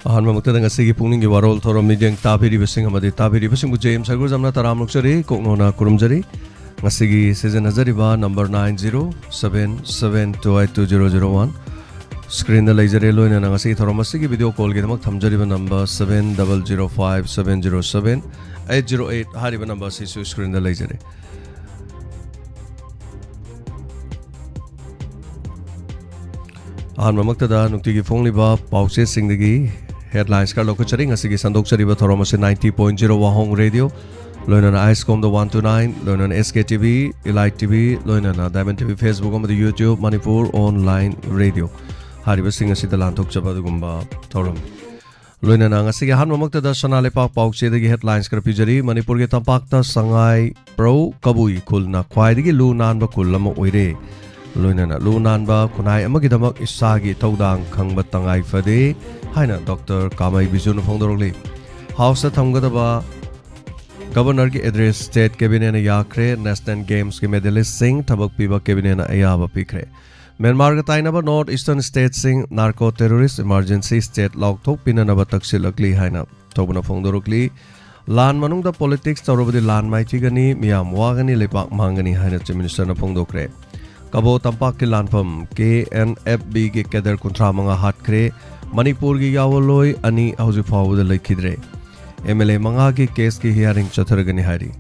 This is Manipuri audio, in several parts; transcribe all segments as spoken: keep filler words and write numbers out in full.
ꯑꯍꯥꯟꯕꯃꯛꯇꯗ ꯉꯁꯤꯒꯤ ꯄꯨꯛꯅꯤꯡꯒꯤ ꯋꯥꯔꯣꯜ ꯊꯧꯔꯝ ꯃꯤꯠꯌꯦꯡ ꯇꯥꯕꯤꯔꯤꯕꯁꯤꯡ ꯑꯃꯗꯤ ꯇꯥꯕꯤꯔꯤꯕꯁꯤꯡꯕꯨ ꯖꯦ ꯑꯦꯝ ꯁꯔꯒꯨꯖꯝꯅ ꯇꯔꯥꯝꯅ ꯑꯣꯛꯆꯔꯤ, ꯀꯣꯛꯅꯣꯅ ꯈꯨꯔꯨꯝꯖꯔꯤ꯫ ꯉꯁꯤꯒꯤ ꯁꯤꯖꯤꯟꯅꯖꯔꯤꯕ number nine zero seven seven two eight two zero zero one꯫ ꯁ꯭ꯀ꯭ꯔꯤꯟꯗ ꯂꯩꯖꯔꯦ꯫ ꯂꯣꯏꯅꯅ ꯉꯁꯤꯒꯤ ꯊꯧꯔꯝ ꯑꯁꯤꯒꯤ ꯚꯤꯗꯤꯑꯣ ꯀꯣꯜꯒꯤꯗꯃꯛ ꯊꯝꯖꯔꯤꯕ number seven double zero five seven zero seven eight zero eight ꯍꯥꯏꯔꯤꯕ ꯅꯝꯕꯔ ꯑꯁꯤꯁꯨ ꯁ꯭ꯀ꯭ꯔꯤꯟꯗ ꯂꯩꯖꯔꯦ꯫ ꯑꯍꯥꯟꯕꯃꯛꯇꯗ ꯅꯨꯡꯇꯤꯒꯤ ꯐꯣꯡꯂꯤꯕ ꯄꯥꯎꯆꯦꯁꯤꯡꯗꯒꯤ ꯍꯦꯗꯂꯥꯏꯟꯁ ꯈꯔ ꯂꯧꯈꯠꯆꯔꯤ꯫ ꯉꯁꯤꯒꯤ ꯁꯟꯗꯣꯛꯆꯔꯤꯕ ꯊꯧꯔꯝ ꯑꯁꯤ ninety point zero ꯋꯥꯍꯣꯡ ꯔꯦꯗꯤꯑꯣ, ꯂꯣꯏꯅꯅ ꯑꯥꯏꯁꯀꯣꯝꯗ one two nine, ꯂꯣꯏꯅꯅ ꯑꯦꯁ ꯀꯦ ꯇꯤ ꯚꯤ, ꯏꯂꯥꯏꯠ ꯇꯤ ꯚꯤ, ꯂꯣꯏꯅꯅ ꯗꯥꯏꯃꯟ ꯇꯤ ꯚꯤ, ꯐꯦꯁꯕꯨꯛ ꯑꯃꯗꯤ ꯌꯨꯇ꯭ꯌꯨꯕ ꯃꯅꯤꯄꯨꯔ ꯑꯣꯟꯂꯥꯏꯟ ꯔꯦꯗꯤꯑꯣ ꯍꯥꯏꯔꯤꯕꯁꯤꯡ ꯑꯁꯤꯗ ꯂꯥꯟꯊꯣꯛꯆꯕ ꯑꯗꯨꯒꯨꯝꯕ ꯊꯧꯔꯝꯅꯤ꯫ ꯂꯣꯏꯅꯅ ꯉꯁꯤꯒꯤ ꯑꯍꯥꯟꯕꯃꯛꯇꯗ ꯁꯅꯥ ꯂꯩꯄꯥꯛ ꯄꯥꯎꯆꯦꯗꯒꯤ ꯍꯦꯗꯂꯥꯏꯟꯁ ꯈꯔ ꯄꯤꯖꯔꯤ꯫ ꯃꯅꯤꯄꯨꯔꯒꯤ ꯇꯝꯄꯥꯛꯇ ꯁꯉꯥꯏ ꯄ꯭ꯔꯧ ꯀꯕꯨꯏ ꯈꯨꯜꯅ ꯈ꯭ꯋꯥꯏꯗꯒꯤ ꯂꯨ ꯅꯥꯟꯕ ꯈꯨꯜ ꯑꯃ ꯑꯣꯏꯔꯦ꯫ ꯂꯣꯏꯅꯅ ꯂꯨ ꯅꯥꯟꯕ ꯈꯨꯟꯅꯥꯏ ꯑꯃꯒꯤꯗꯃꯛ ꯏꯁꯥꯒꯤ ꯊꯧꯗꯥꯡ ꯈꯪꯕ ꯇꯉꯥꯏ ꯐꯗꯦ ꯍꯥꯏꯅ ꯗꯣꯛꯇꯔ ꯀꯥꯃꯩ ꯕꯤꯖꯨꯅ ꯐꯣꯡꯗꯣꯔꯛꯂꯤ꯫ ꯍꯥꯎꯁꯇ ꯊꯝꯒꯗꯕ ꯒꯕꯔꯅꯔꯒꯤ ꯑꯦꯗ꯭ꯔꯦꯁ ꯁ꯭ꯇꯦꯠ ꯀꯦꯕꯤꯅꯦꯠꯅ ꯌꯥꯈ꯭ꯔꯦ꯫ ꯅꯦꯁꯅꯦꯜ ꯒꯦꯝꯁꯀꯤ ꯃꯦꯗꯥꯂꯤꯁꯁꯤꯡ ꯊꯕꯛ ꯄꯤꯕ ꯀꯦꯕꯤꯅꯦꯠꯅ ꯑꯌꯥꯕ ꯄꯤꯈ꯭ꯔꯦ꯫ ꯃ꯭ꯌꯥꯟꯃꯥꯔꯒ ꯇꯥꯏꯅꯕ ꯅꯣꯔꯠ ꯏꯁꯇꯔꯟ ꯁ꯭ꯇꯦꯠꯁꯤꯡ ꯅꯥꯔꯀꯣ ꯇꯦꯔꯣꯔꯤꯁ ꯏꯃꯥꯔꯖꯦꯟꯁꯤ ꯁ꯭ꯇꯦꯠ ꯂꯥꯎꯊꯣꯛꯄꯤꯅꯅꯕ ꯇꯛꯁꯤꯜꯂꯛꯂꯤ ꯍꯥꯏꯅ ꯇꯧꯕꯅ ꯐꯣꯡꯗꯣꯔꯛꯂꯤ꯫ ꯂꯥꯟ ꯃꯅꯨꯡꯗ ꯄꯣꯂꯤꯇꯤꯛꯁ ꯇꯧꯔꯕꯗꯤ ꯂꯥꯟ ꯃꯥꯏꯊꯤꯒꯅꯤ, ꯃꯤꯌꯥꯝ ꯋꯥꯒꯅꯤ, ꯂꯩꯄꯥꯛ ꯃꯥꯡꯒꯅꯤ ꯍꯥꯏꯅ ꯆꯤꯐ ꯃꯤꯅꯤꯁꯇꯔꯅ ꯐꯣꯡꯗꯣꯛꯈ꯭ꯔꯦ꯫ ꯀꯕꯣ ꯇꯝꯄꯥꯛꯀꯤ ꯂꯥꯟꯐꯝ ꯀꯦ ꯑꯦꯟ ꯑꯦꯐ ꯕꯤꯒꯤ ꯀꯦꯗꯔ ꯀꯨꯟꯊ꯭ꯔꯥ ꯃꯉꯥ ꯍꯥꯠꯈ꯭ꯔꯦ꯫ ꯃꯅꯤꯄꯨꯔꯒꯤ ꯌꯥꯑꯣꯟꯂꯣꯏ ꯑꯅꯤ ꯍꯧꯖꯤꯛ ꯐꯥꯎꯕꯗ ꯂꯩꯈꯤꯗ꯭ꯔꯦ꯫ ꯑꯦꯝ ꯑꯦꯜ ꯑꯦ ꯃꯉꯥꯒꯤ ꯀꯦꯁꯀꯤ ꯍꯤꯌꯥꯔꯤꯡ ꯆꯠꯊꯔꯒꯅꯤ ꯍꯥꯏꯔꯤ꯫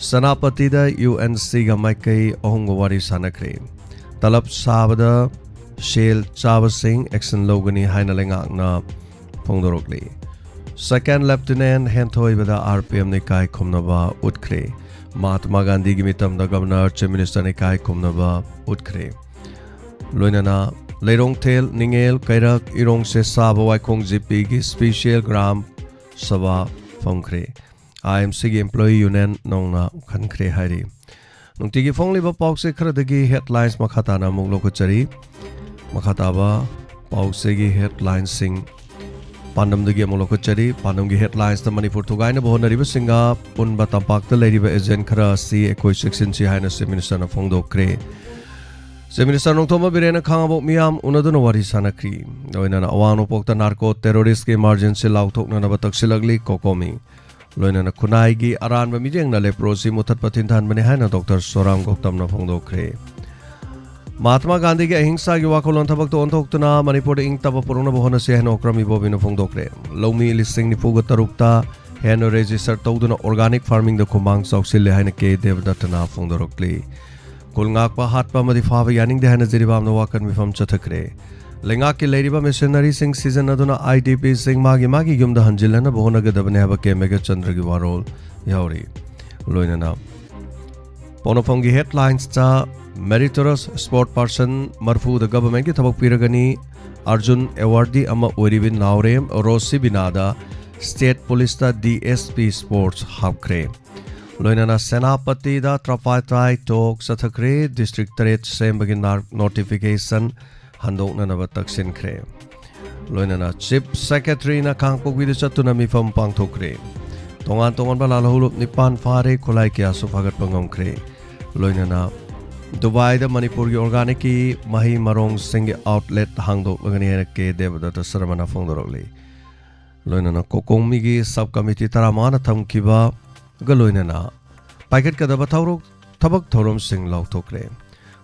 ꯁꯦꯅꯥꯄꯇꯤꯗ ꯌꯨ ꯑꯦꯟ ꯁꯤꯒ ꯃꯥꯏꯀꯩ ꯑꯍꯨꯝꯒ ꯋꯥꯔꯤ ꯁꯥꯟꯅꯈ꯭ꯔꯦ꯫ ꯇꯂꯕ ꯁꯥꯕꯗ ꯁꯦꯜ ꯆꯥꯕꯁꯤꯡ ꯑꯦꯛꯁꯟ ꯂꯧꯒꯅꯤ ꯍꯥꯏꯅ ꯂꯩꯉꯥꯛꯅ ꯐꯣꯡꯗꯣꯔꯛꯂꯤ꯫ ꯁꯦꯀꯦꯟ ꯂꯦꯐꯇꯤꯅꯦꯟ ꯍꯦꯟꯊꯣꯏꯕꯗ ꯑꯥꯔ ꯄꯤ ꯑꯦꯝꯅ ꯏꯀꯥꯏ ꯈꯨꯝꯅꯕ ꯎꯠꯈ꯭ꯔꯦ꯫ ꯃꯍꯥꯇꯃꯥ ꯒꯥꯟꯙꯤꯒꯤ ꯃꯤꯇꯝꯗ ꯒꯕꯔꯅꯔ, ꯆꯤꯐ ꯃꯤꯅꯤꯁꯇꯔꯅ ꯏꯀꯥꯏ ꯈꯨꯝꯅꯕ ꯎꯠꯈ꯭ꯔꯦ꯫ ꯂꯣꯏꯅꯅ ꯂꯩꯔꯣꯡꯊꯦꯜ, ꯅꯤꯡꯉꯦꯜ, ꯀꯩꯔꯛ, ꯏꯔꯣꯡ ꯁꯦꯁꯥꯕ, ꯋꯥꯏꯈꯣꯡ ꯖꯤꯄꯤꯒꯤ ꯁ꯭ꯄꯤꯁꯦꯜ ꯒ꯭ꯔꯥꯝ ꯁꯚꯥ ꯐꯝꯈ꯭ꯔꯦ꯫ ꯑꯥꯏ ꯑꯦꯝ ꯁꯤꯒꯤ ꯑꯦꯝꯄ꯭ꯂꯣꯌꯤ ꯌꯨꯅꯤꯌꯟ ꯅꯧꯅ ꯈꯟꯈ꯭ꯔꯦ ꯍꯥꯏꯔꯤ꯫ ꯅꯨꯡꯇꯤꯒꯤ ꯐꯣꯡꯂꯤꯕ ꯄꯥꯎꯆꯦ ꯈꯔꯗꯒꯤ ꯍꯦꯗꯂꯥꯏꯟꯁ ꯃꯈꯥ ꯇꯥꯅ ꯑꯃꯨꯛ ꯂꯧꯈꯠꯆꯔꯤ꯫ ꯃꯈꯥ ꯇꯥꯕ ꯄꯥꯎꯆꯦꯒꯤ ꯍꯦꯗꯂꯥꯏꯟꯁꯁꯤꯡ ꯄꯥꯟꯗꯝꯗꯒꯤ ꯑꯃꯨꯛ ꯂꯧꯈꯠꯆꯔꯤ꯫ ꯄꯥꯟꯗꯝꯒꯤ ꯍꯦꯗꯂꯥꯏꯟꯁꯇ ꯃꯅꯤꯄꯨꯔ ꯊꯨꯒꯥꯏꯅꯕ ꯍꯣꯠꯅꯔꯤꯕꯁꯤꯡꯒ ꯄꯨꯟꯕ ꯇꯝꯄꯥꯛꯇ ꯂꯩꯔꯤꯕ ꯑꯦꯖꯦꯟ ꯈꯔ ꯑꯁꯤ ꯑꯩꯈꯣꯏ ꯆꯦꯛꯁꯤꯟꯁꯤ ꯍꯥꯏꯅ ꯆꯤꯐ ꯃꯤꯅꯤꯁꯇꯔꯅ ꯐꯣꯡꯗꯣꯛꯈ꯭ꯔꯦ꯫ ꯆꯤꯐ ꯃꯤꯅꯤꯁꯇꯔ ꯅꯣꯡꯊꯣꯝꯕꯝ ꯕꯤꯔꯦꯟꯅ ꯈꯥꯉꯕꯣꯛ ꯃꯤꯌꯥꯝ ꯎꯅꯗꯨꯅ ꯋꯥꯔꯤ ꯁꯥꯟꯅꯈ꯭ꯔꯤ꯫ ꯂꯣꯏꯅꯅ ꯑꯋꯥꯡ ꯅꯣꯡꯄꯣꯛꯇ ꯅꯥꯔꯀꯣ ꯇꯦꯔꯣꯔꯤꯁꯀꯤ ꯏꯃꯥꯔꯖꯦꯟꯁꯤ ꯂꯥꯎꯊꯣꯛꯅꯅꯕ ꯇꯛꯁꯤꯜꯂꯛꯂꯤ ꯀꯣꯀꯣꯃꯤ꯫ ꯂꯣꯏꯅꯅ ꯈꯨꯟꯅꯥꯏꯒꯤ ꯑꯔꯥꯟꯕ ꯃꯤꯠꯌꯦꯡꯅ ꯂꯦꯄ꯭ꯔꯣꯁꯤ ꯃꯨꯊꯠꯄ ꯊꯤꯟꯊꯍꯟꯕꯅꯤ ꯍꯥꯏꯅ ꯗꯣꯛꯇꯔ ꯁꯣꯔꯥꯝ ꯒꯧꯇꯝꯅ ꯐꯣꯡꯗꯣꯛꯈ꯭ꯔꯦ꯫ ꯃꯍꯥꯇꯃꯥ ꯒꯥꯟꯙꯤꯒꯤ ꯑꯍꯤꯡꯁꯥꯒꯤ ꯋꯥꯈꯜꯂꯣꯟ ꯊꯕꯛꯇ ꯑꯣꯟꯊꯣꯛꯇꯨꯅ ꯃꯅꯤꯄꯨꯔꯗ ꯏꯪ ꯇꯞꯄ ꯄꯨꯔꯛꯅꯕ ꯍꯣꯠꯅꯁꯤ ꯍꯥꯏꯅ ꯑꯣꯀ꯭ꯔꯝ ꯏꯕꯣꯕꯤꯅ ꯐꯣꯡꯗꯣꯛꯈ꯭ꯔꯦ꯫ ꯂꯧꯃꯤ ꯂꯤꯁꯤꯡ ꯅꯤꯐꯨꯒ ꯇꯔꯨꯛꯇ ꯍꯦꯟꯅ ꯔꯦꯖꯤꯁꯇꯔ ꯇꯧꯗꯨꯅ ꯑꯣꯔꯒꯥꯅꯤꯛ ꯐꯥꯔꯃꯤꯡꯗ ꯈꯨꯃꯥꯡ ꯆꯥꯎꯁꯤꯜꯂꯦ ꯍꯥꯏꯅ ꯀꯦ ꯗꯦꯕꯗꯠꯇꯅ ꯐꯣꯡꯗꯣꯔꯛꯂꯤ꯫ ꯀꯨꯜ ꯉꯥꯛꯄ ꯍꯥꯠꯄ ꯑꯃꯗꯤ ꯐꯥꯕ ꯌꯥꯅꯤꯡꯗꯦ ꯍꯥꯏꯅ ꯖꯤꯔꯤꯕꯥꯝꯗ ꯋꯥꯀꯠ ꯃꯤꯐꯝ ꯆꯠꯊꯈ꯭ꯔꯦ꯫ ꯂꯩꯉꯥꯛꯀꯤ ꯂꯩꯔꯤꯕ ꯃꯤꯁꯅꯔꯤꯁꯤꯡ ꯁꯤꯖꯤꯟꯅꯗꯨꯅ ꯑꯥꯏ ꯗꯤ ꯄꯤꯁꯤꯡ ꯃꯥꯒꯤ ꯃꯥꯒꯤ ꯌꯨꯝꯗ ꯍꯟꯖꯤꯜꯂꯅꯕ ꯍꯣꯠꯅꯒꯗꯕꯅꯤ ꯍꯥꯏꯕ ꯀꯦ ꯃꯦꯘꯆꯟꯗ꯭ꯔꯒꯤ ꯋꯥꯔꯣꯜ ꯌꯥꯎꯔꯤ꯫ ꯂꯣꯏꯅꯅ ꯄꯣꯅꯐꯝꯒꯤ ꯍꯦꯗꯂꯥꯏꯟꯁꯇ ꯃꯦꯔꯤꯇꯣꯔꯁ ꯁ꯭ꯄꯣꯔꯠ ꯄꯥꯔꯁꯟ ꯃꯔꯐꯨꯗ ꯒꯚꯔꯟꯃꯦꯟꯠꯀꯤ ꯊꯕꯛ ꯄꯤꯔꯒꯅꯤ꯫ ꯑꯔꯖꯨꯟ ꯑꯦꯋꯥꯔꯗꯤ ꯑꯃ ꯑꯣꯏꯔꯤꯕꯤ ꯅꯥꯎꯔꯦꯝ ꯔꯣꯁꯤꯕꯤꯅꯥꯗ state ꯄꯨꯂꯤꯁꯇ D S P sports ꯍꯥꯞꯈ꯭ꯔꯦ꯫ ꯂꯣꯏꯅꯅ ꯁꯦꯅꯥꯄꯇꯤꯗ ꯇ꯭ꯔꯥꯄꯥꯏꯇꯥꯏ ꯇꯣꯛ ꯆꯠꯊꯈ꯭ꯔꯦ꯫ ꯗꯤꯁꯇ꯭ꯔꯤꯛ ꯇꯔꯦꯠ ꯁꯦꯝꯕꯒꯤ ꯅꯥꯔꯛ ꯅꯣꯇꯤꯐꯤꯀꯦꯁꯟ ꯍꯟꯗꯣꯛꯅꯅꯕ ꯇꯛꯁꯤꯟꯈ꯭ꯔꯦ꯫ ꯂꯣꯏꯅꯅ ꯆꯤꯐ ꯁꯦꯀ꯭ꯔꯦꯇꯔꯤꯅ ꯀꯥꯡꯄꯣꯛꯄꯤꯗ ꯆꯠꯇꯨꯅ ꯃꯤꯐꯝ ꯄꯥꯡꯊꯣꯛꯈ꯭ꯔꯦ꯫ ꯇꯣꯉꯥꯟ ꯇꯣꯉꯥꯟꯕ ꯂꯥꯜꯍꯧꯂꯨꯞ ꯅꯤꯄꯥꯟ ꯐꯥꯔꯦ, ꯈꯨꯠꯂꯥꯏ ꯀꯌꯥꯁꯨ ꯐꯥꯒꯠꯄ ꯉꯝꯈ꯭ꯔꯦ꯫ ꯂꯣꯏꯅꯅ ꯗꯨꯕꯥꯏꯗ ꯃꯅꯤꯄꯨꯔꯒꯤ ꯑꯣꯔꯒꯥꯅꯤꯛꯀꯤ ꯃꯍꯩ ꯃꯔꯣꯡꯁꯤꯡꯒꯤ ꯑꯥꯎꯠꯂꯦꯠ ꯍꯥꯡꯗꯣꯛꯂꯒꯅꯤ ꯍꯥꯏꯅ ꯀꯦ ꯗꯦꯕꯗꯠꯇ ꯁꯔꯃꯅ ꯐꯣꯡꯗꯣꯔꯛꯂꯤ꯫ ꯂꯣꯏꯅꯅ ꯀꯣꯀꯣꯃꯤꯒꯤ ꯁꯕ ꯀꯃꯤꯇꯤ ꯇꯔꯥꯃꯉꯥꯅ ꯊꯝꯈꯤꯕꯒ ꯂꯣꯏꯅꯅ ꯄꯥꯏꯈꯠꯀꯗꯕ ꯊꯧꯔꯝ ꯊꯕꯛ ꯊꯧꯔꯝꯁꯤꯡ ꯂꯥꯎꯊꯣꯛꯈ꯭ꯔꯦ꯫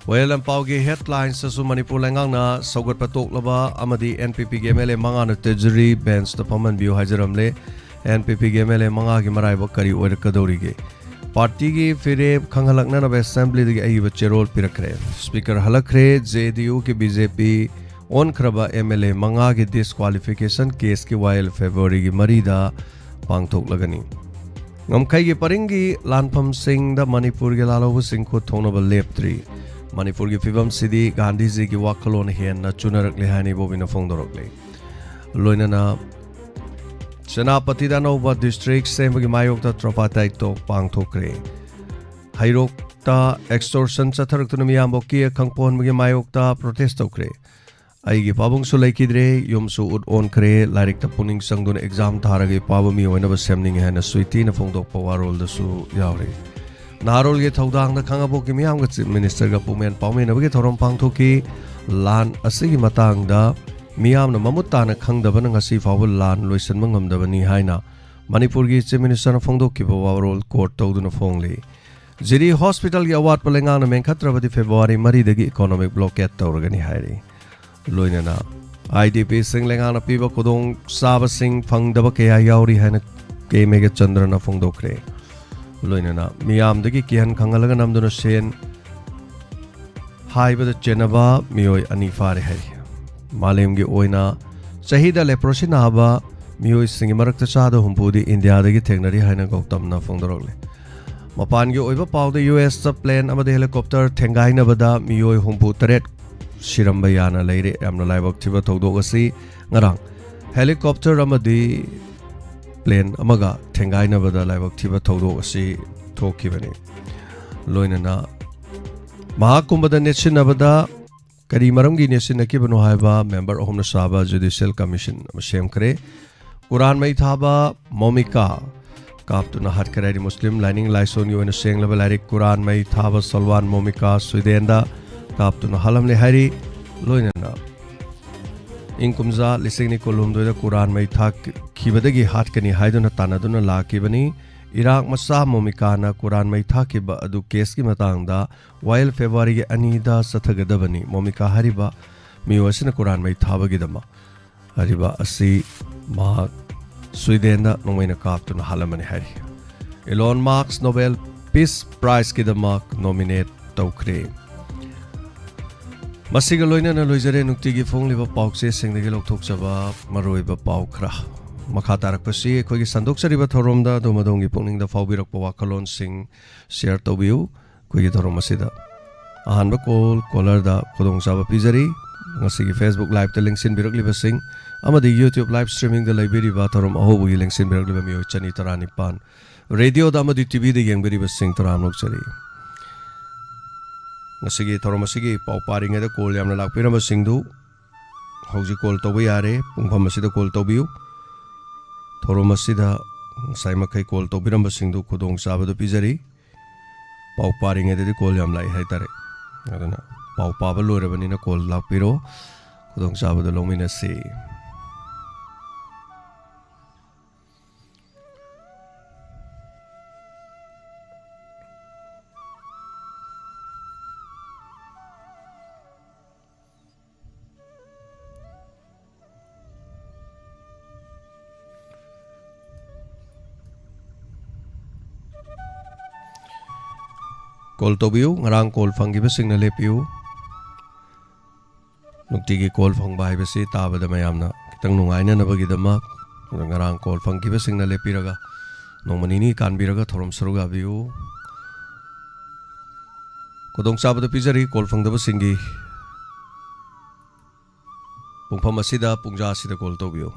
ꯋꯥꯌꯦꯜ ꯂꯝꯄꯥꯎꯒꯤ ꯍꯦꯗꯂꯥꯏꯟꯁꯇꯁꯨ ꯃꯅꯤꯄꯨꯔ ꯂꯩꯉꯥꯛꯅ ꯁꯧꯒꯠꯄ ꯇꯣꯛꯂꯕ ꯑꯃꯗꯤ ꯑꯦꯟ ꯄꯤ ꯄꯤꯒꯤ ꯑꯦꯝ ꯑꯦꯜ ꯑꯦ ꯃꯉꯥꯅ ꯇ꯭ꯔꯦꯖꯔꯤ ꯕꯦꯟꯁꯇ ꯐꯝꯍꯟꯕꯤꯌꯨ ꯍꯥꯏꯖꯔꯝꯂꯦ꯫ ꯑꯦꯟ ꯄꯤ ꯄꯤꯒꯤ ꯑꯦꯝ ꯑꯦꯜ ꯑꯦ ꯃꯉꯥꯒꯤ ꯃꯔꯥꯏꯕꯛ ꯀꯔꯤ ꯑꯣꯏꯔꯛꯀꯗꯧꯔꯤꯒꯦ? ꯄꯥꯔꯇꯤꯒꯤ ꯐꯤꯔꯦꯞ ꯈꯪꯍꯜꯂꯛꯅꯅꯕ ꯑꯦꯁꯦꯝꯕ꯭ꯂꯤꯗꯒꯤ ꯑꯏꯕ ꯆꯦꯔꯣꯜ ꯄꯤꯔꯛꯈ꯭ꯔꯦ꯫ ꯁ꯭ꯄꯤꯀꯔ ꯍꯜꯂꯛꯈ꯭ꯔꯦ꯫ ꯖꯦ ꯗꯤ ꯌꯨꯒꯤ ꯕꯤ ꯖꯦ ꯄꯤ ꯑꯣꯟꯈ꯭ꯔꯕ ꯑꯦꯝ ꯑꯦꯜ ꯑꯦ ꯃꯉꯥꯒꯤ ꯗꯤꯁꯀ꯭ꯋꯥꯂꯤꯐꯤꯀꯦꯁꯟ ꯀꯦꯁꯀꯤ ꯋꯥꯌꯦꯜ ꯐꯦꯕ꯭ꯔꯨꯋꯥꯔꯤꯒꯤ ꯃꯔꯤꯗ ꯄꯥꯡꯊꯣꯛꯂꯒꯅꯤ꯫ ꯉꯝꯈꯩꯒꯤ ꯄꯔꯤꯡꯒꯤ ꯂꯥꯟꯐꯝꯁꯤꯡꯗ ꯃꯅꯤꯄꯨꯔꯒꯤ ꯂꯥꯜꯍꯧꯕꯁꯤꯡ ꯈꯨꯠ ꯊꯣꯡꯅꯕ ꯂꯦꯞꯇ꯭ꯔꯤ꯫ ꯃꯅꯤꯄꯨꯔꯒꯤ ꯐꯤꯕꯝꯁꯤꯗꯤ ꯒꯥꯟꯙꯤꯖꯤꯒꯤ ꯋꯥꯈꯜꯂꯣꯟ ꯍꯦꯟꯅ ꯆꯨꯅꯔꯛꯂꯦ ꯍꯥꯏꯅ ꯏꯕꯣꯕꯤꯅ ꯐꯣꯡꯗꯣꯔꯛꯂꯤ꯫ ꯂꯣꯏꯅꯅ ꯁꯦꯅꯥꯄꯇꯤꯗ ꯑꯅꯧꯕ ꯗꯤꯁꯇ꯭ꯔꯤꯛ ꯁꯦꯝꯕꯒꯤ ꯃꯥꯌꯣꯛꯇ ꯇ꯭ꯔꯣꯄꯥꯇꯥꯏ ꯇꯣꯛ ꯄꯥꯡꯊꯣꯛꯈ꯭ꯔꯦ꯫ ꯍꯩꯔꯣꯛꯇ ꯑꯦꯛꯁꯇꯣꯔꯁꯟ ꯆꯠꯊꯔꯛꯇꯨꯅ ꯃꯤꯌꯥꯝꯕꯨ ꯀꯤꯌꯦ ꯈꯪꯄꯣꯍꯟꯕꯒꯤ ꯃꯥꯌꯣꯛꯇ ꯄ꯭ꯔꯣꯇꯦꯁ ꯇꯧꯈ꯭ꯔꯦ꯫ ꯑꯩꯒꯤ ꯄꯥꯕꯨꯡꯁꯨ ꯂꯩꯈꯤꯗ꯭ꯔꯦ, ꯌꯨꯝꯁꯨ ꯎꯠ ꯑꯣꯟꯈ꯭ꯔꯦ, ꯂꯥꯏꯔꯤꯛꯇ ꯄꯨꯛꯅꯤꯡ ꯆꯪꯗꯨꯅ ꯑꯦꯛꯖꯥꯝ ꯊꯥꯔꯒ ꯏꯄꯥꯕꯨ ꯃꯤ ꯑꯣꯏꯅꯕ ꯁꯦꯝꯅꯤꯡꯉꯤ ꯍꯥꯏꯅ ꯁ꯭ꯋꯤꯇꯤꯅ ꯐꯣꯡꯗꯣꯛꯄ ꯋꯥꯔꯣꯜꯗꯁꯨ ꯌꯥꯎꯔꯤ꯫ ꯅꯍꯥꯔꯣꯜꯒꯤ ꯊꯧꯗꯥꯡꯗ ꯈꯥꯉꯕꯣꯛꯀꯤ ꯃꯤꯌꯥꯝꯒ Chief Ministerꯒ ꯄꯨꯛꯃꯦꯟ ꯄꯥꯎꯃꯤꯟꯅꯕꯒꯤ ꯊꯧꯔꯝ ꯄꯥꯡꯊꯣꯛꯈꯤ꯫ ꯂꯥꯟ ꯑꯁꯤꯒꯤ ꯃꯇꯥꯡꯗ ꯃꯤꯌꯥꯝꯅ ꯃꯃꯨꯠ ꯇꯥꯅ ꯈꯪꯗꯕꯅ ꯉꯁꯤ ꯐꯥꯎꯕ ꯂꯥꯟ ꯂꯣꯏꯁꯤꯟꯕ ꯉꯝꯗꯕꯅꯤ ꯍꯥꯏꯅ ꯃꯅꯤꯄꯨꯔꯒꯤ Chief Ministerꯅ ꯐꯣꯡꯗꯣꯛꯈꯤꯕ ꯋꯥꯔꯣꯜ quote ꯇꯧꯗꯨꯅ ꯐꯣꯡꯂꯤ꯫ ꯖꯤꯔꯤ hospitalꯒꯤ ꯑꯋꯥꯠꯄ ꯂꯩꯉꯥꯛꯅ ꯃꯦꯟꯈꯠꯇ꯭ꯔꯕꯗꯤ February ꯃꯔꯤꯗꯒꯤ economic blockade ꯇꯧꯔꯒꯅꯤ ꯍꯥꯏꯔꯤ꯫ ꯂꯣꯏꯅꯅ IDPꯁꯤꯡ ꯂꯩꯉꯥꯛꯅ ꯄꯤꯕ ꯈꯨꯗꯣꯡ ꯆꯥꯕꯁꯤꯡ ꯐꯪꯗꯕ ꯀꯌꯥ ꯌꯥꯎꯔꯤ ꯍꯥꯏꯅ ꯀꯦ ꯃꯦꯘꯆꯟꯗ꯭ꯔꯅ ꯐꯣꯡꯗꯣꯛꯈ꯭ꯔꯦ꯫ ꯂꯣꯏꯅꯅ ꯃꯤꯌꯥꯝꯗꯒꯤ ꯀꯤꯍꯟ ꯈꯪꯍꯜꯂꯒ ꯅꯝꯗꯨꯅ ꯁꯦꯟ ꯍꯥꯏꯕꯗ ꯆꯦꯟꯅꯕ ꯃꯤꯑꯣꯏ ꯑꯅꯤ ꯐꯥꯔꯦ ꯍꯥꯏꯔꯤ꯫ ꯃꯥꯂꯦꯝꯒꯤ ꯑꯣꯏꯅ ꯆꯍꯤꯗ leprosy ꯅꯥꯕ ꯃꯤꯑꯣꯏꯁꯤꯡꯒꯤ ꯃꯔꯛꯇ ꯆꯥꯗ ꯍꯨꯝꯐꯨꯗꯤ ꯏꯟꯗꯤꯌꯥꯗꯒꯤ ꯊꯦꯡꯅꯔꯤ ꯍꯥꯏꯅ ꯒꯧꯇꯝꯅ ꯐꯣꯡꯗꯣꯔꯛꯂꯤ꯫ ꯃꯄꯥꯟꯒꯤ ꯑꯣꯏꯕ ꯄꯥꯎꯗ, USꯇ plane ꯑꯃꯗꯤ helicopter ꯊꯦꯡꯒꯥꯏꯅꯕꯗ ꯃꯤꯑꯣꯏ ꯍꯨꯝꯐꯨ ꯇꯔꯦꯠ ꯁꯤꯔꯝꯕ ꯌꯥꯅ ꯂꯩꯔꯦ꯫ ꯌꯥꯝꯅ ꯂꯥꯏꯕꯛ ꯊꯤꯕ ꯊꯧꯗꯣꯛ ꯑꯁꯤ ꯉꯔꯥꯡ helicopter ꯑꯃꯗꯤ plane ꯑꯃꯒ ꯊꯦꯡꯒꯥꯏꯅꯕꯗ ꯂꯥꯏꯕꯛ ꯊꯤꯕ ꯊꯧꯗꯣꯛ ꯑꯁꯤ ꯊꯣꯛꯈꯤꯕꯅꯤ꯫ ꯂꯣꯏꯅꯅ ꯃꯍꯥꯛꯀꯨꯝꯕꯗ ꯅꯦꯠꯁꯤꯟꯅꯕꯗ ꯀꯔꯤ ꯃꯔꯝꯒꯤ ꯅꯦꯠꯁꯤꯟꯅꯈꯤꯕꯅꯣ ꯍꯥꯏꯕ member ꯑꯍꯨꯝꯅ ꯁꯥꯕ judicial commission ꯑꯃ ꯁꯦꯝꯈ꯭ꯔꯦ꯫ ꯀꯨꯔꯥꯟ ꯃꯩ ꯊꯥꯕ ꯃꯣꯃꯤꯀꯥ ꯀꯥꯞꯇꯨꯅ ꯍꯥꯠꯈ꯭ꯔꯦ ꯍꯥꯏꯔꯤ꯫ ꯃꯨꯁꯂꯤꯝ ꯂꯥꯏꯅꯤꯡ ꯂꯥꯏꯁꯣꯟꯒꯤ ꯑꯣꯏꯅ ꯁꯦꯡꯂꯕ ꯂꯥꯏꯔꯤꯛ ꯀꯨꯔꯥꯟ ꯃꯩ ꯊꯥꯕ ꯁꯜꯋꯥꯟ ꯃꯣꯃꯤꯀꯥ ꯁ꯭ꯋꯤꯗꯦꯟꯗ ꯀꯥꯞꯇꯨꯅ ꯍꯥꯠꯂꯝꯂꯦ ꯍꯥꯏꯔꯤ꯫ ꯂꯣꯏꯅꯅ ꯏꯪ ꯀꯨꯝꯖꯥ ꯂꯤꯁꯤꯡ ꯑꯅꯤ ꯀꯨꯟꯍꯨꯝꯗꯣꯏꯗ ꯀꯨꯔꯥꯟ ꯃꯩ ꯊꯥꯈꯤꯕꯗꯒꯤ ꯍꯥꯠꯀꯅꯤ ꯍꯥꯏꯗꯨꯅ ꯇꯥꯟꯅꯗꯨꯅ ꯂꯥꯛꯈꯤꯕꯅꯤ꯫ ꯏꯔꯥꯛ ꯃꯆꯥ ꯃꯣꯃꯤꯀꯥꯅ ꯀꯨꯔꯥꯟ ꯃꯩ ꯊꯥꯈꯤꯕ ꯑꯗꯨ caseꯀꯤ ꯃꯇꯥꯡꯗ ꯋꯥꯌꯦꯜ Februaryꯒꯤ ꯑꯅꯤꯗ ꯆꯠꯊꯒꯗꯕꯅꯤ꯫ ꯃꯣꯃꯤꯀꯥ ꯍꯥꯏꯔꯤꯕ ꯃꯤꯑꯣꯏ ꯑꯁꯤꯅ ꯀꯨꯔꯥꯟ ꯃꯩ ꯊꯥꯕꯒꯤꯗꯃꯛ ꯍꯥꯏꯔꯤꯕ ꯑꯁꯤ ꯃꯍꯥꯛ ꯁ꯭ꯋꯤꯗꯦꯟꯗ ꯅꯣꯡꯃꯩꯅ ꯀꯥꯞꯇꯨꯅ ꯍꯥꯠꯂꯝꯕꯅꯤ ꯍꯥꯏꯔꯤ꯫ Elon Musk Nobel Peace Prizeꯀꯤꯗꯃꯛ nominate ꯇꯧꯈ꯭ꯔꯦ꯫ ꯃꯁꯤꯒ ꯂꯣꯏꯅꯅ ꯂꯣꯏꯖꯔꯦ ꯅꯨꯡꯇꯤꯒꯤ ꯐꯣꯡꯂꯤꯕ ꯄꯥꯎꯆꯦꯁꯤꯡꯗꯒꯤ ꯂꯧꯊꯣꯛꯆꯕ ꯃꯔꯨꯑꯣꯏꯕ ꯄꯥꯎ ꯈꯔ꯫ ꯃꯈꯥ ꯇꯥꯔꯛꯄꯁꯤ ꯑꯩꯈꯣꯏꯒꯤ ꯁꯟꯗꯣꯛꯆꯔꯤꯕ ꯊꯧꯔꯝꯗ ꯑꯗꯣꯝ ꯑꯗꯣꯝꯒꯤ ꯄꯨꯛꯅꯤꯡꯗ ꯐꯥꯎꯕꯤꯔꯛꯄ ꯋꯥꯈꯜꯂꯣꯟꯁꯤꯡ share ꯇꯧꯕꯤꯌꯨ꯫ ꯑꯩꯈꯣꯏꯒꯤ ꯊꯧꯔꯝ ꯑꯁꯤꯗ ꯑꯍꯥꯟꯕ call callerꯗ ꯈꯨꯗꯣꯡꯆꯥꯕ ꯄꯤꯖꯔꯤ꯫ ꯉꯁꯤꯒꯤ Facebook Liveꯇ ꯂꯦꯡꯁꯤꯟꯕꯤꯔꯛꯂꯤꯕꯁꯤꯡ ꯑꯃꯗꯤ YouTube live streamingꯗ ꯂꯩꯕꯤꯔꯤꯕ ꯊꯧꯔꯝ ꯑꯍꯧꯕꯒꯤ ꯂꯦꯡꯁꯤꯟꯕꯤꯔꯛꯂꯤꯕ ꯃꯤꯑꯣꯏ ꯆꯅꯤ ꯇꯔꯥꯅꯤꯄꯥꯟ, radioꯗ ꯑꯃꯗꯤ TVꯗ ꯌꯦꯡꯕꯤꯔꯤꯕꯁꯤꯡ ꯇꯔꯥꯝꯅ ꯑꯣꯛꯆꯔꯤ꯫ ꯉꯁꯤꯒꯤ ꯊꯧꯔꯝ ꯑꯁꯤꯒꯤ ꯄꯥꯎ ꯄꯥꯔꯤꯉꯩꯗ call ꯌꯥꯝꯅ ꯂꯥꯛꯄꯤꯔꯝꯕꯁꯤꯡꯗꯨ ꯍꯧꯖꯤꯛ call ꯇꯧꯕ ꯌꯥꯔꯦ꯫ ꯄꯨꯡꯐꯝ ꯑꯁꯤꯗ call ꯇꯧꯕꯤꯌꯨ꯫ ꯊꯧꯔꯝ ꯑꯁꯤꯗ ꯉꯁꯥꯏ ꯃꯈꯩ call ꯇꯧꯕꯤꯔꯝꯕꯁꯤꯡꯗꯨ ꯈꯨꯗꯣꯡꯆꯥꯕꯗꯨ ꯄꯤꯖꯔꯤ꯫ ꯄꯥꯎ ꯄꯥꯔꯤꯉꯩꯗꯗꯤ ꯀꯣꯜ ꯌꯥꯝ ꯂꯥꯛꯏ ꯍꯥꯏꯇꯥꯔꯦ꯫ ꯑꯗꯨꯅ ꯄꯥꯎ ꯄꯥꯕ ꯂꯣꯏꯔꯕꯅꯤꯅ ꯀꯣꯜ ꯂꯥꯛꯄꯤꯔꯣ, ꯈꯨꯗꯣꯡꯆꯥꯕꯗꯣ ꯂꯧꯃꯤꯟꯅꯁꯤ꯫ ꯀꯣꯜ ꯇꯧꯕꯤꯌꯨ, ꯉꯔꯥꯡ ꯀꯣꯜ ꯐꯪꯈꯤꯕꯁꯤꯡꯅ ꯂꯦꯞꯄꯤꯌꯨ꯫ ꯅꯨꯡꯇꯤꯒꯤ ꯀꯣꯜ ꯐꯪꯕ ꯍꯥꯏꯕꯁꯤ ꯇꯥꯕꯗ ꯃꯌꯥꯝꯅ ꯈꯤꯇꯪ ꯅꯨꯡꯉꯥꯏꯅꯅꯕꯒꯤꯗꯃꯛ, ꯑꯗꯨ ꯉꯔꯥꯡ ꯀꯣꯜ ꯐꯪꯈꯤꯕꯁꯤꯡꯅ ꯂꯦꯞꯄꯤꯔꯒ ꯅꯣꯡꯃ ꯅꯤꯅꯤ ꯀꯥꯟꯕꯤꯔꯒ ꯊꯧꯔꯝ ꯁꯔꯨꯛ ꯌꯥꯕꯤꯌꯨ꯫ ꯈꯨꯗꯣꯡꯆꯥꯕꯗꯨ ꯄꯤꯖꯔꯤ ꯀꯣꯜ ꯐꯪꯗꯕꯁꯤꯡꯒꯤ꯫ ꯄꯨꯡꯐꯝ ꯑꯁꯤꯗ, ꯄꯨꯡꯖꯥ ꯑꯁꯤꯗ ꯀꯣꯜ ꯇꯧꯕꯤꯌꯨ꯫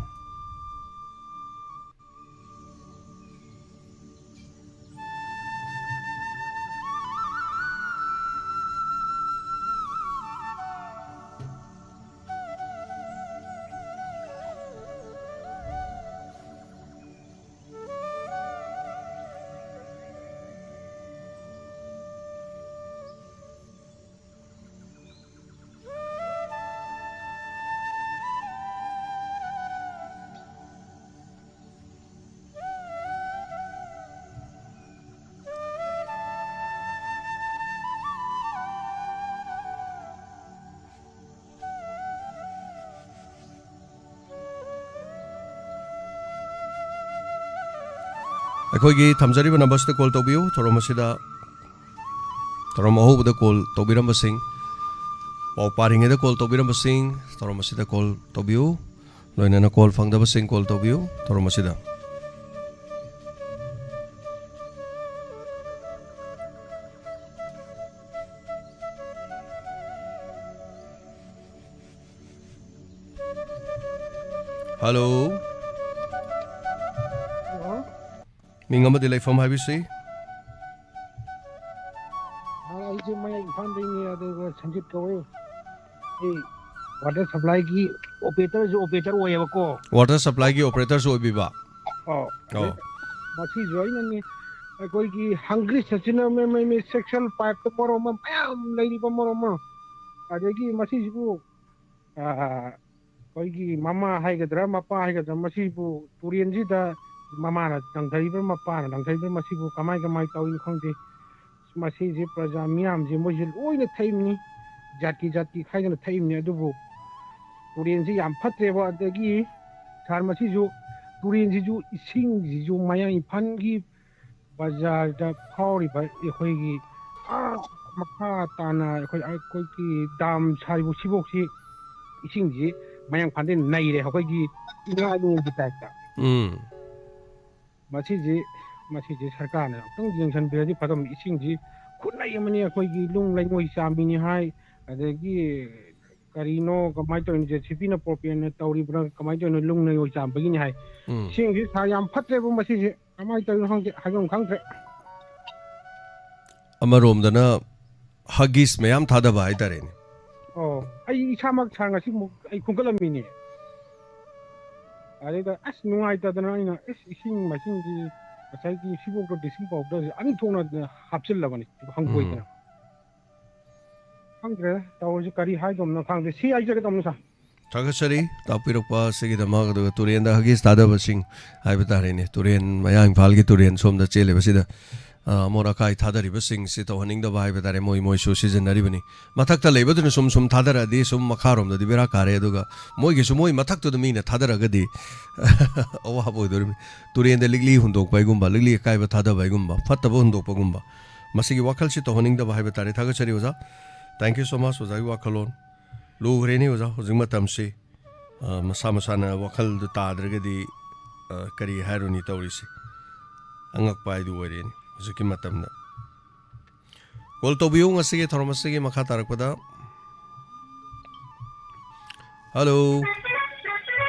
ꯑꯩꯈꯣꯏꯒꯤ ꯊꯝꯖꯔꯤꯕ ꯅꯝꯕꯔꯁꯤꯗ ꯀꯣꯜ ꯇꯧꯕꯤꯌꯨ꯫ ꯊꯧꯔꯝ ꯑꯁꯤꯗ, ꯊꯧꯔꯝ ꯑꯍꯧꯕꯗ ꯀꯣꯜ ꯇꯧꯕꯤꯔꯝꯕꯁꯤꯡ, ꯄꯥꯎ ꯄꯥꯔꯤꯉꯩꯗ ꯀꯣꯜ ꯇꯧꯕꯤꯔꯝꯕꯁꯤꯡ, ꯊꯧꯔꯝ ꯑꯁꯤꯗ ꯀꯣꯜ ꯇꯧꯕꯤꯌꯨ꯫ ꯂꯣꯏꯅꯅ ꯀꯣꯜ ꯐꯪꯗꯕꯁꯤꯡ ꯀꯣꯜ ꯇꯧꯕꯤꯌꯨ ꯊꯧꯔꯝ ꯑꯁꯤꯗ꯫ ꯍꯜꯂꯣ꯫ ꯍꯜꯂꯣ꯫ ꯃꯤꯡ ꯑꯃꯗꯤ ꯂꯩꯐꯝ ꯍꯥꯏꯕꯤꯁꯤ꯫ ꯑꯥ, ꯑꯩꯁꯦ ꯃꯌꯥꯏ ꯏꯝꯐꯥꯜꯗꯩꯅꯦ, ꯑꯗꯨꯒ ꯁꯟꯖꯤꯠ ꯀꯧꯋꯦ꯫ ꯑꯩ ꯋꯥꯇꯔ ꯁꯄ꯭ꯂꯥꯏꯒꯤ ꯑꯣꯄꯔꯦꯇꯔꯁꯨ ꯑꯣꯄꯔꯦꯇꯔ ꯑꯣꯏꯌꯦꯕꯀꯣ꯫ ꯋꯥꯇꯔ ꯁꯄ꯭ꯂꯥꯏꯒꯤ ꯑꯣꯄꯔꯦꯇꯔꯁꯨ ꯑꯣꯏꯕꯤꯕ? ꯑꯣ꯫ ꯑꯣ꯫ ꯃꯁꯤꯁꯨ ꯑꯩꯅꯅꯦ, ꯑꯩꯈꯣꯏꯒꯤ ꯍꯪꯒ꯭ꯔꯤꯁ ꯑꯁꯤꯅ ꯃꯦ- ꯃꯦ- ꯃꯦ ꯁꯦꯛꯁꯨꯋꯦꯜ ꯄꯥꯏꯞꯇ ꯃꯔꯣꯟ ꯑꯃ ꯃꯌꯥꯝ ꯂꯩꯔꯤꯕ ꯃꯔꯣꯟ ꯑꯃ꯫ ꯑꯗꯒꯤ ꯃꯁꯤꯁꯤꯕꯨ, ꯑ, ꯑꯩꯈꯣꯏꯒꯤ ꯃꯃꯥ ꯍꯥꯏꯒꯗ꯭ꯔꯥ ꯃꯄꯥ ꯍꯥꯏꯒꯗ꯭ꯔꯥ, ꯃꯁꯤꯕꯨ ꯇꯨꯔꯦꯟꯁꯤꯗ ꯃꯃꯥꯅ ꯂꯪꯊꯔꯤꯕ꯭ꯔꯥ ꯃꯄꯥꯅ ꯂꯪꯊꯔꯤꯕ꯭ꯔꯥ, ꯃꯁꯤꯕꯨ ꯀꯃꯥꯏ ꯀꯃꯥꯏ ꯇꯧꯔꯤꯅꯣ ꯈꯪꯗꯦ꯫ ꯃꯁꯤꯁꯦ ꯄ꯭ꯔꯖꯥ ꯃꯤꯌꯥꯝꯁꯦ ꯃꯣꯏꯁꯦ ꯂꯣꯏꯅ ꯊꯛꯏꯕꯅꯤ, ꯖꯥꯇꯤ ꯖꯥꯇꯤ ꯈꯥꯏꯗꯅ ꯊꯛꯏꯕꯅꯤ꯫ ꯑꯗꯨꯕꯨ ꯇꯨꯔꯦꯟꯁꯤ ꯌꯥꯝ ꯐꯠꯇ꯭ꯔꯦꯕ꯫ ꯑꯗꯒꯤ ꯁꯥꯔ, ꯃꯁꯤꯁꯨ, ꯇꯨꯔꯦꯟꯁꯤꯁꯨ, ꯏꯁꯤꯡꯁꯤꯁꯨ ꯃꯌꯥꯡ ꯏꯝꯐꯥꯜꯒꯤ ꯕꯖꯥꯔꯗ ꯐꯥꯎꯔꯤꯕ ꯑꯩꯈꯣꯏꯒꯤ, ꯑꯥ, ꯃꯈꯥ ꯇꯥꯅ ꯑꯩꯈꯣꯏ, ꯑꯩꯈꯣꯏꯒꯤ ꯗꯥꯝ ꯁꯥꯔꯤꯕ ꯁꯤꯕꯣꯛꯁꯤ, ꯏꯁꯤꯡꯁꯤ ꯃꯌꯥꯡ ꯏꯝꯐꯥꯜꯗꯩ ꯅꯩꯔꯦ, ꯑꯩꯈꯣꯏꯒꯤ ꯏꯉꯥ ꯏꯉꯦꯟꯒꯤ ꯇꯥꯏꯞꯇ꯫ ꯎꯝ꯫ ꯃꯁꯤꯁꯤ, ꯃꯁꯤꯁꯤ ꯁꯔꯀꯥꯔꯅ ꯑꯃꯨꯛꯇꯪ ꯌꯦꯡꯁꯤꯟꯕꯤꯔꯗꯤ ꯐꯗꯧꯅꯤ꯫ ꯏꯁꯤꯡꯁꯤ ꯈꯨꯠꯅꯩ ꯑꯃꯅꯤ, ꯑꯩꯈꯣꯏꯒꯤ ꯅꯨꯡ ꯂꯩꯉꯣꯏ ꯆꯥꯝꯃꯤꯅꯤ ꯍꯥꯏ, ꯑꯗꯒꯤ ꯀꯔꯤꯅꯣ, ꯀꯃꯥꯏꯅ ꯇꯧꯔꯤꯅꯣ, ꯖꯦ ꯁꯤ ꯕꯤꯅ ꯄ꯭ꯔꯣꯄꯦꯟꯅ ꯇꯧꯔꯤꯕ꯭ꯔꯥ, ꯀꯃꯥꯏꯅ ꯇꯧꯔꯤꯅꯣ, ꯅꯨꯡ ꯂꯩꯉꯣꯏ ꯆꯥꯝꯕꯒꯤꯅꯤ ꯍꯥꯏ꯫ ꯎꯝ꯫ ꯏꯁꯤꯡꯁꯤ ꯁꯥꯔ ꯌꯥꯝ ꯐꯠꯇ꯭ꯔꯦꯕꯨ ꯃꯁꯤꯁꯦ, ꯀꯃꯥꯏꯅ ꯇꯧꯔꯤꯅꯣ ꯈꯪꯗꯦ, ꯍꯥꯏꯐꯝ ꯈꯪꯗ꯭ꯔꯦ꯫ ꯑꯃꯔꯣꯝꯗꯅ ꯍꯒꯤꯁ ꯃꯌꯥꯝ ꯊꯥꯗꯕ ꯍꯥꯏꯇꯥꯔꯦꯅꯦ꯫ ꯑꯣ, ꯑꯩ ꯏꯁꯥꯃꯛ ꯁꯥꯔ ꯉꯁꯤꯃꯨꯛ ꯑꯩ ꯈꯣꯝꯒꯠꯂꯝꯃꯤꯅꯦ꯫ ꯑꯗꯩꯗ ꯑꯁ ꯅꯨꯡꯉꯥꯏꯇꯗꯅ ꯑꯩꯅ ꯑꯁ ꯏꯁꯤꯡ ꯃꯥꯏꯁꯤꯡꯁꯤ ꯉꯁꯥꯏꯒꯤ ꯁꯤꯕꯣꯛꯇ ꯕ꯭ꯂꯤꯆꯤꯡ ꯄꯥꯎꯗꯔꯁꯦ ꯑꯅꯤ ꯊꯣꯛꯅ ꯍꯥꯞꯆꯤꯜꯂꯕꯅꯤ ꯍꯪꯒꯣꯏꯗꯅ꯫ ꯈꯪꯗ꯭ꯔꯦ ꯇꯧꯔꯤꯁꯤ, ꯀꯔꯤ ꯍꯥꯏꯗꯧꯅꯣ ꯈꯪꯗꯦ꯫ ꯁꯤ ꯍꯥꯏꯖꯒꯗꯧꯅꯣ ꯁꯥꯔ꯫ ꯊꯥꯒꯠꯆꯔꯤ ꯇꯥꯛꯄꯤꯔꯛꯄ ꯑꯁꯤꯒꯤꯗꯃꯛ꯫ ꯑꯗꯨꯒ ꯇꯨꯔꯦꯟꯗ ꯍꯒꯤꯁ ꯊꯥꯗꯕꯁꯤꯡ ꯍꯥꯏꯕ ꯇꯥꯔꯦꯅꯦ, ꯇꯨꯔꯦꯟ ꯃꯌꯥꯡ ꯏꯝꯐꯥꯜꯒꯤ ꯇꯨꯔꯦꯟ ꯁꯣꯝꯗ ꯆꯦꯜꯂꯤꯕꯁꯤꯗ, ꯑ, ꯑꯃꯣꯠ ꯑꯀꯥꯏ ꯊꯥꯗꯔꯤꯕꯁꯤꯡꯁꯤ ꯇꯧꯍꯟꯅꯤꯡꯗꯕ ꯍꯥꯏꯕ ꯇꯥꯔꯦ꯫ ꯃꯣꯏ ꯃꯣꯏꯁꯨ ꯁꯤꯖꯤꯟꯅꯔꯤꯕꯅꯤ꯫ ꯃꯊꯛꯇ ꯂꯩꯕꯗꯨꯅ ꯁꯨꯝ ꯁꯨꯝ ꯊꯥꯗꯔꯛꯑꯗꯤ ꯁꯨꯝ ꯃꯈꯥꯔꯣꯝꯗꯗꯤ ꯕꯦꯔꯥ ꯀꯥꯔꯦ꯫ ꯑꯗꯨꯒ ꯃꯣꯏꯒꯤꯁꯨ ꯃꯣꯏ ꯃꯊꯛꯇꯨꯗ ꯃꯤꯅ ꯊꯥꯗꯔꯒꯗꯤ ꯑꯋꯥꯕ ꯑꯣꯏꯗꯣꯔꯤꯕꯅꯤ꯫ ꯇꯨꯔꯦꯟꯗ ꯂꯤꯛꯂꯤ ꯍꯨꯟꯗꯣꯛꯄ ꯍꯥꯏꯒꯨꯝꯕ, ꯂꯤꯛꯂꯤ ꯑꯀꯥꯏꯕ ꯊꯥꯗꯕ ꯍꯥꯏꯒꯨꯝꯕ, ꯐꯠꯇꯕ ꯍꯨꯟꯗꯣꯛꯄꯒꯨꯝꯕ, ꯃꯁꯤꯒꯤ ꯋꯥꯈꯜꯁꯤ ꯇꯧꯍꯟꯅꯤꯡꯗꯕ ꯍꯥꯏꯕ ꯇꯥꯔꯦ꯫ ꯊꯥꯒꯠꯆꯔꯤ ꯑꯣꯖꯥ꯫ Thank you so much ꯑꯣꯖꯥꯒꯤ ꯋꯥꯈꯜꯂꯣꯟ꯫ ꯂꯨꯈ꯭ꯔꯦꯅꯦ ꯑꯣꯖꯥ, ꯍꯧꯖꯤꯛ ꯃꯇꯝꯁꯤ꯫ ꯑ, ꯃꯁꯥ ꯃꯁꯥꯅ ꯋꯥꯈꯜꯗꯨ ꯇꯥꯗ꯭ꯔꯒꯗꯤ, ꯑ, ꯀꯔꯤ ꯍꯥꯏꯔꯨꯅꯤ ꯇꯧꯔꯤꯁꯤ? ꯑꯉꯛꯄ ꯍꯥꯏꯗꯨ ꯑꯣꯏꯔꯦꯅꯦ ꯍꯧꯖꯤꯛꯀꯤ ꯃꯇꯝꯗ꯫ ꯀꯣꯜ ꯇꯧꯕꯤꯌꯨ ꯉꯁꯤꯒꯤ ꯊꯧꯔꯝ ꯑꯁꯤꯒꯤ ꯃꯈꯥ ꯇꯥꯔꯛꯄꯗ꯫ ꯍꯜꯂꯣ꯫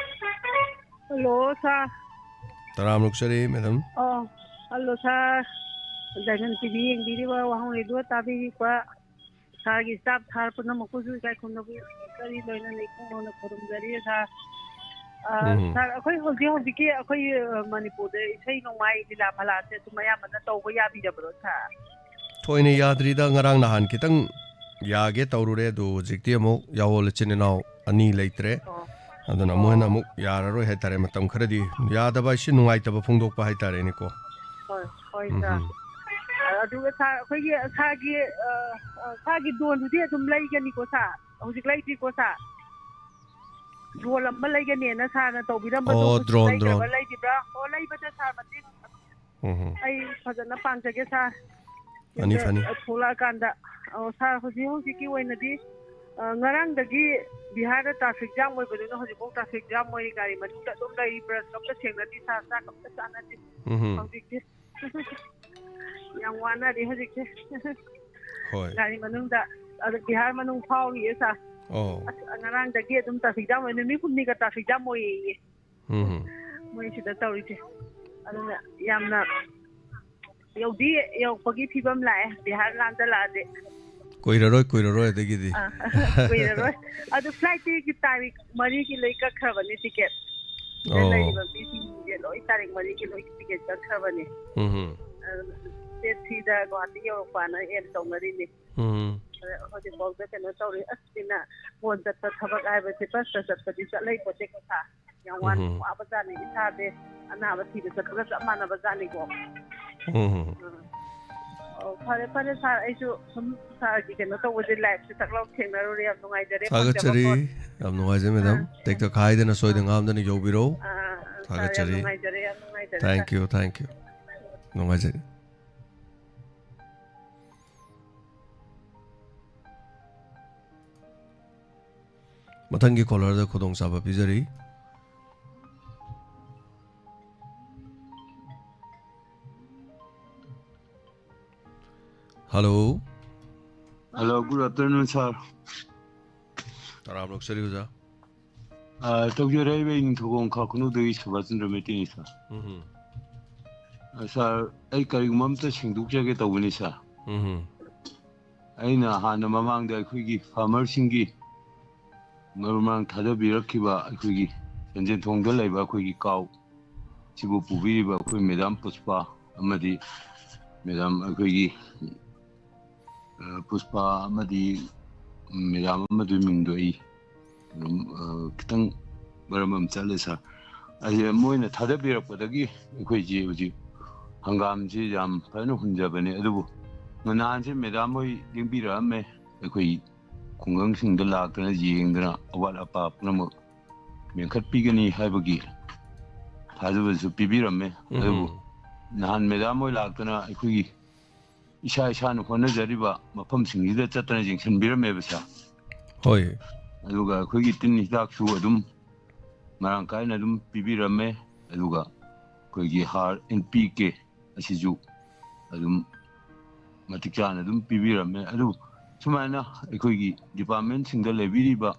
ꯍꯜꯂꯣ ꯁꯥꯔ꯫ ꯇꯔꯥꯝꯅ ꯑꯣꯛꯆꯔꯤ ꯃꯦꯗꯥꯝ꯫ ꯑꯣ, ꯍꯜꯂꯣ ꯁꯥꯔ꯫ ꯗꯥꯏꯃꯟ ꯇꯤ ꯚꯤ ꯌꯦꯡꯕꯤꯔꯤꯕ, ꯋꯥꯍꯪ ꯔꯦꯗꯤꯑꯣ ꯇꯥꯕꯤꯔꯤꯕ ꯁꯥꯔꯒꯤ ꯁ꯭ꯇꯥꯐ ꯁꯥꯔ ꯄꯨꯝꯅꯃꯛꯄꯨꯁꯨ ꯏꯀꯥꯏ ꯈꯨꯝꯅꯕ ꯀꯔꯤ ꯂꯣꯏꯅꯅ ꯏꯈꯪ ꯅꯧꯅ ꯈꯨꯔꯨꯝꯖꯔꯤ ꯁꯥꯔ꯫ ꯑ, ꯎꯝ꯫ ꯁꯥꯔ, ꯑꯩꯈꯣꯏ ꯍꯧꯖꯤꯛ ꯍꯧꯖꯤꯛꯀꯤ ꯑꯩꯈꯣꯏ, ꯑ, ꯃꯅꯤꯄꯨꯔꯗ ꯏꯁꯩ ꯅꯣꯡꯃꯥꯏ ꯂꯤꯂꯥ ꯐꯂꯥꯁꯦ ꯑꯗꯨꯝ ꯑꯌꯥꯝꯕꯅ ꯇꯧꯕ ꯌꯥꯕꯤꯔꯕ꯭ꯔꯣ, ꯁꯥꯔ? ꯊꯣꯏꯅ ꯌꯥꯗ꯭ꯔꯤꯗ, ꯉꯔꯥꯡ ꯅꯍꯥꯟ ꯈꯤꯇꯪ ꯌꯥꯒꯦ ꯇꯧꯔꯨꯔꯦ, ꯑꯗꯨ ꯍꯧꯖꯤꯛꯇꯤ ꯑꯃꯨꯛ ꯌꯥꯋꯣꯜ ꯏꯆꯤꯟ ꯏꯅꯥꯎ ꯑꯅꯤ ꯂꯩꯇ꯭ꯔꯦ꯫ ꯑꯣ꯫ ꯑꯗꯨꯅ ꯑꯣ꯫ ꯃꯣꯏꯅ ꯑꯃꯨꯛ ꯌꯥꯔꯔꯣꯏ ꯍꯥꯏꯇꯥꯔꯦ, ꯃꯇꯝ ꯈꯔꯗꯤ꯫ ꯌꯥꯗꯕ ꯍꯥꯏꯁꯤ ꯅꯨꯡꯉꯥꯏꯇꯕ ꯐꯣꯡꯗꯣꯛꯄ ꯍꯥꯏꯇꯥꯔꯦꯅꯦꯀꯣ꯫ ꯍꯣꯏ, ꯍꯣꯏ, ꯎꯝ, ꯁꯥꯔ꯫ ꯎꯝ꯫ ꯑꯗꯨꯒ ꯁꯥꯔ, ꯑꯩꯈꯣꯏꯒꯤ ꯁꯥꯔꯒꯤ, ꯑ, ꯑ, ꯁꯥꯔꯒꯤ ꯗ꯭ꯔꯣꯟꯗꯨꯗꯤ ꯑꯗꯨꯝ ꯂꯩꯒꯅꯤꯀꯣ, ꯁꯥꯔ? ꯍꯧꯖꯤꯛ ꯂꯩꯗ꯭ꯔꯤꯀꯣ, ꯁꯥꯔ? ꯗ꯭ꯔꯣꯟ ꯑꯃ ꯂꯩꯒꯅꯦꯅ ꯁꯥꯔꯅ ꯇꯧꯕꯤꯔꯝꯕꯗꯣ ꯑꯣ, ꯍꯧꯖꯤꯛ ꯗ꯭ꯔꯣꯟ, ꯂꯩꯈ꯭ꯔꯕ, ꯗ꯭ꯔꯣꯟ꯫ ꯂꯩꯔꯤꯕ꯭ꯔꯥ? ꯑꯣ, ꯂꯩꯕꯗ ꯁꯥꯔ ꯃꯇꯦꯡ ꯎꯝ, ꯎꯝ꯫ ꯑꯩ ꯐꯖꯅ ꯄꯥꯡꯖꯒꯦ, ꯁꯥꯔ꯫ ꯐꯅꯤ, ꯌꯨꯝꯗ ꯐꯅꯤ꯫ ꯊꯣꯛꯂꯛꯑꯀꯥꯟꯗ꯫ ꯑꯣ, ꯁꯥꯔ, ꯍꯧꯖꯤꯛ ꯍꯧꯖꯤꯛꯀꯤ ꯑꯣꯏꯅꯗꯤ, ꯑ, ꯉꯔꯥꯡꯗꯒꯤ ꯕꯤꯍꯥꯔꯗ traffic jam ꯑꯣꯏꯕꯗꯨꯅ ꯍꯧꯖꯤꯛꯐꯥꯎ traffic jam ꯑꯣꯏꯔꯤ꯫ ꯒꯥꯔꯤ ꯃꯅꯨꯡꯗ ꯑꯗꯨꯝ ꯂꯩꯔꯤ, brush ꯑꯝꯇ ꯁꯦꯡꯅꯗ꯭ꯔꯤ, ꯁꯥꯔ, ꯆꯥꯛ ꯑꯝꯇ ꯆꯥꯅꯗ꯭ꯔꯤ꯫ ꯎꯝ, ꯎꯝ꯫ ꯍꯧꯖꯤꯛꯇꯤ ꯌꯥꯝ ꯋꯥꯅꯔꯤ ꯍꯧꯖꯤꯛꯁꯦ꯫ ꯍꯣꯏ꯫ ꯒꯥꯔꯤ ꯃꯅꯨꯡꯗ, ꯑꯗꯨ ꯕꯤꯍꯥꯔ ꯃꯅꯨꯡ ꯐꯥꯎꯔꯤꯌꯦ, ꯁꯥꯔ꯫ ꯑꯣ꯫ ꯑꯁ, ꯉꯔꯥꯡꯗꯒꯤ ꯑꯗꯨꯝ traffic jam ꯑꯣꯏ, ꯅꯨꯃꯤꯠ ꯍꯨꯝꯅꯤꯒ traffic jam ꯑꯣꯏꯌꯦꯌꯦ꯫ ꯎꯝ꯫ ꯃꯣꯏ ꯁꯤꯗ ꯇꯧꯔꯤꯁꯦ꯫ ꯑꯗꯨꯅ ꯌꯥꯝꯅ ꯌꯧꯗꯤ ꯌꯧꯔꯛꯄꯒꯤ ꯐꯤꯕꯝ ꯂꯥꯛꯑꯦ, ꯕꯤꯍꯥꯔ ꯂꯥꯟꯗ ꯂꯥꯛꯑꯗꯤ꯫ ꯀꯨꯏꯔꯔꯣꯏ, ꯀꯨꯏꯔꯔꯣꯏ ꯑꯗꯒꯤꯗꯤ꯫ ꯑꯥ, ꯀꯨꯏꯔꯔꯣꯏ꯫ ꯑꯗꯨ flightꯇꯤ ꯇꯥꯔꯤꯛ ꯃꯔꯤꯒꯤ ꯂꯣꯏ ꯀꯛꯈ꯭ꯔꯕꯅꯤ ticket꯫ ꯁꯤꯗ ꯑꯣ꯫ ꯂꯩꯔꯤꯕ ꯃꯤꯁꯤꯡꯁꯦ ꯂꯣꯏ ꯇꯥꯔꯤꯛ ꯃꯔꯤꯒꯤ ꯂꯣꯏ ticket ꯀꯛꯈ꯭ꯔꯕꯅꯤ꯫ ꯎꯝ꯫ ꯑꯗꯨ date threeꯗ ꯒꯨꯋꯥꯍꯥꯇꯤ ꯌꯧꯔꯛꯄꯅ aim ꯇꯧꯅꯔꯤꯅꯤ꯫ ꯎꯝ꯫ ꯑꯗ ꯍꯧꯖꯤꯛꯐꯥꯎꯗ ꯀꯩꯅꯣ ꯇꯧꯔꯤ꯫ ꯑꯁ, ꯁꯤꯅ ꯐꯣꯟ ꯆꯠꯄ ꯊꯕꯛ ꯍꯥꯏꯕꯁꯦ, busꯇ ꯆꯠꯄꯗꯤ ꯆꯠ ꯂꯩꯄꯣꯠꯇꯦꯀꯣ, ꯁꯥꯔ꯫ ꯌꯥꯝ ꯋꯥꯅ ꯎꯝ꯫ ꯋꯥꯕꯖꯥꯠꯅꯤ, ꯏꯁꯥꯁꯦ ꯑꯅꯥꯕ ꯊꯤꯕ ꯆꯠꯄꯒ ꯆꯞ ꯃꯥꯟꯅꯕꯖꯥꯠꯅꯤꯀꯣ꯫ ꯎꯝ꯫ ꯎꯝ꯫ ꯑꯣ, ꯐꯔꯦ, ꯐꯔꯦ, ꯁꯥꯔ, ꯑꯩꯁꯨ ꯁꯨꯝ ꯁꯥꯔꯒꯤ ꯀꯩꯅꯣ ꯇꯧꯕꯁꯦ, liveꯁꯦ ꯇꯛ ꯂꯥꯎ ꯊꯦꯡꯅꯔꯨꯔꯦ, ꯌꯥꯝ ꯅꯨꯡꯉꯥꯏꯖꯔꯦ, ꯐꯪꯖꯕ ꯊꯥꯒꯠꯆꯔꯤ꯫ ꯐꯣꯟ꯫ ꯌꯥꯝ ꯅꯨꯡꯉꯥꯏꯖꯩ, ꯃꯦꯗꯥꯝ꯫ ꯑꯥ꯫ ꯇꯦꯛꯇ ꯀꯥꯏꯗꯅ ꯁꯣꯏꯗ ꯑꯥ꯫ ꯉꯥꯝꯗꯅ ꯌꯧꯕꯤꯔꯛꯎ꯫ ꯑꯥ, ꯑꯥ, ꯁꯥꯔ, ꯌꯥꯝ ꯊꯥꯒꯠꯆꯔꯤ꯫ ꯅꯨꯡꯉꯥꯏꯖꯔꯦ, ꯌꯥꯝ ꯅꯨꯡꯉꯥꯏꯖꯔꯦ, ꯁꯥꯔ꯫ Thank you, thank you꯫ ꯅꯨꯡꯉꯥꯏꯖꯔꯦ꯫ ꯃꯊꯪꯒꯤ callerꯗ ꯈꯨꯗꯣꯡꯆꯥꯕ ꯄꯤꯖꯔꯤ꯫ Hello꯫ Hello, good afternoon, sir꯫ ꯇꯔꯥꯝꯅ ꯑꯣꯛꯆꯔꯤ, ꯑꯣꯖꯥ꯫ ꯑ, ꯇꯧꯖꯔꯛꯏꯕ ꯅꯤꯡꯊꯧꯈꯣꯡ ꯈꯥ ꯈꯨꯅꯧꯗꯒꯤ ꯁꯨꯕꯥꯁ ꯆꯟꯗ꯭ꯔ ꯃꯩꯇꯩꯅꯤ, sir꯫ ꯎꯝ꯫ ꯑ, sir, ꯑꯩ ꯀꯔꯤꯒꯨꯝꯕ ꯑꯝꯇ ꯁꯦꯡꯗꯣꯛꯆꯒꯦ ꯇꯧꯕꯅꯤ, sir꯫ ꯎꯝ꯫ ꯑꯩꯅ ꯍꯥꯟꯅ ꯃꯃꯥꯡꯗ ꯑꯩꯈꯣꯏꯒꯤ farmerꯁꯤꯡꯒꯤ ꯃꯔꯨ ꯃꯔꯥꯡ ꯊꯥꯗꯕꯤꯔꯛꯈꯤꯕ ꯑꯩꯈꯣꯏꯒꯤ ꯂꯟꯖꯦꯟꯊꯣꯡꯗ ꯂꯩꯕ ꯑꯩꯈꯣꯏꯒꯤ ꯀꯥꯎ ꯁꯤꯕꯨ ꯄꯨꯕꯤꯔꯤꯕ ꯑꯩꯈꯣꯏ ꯃꯦꯗꯥꯝ ꯄꯨꯁꯄꯥ ꯑꯃꯗꯤ ꯃꯦꯗꯥꯝ ꯑꯩꯈꯣꯏꯒꯤ, ꯑ, ꯄꯨꯁꯄꯥ ꯑꯃꯗꯤ ꯃꯦꯗꯥꯝ ꯑꯃꯗꯨꯒꯤ ꯃꯤꯡꯗꯣ ꯑꯩ ꯑꯗꯨꯝ, ꯑ, ꯈꯤꯇꯪ ꯃꯔꯝ ꯑꯃ ꯆꯠꯂꯦ ꯁꯥꯔ꯫ ꯑꯩꯁꯦ ꯃꯣꯏꯅ ꯊꯥꯗꯕꯤꯔꯛꯄꯗꯒꯤ ꯑꯩꯈꯣꯏꯁꯦ ꯍꯧꯖꯤꯛ ꯍꯪꯒꯥꯝꯁꯦ ꯌꯥꯝ ꯐꯖꯅ ꯍꯨꯟꯖꯕꯅꯦ꯫ ꯑꯗꯨꯕꯨ ꯅꯍꯥꯟꯁꯦ ꯃꯦꯗꯥꯝ ꯍꯣꯏ ꯂꯦꯡꯕꯤꯔꯛꯑꯝꯃꯦ, ꯑꯩꯈꯣꯏ ꯈꯨꯡꯒꯪꯁꯤꯡꯗ ꯂꯥꯛꯇꯅ ꯌꯦꯡꯗꯅ ꯑꯋꯥꯠ ꯑꯄꯥ ꯄꯨꯝꯅꯃꯛ ꯃꯦꯟꯈꯠꯄꯤꯒꯅꯤ ꯍꯥꯏꯕꯒꯤ ꯊꯥꯖꯕꯁꯨ ꯄꯤꯕꯤꯔꯝꯃꯦ꯫ ꯎꯝ꯫ ꯑꯗꯨꯕꯨ ꯅꯍꯥꯟ ꯃꯦꯗꯥꯝ ꯍꯣꯏ ꯂꯥꯛꯇꯅ ꯑꯩꯈꯣꯏꯒꯤ ꯏꯁꯥ ꯏꯁꯥꯅ ꯍꯣꯠꯅꯖꯔꯤꯕ ꯃꯐꯝꯁꯤꯡꯁꯤꯗ ꯆꯠꯇꯅ ꯌꯦꯡꯁꯤꯟꯕꯤꯔꯝꯃꯦꯕ ꯁꯥꯔ꯫ ꯍꯣꯏ꯫ ꯑꯗꯨꯒ ꯑꯩꯈꯣꯏꯒꯤ ꯇꯤꯟ ꯍꯤꯗꯥꯛꯁꯨ ꯑꯗꯨꯝ ꯃꯔꯥꯡ ꯀꯥꯏꯅ ꯑꯗꯨꯝ ꯄꯤꯕꯤꯔꯝꯃꯦ꯫ ꯑꯗꯨꯒ ꯑꯩꯈꯣꯏꯒꯤ ꯍꯥꯔ ꯑꯦꯟ ꯄꯤ ꯀꯦ ꯑꯁꯤꯁꯨ ꯑꯗꯨꯝ ꯃꯇꯤꯛ ꯆꯥꯅ ꯑꯗꯨꯝ ꯄꯤꯕꯤꯔꯝꯃꯦ꯫ ꯑꯗꯨ ꯁꯨꯃꯥꯏꯅ ꯑꯩꯈꯣꯏꯒꯤ ꯗꯤꯄꯥꯔꯠꯃꯦꯟꯁꯤꯡꯗ ꯂꯩꯕꯤꯔꯤꯕ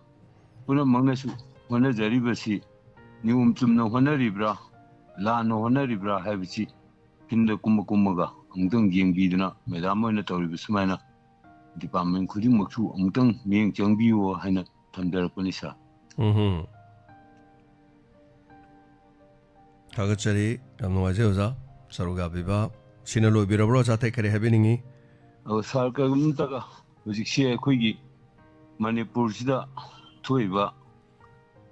ꯄꯨꯝꯅꯃꯛꯅꯁꯨ ꯍꯣꯠꯅꯖꯔꯤꯕꯁꯤ ꯅꯤꯌꯣꯝ ꯆꯨꯝꯅ ꯍꯣꯠꯅꯔꯤꯕ꯭ꯔꯥ, ꯂꯥꯟꯅ ꯍꯣꯠꯅꯔꯤꯕ꯭ꯔꯥ ꯍꯥꯏꯕꯁꯤ ꯐꯤꯜꯗ ꯀꯨꯝꯃ ꯀꯨꯝꯃꯒ ꯑꯃꯨꯛꯇꯪ ꯌꯦꯡꯕꯤꯗꯨꯅ ꯃꯦꯗꯥꯝ ꯍꯣꯏꯅ ꯇꯧꯔꯤꯕ ꯁꯨꯃꯥꯏꯅ ꯗꯤꯄꯥꯔꯠꯃꯦꯟ ꯈꯨꯗꯤꯡꯃꯛꯁꯨ ꯑꯃꯨꯛꯇꯪ ꯃꯤꯠꯌꯦꯡ ꯆꯪꯕꯤꯌꯨ ꯍꯥꯏꯅ ꯊꯝꯖꯔꯛꯄꯅꯤ ꯁꯥꯔ꯫ ꯎꯝ꯫ ꯊꯥꯒꯠꯆꯔꯤ꯫ ꯌꯥꯝ ꯅꯨꯡꯉꯥꯏꯖꯩ ꯑꯣꯖꯥ꯫ ꯁꯔꯨꯛ ꯌꯥꯕꯤꯕ ꯁꯤꯅ ꯂꯣꯏꯕꯤꯔꯕ꯭ꯔꯣ ꯑꯣꯖꯥ? ꯑꯇꯩ ꯀꯔꯤ ꯍꯥꯏꯕꯤꯅꯤꯡꯉꯤ? ꯑꯣ ꯁꯥꯔ, ꯀꯔꯤꯒꯨꯝꯕ ꯑꯃꯇꯒ ꯍꯧꯖꯤꯛꯁꯤ ꯑꯩꯈꯣꯏꯒꯤ ꯃꯅꯤꯄꯨꯔꯁꯤꯗ ꯊꯣꯛꯏꯕ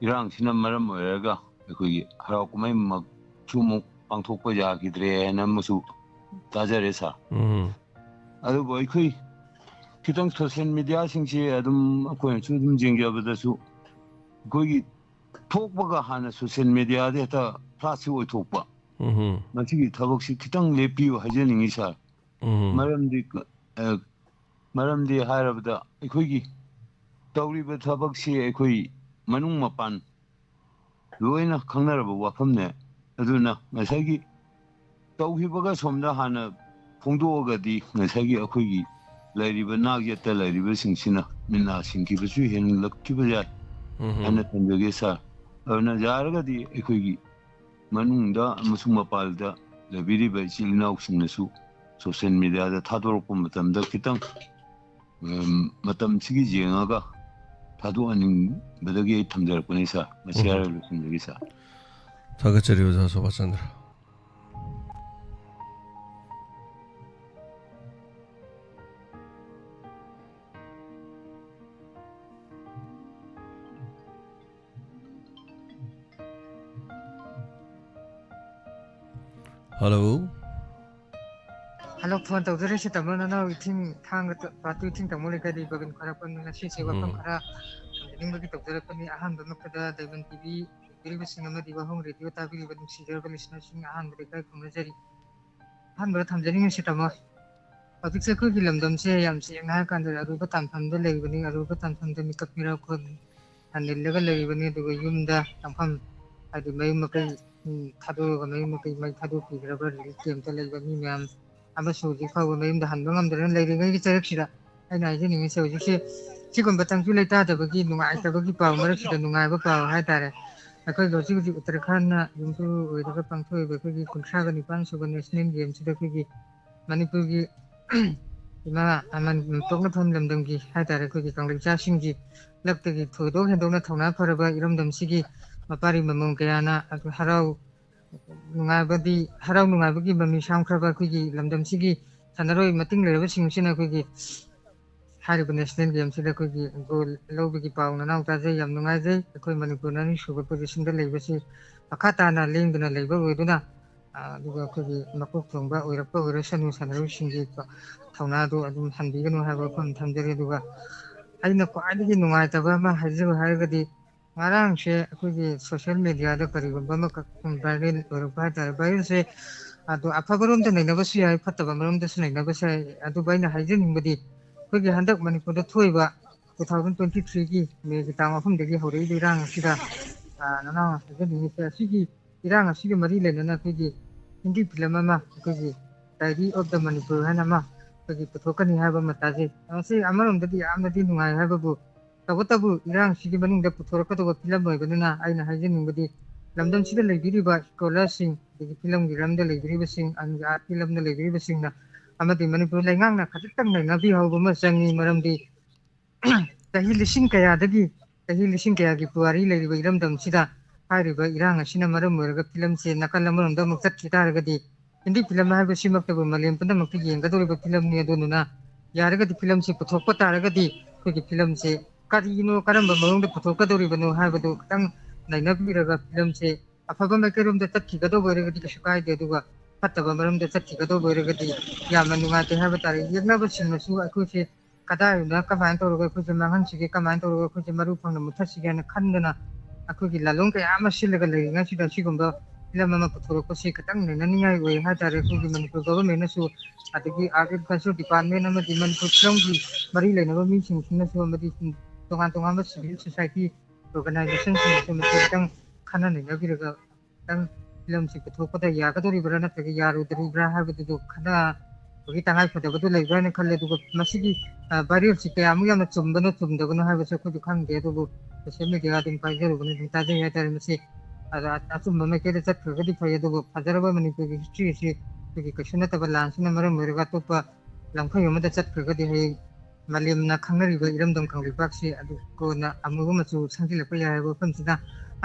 ꯏꯔꯥꯡꯁꯤꯅ ꯃꯔꯝ ꯑꯣꯏꯔꯒ ꯑꯩꯈꯣꯏꯒꯤ ꯍꯔꯥꯎ ꯀꯨꯝꯍꯩꯃꯛꯁꯨ ꯑꯃꯨꯛ ꯄꯥꯡꯊꯣꯛꯄ ꯌꯥꯈꯤꯗ꯭ꯔꯦ ꯍꯥꯏꯅ ꯑꯃꯁꯨ ꯇꯥꯖꯔꯦ ꯁꯥꯔ꯫ ꯎꯝ꯫ ꯑꯗꯨꯕꯨ ꯑꯩꯈꯣꯏ ꯈꯤꯇꯪ ꯁꯣꯁꯤꯌꯦꯜ ꯃꯦꯗꯤꯌꯥꯁꯤꯡꯁꯦ ꯑꯗꯨꯝ ꯑꯩꯈꯣꯏꯅꯁꯨ ꯑꯗꯨꯝ ꯌꯦꯡꯖꯕꯗꯁꯨ ꯑꯩꯈꯣꯏꯒꯤ ꯊꯣꯛꯄꯒ ꯍꯥꯟꯅ ꯁꯣꯁꯤꯌꯦꯜ ꯃꯦꯗꯤꯌꯥꯗ ꯍꯦꯛꯇ ꯐ꯭ꯂꯥꯁꯁꯤ ꯑꯣꯏꯊꯣꯛꯄ꯫ ꯎꯝ꯫ ꯃꯁꯤꯒꯤ ꯊꯕꯛꯁꯤ ꯈꯤꯇꯪ ꯂꯦꯞꯄꯤꯌꯨ ꯍꯥꯏꯖꯅꯤꯡꯉꯤ ꯁꯥꯔ꯫ ꯎꯝ꯫ ꯃꯔꯝꯗꯤ, ꯑ, ꯃꯔꯝꯗꯤ ꯍꯥꯏꯔꯕꯗ ꯑꯩꯈꯣꯏꯒꯤ ꯇꯧꯔꯤꯕ ꯊꯕꯛꯁꯤ ꯑꯩꯈꯣꯏ ꯃꯅꯨꯡ ꯃꯄꯥꯟ ꯂꯣꯏꯅ ꯈꯪꯅꯔꯕ ꯋꯥꯐꯝꯅꯦ꯫ ꯑꯗꯨꯅ ꯉꯁꯥꯏꯒꯤ ꯇꯧꯈꯤꯕꯒ ꯁꯣꯝꯗ ꯍꯥꯟꯅ ꯐꯣꯡꯗꯣꯛꯑꯒꯗꯤ ꯉꯁꯥꯏꯒꯤ ꯑꯩꯈꯣꯏꯒꯤ ꯂꯩꯔꯤꯕ ꯅꯥꯛ ꯌꯦꯠꯇ ꯂꯩꯔꯤꯕꯁꯤꯡꯁꯤꯅ ꯃꯤꯠ ꯅꯥ ꯁꯤꯡꯈꯤꯕꯁꯨ ꯍꯦꯟꯂꯛꯈꯤꯕ ꯌꯥꯏ ꯎꯝ꯫ ꯍꯥꯏꯅ ꯊꯝꯖꯒꯦ ꯁꯥꯔ꯫ ꯑꯗꯨꯅ ꯌꯥꯔꯒꯗꯤ ꯑꯩꯈꯣꯏꯒꯤ ꯃꯅꯨꯡꯗ ꯑꯃꯁꯨꯡ ꯃꯄꯥꯟꯗ ꯂꯩꯕꯤꯔꯤꯕ ꯏꯆꯤꯜ ꯏꯅꯥꯎꯁꯤꯡꯅꯁꯨ ꯁꯣꯁꯤꯌꯦꯜ ꯃꯦꯗꯤꯌꯥꯗ ꯊꯥꯗꯣꯔꯛꯄ ꯃꯇꯝꯗ ꯈꯤꯇꯪ, ꯎꯝ, ꯃꯇꯝꯁꯤꯒꯤ ꯌꯦꯡꯉꯒ ꯊꯥꯗꯣꯛꯍꯟꯅꯤꯡꯕꯗꯒꯤ ꯑꯩ ꯊꯝꯖꯔꯛꯄꯅꯤ ꯁꯥꯔ꯫ ꯃꯁꯤ ꯎꯝ꯫ ꯍꯥꯏꯔꯒ ꯂꯣꯏꯁꯤꯟꯖꯒꯦ ꯁꯥꯔ꯫ ꯊꯥꯒꯠꯆꯔꯤ ꯑꯣꯖꯥ ꯁꯣꯚꯥꯆꯟꯗ꯭ꯔ꯫ ꯍꯜꯂꯣ꯫ ꯍꯜꯂꯣ, ꯐꯣꯟ ꯇꯧꯖꯔꯛꯏꯁꯦ ꯇꯥꯃꯣ, ꯅꯅꯥꯎ ꯏꯊꯤꯡ ꯊꯥꯡꯒ ꯇ-, ꯄꯥꯠꯇꯨ ꯏꯊꯤꯡ ꯇꯥꯃꯣ ꯂꯩꯀꯥꯏꯗꯒꯤ ꯕꯕꯤꯟ ꯈ꯭ꯋꯥꯏꯔꯥꯛꯄꯝꯅꯤ꯫ ꯉꯁꯤꯁꯦ ꯋꯥꯐꯝ ꯎꯝ꯫ ꯈꯔ ꯊꯝꯖꯅꯤꯡꯕꯒꯤ ꯇꯧꯖꯔꯛꯄꯅꯤ꯫ ꯑꯍꯥꯟꯕꯃꯛꯇꯗ ꯗꯥꯏꯃꯟ ꯇꯤ ꯚꯤ ꯌꯦꯡꯕꯤꯔꯤꯕꯁꯤꯡ ꯑꯃꯗꯤ ꯋꯥꯍꯣꯡ ꯔꯦꯗꯤꯑꯣ ꯇꯥꯕꯤꯔꯤꯕ ꯅꯨꯡꯁꯤꯖꯔꯕ ꯂꯤꯁꯅꯔꯁꯤꯡ ꯑꯍꯥꯟꯕꯗ ꯏꯀꯥꯏ ꯈꯨꯝꯅꯖꯔꯤ꯫ ꯑꯍꯥꯟꯕꯗ ꯊꯝꯖꯅꯤꯡꯉꯤꯁꯤ ꯇꯥꯃꯣ, ꯍꯧꯖꯤꯛꯁꯦ ꯑꯩꯈꯣꯏꯒꯤ ꯂꯝꯗꯝꯁꯦ ꯌꯥꯝ ꯁꯦꯡꯅ ꯍꯥꯏꯔ ꯀꯥꯟꯗ ꯑꯔꯨꯕ ꯇꯥꯟꯐꯝꯗ ꯂꯩꯔꯤꯕꯅꯤ꯫ ꯑꯔꯨꯕ ꯇꯥꯟꯐꯝꯗ ꯃꯤꯀꯞ ꯃꯤꯔꯥꯎꯈꯣꯟ ꯊꯥꯅꯤꯜꯂꯒ ꯂꯩꯔꯤꯕꯅꯤ꯫ ꯑꯗꯨꯒ ꯌꯨꯝꯗ ꯇꯥꯡꯐꯝ, ꯍꯥꯏꯗꯤ ꯃꯌꯨꯝ ꯃꯀꯩ, ꯎꯝ, ꯊꯥꯗꯣꯛꯑꯒ ꯃꯌꯨꯝ ꯃꯀꯩ ꯃꯩ ꯊꯥꯗꯣꯛꯄꯤꯈ꯭ꯔꯕ ꯔꯤꯂꯤꯐ ꯀꯦꯝꯞꯇ ꯂꯩꯕ ꯃꯤ ꯃꯌꯥꯝ ꯑꯃꯁꯨ ꯍꯧꯖꯤꯛ ꯐꯥꯎꯕ ꯃꯌꯨꯝꯗ ꯍꯟꯕ ꯉꯝꯗꯅ ꯂꯩꯔꯤꯉꯩꯒꯤ ꯆꯔꯛꯁꯤꯗ ꯑꯩꯅ ꯍꯥꯏꯖꯅꯤꯡꯉꯤꯁꯦ, ꯍꯧꯖꯤꯛꯁꯦ ꯁꯤꯒꯨꯝꯕ ꯇꯪꯗꯨ ꯂꯩꯇꯥꯗꯕꯒꯤ ꯅꯨꯡꯉꯥꯏꯇꯕꯒꯤ ꯄꯥꯎ ꯃꯔꯛꯁꯤꯗ ꯅꯨꯡꯉꯥꯏꯕ ꯄꯥꯎ ꯍꯥꯏꯇꯥꯔꯦ꯫ ꯑꯩꯈꯣꯏꯒꯤ ꯍꯧꯖꯤꯛ ꯍꯧꯖꯤꯛ ꯎꯠꯇꯔꯈꯥꯟꯗ ꯌꯨꯝꯐꯝ ꯑꯣꯏꯔꯒ ꯄꯥꯡꯊꯣꯛꯏꯕ ꯑꯩꯈꯣꯏꯒꯤ ꯀꯨꯟꯊ꯭ꯔꯥꯒ ꯅꯤꯄꯥꯟ ꯁꯨꯕ ꯅꯦꯁꯅꯦꯜ ꯒꯦꯝꯁꯤꯗ ꯑꯩꯈꯣꯏꯒꯤ ꯃꯅꯤꯄꯨꯔꯒꯤ ꯏꯃꯥ ꯑꯃꯟ ꯄꯣꯛꯅꯐꯝ ꯂꯝꯗꯝꯒꯤ ꯍꯥꯏꯇꯥꯔꯦ, ꯑꯩꯈꯣꯏꯒꯤ ꯀꯪꯂꯩꯆꯥꯁꯤꯡꯒꯤ ꯂꯛꯇꯒꯤ ꯊꯣꯏꯗꯣꯛ ꯍꯦꯟꯗꯣꯛꯅ ꯊꯧꯅꯥ ꯐꯔꯕ ꯏꯔꯝꯗꯝꯁꯤꯒꯤ ꯃꯄꯥꯔꯤ ꯃꯃꯣꯝ ꯀꯌꯥꯅ ꯑꯗꯨ ꯍꯔꯥꯎ ꯅꯨꯡꯉꯥꯏꯕꯗꯤ, ꯍꯔꯥꯎ ꯅꯨꯡꯉꯥꯏꯕꯒꯤ ꯃꯃꯤ ꯁꯥꯝꯈ꯭ꯔꯕ ꯑꯩꯈꯣꯏꯒꯤ ꯂꯝꯗꯝꯁꯤꯒꯤ ꯁꯥꯟꯅꯔꯣꯏ ꯃꯇꯤꯡ ꯂꯩꯔꯕꯁꯤꯡꯁꯤꯅ ꯑꯩꯈꯣꯏꯒꯤ ꯍꯥꯏꯔꯤꯕ ꯅꯦꯁꯅꯦꯜ ꯒꯦꯝꯁꯤꯗ ꯑꯩꯈꯣꯏꯒꯤ ꯒꯣꯜ ꯂꯧꯕꯒꯤ ꯄꯥꯎ ꯅꯅꯥꯎ ꯇꯥꯖꯩ꯫ ꯌꯥꯝ ꯅꯨꯡꯉꯥꯏꯖꯩ꯫ ꯑꯩꯈꯣꯏ ꯃꯅꯤꯄꯨꯔꯅ ꯑꯅꯤꯁꯨꯕ ꯄꯣꯖꯤꯁꯟꯗ ꯂꯩꯕꯁꯤ ꯃꯈꯥ ꯇꯥꯅ ꯂꯦꯡꯗꯅ ꯂꯩꯕ ꯑꯣꯏꯗꯨꯅ, ꯑ, ꯑꯗꯨꯒ ꯑꯩꯈꯣꯏꯒꯤ ꯃꯀꯣꯛ ꯊꯣꯡꯕ ꯑꯣꯏꯔꯛꯄ ꯑꯣꯏꯔꯁꯅꯨ ꯁꯥꯟꯅꯔꯣꯏꯁꯤꯡꯒꯤ ꯊꯧꯅꯥꯗꯨ ꯑꯗꯨꯝ ꯍꯟꯕꯤꯒꯅꯨ ꯍꯥꯏꯕ ꯋꯥꯐꯝ ꯊꯝꯖꯔꯤ꯫ ꯑꯗꯨꯒ ꯑꯩꯅ ꯈ꯭ꯋꯥꯏꯗꯒꯤ ꯅꯨꯡꯉꯥꯏꯇꯕ ꯑꯃ ꯍꯥꯏꯖꯧ ꯍꯥꯏꯔꯒꯗꯤ, ꯉꯔꯥꯡꯁꯦ ꯑꯩꯈꯣꯏꯒꯤ ꯁꯣꯁꯤꯌꯦꯜ ꯃꯦꯗꯤꯌꯥꯗ ꯀꯔꯤꯒꯨꯝꯕ ꯑꯃꯈꯛ ꯁꯨꯝ ꯚꯥꯏꯔꯦꯜ ꯑꯣꯏꯔꯛꯄ ꯍꯥꯏꯇꯥꯔꯦ꯫ ꯚꯥꯏꯔꯦꯜꯁꯦ ꯑꯗꯣ ꯑꯐꯕꯔꯣꯝꯗ ꯅꯩꯅꯕꯁꯨ ꯌꯥꯏ, ꯐꯠꯇꯕ ꯃꯔꯣꯝꯗꯁꯨ ꯅꯩꯅꯕꯁꯨ ꯌꯥꯏ꯫ ꯑꯗꯨꯕꯨ ꯑꯩꯅ ꯍꯥꯏꯖꯅꯤꯡꯕꯗꯤ ꯑꯩꯈꯣꯏꯒꯤ ꯍꯟꯗꯛ ꯃꯅꯤꯄꯨꯔꯗ ꯊꯣꯛꯏꯕ two thousand twenty threeꯒꯤ ꯃꯦꯒꯤ ꯇꯥꯡ ꯑꯍꯨꯝꯗꯒꯤ ꯍꯧꯔꯛꯏꯕ ꯏꯔꯥꯡ ꯑꯁꯤꯗ, ꯑ, ꯅꯅꯥꯎꯅ ꯍꯥꯏꯖꯅꯤꯡꯉꯤꯁꯦ, ꯑꯁꯤꯒꯤ ꯏꯔꯥꯡ ꯑꯁꯤꯒꯤ ꯃꯔꯤ ꯂꯩꯅꯅ ꯑꯩꯈꯣꯏꯒꯤ ꯍꯤꯟꯗꯤ ꯐꯤꯂꯝ ꯑꯃ, ꯑꯩꯈꯣꯏꯒꯤ ꯗꯥꯏꯔꯤ ꯑꯣꯐ ꯗ ꯃꯅꯤꯄꯨꯔ ꯍꯥꯏꯅ ꯑꯃ ꯑꯩꯈꯣꯏꯒꯤ ꯄꯨꯊꯣꯛꯀꯅꯤ ꯍꯥꯏꯕ ꯑꯃ ꯇꯥꯖꯩ꯫ ꯃꯁꯤ ꯑꯃꯔꯣꯝꯗꯗꯤ ꯌꯥꯝꯅꯗꯤ ꯅꯨꯡꯉꯥꯏ ꯍꯥꯏꯕꯕꯨ, ꯇꯧꯕꯇꯕꯨ ꯏꯔꯥꯡꯁꯤꯒꯤ ꯃꯅꯨꯡꯗ ꯄꯨꯊꯣꯔꯛꯀꯗꯧꯕ ꯐꯤꯂꯝ ꯑꯣꯏꯕꯅꯤꯅ ꯑꯩꯅ ꯍꯥꯏꯖꯅꯤꯡꯕꯗꯤ ꯂꯝꯗꯝꯁꯤꯗ ꯂꯩꯕꯤꯔꯤꯕ ꯁ꯭ꯀꯣꯂꯔꯁꯤꯡ, ꯑꯗꯒꯤ ꯐꯤꯂꯝꯒꯤ ꯂꯝꯗ ꯂꯩꯕꯤꯔꯤꯕꯁꯤꯡ, ꯑꯥꯔꯠꯀꯤ ꯂꯝꯗ ꯂꯩꯕꯤꯔꯤꯕꯁꯤꯡꯅ ꯑꯃꯗꯤ ꯃꯅꯤꯄꯨꯔ ꯂꯩꯉꯥꯛꯅ ꯈꯖꯤꯛꯇꯪ ꯅꯩꯅꯕꯤꯍꯧꯕ ꯑꯃ ꯆꯪꯉꯤ꯫ ꯃꯔꯝꯗꯤ ꯆꯍꯤ ꯂꯤꯁꯤꯡ ꯀꯌꯥꯗꯒꯤ, ꯆꯍꯤ ꯂꯤꯁꯤꯡ ꯀꯌꯥꯒꯤ ꯄꯨꯋꯥꯔꯤ ꯂꯩꯔꯤꯕ ꯏꯔꯝꯗꯝꯁꯤꯗ ꯍꯥꯏꯔꯤꯕ ꯏꯔꯥꯡ ꯑꯁꯤꯅ ꯃꯔꯝ ꯑꯣꯏꯔꯒ ꯐꯤꯂꯝꯁꯦ ꯅꯥꯀꯜ ꯑꯃꯔꯣꯝꯗ ꯑꯃꯨꯛ ꯆꯠꯈꯤ ꯇꯥꯔꯒꯗꯤ, ꯍꯤꯟꯗꯤ ꯐꯤꯂꯝ ꯍꯥꯏꯕꯁꯤꯃꯛꯇꯕꯨ ꯃꯥꯂꯦꯝ ꯄꯨꯝꯅꯃꯛꯇ ꯌꯦꯡꯒꯗꯧꯔꯤꯕ ꯐꯤꯂꯝꯅꯤ꯫ ꯑꯗꯨꯗꯨꯅ ꯌꯥꯔꯒꯗꯤ ꯐꯤꯂꯝꯁꯤ ꯄꯨꯊꯣꯛꯄ ꯇꯥꯔꯒꯗꯤ, ꯑꯩꯈꯣꯏꯒꯤ ꯐꯤꯂꯝꯁꯦ ꯀꯔꯤꯅꯣ, ꯀꯔꯝꯕ ꯃꯑꯣꯡꯗ ꯄꯨꯊꯣꯛꯀꯗꯧꯔꯤꯕꯅꯣ ꯍꯥꯏꯕꯗꯨ ꯈꯤꯇꯪ ꯅꯩꯅꯕꯤꯔꯒ, ꯐꯤꯂꯝꯁꯦ ꯑꯐꯕ ꯃꯥꯏꯀꯩꯔꯣꯝꯗ ꯆꯠꯈꯤꯒꯗꯧꯕ ꯑꯣꯏꯔꯒꯗꯤ ꯀꯩꯁꯨ ꯀꯥꯏꯗꯦ, ꯑꯗꯨꯒ ꯐꯠꯇꯕ ꯃꯔꯝꯗ ꯆꯠꯈꯤꯒꯗꯧꯕ ꯑꯣꯏꯔꯒꯗꯤ ꯌꯥꯝꯅ ꯅꯨꯡꯉꯥꯏꯇꯦ ꯍꯥꯏꯕ ꯇꯥꯔꯦ꯫ ꯌꯦꯡꯅꯕꯁꯤꯡꯅꯁꯨ ꯑꯩꯈꯣꯏꯁꯦ ꯀꯗꯥꯏꯗ ꯀꯃꯥꯏꯅ ꯇꯧꯔꯒ ꯑꯩꯈꯣꯏꯁꯦ ꯃꯥꯡꯍꯟꯁꯤꯒꯦ, ꯀꯃꯥꯏꯅ ꯇꯧꯔꯒ ꯑꯩꯈꯣꯏꯁꯦ ꯃꯔꯨ ꯐꯪꯅ ꯃꯨꯠꯊꯠꯁꯤꯒꯦ ꯍꯥꯏꯅ ꯈꯟꯗꯅ ꯑꯩꯈꯣꯏꯒꯤ ꯂꯥꯂꯣꯡ ꯀꯌꯥ ꯑꯃ ꯁꯤꯜꯂꯒ ꯂꯩꯔꯤꯉꯩꯁꯤꯗ ꯁꯤꯒꯨꯝꯕ ꯐꯤꯂꯝ ꯑꯃ ꯄꯨꯊꯣꯔꯛꯄꯁꯤ ꯈꯤꯇꯪ ꯅꯩꯅꯅꯤꯡꯉꯥꯏ ꯑꯣꯏ ꯍꯥꯏ ꯇꯥꯔꯦ꯫ ꯑꯩꯈꯣꯏꯒꯤ ꯃꯅꯤꯄꯨꯔ ꯒꯣꯚꯔꯟꯃꯦꯟꯅꯁꯨ, ꯑꯗꯒꯤ ꯑꯥꯔꯠ ꯑꯦꯟ ꯀꯜꯆꯔ ꯗꯤꯄꯥꯔꯠꯃꯦꯟ ꯑꯃꯗꯤ ꯃꯅꯤꯄꯨꯔ ꯐꯤꯂꯝꯒꯤ ꯃꯔꯤ ꯂꯩꯅꯕ ꯃꯤꯁꯤꯡꯁꯤꯅꯁꯨ ꯑꯃꯗꯤ ꯇꯣꯉꯥꯟ ꯇꯣꯉꯥꯟꯕ ꯁꯤꯚꯤꯜ ꯁꯣꯁꯥꯏꯇꯤ ꯑꯣꯔꯒꯅꯥꯏꯖꯦꯁꯟꯁꯤꯡꯅꯁꯨ ꯃꯁꯤ ꯈꯤꯇꯪ ꯈꯟꯅ ꯅꯩꯅꯕꯤꯔꯒ ꯈꯤꯇꯪ ꯐꯤꯂꯝꯁꯤ ꯄꯨꯊꯣꯛꯄꯗ ꯌꯥꯒꯗꯧꯔꯤꯕ꯭ꯔꯥ ꯅꯠꯇ꯭ꯔꯒ ꯌꯥꯔꯣꯏꯗꯧꯔꯤꯕ꯭ꯔꯥ ꯍꯥꯏꯕꯗꯨꯁꯨ ꯈꯟꯅꯕꯒꯤ ꯇꯉꯥꯏ ꯐꯗꯕꯗꯨ ꯂꯩꯕ꯭ꯔꯥ ꯍꯥꯏꯅ ꯈꯜꯂꯦ꯫ ꯑꯗꯨꯒ ꯃꯁꯤꯒꯤ, ꯑ, ꯚꯥꯏꯔꯦꯜꯁꯤ ꯀꯌꯥꯃꯨꯛ ꯌꯥꯝꯅ ꯆꯨꯝꯕꯅꯣ ꯆꯨꯝꯗꯕꯅꯣ ꯍꯥꯏꯕꯁꯨ ꯑꯩꯈꯣꯏꯁꯨ ꯈꯪꯗꯦ꯫ ꯑꯗꯨꯕꯨ ꯁꯣꯁꯤꯌꯦꯜ ꯃꯦꯗꯤꯌꯥ ꯑꯗꯨꯝ ꯄꯥꯏꯖꯔꯨꯕꯅ ꯑꯗꯨꯝ ꯇꯥꯖꯩ ꯍꯥꯏꯇꯥꯔꯦ꯫ ꯃꯁꯤ ꯑꯗ ꯑꯆꯨꯝꯕ ꯃꯥꯏꯀꯩꯗ ꯆꯠꯈ꯭ꯔꯒꯗꯤ ꯐꯩ, ꯑꯗꯨꯕꯨ ꯐꯖꯔꯕ ꯃꯅꯤꯄꯨꯔꯒꯤ ꯍꯤꯁꯇ꯭ꯔꯤ ꯑꯁꯤ ꯑꯩꯈꯣꯏꯒꯤ ꯀꯩꯁꯨ ꯅꯠꯇꯕ ꯂꯥꯟꯁꯤꯅ ꯃꯔꯝ ꯑꯣꯏꯔꯒ ꯑꯇꯣꯞꯄ ꯂꯝꯈꯩ ꯑꯃꯗ ꯆꯠꯈ꯭ꯔꯒꯗꯤ ꯍꯌꯦꯡ ꯃꯥꯂꯦꯝꯅ ꯈꯪꯅꯔꯤꯕ ꯏꯔꯝꯗꯝ ꯀꯪꯂꯩꯄꯥꯛꯁꯤ ꯑꯗꯨ ꯀꯣꯟꯅ ꯑꯃꯨꯕ ꯃꯆꯨ ꯁꯪꯖꯤꯜꯂꯛꯄ ꯌꯥꯏ ꯍꯥꯏꯕ ꯋꯥꯐꯝꯁꯤꯅ꯫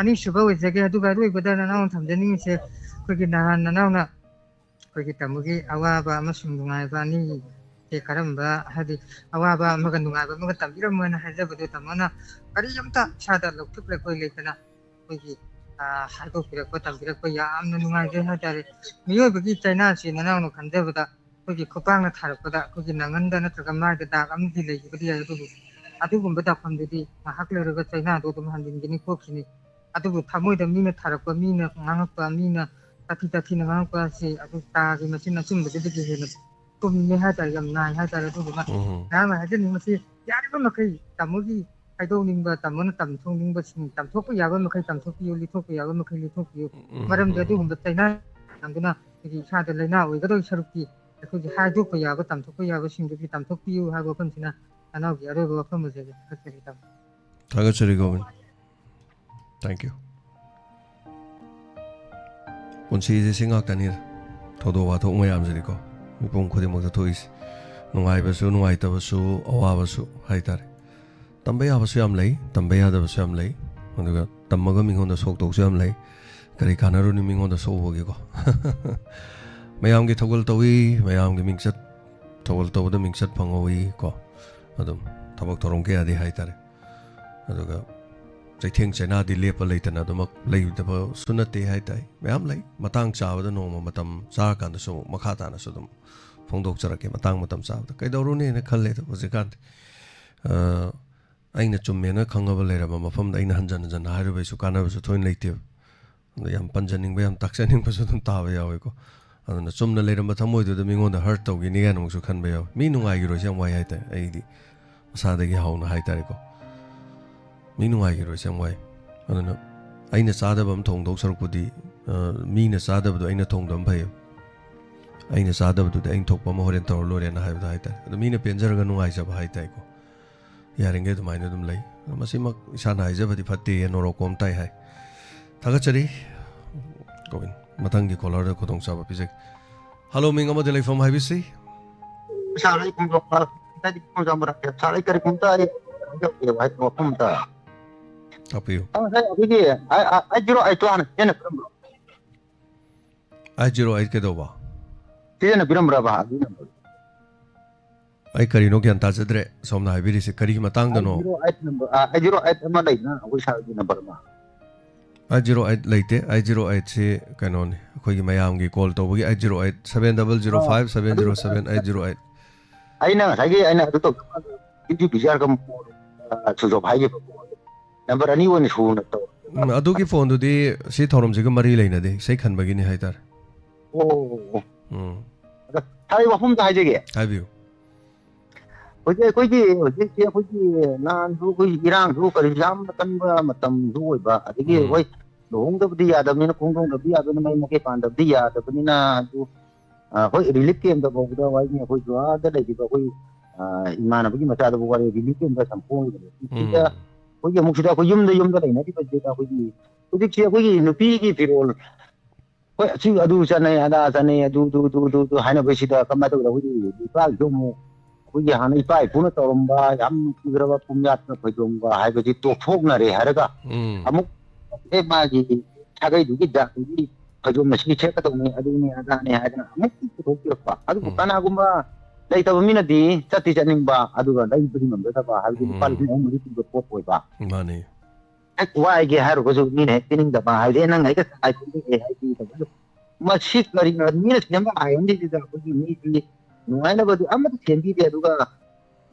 ꯑꯅꯤꯁꯨꯕ ꯑꯣꯏꯖꯒꯦ꯫ ꯑꯗꯨꯒ ꯑꯔꯣꯏꯕꯗ ꯅꯅꯥꯎꯅ ꯊꯝꯖꯅꯤꯡꯉꯤꯁꯦ, ꯑꯩꯈꯣꯏꯒꯤ ꯅꯍꯥꯟ ꯅꯅꯥꯎꯅ ꯑꯩꯈꯣꯏꯒꯤ ꯇꯥꯃꯣꯒꯤ ꯑꯋꯥꯕ ꯑꯃꯁꯨꯡ ꯅꯨꯡꯉꯥꯏꯕ ꯑꯅꯤꯁꯦ ꯀꯔꯝꯕ, ꯍꯥꯏꯗꯤ ꯑꯋꯥꯕ ꯑꯃꯒ ꯅꯨꯡꯉꯥꯏꯕ ꯑꯃꯒ ꯇꯝꯕꯤꯔꯝꯃꯣ ꯍꯥꯏꯅ ꯍꯥꯏꯖꯕꯗꯣ ꯇꯥꯃꯣꯅ ꯀꯔꯤꯝꯇ ꯏꯁꯥꯗ ꯂꯧꯊꯣꯛ ꯂꯩꯈꯣꯏ ꯂꯩꯇꯅ ꯑꯩꯈꯣꯏꯒꯤ, ꯑ, ꯍꯥꯏꯗꯣꯛꯄꯤꯔꯛꯄ, ꯇꯝꯕꯤꯔꯛꯄ ꯌꯥꯝꯅ ꯅꯨꯡꯉꯥꯏꯖꯩ ꯍꯥꯏꯇꯥꯔꯦ꯫ ꯃꯤꯑꯣꯏꯕꯒꯤ ꯆꯩꯅꯥꯁꯤ ꯅꯅꯥꯎꯅ ꯈꯟꯖꯕꯗ ꯑꯩꯈꯣꯏꯒꯤ ꯈꯨꯄꯥꯛꯅ ꯊꯥꯔꯛꯄꯗ ꯑꯩꯈꯣꯏꯒꯤ ꯅꯪꯒꯟꯗ ꯅꯠꯇ꯭ꯔꯒ ꯃꯥꯏꯗ ꯗꯥꯛ ꯑꯃꯗꯤ ꯂꯩꯈꯤꯕꯗꯤ ꯌꯥꯏ, ꯑꯗꯨꯕꯨ ꯑꯗꯨꯒꯨꯝꯕ ꯗꯥꯛꯐꯝꯗꯨꯗꯤ ꯉꯥꯏꯍꯥꯛ ꯂꯩꯔꯒ ꯆꯩꯅꯥꯗꯣ ꯑꯗꯨꯝ ꯍꯟꯖꯤꯟꯒꯅꯤ ꯈꯣꯠꯈꯤꯅꯤ꯫ ꯑꯗꯨꯕꯨ ꯊꯃꯣꯏꯗ ꯃꯤꯅ ꯊꯥꯔꯛꯄ, ꯃꯤꯅ ꯉꯥꯡꯉꯛꯄ, ꯃꯤꯅ ꯇꯥꯊꯤ ꯇꯥꯊꯤꯅ ꯉꯥꯡꯉꯛꯄ ꯑꯁꯤ ꯑꯗꯨ ꯇꯥꯒꯤ ꯃꯆꯤꯟ ꯑꯆꯨꯝꯕꯗꯨꯗꯒꯤ ꯍꯦꯟꯅ ꯆꯨꯝꯃꯦ ꯍꯥꯏꯇꯥꯔꯦ, ꯌꯥꯝ ꯅꯥꯏ ꯍꯥꯏꯇꯥꯔꯦ꯫ ꯑꯗꯨꯗꯨꯅ ꯎꯝ꯫ ꯃꯌꯥꯝꯅ ꯍꯥꯏꯖꯅꯤꯡꯕꯁꯤ, ꯌꯥꯔꯤꯕ ꯃꯈꯩ ꯇꯥꯃꯣꯒꯤ ꯍꯥꯏꯗꯣꯛꯅꯤꯡꯕ, ꯇꯥꯃꯣꯅ ꯇꯝꯊꯣꯛꯅꯤꯡꯕꯁꯤꯡ ꯇꯝꯊꯣꯛꯄ ꯌꯥꯕ ꯃꯈꯩ ꯇꯝꯊꯣꯛꯄꯤꯌꯨ, ꯂꯤꯊꯣꯛꯄ ꯌꯥꯕ ꯃꯈꯩ ꯂꯤꯊꯣꯛꯄꯤꯌꯨ꯫ ꯎꯝ, ꯃꯔꯝꯗꯤ ꯎꯝ, ꯎꯝ꯫ ꯑꯗꯨꯒꯨꯝꯕ ꯆꯩꯅꯥ ꯃꯌꯥꯝꯗꯨꯅ ꯑꯩꯈꯣꯏꯒꯤ ꯏꯁꯥꯗ ꯂꯥꯏꯅꯥ ꯑꯣꯏꯒꯗꯧꯔꯤ ꯁꯔꯨꯛꯇꯤ ꯑꯩꯈꯣꯏꯒꯤ ꯍꯥꯏꯗꯣꯛꯄ ꯌꯥꯕ, ꯇꯝꯊꯣꯛꯄ ꯌꯥꯕꯁꯤꯡꯗꯨꯗꯤ ꯇꯝꯊꯣꯛꯄꯤꯌꯨ ꯍꯥꯏꯕ ꯋꯥꯐꯝꯁꯤꯅ ꯅꯅꯥꯎꯒꯤ ꯑꯔꯣꯏꯕ ꯋꯥꯐꯝ ꯑꯣꯏꯖꯒꯦ꯫ ꯊꯥꯒꯠꯆꯔꯤ, ꯇꯥꯃꯣ꯫ ꯊꯥꯒꯠꯆꯔꯤ, ꯒꯣꯕꯤꯟ꯫ Thank you꯫ ꯄꯨꯟꯁꯤꯁꯦ ꯁꯤ ꯉꯥꯛꯇꯅꯤꯗ꯫ ꯊꯧꯗꯣꯛ ꯋꯥꯊꯣꯛ ꯃꯌꯥꯝꯁꯤꯗꯤꯀꯣ, ꯃꯤꯄꯨꯝ ꯈꯨꯗꯤꯡꯃꯛꯇ ꯊꯣꯛꯏꯁꯦ꯫ ꯅꯨꯡꯉꯥꯏꯕꯁꯨ, ꯅꯨꯡꯉꯥꯏꯇꯕꯁꯨ, ꯑꯋꯥꯕꯁꯨ ꯍꯥꯏꯇꯥꯔꯦ꯫ ꯇꯝꯕ ꯌꯥꯕꯁꯨ ꯌꯥꯝ ꯂꯩ, ꯇꯝꯕ ꯌꯥꯗꯕꯁꯨ ꯌꯥꯝ ꯂꯩ꯫ ꯑꯗꯨꯒ ꯇꯝꯃꯒ ꯃꯤꯉꯣꯟꯗ ꯁꯣꯛꯇꯧꯁꯨ ꯌꯥꯝ ꯂꯩ꯫ ꯀꯔꯤ ꯀꯥꯟꯅꯔꯨꯅꯤ ꯃꯤꯉꯣꯟꯗ ꯁꯣꯛꯎꯕꯒꯤꯀꯣ? ꯃꯌꯥꯝꯒꯤ ꯊꯧꯒꯜ ꯇꯧꯏ, ꯃꯌꯥꯝꯒꯤ ꯃꯤꯡꯆꯠ, ꯊꯧꯒꯜ ꯇꯧꯕꯗ ꯃꯤꯡꯆꯠ ꯐꯪꯍꯧꯏ ꯀꯣ꯫ ꯑꯗꯨꯝ ꯊꯕꯛ ꯊꯧꯔꯝ ꯀꯌꯥꯗꯤ ꯍꯥꯏꯇꯥꯔꯦ꯫ ꯑꯗꯨꯒ ꯆꯩꯊꯦꯡ ꯆꯩꯅꯥꯗꯤ ꯂꯦꯞꯄ ꯂꯩꯇꯅ ꯑꯗꯨꯃꯛ ꯂꯩꯗꯕꯁꯨ ꯅꯠꯇꯦ ꯍꯥꯏꯇꯥꯔꯦ꯫ ꯃꯌꯥꯝ ꯂꯩ꯫ ꯃꯇꯥꯡ ꯆꯥꯕꯗ ꯅꯣꯡꯃ ꯃꯇꯝ ꯆꯥꯔꯀꯥꯟꯗꯁꯨ ꯑꯃꯨꯛ ꯃꯈꯥ ꯇꯥꯅꯁꯨ ꯑꯗꯨꯝ ꯐꯣꯡꯗꯣꯛꯆꯔꯛꯀꯦ꯫ ꯃꯇꯥꯡ ꯃꯇꯝ ꯆꯥꯕꯗ ꯀꯩꯗꯧꯔꯨꯅꯤꯅ ꯈꯜꯂꯦ ꯑꯗꯣ ꯍꯧꯖꯤꯛꯀꯥꯟꯗꯤ꯫ ꯑ, ꯑꯩꯅ ꯆꯨꯝꯃꯦꯅ ꯈꯪꯉꯕ ꯂꯩꯔꯕ ꯃꯐꯝꯗ ꯑꯩꯅ ꯍꯟꯖꯟ ꯍꯟꯖꯟꯅ ꯍꯥꯏꯔꯨꯕꯩꯁꯨ ꯀꯥꯟꯅꯕꯁꯨ ꯊꯣꯏꯅ ꯂꯩꯇꯦꯕ꯫ ꯑꯗ ꯌꯥꯝ ꯄꯟꯖꯅꯤꯡꯕ, ꯌꯥꯝ ꯇꯥꯛꯆꯅꯤꯡꯕꯁꯨ ꯑꯗꯨꯝ ꯇꯥꯕ ꯌꯥꯎꯋꯦꯀꯣ꯫ ꯑꯗꯨꯅ ꯆꯨꯝꯅ ꯂꯩꯔꯝꯕ ꯊꯃꯣꯏꯗꯨꯗ ꯃꯤꯉꯣꯟꯗ hurt ꯇꯧꯈꯤꯅꯤ ꯀꯥꯏꯅ ꯑꯃꯨꯛꯁꯨ ꯈꯟꯕ ꯌꯥꯎꯋꯦ꯫ ꯃꯤ ꯅꯨꯡꯉꯥꯏꯈꯤꯔꯣꯏꯁꯦ ꯌꯥꯝ ꯋꯥꯏ ꯍꯥꯏꯇꯥꯔꯦ꯫ ꯑꯩꯗꯤ ꯃꯁꯥꯗꯒꯤ ꯍꯧꯅ ꯍꯥꯏꯇꯥꯔꯦꯀꯣ꯫ ꯃꯤ ꯅꯨꯡꯉꯥꯏꯈꯤꯔꯣꯏꯁꯦ ꯌꯥꯝ ꯋꯥꯏ꯫ ꯑꯗꯨꯅ ꯑꯩꯅ ꯆꯥꯗꯕ ꯑꯃ ꯊꯣꯡꯗꯧ ꯁꯔꯨꯛꯄꯨꯗꯤ, ꯑ, ꯃꯤꯅ ꯆꯥꯗꯕꯗꯣ ꯑꯩꯅ ꯊꯣꯡꯗꯕꯅ ꯐꯩꯌꯦꯕ꯫ ꯑꯩꯅ ꯆꯥꯗꯕꯗꯨꯗꯤ ꯑꯩꯅ ꯊꯣꯛꯄ ꯑꯃ ꯍꯣꯔꯦꯟ ꯇꯧꯔ ꯂꯣꯏꯔꯦꯅ ꯍꯥꯏꯕꯗꯣ ꯍꯥꯏꯇꯥꯔꯦ꯫ ꯑꯗꯣ ꯃꯤꯅ ꯄꯦꯟꯖꯔꯒ ꯅꯨꯡꯉꯥꯏꯖꯕ ꯍꯥꯏꯇꯥꯔꯦꯀꯣ꯫ ꯌꯥꯔꯤꯉꯩ ꯑꯗꯨꯃꯥꯏꯅ ꯑꯗꯨꯝ ꯂꯩ꯫ ꯑꯗꯣ ꯃꯁꯤꯃꯛ ꯏꯁꯥꯅ ꯍꯥꯏꯖꯕꯗꯤ ꯐꯠꯇꯦ, ꯅꯣꯔꯣꯛ ꯀꯣꯝ ꯇꯥꯏ ꯍꯥꯏ꯫ ꯊꯥꯒꯠꯆꯔꯤ꯫ ꯒꯣꯕꯤꯟ, ꯃꯊꯪꯒꯤ caller ꯗ ꯈꯨꯗꯣꯡꯆꯥꯕ ꯄꯤꯖꯒꯦ꯫ Hello, ꯃꯤꯡ ꯑꯃꯗꯤ ꯂꯩꯐꯝ ꯍꯥꯏꯕꯤꯁꯤ꯫ ꯁꯥꯔ, ꯑꯩ ꯈꯣꯡꯖꯣꯝ ꯄꯥꯔꯛꯇꯒꯤ ꯈꯣꯡꯖꯣꯝ ꯄꯥꯔꯛꯇ꯫ ꯁꯥꯔ, ꯑꯩ ꯀꯔꯤꯒꯨꯝꯇ ꯑꯩ ꯍꯥꯏꯖꯍꯧꯒꯦꯕ ꯍꯥꯏꯗꯤ ꯋꯥꯐꯝ ꯑꯝꯇ꯫ ꯇꯥꯛꯄꯤꯌꯨ꯫ ꯑ, ꯉꯁꯥꯏ ꯑꯩꯈꯣꯏꯒꯤ ꯑꯥꯏ-, ꯑꯥꯏ-, ꯑꯥꯏꯠ ꯖꯤꯔꯣ ꯑꯥꯏꯠꯇꯣ ꯍꯥꯟꯅ ꯁꯤꯖꯤꯟꯅꯕꯤꯔꯝꯕ꯭ꯔꯣ? ꯑꯥꯏꯠ ꯖꯤꯔꯣ ꯑꯥꯏꯠ ꯀꯩꯗꯧꯕ? ꯁꯤꯖꯤꯟꯅꯕꯤꯔꯝꯕ꯭ꯔꯕ ꯑꯗꯨꯒꯤ ꯅꯝꯕꯔ? ꯑꯩ ꯀꯔꯤꯅꯣ ꯒ꯭ꯌꯥꯟ ꯇꯥꯖꯗ꯭ꯔꯦ ꯁꯣꯝꯅ ꯍꯥꯏꯕꯤꯔꯤꯁꯦ ꯀꯔꯤꯒꯤ ꯃꯇꯥꯡꯗꯅꯣ? ꯑꯥꯏꯠ ꯖꯤꯔꯣ ꯑꯥꯏꯠ ꯅꯝꯕꯔ, ꯑꯥ, ꯑꯥꯏꯠ ꯖꯤꯔꯣ ꯑꯥꯏꯠ ꯑꯃ ꯂꯩꯗꯅ ꯑꯩꯈꯣꯏ ꯁꯥꯔꯒꯤ ꯅꯝꯕꯔ ꯑꯃ꯫ ꯑꯥꯏꯠ ꯖꯤꯔꯣ ꯑꯥꯏꯠ ꯂꯩꯇꯦ꯫ ꯑꯥꯏꯠ ꯖꯤꯔꯣ ꯑꯥꯏꯠꯁꯤ ꯀꯩꯅꯣꯅꯤ, ꯑꯩꯈꯣꯏꯒꯤ ꯃꯌꯥꯝꯒꯤ call ꯇꯧꯕꯒꯤ eight zero eight, seven double zero five seven zero seven eight zero eight. ꯑꯩꯅ ꯉꯁꯥꯏꯒꯤ ꯑꯩꯅ ꯑꯗꯨ ꯇꯧꯗ꯭ꯔꯤꯀꯥꯟꯗ busy busy R cum switch of ꯍꯥꯏꯈꯤꯕ꯫ ꯅꯝꯕꯔ ꯑꯅꯤ ꯑꯣꯏꯅ ꯁꯨꯅ ꯇꯧ꯫ ꯎꯝ, ꯑꯗꯨꯒꯤ ꯐꯣꯟꯗꯨꯗꯤ ꯁꯤ ꯊꯧꯔꯝꯁꯤꯒ ꯃꯔꯤ ꯂꯩꯅꯗꯦ, ꯏꯁꯩ ꯈꯟꯕꯒꯤꯅꯤ ꯍꯥꯏꯇꯥꯔꯦ꯫ ꯑꯣ, ꯑꯣ, ꯑꯣ꯫ ꯎꯝ꯫ ꯑꯗ ꯁꯥꯔ, ꯑꯩ ꯋꯥꯐꯝ ꯑꯝꯇ ꯍꯥꯏꯖꯒꯦ꯫ ꯍꯥꯏꯕꯤꯌꯨ꯫ ꯍꯧꯖꯤꯛ ꯑꯩꯈꯣꯏꯒꯤ, ꯍꯧꯖꯤꯛꯁꯦ ꯑꯩꯈꯣꯏꯒꯤ ꯅꯍꯥꯟꯁꯨ ꯑꯩꯈꯣꯏ ꯏꯔꯥꯡꯁꯨ ꯀꯔꯤ ꯌꯥꯝꯅ ꯀꯟꯕ ꯃꯇꯝꯁꯨ ꯑꯣꯏꯕ, ꯑꯗꯒꯤ ꯎꯝ꯫ ꯑꯩꯈꯣꯏ ꯂꯨꯍꯣꯡꯗꯕꯗꯤ ꯌꯥꯗꯕꯅꯤꯅ, ꯈꯣꯡꯗꯣꯡꯗꯕꯗꯤ ꯌꯥꯗꯕꯅꯤꯅ, ꯃꯌꯨꯝ ꯃꯀꯩ ꯄꯥꯟꯗꯕꯗꯤ ꯌꯥꯗꯕꯅꯤꯅ, ꯑꯗꯨ, ꯑ, ꯑꯩꯈꯣꯏ ꯔꯤꯂꯤꯐ ꯀꯦꯝꯗ ꯐꯥꯎꯕꯗ ꯋꯥꯔꯤꯅꯤ, ꯑꯩꯈꯣꯏ ꯒꯨꯍꯥꯗ ꯂꯩꯔꯤꯕ ꯑꯩꯈꯣꯏ, ꯑ, ꯏꯃꯥꯟꯅꯕꯒꯤ ꯃꯆꯥꯗꯨꯕꯨ ꯋꯥꯔꯤ ꯔꯤꯂꯤꯐ ꯀꯦꯝꯗ ꯁꯨꯝ ꯐꯣꯡꯉꯤꯕꯅꯦ꯫ ꯁꯤꯗ ꯎꯝ꯫ ꯑꯩꯈꯣꯏꯒꯤ ꯑꯃꯨꯛ ꯁꯤꯗ ꯑꯩꯈꯣꯏ ꯌꯨꯝꯗ, ꯌꯨꯝꯗ ꯂꯩꯅꯔꯤꯕꯁꯤꯗ ꯑꯩꯈꯣꯏꯒꯤ ꯍꯧꯖꯤꯛꯁꯦ ꯑꯩꯈꯣꯏꯒꯤ ꯅꯨꯄꯤꯒꯤ ꯐꯤꯔꯣꯜ, ꯍꯣꯏ, ꯑꯁꯤ ꯑꯗꯨ ꯆꯠꯅꯩ, ꯑꯗꯥ ꯆꯠꯅꯩ, ꯑꯗꯨ, ꯑꯗꯨ, ꯑꯗꯨ, ꯑꯗꯨ, ꯑꯗꯨ ꯍꯥꯏꯅꯕꯁꯤꯗ ꯀꯃꯥꯏꯅ ꯇꯧꯗꯅ ꯑꯩꯈꯣꯏꯒꯤ ꯅꯨꯄꯥꯒꯤꯁꯨ ꯑꯃꯨꯛ ꯑꯩꯈꯣꯏꯒꯤ ꯍꯥꯟꯅ ꯏꯄꯥ ꯏꯄꯨꯅ ꯇꯧꯔꯝꯕ ꯌꯥꯝ ꯅꯨꯡꯁꯤꯈ꯭ꯔꯕ ꯄꯨꯡꯌꯥꯠꯇ ꯐꯩꯖꯣꯝꯒ ꯍꯥꯏꯕꯁꯤ ꯇꯣꯛꯊꯣꯛꯅꯔꯦ ꯍꯥꯏꯔꯒ, ꯎꯝ꯫ ꯑꯃꯨꯛ ꯑꯦ ꯃꯥꯒꯤ ꯁꯥꯒꯩꯗꯨꯒꯤ ꯖꯥꯠꯇꯨꯒꯤ ꯐꯩꯖꯣꯝ ꯑꯁꯤ ꯁꯦꯠꯀꯗꯧꯅꯤ, ꯑꯗꯨꯅꯤ ꯑꯗꯥꯅꯤ ꯍꯥꯏꯗꯅ ꯑꯃꯨꯛ ꯄꯨꯊꯣꯛꯄꯤꯔꯛꯄ꯫ ꯑꯗꯨꯕꯨ ꯎꯝ꯫ ꯀꯅꯥꯒꯨꯝꯕ ꯂꯩꯇꯕ ꯃꯤꯅꯗꯤ ꯆꯠꯇꯤ ꯆꯠꯅꯤꯡꯕ, ꯑꯗꯨꯒ ꯂꯩꯕꯗꯤ ꯉꯝꯖꯗꯕ ꯍꯥꯏꯕꯗꯤ ꯂꯨꯄꯥ ꯎꯝ꯫ ꯂꯤꯁꯤꯡ ꯑꯍꯨꯝ ꯃꯔꯤ ꯄꯤꯕ ꯄꯣꯠ ꯑꯣꯏꯕ꯫ ꯃꯥꯅꯤ꯫ ꯍꯦꯛ ꯋꯥꯏꯒꯦ ꯍꯥꯏꯔꯨꯕꯁꯨ ꯃꯤꯅ ꯍꯦꯛ ꯄꯤꯅꯤꯡꯗꯕ ꯍꯥꯏꯕꯗꯤ, "ꯑꯦ, ꯅꯪ ꯑꯩꯒ ꯆꯥꯏ ꯄꯤꯅꯤꯡꯗꯦ" ꯍꯥꯏꯕꯗꯤ, ꯃꯁꯤ ꯀꯔꯤꯅꯣ? ꯃꯤꯅ ꯁꯦꯝꯕ ꯑꯥꯏꯟꯁꯤꯗ ꯑꯩꯈꯣꯏꯒꯤ ꯃꯤꯒꯤ ꯅꯨꯡꯉꯥꯏꯅꯕꯗꯤ ꯑꯃꯠꯇ ꯁꯦꯝꯕꯤꯗꯦ, ꯑꯗꯨꯒ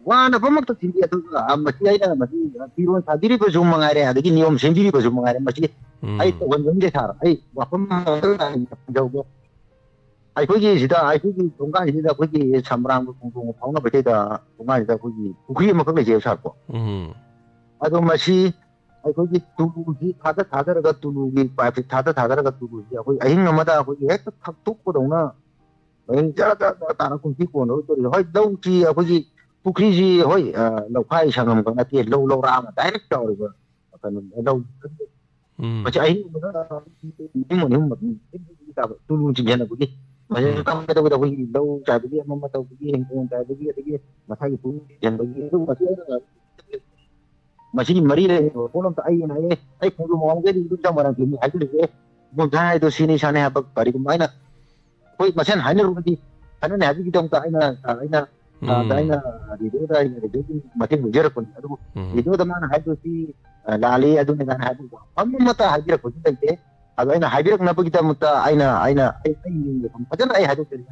ꯋꯥꯅꯕꯃꯛꯇ ꯊꯤꯡꯕꯤ꯫ ꯑꯗꯨꯒ ꯃꯁꯤ ꯑꯩꯅ ꯃꯁꯤ ꯐꯤꯔꯣꯜ ꯁꯥꯕꯤꯔꯤꯕꯁꯨ ꯃꯉꯥꯏꯔꯦ, ꯑꯗꯒꯤ ꯅꯤꯌꯣꯝ ꯁꯦꯝꯕꯤꯔꯤꯕꯁꯨ ꯃꯉꯥꯏꯔꯦ, ꯃꯁꯤ ꯑꯩ ꯎꯝ꯫ ꯇꯧꯍꯟꯖꯅꯤꯡꯗꯦ ꯁꯥꯔ꯫ ꯑꯩ ꯋꯥꯐꯝ ꯑꯃꯈꯛꯇꯪ ꯍꯥꯏꯖꯍꯧꯒꯦ꯫ ꯑꯩꯈꯣꯏꯒꯤ ꯁꯤꯗ, ꯑꯩꯈꯣꯏꯒꯤ ꯊꯣꯡꯒꯥꯟꯁꯤꯗ ꯑꯩꯈꯣꯏꯒꯤ ꯁꯝꯕ꯭ꯔꯥꯝꯒ ꯈꯣꯡꯖꯣꯝꯒ ꯐꯥꯎꯅꯕꯁꯤꯗ ꯊꯣꯡꯒꯥꯟꯁꯤꯗ ꯑꯩꯈꯣꯏꯒꯤ ꯄꯨꯈ꯭ꯔꯤ ꯑꯃꯈꯛ ꯂꯩꯖꯩꯕ ꯁꯥꯔꯀꯣ꯫ ꯎꯝ꯫ ꯑꯗꯣ ꯃꯁꯤ ꯑꯩꯈꯣꯏꯒꯤ ꯇꯨꯂꯨꯁꯤ ꯊꯥꯗ ꯊꯥꯗꯔꯒ, ꯇꯨꯂꯨꯒꯤ ꯄꯥꯏꯞꯁꯤ ꯊꯥꯗ ꯊꯥꯗꯔꯒ, ꯇꯨꯂꯨꯁꯤ ꯑꯩꯈꯣꯏ ꯑꯍꯤꯡ ꯑꯃꯗ ꯑꯩꯈꯣꯏꯒꯤ ꯍꯦꯛꯇ ꯊꯛꯇꯣꯛꯄꯗꯧꯅ ꯑꯍꯤꯡ ꯖꯔ ꯖꯔ ꯖꯔ ꯇꯥꯔ ꯀꯨꯝꯁꯤ ꯀꯣꯟꯅꯕ ꯇꯧꯔꯤ꯫ ꯍꯣꯏ, ꯂꯧꯁꯤ ꯑꯩꯈꯣꯏꯒꯤ ꯄꯨꯈ꯭ꯔꯤꯁꯤ, ꯍꯣꯏ, ꯑ, ꯂꯧꯈꯥꯏ ꯁꯪꯉꯝ ꯈꯛ ꯅꯠꯇꯦ, ꯂꯧ ꯂꯧꯔꯥ ꯑꯃ ꯗꯥꯏꯔꯦꯛ ꯆꯥꯎꯔꯤꯕ ꯀꯩꯅꯣ ꯂꯧ꯫ ꯎꯝ꯫ ꯃꯁꯤ ꯑꯍꯤꯡ ꯑꯃꯗ ꯅꯤꯡꯊꯤꯡ ꯑꯅꯤ ꯑꯍꯨꯝ ꯇꯥꯕ ꯇꯨꯂꯨ ꯆꯤꯡꯁꯤꯟꯅꯕꯒꯤ꯫ ꯃꯁꯤ ꯎꯝ꯫ ꯀꯃꯥꯏꯅ ꯇꯧꯒꯦꯗ, ꯑꯩꯈꯣꯏꯒꯤ ꯂꯧ ꯆꯥꯏꯕꯒꯤ, ꯑꯃ ꯑꯃ ꯇꯧꯕꯒꯤ, ꯍꯤꯡꯒꯣꯜ ꯆꯥꯏꯕꯒꯤ, ꯑꯗꯒꯤ ꯃꯁꯥꯒꯤ ꯄꯨꯛꯅꯤꯡ ꯆꯤꯡꯁꯤꯟꯕꯒꯤ, ꯑꯗꯨꯒꯨꯝꯕꯁꯤ ꯑꯩꯅ ꯃꯁꯤꯒꯤ ꯃꯔꯤ ꯂꯩꯅꯕ ꯄꯣꯠ ꯑꯝꯇ ꯑꯩꯅ, ꯑꯦ, ꯑꯩ ꯈꯣꯡꯖꯣꯝ ꯃꯃꯥꯡꯒꯩꯗꯤ ꯏꯕꯣꯝꯆꯥ ꯃꯣꯏꯔꯥꯡꯊꯦꯝꯅꯤ ꯍꯥꯏꯖꯤꯜꯂꯛꯑꯦ, ꯏꯕꯣꯝꯆꯥ ꯍꯥꯏꯗꯣ ꯁꯤꯅꯤ ꯁꯥꯅꯤ ꯍꯥꯏꯕ ꯀꯔꯤꯒꯨꯝꯕ ꯑꯩꯅ ꯑꯩꯈꯣꯏ ꯃꯁꯦꯟ ꯍꯥꯏꯅꯔꯨꯔꯗꯤ ꯐꯅꯅꯤ ꯍꯥꯏꯕꯒꯤꯗꯃꯛꯇ ꯑꯩꯅ, ꯑꯩꯅ, ꯎꯝ꯫ ꯑꯩꯅ ꯔꯦꯗꯤꯑꯣꯗ, ꯑꯩꯅ ꯔꯦꯗꯤꯑꯣꯒꯤ ꯃꯇꯦꯡ ꯂꯧꯖꯔꯛꯄꯅꯤ꯫ ꯑꯗꯨꯕꯨ ꯎꯝ꯫ ꯔꯦꯗꯤꯑꯣꯗ ꯃꯥꯅ ꯍꯥꯏꯗꯣꯏꯁꯤ, ꯑ, ꯂꯥꯜꯂꯤ, ꯑꯗꯨꯅꯤ ꯀꯥꯏꯅ ꯍꯥꯏꯕ ꯋꯥꯐꯝ ꯑꯃꯠꯇ ꯍꯥꯏꯕꯤꯔꯛꯄꯁꯨ ꯂꯩꯇꯦ꯫ ꯑꯗꯣ ꯑꯩꯅ ꯍꯥꯏꯕꯤꯔꯛꯅꯕꯒꯤꯗꯃꯛꯇ ꯑꯩꯅ, ꯑꯩꯅ, ꯑꯩ, ꯑꯩ ꯅꯤꯡꯕ ꯐꯖꯅ ꯑꯩ ꯍꯥꯏꯗꯣꯛꯆꯔꯤ꯫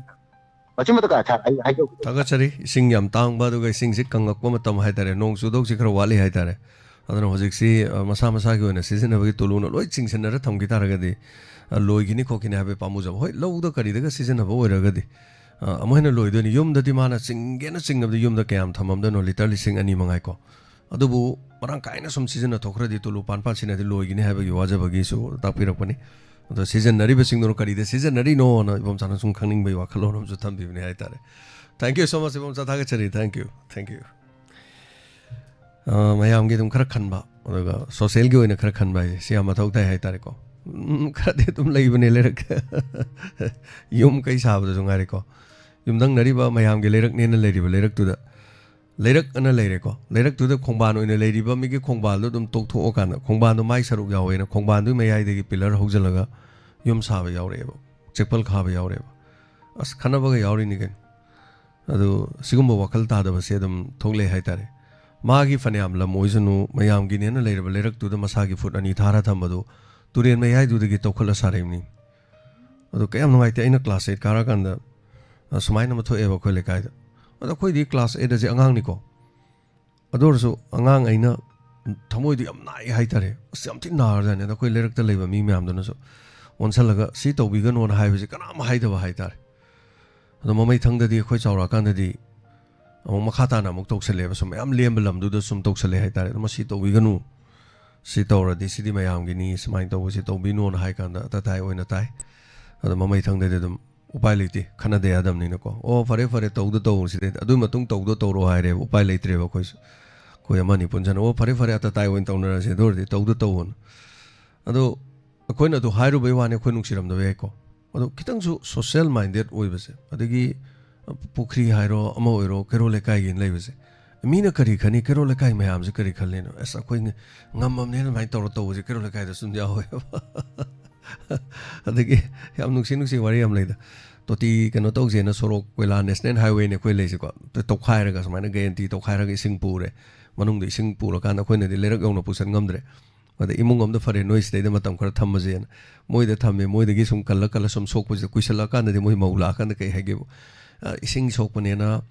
ꯃꯁꯤꯃꯇ ꯀꯥ ꯁꯥꯔ, ꯑꯩ ꯍꯥꯏꯖꯧ꯫ ꯊꯥꯒꯠꯆꯔꯤ꯫ ꯏꯁꯤꯡ ꯌꯥꯝ ꯇꯥꯡꯕ, ꯑꯗꯨꯒ ꯏꯁꯤꯡꯁꯤ ꯀꯪꯉꯛꯄ ꯃꯇꯝ ꯍꯥꯏꯇꯥꯔꯦ, ꯅꯣꯡ ꯆꯨꯗꯧꯁꯤ ꯈꯔ ꯋꯥꯠꯂꯤ ꯍꯥꯏꯇꯥꯔꯦ꯫ ꯑꯗꯨꯅ ꯍꯧꯖꯤꯛꯁꯤ, ꯑ, ꯃꯁꯥ ꯃꯁꯥꯒꯤ ꯑꯣꯏꯅ ꯁꯤꯖꯤꯟꯅꯕꯒꯤ ꯇꯨꯂꯨꯅ ꯂꯣꯏ ꯆꯤꯡꯁꯤꯟꯅꯔ ꯊꯝꯈꯤ ꯇꯥꯔꯒꯗꯤ, ꯑ, ꯂꯣꯏꯈꯤꯅꯤ ꯈꯣꯠꯈꯤꯅꯤ ꯍꯥꯏꯕꯒꯤ ꯄꯥꯝꯃꯨꯖꯕ꯫ ꯍꯣꯏ, ꯂꯧꯗ ꯀꯔꯤꯗꯒ ꯁꯤꯖꯤꯟꯅꯕ ꯑꯣꯏꯔꯒꯗꯤ, ꯑ, ꯑꯃꯨꯛ ꯍꯦꯟꯅ ꯂꯣꯏꯗꯣꯏꯅꯤ꯫ ꯌꯨꯝꯗꯗꯤ ꯃꯥꯅ ꯆꯤꯡꯒꯦꯅ ꯆꯤꯡꯉꯕꯗ ꯌꯨꯝꯗ ꯀꯌꯥꯝ ꯊꯝꯃꯝꯗꯣꯏꯅꯣ? ꯂꯤꯇꯔ ꯂꯤꯁꯤꯡ ꯑꯅꯤ ꯃꯉꯥꯏꯀꯣ꯫ ꯑꯗꯨꯕꯨ ꯃꯔꯥꯡ ꯀꯥꯏꯅ ꯁꯨꯝ ꯁꯤꯖꯤꯟꯅꯊꯣꯛꯈ꯭ꯔꯗꯤ ꯇꯨꯂꯨ ꯄꯥꯟ ꯄꯥꯟ ꯁꯤꯅꯗꯤ ꯂꯣꯏꯒꯅꯤ ꯍꯥꯏꯕꯒꯤ ꯋꯥꯖꯕꯒꯤꯁꯨ ꯇꯥꯛꯄꯤꯔꯛꯄꯅꯤ꯫ ꯑꯗꯣ ꯁꯤꯖꯤꯟꯅꯔꯤꯕꯁꯤꯡꯗꯨꯅ ꯀꯔꯤꯗ ꯁꯤꯖꯤꯟꯅꯔꯤꯅꯣꯅ ꯏꯕꯣꯝꯆꯥꯅ ꯁꯨꯝ ꯈꯪꯅꯤꯡꯕꯒꯤ ꯋꯥꯈꯜꯂꯣꯟ ꯑꯃꯁꯨ ꯊꯝꯕꯤꯕꯅꯤ ꯍꯥꯏꯇꯥꯔꯦ꯫ Thank you so much, Ibomcha, ꯊꯥꯒꯠꯆꯔꯤ꯫ Thank you, thank you꯫ ꯑ, ꯃꯌꯥꯝꯒꯤ ꯑꯗꯨꯝ ꯈꯔ ꯈꯟꯕ, ꯑꯗꯨꯒ ꯁꯣꯁꯦꯜꯒꯤ ꯑꯣꯏꯅ ꯈꯔ ꯈꯟꯕ ꯍꯥꯏꯁꯦ ꯁꯤ ꯌꯥꯝ ꯃꯊꯧ ꯇꯥꯏ ꯍꯥꯏꯇꯥꯔꯦꯀꯣ꯫ ꯎꯝ, ꯈꯔꯗꯤ ꯑꯗꯨꯝ ꯂꯩꯕꯅꯦ, ꯂꯩꯔꯛ ꯌꯨꯝ ꯀꯩ ꯁꯥꯕꯗꯁꯨ ꯉꯥꯏꯔꯦꯀꯣ꯫ ꯌꯨꯝꯊꯪꯅꯔꯤꯕ ꯃꯌꯥꯝꯒꯤ ꯂꯩꯔꯛꯅꯦꯅ ꯂꯩꯔꯤꯕ ꯂꯩꯔꯛꯇꯨꯗ, ꯂꯩꯔꯛ ꯑꯅ ꯂꯩꯔꯦꯀꯣ, ꯂꯩꯔꯛꯇꯨꯗ ꯈꯣꯡꯕꯥꯟ ꯑꯣꯏꯅ ꯂꯩꯔꯤꯕ ꯃꯤꯒꯤ ꯈꯣꯡꯕꯥꯟꯗꯣ ꯑꯗꯨꯝ ꯇꯣꯛꯊꯣꯛꯑꯀꯥꯟꯗ, ꯈꯣꯡꯕꯥꯟꯗꯣ ꯃꯥꯏ ꯁꯔꯨꯛ ꯌꯥꯎꯋꯦꯅ ꯈꯣꯡꯕꯥꯟꯗꯨꯒꯤ ꯃꯌꯥꯏꯗꯒꯤ ꯄꯤꯂꯔ ꯍꯧꯖꯤꯜꯂꯒ ꯌꯨꯝ ꯁꯥꯕ ꯌꯥꯎꯔꯛꯑꯦꯕ, ꯆꯦꯛꯄꯜ ꯈꯥꯕ ꯌꯥꯎꯔꯛꯑꯦꯕ꯫ ꯑꯁ, ꯈꯟꯅꯕꯒ ꯌꯥꯎꯔꯤꯅꯤ ꯀꯩꯅꯣ꯫ ꯑꯗꯨ ꯁꯤꯒꯨꯝꯕ ꯋꯥꯈꯜ ꯇꯥꯗꯕꯁꯦ ꯑꯗꯨꯝ ꯊꯣꯛꯂꯛꯑꯦ ꯍꯥꯏꯇꯥꯔꯦ꯫ ꯃꯥꯒꯤ ꯐꯅꯌꯥꯝ ꯂꯝ ꯑꯣꯏꯁꯅꯨ, ꯃꯌꯥꯝꯒꯤꯅꯦꯅ ꯂꯩꯔꯕ ꯂꯩꯔꯛꯇꯨꯗ ꯃꯁꯥꯒꯤ ꯐꯨꯠ ꯑꯅꯤ ꯊꯥꯔ ꯊꯝꯕꯗꯨ ꯇꯨꯔꯦꯟ ꯃꯌꯥꯏꯗꯨꯗꯒꯤ ꯇꯧꯈꯠꯂ ꯁꯥꯔꯛꯏꯕꯅꯤ꯫ ꯑꯗꯨ ꯀꯌꯥꯝ ꯅꯨꯡꯉꯥꯏꯇꯦ꯫ ꯑꯩꯅ ꯀ꯭ꯂꯥꯁ ꯑꯩꯠ ꯀꯥꯔꯀꯥꯟꯗ, ꯑ, ꯁꯨꯃꯥꯏꯅ ꯑꯃ ꯊꯣꯛꯑꯦꯕ ꯑꯩꯈꯣꯏ ꯂꯩꯀꯥꯏꯗ꯫ ꯑꯗꯣ ꯑꯩꯈꯣꯏꯗꯤ ꯀ꯭ꯂꯥꯁ ꯑꯩꯠ ꯑꯁꯦ ꯑꯉꯥꯡꯅꯤꯀꯣ꯫ ꯑꯗꯨ ꯑꯣꯏꯔꯁꯨ ꯑꯉꯥꯡ ꯑꯩꯅ ꯊꯃꯣꯏꯗꯤ ꯌꯥꯝ ꯅꯥꯏ ꯍꯥꯏꯇꯥꯔꯦ꯫ ꯑꯁ, ꯌꯥꯝ ꯊꯤꯅ ꯅꯥꯔꯖꯥꯠꯅꯤ꯫ ꯑꯗꯣ ꯑꯩꯈꯣꯏ ꯂꯩꯔꯛꯇ ꯂꯩꯕ ꯃꯤ ꯃꯌꯥꯝꯗꯨꯅꯁꯨ ꯑꯣꯟꯁꯜꯂꯒ "ꯁꯤ ꯇꯧꯕꯤꯒꯅꯣꯅ" ꯍꯥꯏꯕꯁꯦ ꯀꯅꯥꯝ ꯍꯥꯏꯗꯕ ꯍꯥꯏꯇꯥꯔꯦ꯫ ꯑꯗꯣ ꯃꯃꯩꯊꯪꯗꯗꯤ ꯑꯩꯈꯣꯏ ꯆꯥꯎꯔꯛꯑꯀꯥꯟꯗꯗꯤ ꯑꯃꯨꯛ ꯃꯈꯥ ꯇꯥꯅ ꯑꯃꯨꯛ ꯇꯧꯁꯜꯂꯛꯑꯦꯕ꯫ ꯁꯨꯝ ꯃꯌꯥꯝ ꯂꯦꯝꯕ ꯂꯝꯗꯨꯗ ꯁꯨꯝ ꯇꯧꯁꯜꯂꯛꯑꯦ ꯍꯥꯏꯇꯥꯔꯦ꯫ "ꯑꯗꯣ ꯃꯁꯤ ꯇꯧꯕꯤꯒꯅꯨ, ꯁꯤ ꯇꯧꯔꯗꯤ ꯁꯤꯗꯤ ꯃꯌꯥꯝꯒꯤꯅꯤ, ꯁꯨꯃꯥꯏꯅ ꯇꯧꯕꯁꯤ ꯇꯧꯕꯤꯅꯣꯅ" ꯍꯥꯏ ꯀꯥꯟꯗ ꯑꯇꯇꯥꯏ ꯑꯣꯏꯅ ꯇꯥꯏ꯫ ꯑꯗꯣ ꯃꯃꯩꯊꯪꯗꯗꯤ ꯑꯗꯨꯝ ꯎꯄꯥꯏ ꯂꯩꯇꯦ, ꯈꯟꯅꯗ ꯌꯥꯗꯕꯅꯤꯅꯀꯣ꯫ "ꯑꯣ, ꯐꯔꯦ ꯐꯔꯦ, ꯇꯧꯗ ꯇꯧꯔꯁꯤꯗꯤ, ꯑꯗꯨꯒꯤ ꯃꯇꯨꯡ ꯇꯧꯗ ꯇꯧꯔꯣ" ꯍꯥꯏꯔꯦꯕ꯫ ꯎꯄꯥꯏ ꯂꯩꯇ꯭ꯔꯦꯕ ꯑꯩꯈꯣꯏꯁꯨ꯫ ꯑꯩꯈꯣꯏ ꯑꯃꯅꯤ ꯄꯨꯟꯁꯤꯟꯅ, "ꯑꯣ, ꯐꯔꯦ ꯐꯔꯦ, ꯑꯇꯇꯥꯏ ꯑꯣꯏꯅ ꯇꯧꯅꯔꯁꯦ, ꯑꯗꯨ ꯑꯣꯏꯔꯗꯤ ꯇꯧꯗ ꯇꯧꯑꯣꯅ"꯫ ꯑꯗꯣ ꯑꯩꯈꯣꯏꯅ ꯑꯗꯨ ꯍꯥꯏꯔꯨꯕꯩ ꯋꯥꯅꯤ, ꯑꯩꯈꯣꯏ ꯅꯨꯡꯁꯤꯔꯝꯗꯕ ꯌꯥꯏꯀꯣ꯫ ꯑꯗꯣ ꯈꯤꯇꯪꯁꯨ ꯁꯣꯁꯦꯜ ꯃꯥꯏꯟꯗꯦꯠ ꯑꯣꯏꯕꯁꯦ, ꯑꯗꯒꯤ ꯄꯨꯈ꯭ꯔꯤ ꯍꯥꯏꯔꯣ, ꯑꯃ ꯑꯣꯏꯔꯣ, ꯀꯩꯔꯣꯜ ꯂꯩꯀꯥꯏꯒꯤ ꯂꯩꯕꯁꯦ, ꯃꯤꯅ ꯀꯔꯤ ꯈꯟꯅꯤ, ꯀꯩꯔꯣꯜ ꯂꯩꯀꯥꯏ ꯃꯌꯥꯝꯁꯦ ꯀꯔꯤ ꯈꯜꯂꯤꯅꯣ? ꯑꯁ, ꯑꯩꯈꯣꯏ ꯉ-, ꯉꯝꯃꯕꯅꯦꯅ ꯑꯗꯨꯃꯥꯏꯅ ꯇꯧꯔ ꯇꯧꯕꯁꯦ ꯀꯩꯔꯣꯜ ꯂꯩꯀꯥꯏꯗ ꯁꯨꯝ ꯌꯥꯎꯋꯦꯕ꯫ ꯑꯗꯒꯤ ꯌꯥꯝ ꯅꯨꯡꯁꯤ ꯅꯨꯡꯁꯤ ꯋꯥꯔꯤ ꯌꯥꯝ ꯂꯩꯗ꯫ ꯇꯣꯇꯤ ꯀꯩꯅꯣ ꯇꯧꯁꯦꯅ ꯁꯣꯔꯣꯛ ꯀꯣꯏꯂꯥ ꯅꯦꯁꯅꯦꯜ ꯍꯥꯏꯋꯦꯅꯦ ꯑꯩꯈꯣꯏ ꯂꯩꯁꯦꯀꯣ꯫ ꯇꯣ-, ꯇꯧꯈꯥꯏꯔꯒ ꯁꯨꯃꯥꯏꯅ ꯒꯦꯟꯇꯤ ꯇꯧꯈꯥꯏꯔꯒ ꯏꯁꯤꯡ ꯄꯨꯔꯦ꯫ ꯃꯅꯨꯡꯗ ꯏꯁꯤꯡ ꯄꯨꯔꯀꯥꯟꯗ ꯑꯩꯈꯣꯏꯅꯗꯤ ꯂꯩꯔꯛ ꯌꯧꯅ ꯄꯨꯁꯟ ꯉꯝꯗ꯭ꯔꯦ꯫ ꯑꯗ ꯏꯃꯨꯡ ꯑꯝꯗ "ꯐꯔꯦ, ꯅꯣꯏ ꯁꯤꯗꯩꯗ ꯃꯇꯝ ꯈꯔ ꯊꯝꯃꯁꯦꯅ" ꯃꯣꯏꯗ ꯊꯝꯃꯦ꯫ ꯃꯣꯏꯗꯒꯤ ꯁꯨꯝ ꯀꯜꯂ ꯀꯜꯂ ꯁꯨꯝ ꯁꯣꯛꯄꯁꯤꯗ ꯀꯨꯏꯁꯜꯂꯛꯑꯀꯥꯟꯗꯗꯤ ꯃꯣꯏ ꯃꯧ ꯂꯥꯛꯑꯀꯥꯟꯗ ꯀꯩ ꯍꯥꯏꯒꯦꯕꯨ, "ꯑ, ꯏꯁꯤꯡ ꯁꯣꯛꯄꯅꯦꯅ,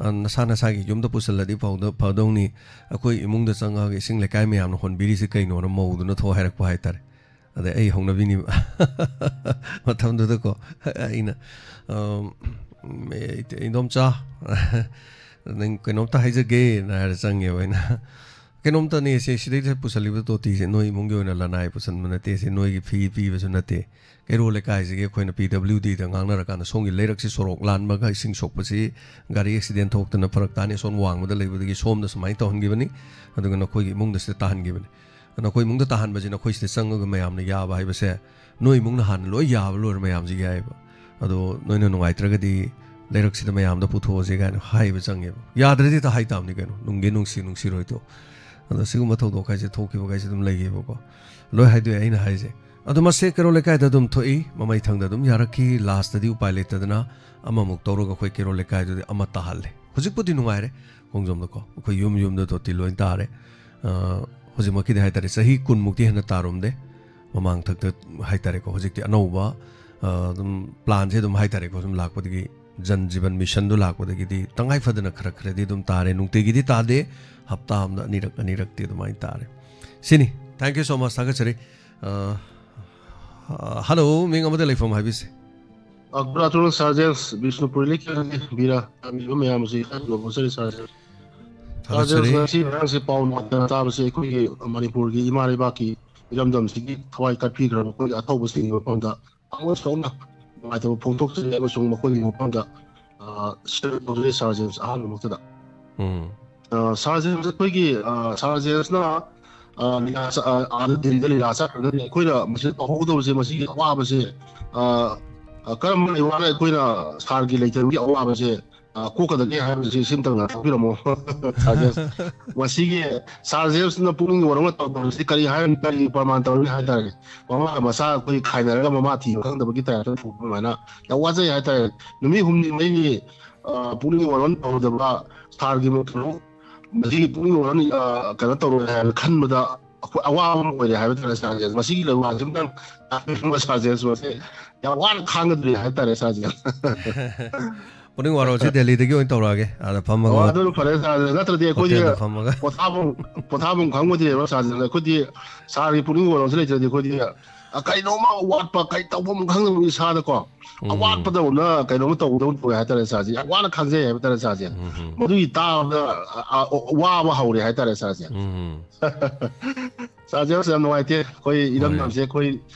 ꯑ, ꯅꯁꯥ ꯅꯁꯥꯒꯤ ꯌꯨꯝꯗ ꯄꯨꯁꯜꯂꯗꯤ ꯐꯥꯎꯗ-, ꯐꯗꯧꯅꯤ꯫ ꯑꯩꯈꯣꯏ ꯏꯃꯨꯡꯗ ꯆꯪꯉꯛꯑꯒ ꯏꯁꯤꯡ ꯂꯩꯀꯥꯏ ꯃꯌꯥꯝꯅ ꯍꯣꯟꯕꯤꯔꯤꯁꯤ ꯀꯩꯅꯣꯅ?" ꯃꯧꯗꯨꯅ ꯊꯣꯛ ꯍꯥꯏꯔꯛꯄ ꯍꯥꯏꯇꯥꯔꯦ꯫ ꯑꯗꯩ ꯑꯩ ꯍꯧꯅꯕꯤꯅꯤꯕ꯫ ꯃꯇꯝꯗꯨꯗꯀꯣ ꯑꯩꯅ, ꯑꯝ, "ꯏ-, ꯏꯗꯣꯝꯆꯥ, ꯅꯪ ꯀꯩꯅꯣꯝꯇ ꯍꯥꯏꯖꯒꯦꯅ" ꯍꯥꯏꯔ ꯆꯪꯉꯦꯕ ꯑꯩꯅ꯫ "ꯀꯩꯅꯣꯝꯇꯅꯦ ꯁꯦ, ꯁꯤꯗꯩꯗ ꯄꯨꯁꯜꯂꯤꯕ ꯇꯣꯇꯤꯁꯦ ꯅꯣꯏ ꯏꯃꯨꯡꯒꯤ ꯑꯣꯏꯅ ꯂꯅꯥꯏ ꯄꯨꯁꯟꯕ ꯅꯠꯇꯦ, ꯁꯤ ꯅꯣꯏꯒꯤ ꯐꯤ ꯄꯤꯕꯁꯨ ꯅꯠꯇꯦ꯫ ꯀꯩꯔꯣꯜ ꯂꯩꯀꯥꯏꯁꯤꯒꯤ ꯑꯩꯈꯣꯏꯅ ꯄꯤ ꯗꯕ꯭ꯂꯤꯎ ꯗꯤꯗ ꯉꯥꯡꯅꯔꯀꯥꯟꯗ ꯁꯣꯝꯒꯤ ꯂꯩꯔꯛꯁꯤ ꯁꯣꯔꯣꯛ ꯂꯥꯟꯕꯒ ꯏꯁꯤꯡ ꯁꯣꯛꯄꯁꯤ ꯒꯥꯔꯤ ꯑꯦꯛꯁꯤꯗꯦꯟ ꯊꯣꯛꯇꯅ ꯐꯔꯛ ꯇꯥꯅꯤ, ꯑꯁꯣꯝ ꯋꯥꯡꯃꯗ ꯂꯩꯕꯗꯒꯤ ꯁꯣꯝꯗ ꯁꯨꯃꯥꯏꯅ ꯇꯧꯍꯟꯈꯤꯕꯅꯤ, ꯑꯗꯨꯒ ꯅꯈꯣꯏꯒꯤ ꯏꯃꯨꯡꯗ ꯁꯤꯗ ꯇꯥꯍꯟꯈꯤꯕꯅꯤ꯫ ꯅꯈꯣꯏ ꯏꯃꯨꯡꯗ ꯇꯥꯍꯟꯕꯁꯤ ꯅꯈꯣꯏ ꯁꯤꯗ ꯆꯪꯉꯒ ꯃꯌꯥꯝꯅ ꯌꯥꯕ ꯍꯥꯏꯕꯁꯦ, ꯅꯣꯏ ꯏꯃꯨꯡꯅ ꯍꯥꯟꯅ ꯂꯣꯏ ꯌꯥꯕ ꯂꯣꯏꯔ ꯃꯌꯥꯝꯁꯤ ꯌꯥꯏꯑꯕ꯫ ꯑꯗꯣ ꯅꯣꯏꯅ ꯅꯨꯡꯉꯥꯏꯇ꯭ꯔꯒꯗꯤ ꯂꯩꯔꯛꯁꯤꯗ ꯃꯌꯥꯝꯗ ꯄꯨꯊꯣꯛꯑꯁꯦ ꯀꯥꯏꯅ ꯍꯥꯏꯕ ꯆꯪꯉꯦꯕ꯫ ꯌꯥꯗ꯭ꯔꯗꯤ ꯍꯦꯛꯇ ꯍꯥꯏ ꯇꯥꯕꯅꯤ ꯀꯩꯅꯣ, ꯅꯨꯡꯒꯤ ꯅꯨꯡꯁꯤ ꯅꯨꯡꯁꯤꯔꯣꯏꯗꯣ꯫ ꯑꯗꯣ ꯁꯤꯒꯨꯝꯕ ꯊꯧꯗꯣꯛ ꯍꯥꯏꯁꯦ ꯊꯣꯛꯈꯤꯕ ꯀꯥꯏꯁꯦ ꯑꯗꯨꯝ ꯂꯩꯌꯦꯕꯀꯣ꯫ ꯂꯣꯏ ꯍꯥꯏꯗꯣꯛꯑꯦ ꯑꯩꯅ ꯍꯥꯏꯁꯦ꯫ ꯑꯗꯣ ꯃꯁꯦ ꯀꯩꯔꯣꯜ ꯂꯩꯀꯥꯏꯗ ꯑꯗꯨꯝ ꯊꯣꯛꯏ, ꯃꯃꯩ ꯊꯪꯗ ꯑꯗꯨꯝ ꯌꯥꯔꯛꯈꯤ, ꯂꯥꯁꯇꯗꯤ ꯎꯄꯥꯏ ꯂꯩꯇꯗꯅ ꯑꯃꯃꯨꯛ ꯇꯧꯔꯒ ꯑꯩꯈꯣꯏ ꯀꯩꯔꯣꯜ ꯂꯩꯀꯥꯏꯗꯨꯗꯤ ꯑꯃ ꯇꯥꯍꯜꯂꯦ꯫ ꯍꯧꯖꯤꯛꯄꯨꯗꯤ ꯅꯨꯡꯉꯥꯏꯔꯦ ꯈꯣꯡꯖꯣꯝꯗꯀꯣ, ꯑꯩꯈꯣꯏ ꯌꯨꯝ ꯌꯨꯝꯗ ꯇꯣꯇꯤ ꯂꯣꯏ ꯇꯥꯔꯦ꯫ ꯑ, ꯍꯧꯖꯤꯛꯃꯛꯀꯤꯗꯤ ꯍꯥꯏꯇꯥꯔꯦ ꯆꯍꯤ ꯀꯨꯟꯃꯨꯛꯇꯤ ꯍꯦꯟꯅ ꯇꯥꯔꯨꯝꯗꯦ꯫ ꯃꯃꯥꯡ ꯊꯛꯇ ꯍꯥꯏꯇꯥꯔꯦꯀꯣ, ꯍꯧꯖꯤꯛꯇꯤ ꯑꯅꯧꯕ, ꯑ, ꯑꯗꯨꯝ ꯄ꯭ꯂꯥꯟꯁꯦ ꯑꯗꯨꯝ ꯍꯥꯏꯇꯥꯔꯦꯀꯣ, ꯁꯨꯝ ꯂꯥꯛꯄꯗꯒꯤ ꯖꯟ ꯖꯤꯕꯟ ꯃꯤꯁꯟꯗꯣ ꯂꯥꯛꯄꯗꯒꯤꯗꯤ ꯇꯉꯥꯏ ꯐꯗꯅ ꯈꯔ ꯈꯔꯗꯤ ꯑꯗꯨꯝ ꯇꯥꯔꯦ꯫ ꯅꯨꯡꯇꯤꯒꯤꯗꯤ ꯇꯥꯗꯦ, ꯍꯞꯇꯥ ꯑꯃꯗ ꯑꯅꯤꯔꯛ ꯑꯅꯤꯔꯛꯇꯤ ꯑꯗꯨꯃꯥꯏꯅ ꯇꯥꯔꯦ꯫ ꯁꯤꯅꯤ꯫ Thank you so much, ꯊꯥꯒꯠꯆꯔꯤ꯫ ꯑ, ꯑ, ꯍꯜꯂꯣ, ꯃꯤꯡ ꯑꯃꯗ ꯂꯩꯐꯝ ꯍꯥꯏꯕꯤꯁꯦ꯫ ꯑ, good afternoon, Sir James. Bishnupur ꯂꯩꯀꯥꯏꯒꯤ ꯕꯤꯔꯥ ꯇꯝꯕꯤꯕ ꯃꯌꯥꯝ ꯑꯁꯤ ꯏꯀꯥꯏ ꯈꯨꯝꯅꯕ ꯐꯣꯡꯖꯔꯤ, Sir James. Sir James, ꯊꯥꯒꯠꯆꯔꯤ꯫ ꯉꯁꯤ ꯉꯔꯥꯡꯁꯤ ꯄꯥꯎ ꯅꯨꯡꯉꯥꯏꯇꯅ ꯇꯥꯕꯁꯤ ꯑꯩꯈꯣꯏꯒꯤ ꯃꯅꯤꯄꯨꯔꯒꯤ ꯏꯃꯥ ꯂꯩꯕꯥꯛꯀꯤ ꯏꯔꯝꯗꯝꯁꯤꯒꯤ ꯊꯋꯥꯏ ꯀꯠꯄꯤꯈ꯭ꯔꯕ ꯑꯩꯈꯣꯏꯒꯤ ꯑꯊꯧꯕꯁꯤꯡꯒꯤ ꯃꯐꯝꯗ ꯊꯃꯣꯏ ꯁꯣꯛꯅ ꯅꯨꯡꯉꯥꯏꯇꯕ ꯐꯣꯡꯗꯣꯛꯆꯔꯤ ꯑꯃꯁꯨꯡ ꯃꯈꯣꯏꯒꯤ ꯃꯐꯝꯗ, ꯑ, share ꯇꯧꯖꯔꯤ, Sir James, ꯑꯍꯥꯟꯕꯃꯛꯇꯗ꯫ ꯎꯝ꯫ ꯑ, Sir James, ꯑꯩꯈꯣꯏꯒꯤ, ꯑ, Sir James-ꯅ, ꯑ, ꯂꯤꯂꯥ ꯆ-, ꯑ, ꯑꯥꯗ ꯗꯤꯜꯂꯤꯗ ꯂꯤꯂꯥ ꯆꯠꯈ꯭ꯔꯒꯗꯤ ꯑꯩꯈꯣꯏꯅ ꯃꯁꯤꯗ ꯇꯧꯍꯧꯒꯗꯕꯁꯦ, ꯃꯁꯤꯒꯤ ꯑꯋꯥꯕꯁꯦ, ꯑ, ꯑ, ꯀꯔꯝꯕ ꯂꯩꯕꯥꯛꯅ ꯑꯩꯈꯣꯏꯅ ꯁꯥꯔꯒꯤ ꯂꯩꯇꯕꯒꯤ ꯑꯋꯥꯕꯁꯦ, ꯑ, ꯀꯣꯛꯀꯗꯒꯦ ꯍꯥꯏꯕꯁꯤ ꯁꯤꯝꯇꯪ ꯇꯥꯛꯄꯤꯔꯝꯃꯣ꯫ Sir James, ꯃꯁꯤꯒꯤ Sir James-ꯅ ꯄꯨꯛꯅꯤꯡ ꯋꯥꯔꯧꯅ ꯇꯧꯔꯤꯁꯤ ꯀꯔꯤ ꯍꯥꯏ-, ꯀꯔꯤ ꯄ꯭ꯔꯃꯥꯟ ꯇꯧꯔꯤ ꯍꯥꯏꯇꯥꯔꯦ? ꯃꯃꯥꯒ ꯃꯆꯥ ꯑꯩꯈꯣꯏ ꯈꯥꯏꯅꯔꯒ ꯃꯃꯥ ꯊꯤꯕ ꯈꯪꯗꯕꯒꯤ ꯇꯥꯏꯞꯇ ꯇꯧꯕ ꯑꯗꯨꯃꯥꯏꯅ ꯌꯥꯝ ꯋꯥꯖꯩ ꯍꯥꯏꯇꯥꯔꯦ꯫ ꯅꯨꯃꯤꯠ ꯍꯨꯝꯅꯤ ꯃꯔꯤꯅꯤ, ꯑ, ꯄꯨꯛꯅꯤꯡ ꯋꯥꯔꯧꯅ ꯇꯧꯗꯕ ꯁꯥꯔꯒꯤ ꯀꯩꯅꯣ, ꯃꯁꯤꯒꯤ ꯄꯨꯛꯅꯤꯡ ꯋꯥꯔꯧꯅ, ꯑ, ꯀꯩꯅꯣ ꯇꯧꯔꯣꯏ ꯍꯥꯏꯅ ꯈꯟꯕꯗ ꯑꯩꯈꯣꯏ ꯑꯋꯥꯕ ꯑꯃ ꯑꯣꯏꯔꯦ ꯍꯥꯏꯕ ꯇꯥꯔꯦ, Sir James꯫ ꯃꯁꯤꯒꯤ ꯂꯧꯕꯥꯜꯁꯦ ꯑꯝꯇꯪ ꯇꯥꯛꯄꯤꯔꯝꯕ, Sir James, ꯃꯁꯦ ꯌꯥꯝ ꯋꯥꯅ ꯈꯥꯡꯒꯗꯧꯔꯤ ꯍꯥꯏꯕ ꯇꯥꯔꯦ, Sir James꯫ ꯄꯨꯛꯅꯤꯡ ꯋꯥꯔꯧꯁꯤ ꯗꯦꯜꯂꯤꯗꯒꯤ ꯑꯣꯏꯅ ꯇꯧꯔꯛꯑꯒꯦ, ꯑꯥꯗ ꯐꯝꯃꯒ ꯑꯣ, ꯑꯣꯏꯅ꯫ ꯑꯗꯨꯅ ꯐꯔꯦ, Sir James꯫ ꯅꯠꯇ꯭ꯔꯗꯤ ꯑꯩꯈꯣꯏꯗꯤ ꯍꯣꯇꯦꯜꯗ ꯐꯝꯃꯒ꯫ ꯄꯣꯊꯥꯐꯝ, ꯄꯣꯊꯥꯐꯝ ꯈꯪꯉꯣꯏꯗꯣꯏꯅꯦꯕ, Sir James꯫ ꯑꯩꯈꯣꯏꯗꯤ ꯁꯥꯔꯒꯤ ꯄꯨꯛꯅꯤꯡ ꯋꯥꯔꯧꯁꯤ ꯂꯩꯇ꯭ꯔꯗꯤ ꯑꯩꯈꯣꯏꯗꯤ, ꯑ, ꯀꯩꯅꯣꯝꯃ ꯋꯥꯠꯄ, ꯀꯩ ꯇꯧꯐꯝ ꯈꯪꯗꯕ ꯏꯁꯥꯗꯀꯣ, ꯎꯝ꯫ ꯑꯋꯥꯠꯄꯗꯧꯅ ꯀꯩꯅꯣꯝꯃ ꯇꯧꯕꯗꯧꯅ ꯇꯧꯋꯦ ꯍꯥꯏꯇꯥꯔꯦ, Sir James꯫ ꯌꯥꯝ ꯋꯥꯅ ꯈꯪꯖꯩ ꯍꯥꯏꯕ ꯇꯥꯔꯦ, Sir James꯫ ꯎꯝ, ꯎꯝ꯫ ꯃꯗꯨꯒꯤ ꯇꯥꯕꯗ, ꯑ, ꯑ, ꯋꯥꯕ ꯍꯧꯔꯦ ꯍꯥꯏꯇꯥꯔꯦ, Sir James꯫ ꯎꯝ꯫ Sir James, ꯌꯥꯝ ꯅꯨꯡꯉꯥꯏꯇꯦ꯫ ꯑꯩꯈꯣꯏ ꯍꯣꯏ꯫ ꯏꯔꯝꯗꯝꯁꯦ ꯑꯩꯈꯣꯏ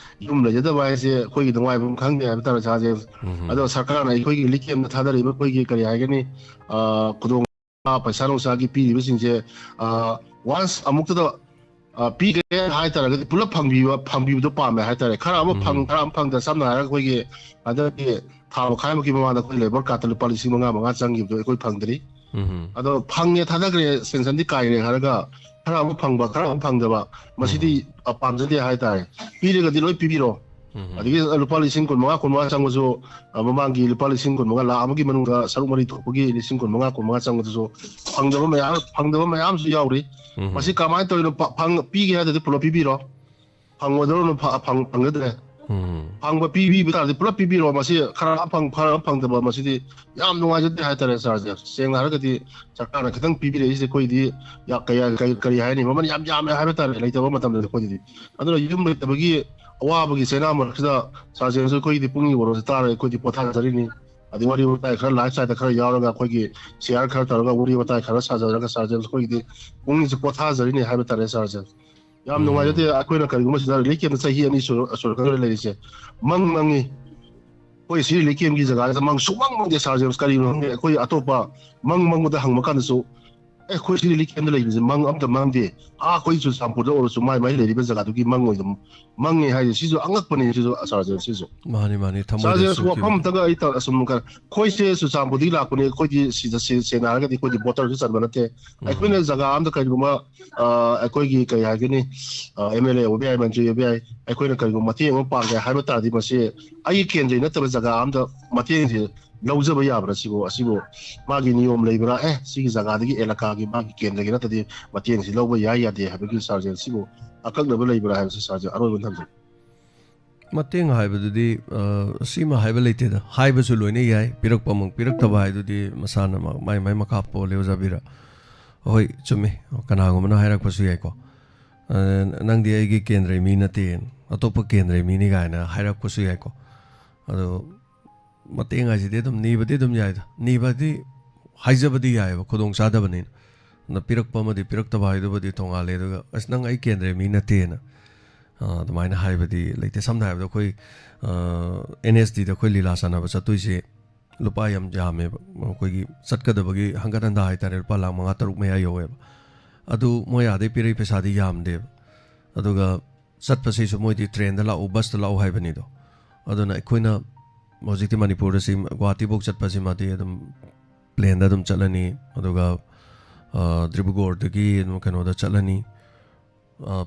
ꯌꯨꯝ ꯂꯩꯖꯗꯕ ꯍꯥꯏꯁꯦ ꯑꯩꯈꯣꯏꯒꯤ ꯅꯨꯡꯉꯥꯏꯐꯝ ꯈꯪꯗꯦ ꯍꯥꯏꯕ ꯇꯥꯔꯦ, Sir James꯫ ꯎꯝ꯫ ꯑꯗꯣ ꯁꯔꯀꯥꯔꯅ ꯑꯩꯈꯣꯏꯒꯤ ꯂꯤꯛ ꯑꯦꯝꯗ ꯊꯥꯗꯔꯤꯕ ꯑꯩꯈꯣꯏꯒꯤ ꯀꯔꯤ ꯍꯥꯏꯒꯅꯤ, ꯑ, ꯈꯨꯗꯣꯡ ꯄꯩꯁꯥ ꯅꯨꯡꯁꯥꯒꯤ ꯄꯤꯔꯤꯕꯁꯤꯡꯁꯦ, ꯑ, once ꯑꯃꯨꯛꯇꯗ ꯑ, ꯄꯤꯒꯦ ꯍꯥꯏꯇꯥꯔꯒꯗꯤ ꯄꯨꯂꯞ ꯐꯪꯕꯤꯕ, ꯐꯪꯕꯤꯕꯗꯣ ꯄꯥꯝꯃꯦ ꯍꯥꯏꯇꯥꯔꯦ꯫ ꯈꯔ ꯑꯃ ꯐꯪ, ꯎꯝ꯫ ꯈꯔ ꯑꯃ ꯐꯪꯗ, ꯁꯝꯅ ꯍꯥꯏꯔꯒ ꯑꯩꯈꯣꯏꯒꯤ ꯍꯟꯗꯛꯀꯤ ꯊꯥ ꯃꯈꯥꯏꯃꯨꯛꯀꯤ ꯃꯃꯥꯡꯗ ꯑꯩꯈꯣꯏ ꯂꯦꯕꯔ ꯀꯥꯔꯠꯇ ꯂꯨꯄꯥ ꯂꯤꯁꯤꯡ ꯃꯉꯥ ꯃꯉꯥ ꯆꯪꯈꯤꯕꯗꯣ ꯑꯩꯈꯣꯏ ꯐꯪꯗ꯭ꯔꯤ꯫ ꯎꯝ꯫ ꯑꯗꯣ ꯐꯪꯉꯦ, ꯊꯥꯗꯈ꯭ꯔꯦ, ꯁꯦꯡꯁꯟꯗꯤ ꯀꯥꯏꯔꯦ ꯍꯥꯏꯔꯒ ꯈꯔ ꯑꯃ ꯐꯪꯕ, ꯈꯔ ꯑꯃ ꯐꯪꯗꯕ, ꯃꯁꯤꯗꯤ, ꯎꯝ꯫ ꯑ, ꯄꯥꯝꯖꯗꯦ ꯍꯥꯏꯇꯥꯔꯦ꯫ ꯄꯤꯔꯒꯗꯤ ꯂꯣꯏ ꯄꯤꯕꯤꯔꯣ꯫ ꯎꯝ꯫ ꯑꯗꯒꯤ ꯂꯨꯄꯥ ꯂꯤꯁꯤꯡ ꯀꯨꯟꯃꯉꯥ, ꯀꯨꯟꯃꯉꯥ ꯆꯪꯕꯁꯨ, ꯑ, ꯃꯃꯥꯡꯒꯤ ꯂꯨꯄꯥ ꯂꯤꯁꯤꯡ ꯀꯨꯟꯃꯉꯥ, ꯂꯥꯈ ꯑꯃꯒꯤ ꯃꯅꯨꯡꯗ ꯁꯔꯨꯛ ꯃꯔꯤ ꯊꯣꯛꯄꯒꯤ ꯂꯤꯁꯤꯡ ꯀꯨꯟꯃꯉꯥ, ꯀꯨꯟꯃꯉꯥ ꯆꯪꯕꯗꯨꯁꯨ ꯐꯪꯗꯕ ꯃꯌꯥꯝ, ꯐꯪꯗꯕ ꯃꯌꯥꯝꯁꯨ ꯌꯥꯎꯔꯤ꯫ ꯎꯝ꯫ ꯃꯁꯤ ꯀꯃꯥꯏꯅ ꯇꯧꯔꯤꯅꯣ? ꯐ-, ꯐꯪ-, ꯄꯤꯒꯦ ꯍꯥꯏꯗꯗꯤ ꯄꯨꯂꯞ ꯄꯤꯕꯤꯔꯣ꯫ ꯐꯪꯉꯣꯏꯗꯧꯔꯅ ꯐ-, ꯐꯪ-, ꯐꯪꯒꯗ꯭ꯔꯦ꯫ ꯎꯝ꯫ ꯐꯪꯕ ꯄꯤꯕꯤꯕ ꯇꯥꯔꯗꯤ ꯄꯨꯂꯞ ꯄꯤꯕꯤꯔꯣ꯫ ꯃꯁꯤ ꯈꯔ ꯐꯪ-, ꯈꯔ ꯐꯪꯗꯕ, ꯃꯁꯤꯗꯤ ꯌꯥꯝ ꯅꯨꯡꯉꯥꯏꯖꯗꯦ ꯍꯥꯏꯇꯥꯔꯦ, ꯁꯥꯔꯁꯦ꯫ ꯁꯦꯡꯅ ꯍꯥꯏꯔꯒꯗꯤ ꯁꯔꯀꯥꯔꯅ ꯈꯤꯇꯪ ꯄꯤꯕꯤꯔꯛꯏꯁꯦ ꯑꯩꯈꯣꯏꯗꯤ ꯌꯥ-, ꯀꯌꯥ-, ꯀꯔꯤ, ꯀꯔꯤ ꯍꯥꯏꯅꯤ, ꯃꯃꯜ ꯌꯥꯝ ꯌꯥꯝꯃꯦ ꯍꯥꯏꯕ ꯇꯥꯔꯦ, ꯂꯩꯇꯕ ꯃꯇꯝꯗꯗꯤ ꯑꯩꯈꯣꯏꯗꯗꯤ꯫ ꯑꯗꯨꯅ ꯌꯨꯝ ꯂꯩꯇꯕꯒꯤ ꯑꯋꯥꯕꯒꯤ ꯆꯩꯅꯥ ꯃꯔꯛꯁꯤꯗ, ꯁꯥꯔ ꯖꯦꯝꯁ, ꯑꯩꯈꯣꯏꯒꯤꯗꯤ ꯄꯨꯛꯅꯤꯡꯒꯤ ꯋꯥꯔꯣꯜꯁꯦ ꯇꯥꯔꯒ ꯑꯩꯈꯣꯏꯗꯤ ꯄꯣꯊꯥꯖꯔꯤꯅꯤ꯫ ꯑꯗꯩ ꯋꯥꯔꯤ ꯋꯥꯇꯥꯏ ꯈꯔ, ꯂꯥꯏꯐ ꯁꯥꯏꯠꯇ ꯈꯔ ꯌꯥꯎꯔꯒ, ꯑꯩꯈꯣꯏꯒꯤ ꯁꯤꯌꯥꯔ ꯈꯔ ꯇꯧꯔꯒ, ꯋꯥꯔꯤ ꯋꯥꯇꯥꯏ ꯈꯔ ꯁꯥꯖꯔꯒ, ꯁꯥꯔ ꯖꯦꯝꯁ, ꯑꯩꯈꯣꯏꯒꯤꯗꯤ ꯄꯨꯛꯅꯤꯡꯁꯦ ꯄꯣꯊꯥꯖꯔꯤꯅꯤ ꯍꯥꯏꯕ ꯇꯥꯔꯦ, ꯁꯥꯔ ꯖꯦꯝꯁ꯫ ꯌꯥꯝ ꯎꯝ꯫ ꯅꯨꯡꯉꯥꯏꯖꯗꯦ꯫ ꯑꯩꯈꯣꯏꯅ ꯀꯔꯤꯒꯨꯝꯕ ꯁꯤꯗ ꯔꯤꯂꯤꯐ ꯀꯦꯝꯞꯇ ꯆꯍꯤ ꯑꯅꯤ ꯁꯨꯔ-, ꯁꯨꯔꯛꯀꯗꯧꯔꯦ ꯂꯩꯔꯤꯁꯦ꯫ ꯃꯪ ꯃꯪꯉꯤ꯫ ꯑꯩꯈꯣꯏ ꯁꯤ ꯔꯤꯂꯤꯐ ꯀꯦꯝꯞꯀꯤ ꯖꯒꯥꯁꯤꯗ ꯃꯪ ꯁꯨꯡꯃꯪ ꯃꯪꯗꯦ, ꯁꯥꯔ ꯖꯦꯝꯁ꯫ ꯀꯔꯤꯅꯣ ꯈꯪꯗꯦ꯫ ꯑꯩꯈꯣꯏ ꯑꯇꯣꯞꯄ ꯃꯪ ꯃꯪꯕꯗ ꯍꯪꯕ ꯀꯥꯟꯗꯁꯨ, "ꯑꯦ, ꯑꯩꯈꯣꯏ ꯁꯤ ꯔꯤꯂꯤꯐ ꯀꯦꯝꯞꯇ ꯂꯩꯕꯁꯦ ꯃꯪ ꯑꯝꯇ ꯃꯪꯗꯦ꯫ ꯑꯥ, ꯑꯩꯈꯣꯏ ꯆꯨꯔꯆꯥꯟꯄꯨꯔꯗ ꯑꯣꯏꯔꯁꯨ ꯃꯥꯏ ꯃꯥꯏ ꯂꯩꯔꯤꯕ ꯖꯒꯥꯗꯨꯒꯤ ꯃꯪ ꯑꯣꯏꯅ ꯃꯪꯉꯦ" ꯍꯥꯏꯁꯦ, ꯁꯤꯁꯨ ꯑꯉꯛꯄꯅꯦ꯫ ꯁꯤꯁꯨ, ꯁꯥꯔ ꯖꯦꯝꯁ, ꯁꯤꯁꯨ꯫ ꯃꯥꯅꯤ, ꯃꯥꯅꯤ꯫ ꯊꯃꯣꯏꯗ ꯁꯥꯔ ꯖꯦꯝꯁ, ꯁꯣꯛꯈꯤꯕ꯫ ꯋꯥꯐꯝ ꯑꯝꯇꯒ ꯑꯩ ꯇ-, ꯑꯁꯨꯝ ꯈꯔ, ꯑꯩꯈꯣꯏꯁꯦ ꯆꯨꯔꯆꯥꯟꯄꯨꯔꯗꯒꯤ ꯂꯥꯛꯄꯅꯦ꯫ ꯑꯩꯈꯣꯏꯗꯤ ꯁꯤꯗ ꯁꯦ-, ꯁꯦꯡꯅ ꯍꯥꯏꯔꯒꯗꯤ ꯑꯩꯈꯣꯏꯗꯤ ꯕꯣꯇꯔꯁꯨ ꯆꯟꯕ ꯅꯠꯇꯦ꯫ ꯎꯝ꯫ ꯑꯩꯈꯣꯏꯅ ꯖꯒꯥ ꯑꯝꯗ ꯀꯔꯤꯒꯨꯝꯕ, ꯑ, ꯑꯩꯈꯣꯏꯒꯤ ꯀꯔꯤ ꯍꯥꯏꯒꯅꯤ, ꯑ, ꯑꯦꯝ ꯑꯦꯜ ꯑꯦ ꯑꯣꯏꯕ ꯌꯥꯏ, ꯃꯟꯇ꯭ꯔꯤ ꯑꯣꯏꯕ ꯌꯥꯏ, ꯑꯩꯈꯣꯏꯅ ꯀꯔꯤꯒꯨꯝꯕ ꯃꯇꯦꯡ ꯑꯃ ꯄꯥꯡꯒꯦ ꯍꯥꯏꯕ ꯇꯥꯔꯗꯤ ꯃꯁꯤ ꯑꯩꯒꯤ ꯀꯦꯟꯗ꯭ꯔꯒꯤ ꯅꯠꯇꯕ ꯖꯒꯥ ꯑꯝꯗ ꯃꯇꯦꯡꯁꯦ ꯂꯧꯖꯕ ꯌꯥꯕ꯭ꯔꯥ? ꯁꯤꯕꯨ, ꯑꯁꯤꯕꯨ ꯃꯥꯒꯤ ꯅꯤꯌꯣꯝ ꯂꯩꯕ꯭ꯔꯥ? ꯑꯦ, ꯁꯤꯒꯤ ꯖꯒꯥꯗꯒꯤ ꯑꯦꯂꯥꯀꯥꯒꯤ ꯃꯥꯒꯤ ꯀꯦꯟꯗ꯭ꯔꯒꯤ ꯅꯠꯇꯗꯤ ꯃꯇꯦꯡꯁꯤ ꯂꯧꯕ ꯌꯥꯏ ꯌꯥꯗꯦ ꯍꯥꯏꯕꯒꯤ, ꯁꯥꯔꯁꯦ, ꯁꯤꯕꯨ ꯑꯀꯛꯅꯕ ꯂꯩꯕ꯭ꯔꯥ ꯍꯥꯏꯕꯁꯤ, ꯁꯥꯔꯁꯦ, ꯑꯔꯣꯏꯕ ꯊꯝꯖꯒꯦ꯫ ꯃꯇꯦꯡ ꯍꯥꯏꯕꯗꯨꯗꯤ, ꯑ, ꯁꯤꯃ ꯍꯥꯏꯕ ꯂꯩꯇꯦꯗ꯫ ꯍꯥꯏꯕꯁꯨ ꯂꯣꯏꯅ ꯌꯥꯏ, ꯄꯤꯔꯛꯄ ꯑꯃꯨꯛ ꯄꯤꯔꯛꯇꯕ ꯍꯥꯏꯗꯨꯗꯤ ꯃꯁꯥꯅ ꯃꯥ-, ꯃꯥꯏ ꯃꯥꯏ ꯃꯈꯥ ꯄꯣꯜꯂꯦ, ꯑꯣꯖꯥ ꯕꯤꯔ꯫ ꯍꯣꯏ, ꯆꯨꯝꯃꯤ, ꯀꯅꯥꯒꯨꯝꯕꯅ ꯍꯥꯏꯔꯛꯄꯁꯨ ꯌꯥꯏꯀꯣ꯫ ꯑ, "ꯅꯪꯗꯤ ꯑꯩꯒꯤ ꯀꯦꯟꯗ꯭ꯔꯒꯤ ꯃꯤ ꯅꯠꯇꯦ, ꯑꯇꯣꯞꯄ ꯀꯦꯟꯗ꯭ꯔꯒꯤ ꯃꯤꯅꯤ" ꯀꯥꯏꯅ ꯍꯥꯏꯔꯛꯄꯁꯨ ꯌꯥꯏꯀꯣ꯫ ꯑꯗꯣ ꯃꯇꯦꯡ ꯍꯥꯏꯁꯤꯗꯤ ꯑꯗꯨꯝ ꯅꯤꯕꯗꯤ ꯑꯗꯨꯝ ꯌꯥꯏꯗ꯫ ꯅꯤꯕꯗꯤ ꯍꯥꯏꯖꯕꯗꯤ ꯌꯥꯏꯑꯕ, ꯈꯨꯗꯣꯡ ꯆꯥꯗꯕꯅꯤꯅ꯫ ꯑꯗ ꯄꯤꯔꯛꯄ ꯑꯃꯗꯤ ꯄꯤꯔꯛꯇꯕ ꯍꯥꯏꯗꯨꯕꯨꯗꯤ ꯇꯣꯉꯥꯜꯂꯦ꯫ ꯑꯗꯨꯒ, "ꯑꯁ, ꯅꯪ ꯑꯩ ꯀꯦꯟꯗ꯭ꯔꯒꯤ ꯃꯤ ꯅꯠꯇꯦꯅ", ꯑ, ꯑꯗꯨꯃꯥꯏꯅ ꯍꯥꯏꯕꯗꯤ ꯂꯩꯇꯦ꯫ ꯁꯝꯅ ꯍꯥꯏꯔꯕꯗ ꯑꯩꯈꯣꯏ, ꯑ, ꯑꯦꯟ ꯑꯦꯁ ꯗꯤꯗ ꯑꯩꯈꯣꯏ ꯂꯤꯂꯥ ꯁꯥꯟꯅꯕ ꯆꯠꯇꯣꯏꯁꯦ ꯂꯨꯄꯥ ꯌꯥꯝ ꯌꯥꯝꯃꯦꯕ꯫ ꯑꯩꯈꯣꯏꯒꯤ ꯆꯠꯀꯗꯕꯒꯤ ꯍꯪꯒꯠ ꯍꯟꯗꯥ ꯍꯥꯏꯇꯥꯔꯦ, ꯂꯨꯄꯥ ꯂꯥꯈ ꯃꯉꯥ ꯇꯔꯨꯛ ꯃꯌꯥ ꯌꯧꯋꯦꯕ꯫ ꯑꯗꯨ ꯃꯣꯏ ꯑꯥꯗꯩ ꯄꯤꯔꯛꯏ ꯄꯩꯁꯥꯗꯤ ꯌꯥꯝꯗꯦꯕ꯫ ꯑꯗꯨꯒ ꯆꯠꯄꯁꯤꯁꯨ ꯃꯣꯏꯗꯤ ꯇ꯭ꯔꯦꯟꯗ ꯂꯥꯛꯎ, ꯕꯁꯇ ꯂꯥꯛꯎ ꯍꯥꯏꯕꯅꯤꯗꯣ꯫ ꯑꯗꯨꯅ ꯑꯩꯈꯣꯏꯅ ꯍꯧꯖꯤꯛꯇꯤ ꯃꯅꯤꯄꯨꯔꯗ ꯁꯤ ꯒꯨꯍꯥꯇꯤꯐꯧ ꯆꯠꯄꯁꯤꯃꯗꯤ ꯑꯗꯨꯝ ꯄ꯭ꯂꯦꯟꯗ ꯑꯗꯨꯝ ꯆꯠꯂꯅꯤ, ꯑꯗꯨꯒ, ꯑ, ꯗꯤꯕ꯭ꯔꯨꯒꯔꯗꯒꯤ ꯑꯗꯨꯝ ꯀꯩꯅꯣꯗ ꯆꯠꯂꯅꯤ, ꯑ,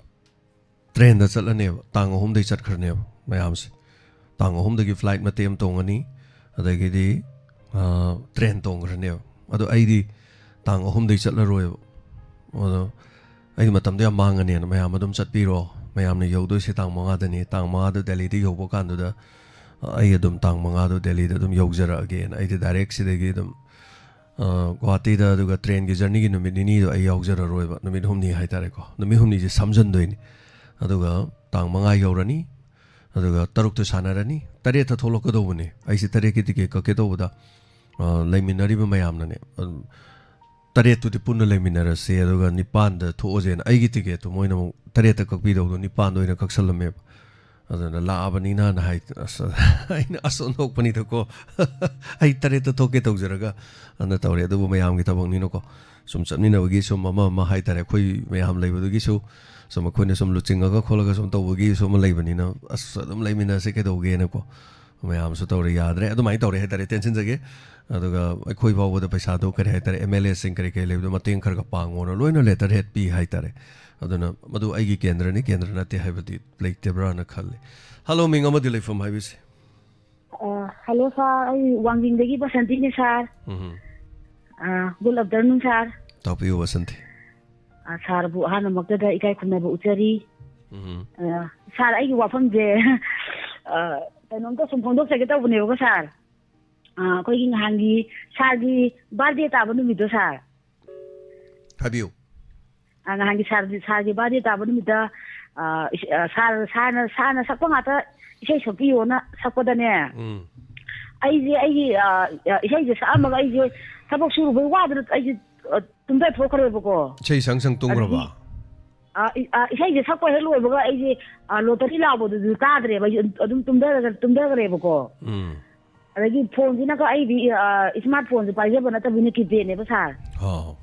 ꯇ꯭ꯔꯦꯟꯗ ꯆꯠꯂꯅꯦꯕ꯫ ꯇꯥꯡ ꯑꯍꯨꯝꯗꯩ ꯆꯠꯈ꯭ꯔꯅꯦꯕ ꯃꯌꯥꯝꯁꯦ꯫ ꯇꯥꯡ ꯑꯍꯨꯝꯗꯒꯤ ꯐ꯭ꯂꯥꯏꯠ ꯃꯇꯦꯛ ꯑꯃ ꯇꯣꯡꯉꯅꯤ, ꯑꯗꯒꯤꯗꯤ, ꯑ, ꯇ꯭ꯔꯦꯟ ꯇꯣꯡꯈ꯭ꯔꯅꯦꯕ꯫ ꯑꯗꯣ ꯑꯩꯗꯤ ꯇꯥꯡ ꯑꯍꯨꯝꯗꯩ ꯆꯠꯂꯔꯣꯏꯕ꯫ ꯑꯗꯣ ꯑꯩ ꯃꯇꯝꯗꯣ ꯌꯥꯝ ꯃꯥꯡꯉꯅꯦꯅ ꯃꯌꯥꯝ ꯑꯗꯨꯝ ꯆꯠꯄꯤꯔꯣ꯫ ꯃꯌꯥꯝꯅ ꯌꯧꯗꯣꯏꯁꯦ ꯇꯥꯡ ꯃꯉꯥꯗꯅꯤ꯫ ꯇꯥꯡ ꯃꯉꯥꯗ ꯗꯦꯜꯂꯤꯗ ꯌꯧꯕ ꯀꯥꯟꯗꯨꯗ, ꯑ, ꯑꯩ ꯑꯗꯨꯝ ꯇꯥꯡ ꯃꯉꯥꯗꯣ ꯗꯦꯜꯂꯤꯗ ꯑꯗꯨꯝ ꯌꯧꯖꯔꯛꯑꯒꯦꯅ꯫ ꯑꯩꯗꯤ ꯗꯥꯏꯔꯦꯛ ꯁꯤꯗꯒꯤ ꯑꯗꯨꯝ, ꯑ, ꯒꯨꯍꯥꯇꯤꯗ, ꯑꯗꯨꯒ ꯇ꯭ꯔꯦꯟꯒꯤ ꯖꯔꯅꯤꯒꯤ ꯅꯨꯃꯤꯠ ꯅꯤꯅꯤꯗꯣ ꯑꯩ ꯌꯥꯎꯖꯔꯔꯣꯏꯕ꯫ ꯅꯨꯃꯤꯠ ꯍꯨꯝꯅꯤ ꯍꯥꯏꯇꯥꯔꯦꯀꯣ꯫ ꯅꯨꯃꯤꯠ ꯍꯨꯝꯅꯤꯁꯦ ꯁꯝꯖꯟꯗꯣꯏꯅꯤ꯫ ꯑꯗꯨꯒ ꯇꯥꯡ ꯃꯉꯥ ꯌꯧꯔꯅꯤ꯫ ꯑꯗꯨꯒ ꯇꯔꯨꯛꯇ ꯁꯥꯟꯅꯔꯅꯤ꯫ ꯇꯔꯦꯠꯇ ꯊꯣꯛꯂꯛꯀꯗꯧꯕꯅꯦ꯫ ꯑꯩꯁꯦ ꯇꯔꯦꯠꯀꯤ ꯇꯤꯀꯦꯠ ꯀꯛꯀꯦ ꯇꯧꯕꯗ, ꯑ, ꯂꯩꯃꯤꯟꯅꯔꯤꯕ ꯃꯌꯥꯝꯅꯅꯦ, ꯑꯗꯨꯝ, "ꯇꯔꯦꯠꯇꯨꯗꯤ ꯄꯨꯟꯅ ꯂꯩꯃꯤꯟꯅꯔꯁꯦ, ꯑꯗꯨꯒ ꯅꯤꯄꯥꯟꯗ ꯊꯣꯛꯑꯁꯦꯅ" ꯑꯩꯒꯤ ꯇꯤꯀꯦꯠꯇꯣ ꯃꯣꯏꯅ ꯑꯃꯨꯛ ꯇꯔꯦꯠꯇ ꯀꯛꯄꯤꯗꯧꯗꯣ ꯅꯤꯄꯥꯟꯗ ꯑꯣꯏꯅ ꯀꯛꯁꯜꯂꯝꯃꯦꯕ꯫ ꯑꯗꯨꯅ ꯂꯥꯛꯑꯕꯅꯤꯅ ꯍꯥꯏ-, ꯑꯁ, ꯑꯩꯅ ꯑꯁ ꯑꯣꯟꯊꯣꯛꯄꯅꯤꯗꯀꯣ꯫ ꯑꯩ ꯇꯔꯦꯠꯇ ꯊꯣꯛꯀꯦ ꯇꯧꯖꯔꯒ ꯑꯗꯨꯅ ꯇꯧꯔꯦ꯫ ꯑꯗꯨꯕꯨ ꯃꯌꯥꯝꯒꯤ ꯊꯕꯛꯅꯤꯅꯀꯣ꯫ ꯁꯨꯝ ꯆꯠꯃꯤꯟꯅꯕꯒꯤ ꯁꯨꯝ ꯑꯃ ꯑꯃ ꯍꯥꯏꯇꯥꯔꯦ, ꯑꯩꯈꯣꯏ ꯃꯌꯥꯝ ꯂꯩꯕꯗꯨꯒꯤꯁꯨ ꯁꯨꯝ ꯑꯩꯈꯣꯏꯅ ꯁꯨꯝ ꯂꯨꯆꯤꯡꯉꯒ ꯈꯣꯠꯂꯒ ꯁꯨꯝ ꯇꯧꯕꯒꯤꯁꯨ ꯑꯃ ꯂꯩꯕꯅꯤꯅ, ꯑꯁ, ꯑꯗꯨꯝ ꯂꯩꯃꯤꯟꯅꯁꯦ ꯀꯩꯗꯧꯒꯦꯅꯀꯣ꯫ ꯃꯌꯥꯝꯁꯨ ꯇꯧꯔꯦ, ꯌꯥꯗ꯭ꯔꯦ꯫ ꯑꯗꯨꯃꯥꯏꯅ ꯇꯧꯔꯦ ꯍꯥꯏꯇꯥꯔꯦ, ꯇꯦꯟꯁꯤꯟꯖꯒꯦ꯫ ꯑꯗꯨꯒ ꯑꯩꯈꯣꯏ ꯐꯥꯎꯕꯗ ꯄꯩꯁꯥꯗꯣ, ꯀꯔꯤ ꯍꯥꯏꯇꯥꯔꯦ, ꯑꯦꯝ ꯑꯦꯜ ꯑꯦꯁꯤꯡ ꯀꯔꯤ ꯀꯔꯤ ꯂꯩꯕꯗꯣ ꯃꯇꯦꯡ ꯈꯔ ꯈꯔ ꯄꯥꯡꯉꯣꯅ ꯂꯣꯏꯅ ꯂꯦꯇꯔ ꯍꯦꯠ ꯄꯤ ꯍꯥꯏꯇꯥꯔꯦ꯫ ꯑꯗꯨꯅ ꯃꯗꯨ ꯑꯩꯒꯤ ꯀꯦꯟꯗ꯭ꯔꯅꯤ, ꯀꯦꯟꯗ꯭ꯔ ꯅꯠꯇꯦ ꯍꯥꯏꯕꯗꯤ ꯂꯩꯇꯕ꯭ꯔꯥꯅ ꯈꯜꯂꯤ꯫ ꯍꯜꯂꯣ, ꯃꯤꯡ ꯑꯃꯗꯤ ꯂꯩꯐꯝ ꯍꯥꯏꯕꯤꯁꯤ꯫ ꯑ, ꯍꯜꯂꯣ ꯁꯥꯔ, ꯑꯩ ꯋꯥꯡꯖꯤꯡꯗꯒꯤ ꯕꯁꯟꯇꯤꯅꯦ ꯁꯥꯔ꯫ ꯎꯝ꯫ ꯑ, ꯒꯨꯗ ꯑꯐꯇꯔꯅꯨꯟ ꯁꯥꯔ꯫ ꯇꯥꯛꯄꯤꯌꯨ ꯕꯁꯟꯇꯤ꯫ ꯑ, ꯁꯥꯔꯕꯨ ꯑꯍꯥꯟꯕꯃꯛꯇꯗ ꯏꯀꯥꯏ ꯈꯨꯝꯅꯕ ꯎꯠꯆꯔꯤ꯫ ꯎꯝ꯫ ꯑ, ꯁꯥꯔ, ꯑꯩꯒꯤ ꯋꯥꯐꯝꯁꯦ, ꯑ, ꯀꯩꯅꯣꯝꯇ ꯁꯨꯝ ꯐꯣꯡꯗꯣꯛꯆꯒꯦ ꯇꯧꯕꯅꯦꯕꯀꯣ ꯁꯥꯔ꯫ ꯑ, ꯑꯩꯈꯣꯏꯒꯤ ꯅꯍꯥꯟꯒꯤ ꯁꯥꯔꯒꯤ ꯕꯥꯔꯗꯦ ꯇꯥꯕ ꯅꯨꯃꯤꯠꯇꯣ ꯁꯥꯔ꯫ ꯍꯥꯏꯕꯤꯌꯨ꯫ ꯑ, ꯅꯍꯥꯟꯒꯤ ꯁꯥꯔꯒꯤ, ꯁꯥꯔꯒꯤ ꯕꯥꯔꯗꯦ ꯇꯥꯕ ꯅꯨꯃꯤꯠꯇ, ꯑ, ꯏꯁ-, ꯑ, ꯁꯥꯔ, ꯁꯥꯔꯅ, ꯁꯥꯔꯅ ꯁꯛꯄ ꯉꯥꯛꯇ ꯏꯁꯩ ꯁꯛꯄꯤꯌꯣꯅ ꯁꯛꯄꯗꯅꯦ, ꯎꯝ꯫ ꯑꯩꯁꯦ ꯑꯩꯒꯤ, ꯑ, ꯑ, ꯏꯁꯩꯁꯦ ꯁꯛꯑꯝꯃꯒ ꯑꯩꯁꯦ ꯊꯕꯛ ꯁꯨꯔꯨꯕꯩ ꯋꯥꯗꯅ ꯑꯩꯁꯦ, ꯑ, ꯇꯨꯝꯊ ꯊꯣꯛꯈ꯭ꯔꯦꯕꯀꯣ꯫ ꯏꯁꯩ ꯁꯪ ꯁꯪ ꯇꯨꯝꯈ꯭ꯔꯕ? ꯑꯗꯒꯤ, ꯑ, ꯏ-, ꯑ, ꯏꯁꯩꯁꯦ ꯁꯛꯄ ꯍꯦꯛ ꯂꯣꯏꯕꯒ ꯑꯩꯁꯦ, ꯑ, ꯂꯣꯇꯔꯤ ꯂꯥꯎꯕꯗꯨꯁꯨ ꯇꯥꯗ꯭ꯔꯦꯕ꯫ ꯑꯩꯁꯦ ꯑꯗꯨꯝ ꯇꯨꯝꯊꯔꯒ, ꯇꯨꯝꯊꯈ꯭ꯔꯦꯕꯀꯣ꯫ ꯎꯝ꯫ ꯑꯗꯒꯤ ꯐꯣꯟꯁꯤꯅꯀꯣ, ꯑꯩꯗꯤ, ꯑ, ꯏꯁꯃꯥꯔꯠ ꯐꯣꯟꯁꯦ ꯄꯥꯏꯖꯕ ꯅꯠꯇꯕꯅꯤꯅ, ꯀꯤꯄꯦꯗꯅꯦꯕ ꯁꯥꯔ꯫ ꯑꯣ꯫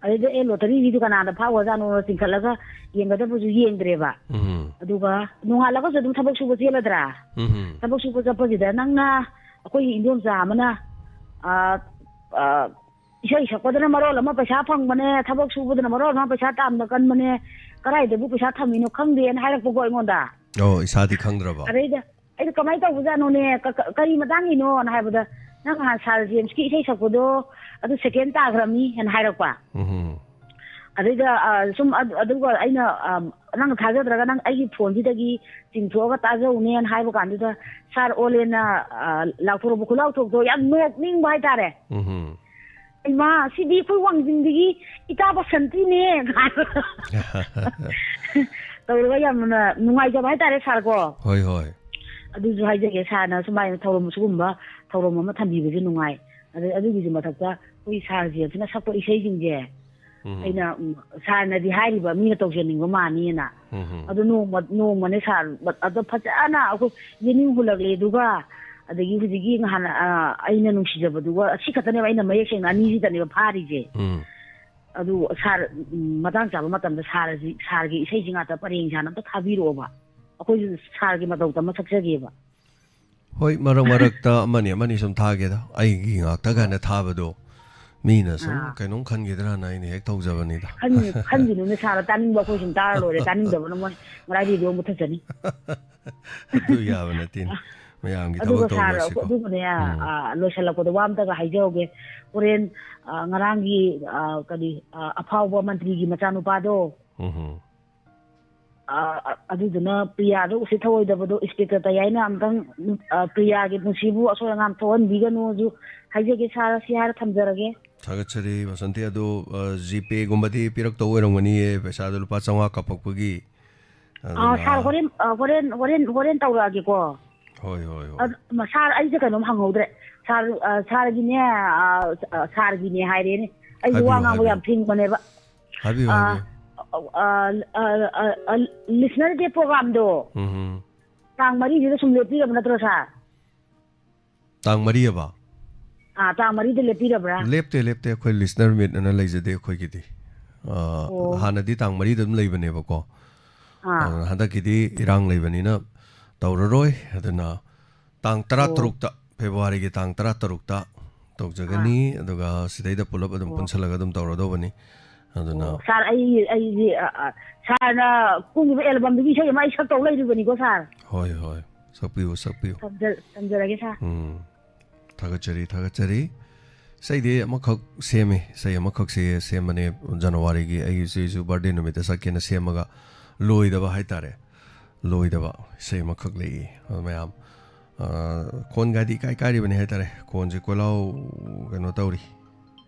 ꯑꯗꯩꯗ ꯑꯦ ꯂꯣꯇꯔꯤꯒꯤꯗꯨ ꯀꯅꯥꯗ ꯐꯥꯎꯒ꯭ꯔꯖꯥꯠꯅꯣ ꯆꯤꯡꯈꯠꯂꯒ ꯌꯦꯡꯒꯗꯕꯁꯨ ꯌꯦꯡꯗ꯭ꯔꯦꯕ꯫ ꯎꯝ꯫ ꯑꯗꯨꯒ ꯅꯣꯡꯉꯥꯜꯂꯒꯁꯨ ꯑꯗꯨꯝ ꯊꯕꯛ ꯁꯨꯕ ꯆꯦꯜꯂꯗ꯭ꯔꯥ? ꯎꯝ꯫ ꯊꯕꯛ ꯁꯨꯕ ꯆꯠꯄꯁꯤꯗ ꯅꯪꯅ ꯑꯩꯈꯣꯏꯒꯤ ꯏꯟꯗꯣꯝꯆꯥ ꯑꯃꯅ, ꯑ, ꯑ, ꯏꯁꯩ ꯁꯛꯄꯗꯅ ꯃꯔꯣꯜ ꯑꯃ ꯄꯩꯁꯥ ꯐꯪꯕꯅꯦ, ꯊꯕꯛ ꯁꯨꯕꯗꯅ ꯃꯔꯣꯜ ꯑꯃ ꯄꯩꯁꯥ ꯇꯥꯟꯕ ꯀꯟꯕꯅꯦ, ꯀꯗꯥꯏꯗꯕꯨ ꯄꯩꯁꯥ ꯊꯝꯃꯤꯅꯣ ꯈꯪꯗꯦꯅ ꯍꯥꯏꯔꯛꯄꯀꯣ ꯑꯩꯉꯣꯟꯗ꯫ ꯑꯣ, ꯏꯁꯥꯗꯤ ꯈꯪꯗ꯭ꯔꯕ? ꯑꯗꯩꯗ ꯑꯩꯅ, "ꯀꯃꯥꯏꯅ ꯇꯧꯕꯖꯥꯠꯅꯣꯅꯦ? ꯀ-, ꯀ-, ꯀꯔꯤ ꯃꯇꯥꯡꯒꯤꯅꯣꯅ?" ꯍꯥꯏꯕꯗ, "ꯅꯪ ꯅꯍꯥꯟ ꯁꯥꯔ ꯖꯦꯝꯁꯀꯤ ꯏꯁꯩ ꯁꯛꯄꯗꯣ ꯑꯗꯨ ꯁꯦꯀꯦꯟ ꯇꯥꯈ꯭ꯔꯕꯅꯤ" ꯍꯥꯏꯅ ꯍꯥꯏꯔꯛꯄ꯫ ꯎꯝ꯫ ꯑꯗꯩꯗ, ꯑ, ꯁꯨꯝ ꯑꯗꯨ-, ꯑꯗꯨꯒ ꯑꯩꯅ, ꯑ, "ꯅꯪ ꯊꯥꯖꯗ꯭ꯔꯒ ꯅꯪ ꯑꯩꯒꯤ ꯐꯣꯟꯁꯤꯗꯒꯤ ꯆꯤꯡꯊꯣꯛꯑꯒ ꯇꯥꯖꯧꯅꯦꯅ" ꯍꯥꯏꯕ ꯀꯥꯟꯗꯨꯗ, ꯁꯥꯔ ꯑꯣꯂꯦꯟꯅ, ꯑ, ꯂꯥꯎꯊꯣꯔꯛꯄ ꯈꯨꯠꯂꯥꯎꯊꯣꯛꯇꯣ ꯌꯥꯝ ꯅꯣꯛꯅꯤꯡꯕ ꯍꯥꯏꯇꯥꯔꯦ꯫ ꯎꯝ꯫ "ꯏꯃꯥ, ꯁꯤꯗꯤ ꯑꯩꯈꯣꯏ ꯋꯥꯡꯖꯤꯡꯗꯒꯤ ꯏꯇꯥ ꯕꯁꯟꯇꯤꯅꯦ" ꯇꯧꯔꯒ ꯌꯥꯝꯅ ꯅꯨꯡꯉꯥꯏꯖꯕ ꯍꯥꯏꯇꯥꯔꯦ, ꯁꯥꯔ ꯀꯣ꯫ ꯍꯣꯏ, ꯍꯣꯏ꯫ ꯑꯗꯨꯁꯨ ꯍꯥꯏꯖꯒꯦ, ꯁꯥꯔꯅ ꯁꯨꯃꯥꯏꯅ ꯊꯧꯔꯝ, ꯁꯤꯒꯨꯝꯕ ꯊꯧꯔꯝ ꯑꯃ ꯊꯝꯕꯤꯕꯁꯦ ꯅꯨꯡꯉꯥꯏ꯫ ꯑꯗꯩ ꯑꯗꯨꯒꯤꯁꯨ ꯃꯊꯛꯇ ꯑꯩꯈꯣꯏ ꯁꯥꯔ ꯖꯦꯝꯁꯅ ꯁꯛꯄ ꯏꯁꯩꯁꯤꯡꯁꯦ, ꯎꯝ꯫ ꯑꯩꯅ, ꯎꯝ, ꯁꯥꯔꯅꯗꯤ ꯍꯥꯏꯔꯤꯕ ꯃꯤꯅ ꯇꯧꯖꯅꯤꯡꯕ ꯃꯥꯅꯤꯅ꯫ ꯎꯝ꯫ ꯑꯗꯨ ꯅꯣꯡꯃ, ꯅꯣꯡꯃꯅꯦ ꯁꯥꯔ, ꯑꯗꯣ ꯐꯖꯅ ꯑꯩꯈꯣꯏ ꯌꯦꯅꯤꯡ ꯍꯨꯜꯂꯛꯂꯦ꯫ ꯑꯗꯨꯒ ꯑꯗꯒꯤ ꯍꯧꯖꯤꯛꯀꯤ ꯉꯍꯥꯟ, ꯑ, ꯑꯩꯅ ꯅꯨꯡꯁꯤꯖꯕꯗꯨꯒ ꯑꯁꯤ ꯈꯛꯇꯅꯦꯕ ꯑꯩꯅ ꯃꯌꯦꯛ ꯁꯦꯡꯅ ꯑꯅꯤꯁꯤꯗꯅꯦꯕ ꯐꯥꯔꯤꯁꯦ꯫ ꯎꯝ꯫ ꯑꯗꯨ ꯁꯥꯔ, ꯎꯝ, ꯃꯇꯥꯡ ꯆꯥꯕ ꯃꯇꯝꯗ ꯁꯥꯔꯁꯤ, ꯁꯥꯔꯒꯤ ꯏꯁꯩꯁꯤ ꯉꯥꯛꯇ ꯄꯔꯦꯡ ꯁꯥꯅ ꯑꯝꯇ ꯊꯥꯕꯤꯔꯛꯑꯣꯕ꯫ ꯑꯩꯈꯣꯏꯁꯨ ꯁꯥꯔꯒꯤ ꯃꯇꯧ ꯇꯝꯃ ꯁꯛꯆꯒꯦꯕ꯫ ꯍꯣꯏ, ꯃꯔꯛ ꯃꯔꯛꯇ ꯑꯃꯅꯤ ꯑꯃꯅꯤ ꯁꯨꯝ ꯊꯥꯒꯦꯗ꯫ ꯑꯩꯒꯤ ꯉꯥꯛꯇ ꯀꯥꯏꯅ ꯊꯥꯕꯗꯣ ꯃꯤꯅ ꯁꯨꯝ ꯑꯥ꯫ ꯀꯩꯅꯣꯝ ꯈꯟꯈꯤꯗ꯭ꯔꯅ ꯑꯩꯅ ꯍꯦꯛ ꯇꯧꯖꯕꯅꯤꯗ꯫ ꯈꯟ-, ꯈꯟꯈꯤꯅꯨꯅꯦ ꯁꯥꯔ, ꯇꯥꯅꯤꯡꯕ ꯑꯩꯈꯣꯏ ꯁꯨꯝ ꯇꯥꯔ ꯂꯣꯏꯔꯦ, ꯇꯥꯅꯤꯡꯗꯕꯅ ꯃꯣꯏ ꯉꯔꯥꯏ ꯔꯦꯗꯤꯑꯣ ꯃꯨꯠꯊꯠꯆꯅꯤ꯫ ꯑꯗꯨ ꯌꯥꯕ ꯅꯠꯇꯦꯅꯦ꯫ ꯃꯌꯥꯝꯒꯤ ꯊꯕꯛ ꯑꯗꯨꯒ ꯁꯥꯔ, ꯇꯧꯕ ꯑꯁꯤꯀꯣ꯫ ꯑꯗꯨꯒꯅꯦ, ꯎꯝ꯫ ꯑ, ꯂꯣꯏꯁꯤꯜꯂꯛꯄꯗ ꯋꯥ ꯑꯝꯇꯒ ꯍꯥꯏꯖꯍꯧꯒꯦ꯫ ꯍꯣꯔꯦꯟ, ꯑ, ꯉꯔꯥꯡꯒꯤ, ꯑ, ꯀꯔꯤ, ꯑ, ꯑꯐꯥꯎꯕ ꯃꯟꯇ꯭ꯔꯤꯒꯤ ꯃꯆꯥꯅꯨꯄꯥꯗꯣ, ꯎꯝ꯫ ꯑ, ꯑ, ꯑꯗꯨꯗꯨꯅ ꯄ꯭ꯔꯤꯌꯥꯗꯣ ꯎꯁꯤꯠ ꯊꯧꯑꯣꯏꯗꯕꯗꯣ, ꯏꯟꯁꯄꯦꯛꯇꯔ ꯇꯌꯥꯏꯅ ꯑꯝꯇꯪ, ꯑ, ꯄ꯭ꯔꯤꯌꯥꯒꯤ ꯄꯨꯟꯁꯤꯕꯨ ꯑꯁꯣꯏ ꯑꯉꯥꯝ ꯊꯣꯛꯍꯟꯕꯤꯒꯅꯨꯁꯨ ꯍꯥꯏꯖꯒꯦ ꯁꯥꯔ, ꯁꯤ ꯍꯥꯏꯔ ꯊꯝꯖꯔꯒꯦ꯫ ꯊꯥꯒꯠꯆꯔꯤ ꯕꯁꯟꯇꯤ꯫ ꯑꯗꯣ, ꯑ, ꯖꯤꯄꯦꯒꯨꯝꯕꯗꯤ ꯄꯤꯔꯛꯇꯧ ꯑꯣꯏꯔꯝꯒꯅꯤꯌꯦ, ꯄꯩꯁꯥꯗꯣ ꯂꯨꯄꯥ ꯆꯥꯝꯃꯉꯥ ꯀꯥꯞꯄꯛꯄꯒꯤ꯫ ꯑꯥ, ꯑꯗꯨꯅ ꯁꯥꯔ, ꯍꯣꯔꯦꯟ, ꯑ, ꯍꯣꯔꯦꯟ, ꯍꯣꯔꯦꯟ, ꯍꯣꯔꯦꯟ ꯇꯧꯔꯛꯑꯒꯦꯀꯣ꯫ ꯍꯣꯏ, ꯍꯣꯏ, ꯍꯣꯏ꯫ ꯑꯗ, ꯃ-, ꯁꯥꯔ, ꯑꯩꯁꯦ ꯀꯩꯅꯣꯝ ꯍꯪꯍꯧꯗ꯭ꯔꯦ꯫ ꯁꯥꯔ, ꯑ, ꯁꯥꯔꯒꯤꯅꯦ, ꯑ, ꯑ, ꯁꯥꯔꯒꯤꯅꯦ ꯍꯥꯏꯔꯦꯅꯦ꯫ ꯑꯩꯁꯦ ꯋꯥ ꯍꯥꯏꯕꯤꯌꯨ, ꯉꯥꯡꯕ ꯍꯥꯏꯕꯤꯌꯨ꯫ ꯌꯥꯝ ꯐꯤꯡꯕꯅꯦꯕ꯫ ꯍꯥꯏꯕꯤꯌꯨ, ꯑ, ꯍꯥꯏꯕꯤꯌꯨ꯫ ꯑ, ꯑ, ꯑ, ꯑ, listener day programꯗꯣ ꯎꯝ꯫ ꯇꯥꯡ ꯃꯔꯤꯁꯤꯗ ꯁꯨꯝ ꯂꯦꯞꯄꯤꯔꯕ ꯅꯠꯇ꯭ꯔꯣ, ꯁꯥꯔ? ꯇꯥꯡ ꯃꯔꯤ ꯑꯕ? ꯑꯥ, ꯇꯥꯡ ꯃꯔꯤꯗ ꯂꯦꯞꯄꯤꯔꯕ꯭ꯔꯥ? ꯂꯦꯞꯇꯦ, ꯂꯦꯞꯇꯦ, ꯑꯩꯈꯣꯏ listener meet ꯑꯅ ꯂꯩꯖꯗꯦ ꯑꯩꯈꯣꯏꯒꯤꯗꯤ꯫ ꯑꯥ, ꯑꯣ꯫ ꯍꯥꯟꯅꯗꯤ ꯇꯥꯡ ꯃꯔꯤꯗ ꯑꯗꯨꯝ ꯂꯩꯕꯅꯦꯕꯀꯣ꯫ ꯑꯥ꯫ ꯑꯗꯨꯅ ꯍꯟꯗꯛꯀꯤꯗꯤ ꯏꯔꯥꯡ ꯂꯩꯕꯅꯤꯅ ꯇꯧꯔꯔꯣꯏ꯫ ꯑꯗꯨꯅ ꯇꯥꯡ ꯑꯣ꯫ ꯇꯔꯥꯇꯔꯨꯛꯇ, ꯐꯦꯕ꯭ꯔꯨꯋꯥꯔꯤꯒꯤ ꯇꯥꯡ ꯇꯔꯥꯇꯔꯨꯛꯇ ꯇꯧꯖꯒꯅꯤ꯫ ꯑꯥ꯫ ꯑꯗꯨꯒ ꯁꯤꯗꯩꯗ ꯄꯨꯂꯞ ꯑꯗꯨꯝ ꯑꯣ꯫ ꯄꯨꯟꯁꯜꯂꯒ ꯑꯗꯨꯝ ꯇꯧꯔꯗꯧꯕꯅꯤ꯫ ꯑꯗꯨꯅ ꯑꯣ, ꯁꯥꯔ, ꯑꯩ, ꯑꯩꯗꯤ, ꯑ, ꯑ, ꯁꯥꯔꯅ ꯀꯨꯝꯈꯤꯕ albumꯗꯨꯒꯤ ꯏꯁꯩ ꯑꯃ ꯑꯩ ꯁꯛꯇꯧ ꯂꯩꯔꯤꯕꯅꯤꯀꯣ, ꯁꯥꯔ꯫ ꯍꯣꯏ, ꯍꯣꯏ꯫ ꯁꯛꯄꯤꯌꯨ, ꯁꯛꯄꯤꯌꯨ꯫ ꯊꯝꯖ-, ꯊꯝꯖꯔꯒꯦ, ꯁꯥꯔ꯫ ꯎꯝ꯫ ꯊꯥꯒꯠꯆꯔꯤ, ꯊꯥꯒꯠꯆꯔꯤ꯫ ꯏꯁꯩꯗꯤ ꯑꯃꯈꯛ ꯁꯦꯝꯃꯤ, ꯏꯁꯩ ꯑꯃꯈꯛꯁꯦ ꯁꯦꯝꯕꯅꯦ ꯖꯅꯋꯥꯔꯤꯒꯤ ꯑꯩꯒꯤ ꯏꯆꯦꯁꯨ birthday ꯅꯨꯃꯤꯠꯇ ꯁꯛꯀꯦꯅ ꯁꯦꯝꯃꯒ ꯂꯣꯏꯗꯕ ꯍꯥꯏꯇꯥꯔꯦ, ꯂꯣꯏꯗꯕ ꯏꯁꯩ ꯑꯃꯈꯛ ꯂꯩꯌꯦ꯫ ꯑꯗꯣ ꯃꯌꯥꯝ, ꯑ, ꯈꯣꯟꯒꯗꯤ ꯏꯀꯥꯏ ꯀꯥꯏꯔꯤꯕꯅꯤ ꯍꯥꯏꯇꯥꯔꯦ, ꯈꯣꯟꯁꯦ ꯀꯣꯏꯂꯥꯎ ꯀꯩꯅꯣ ꯇꯧꯔꯤ,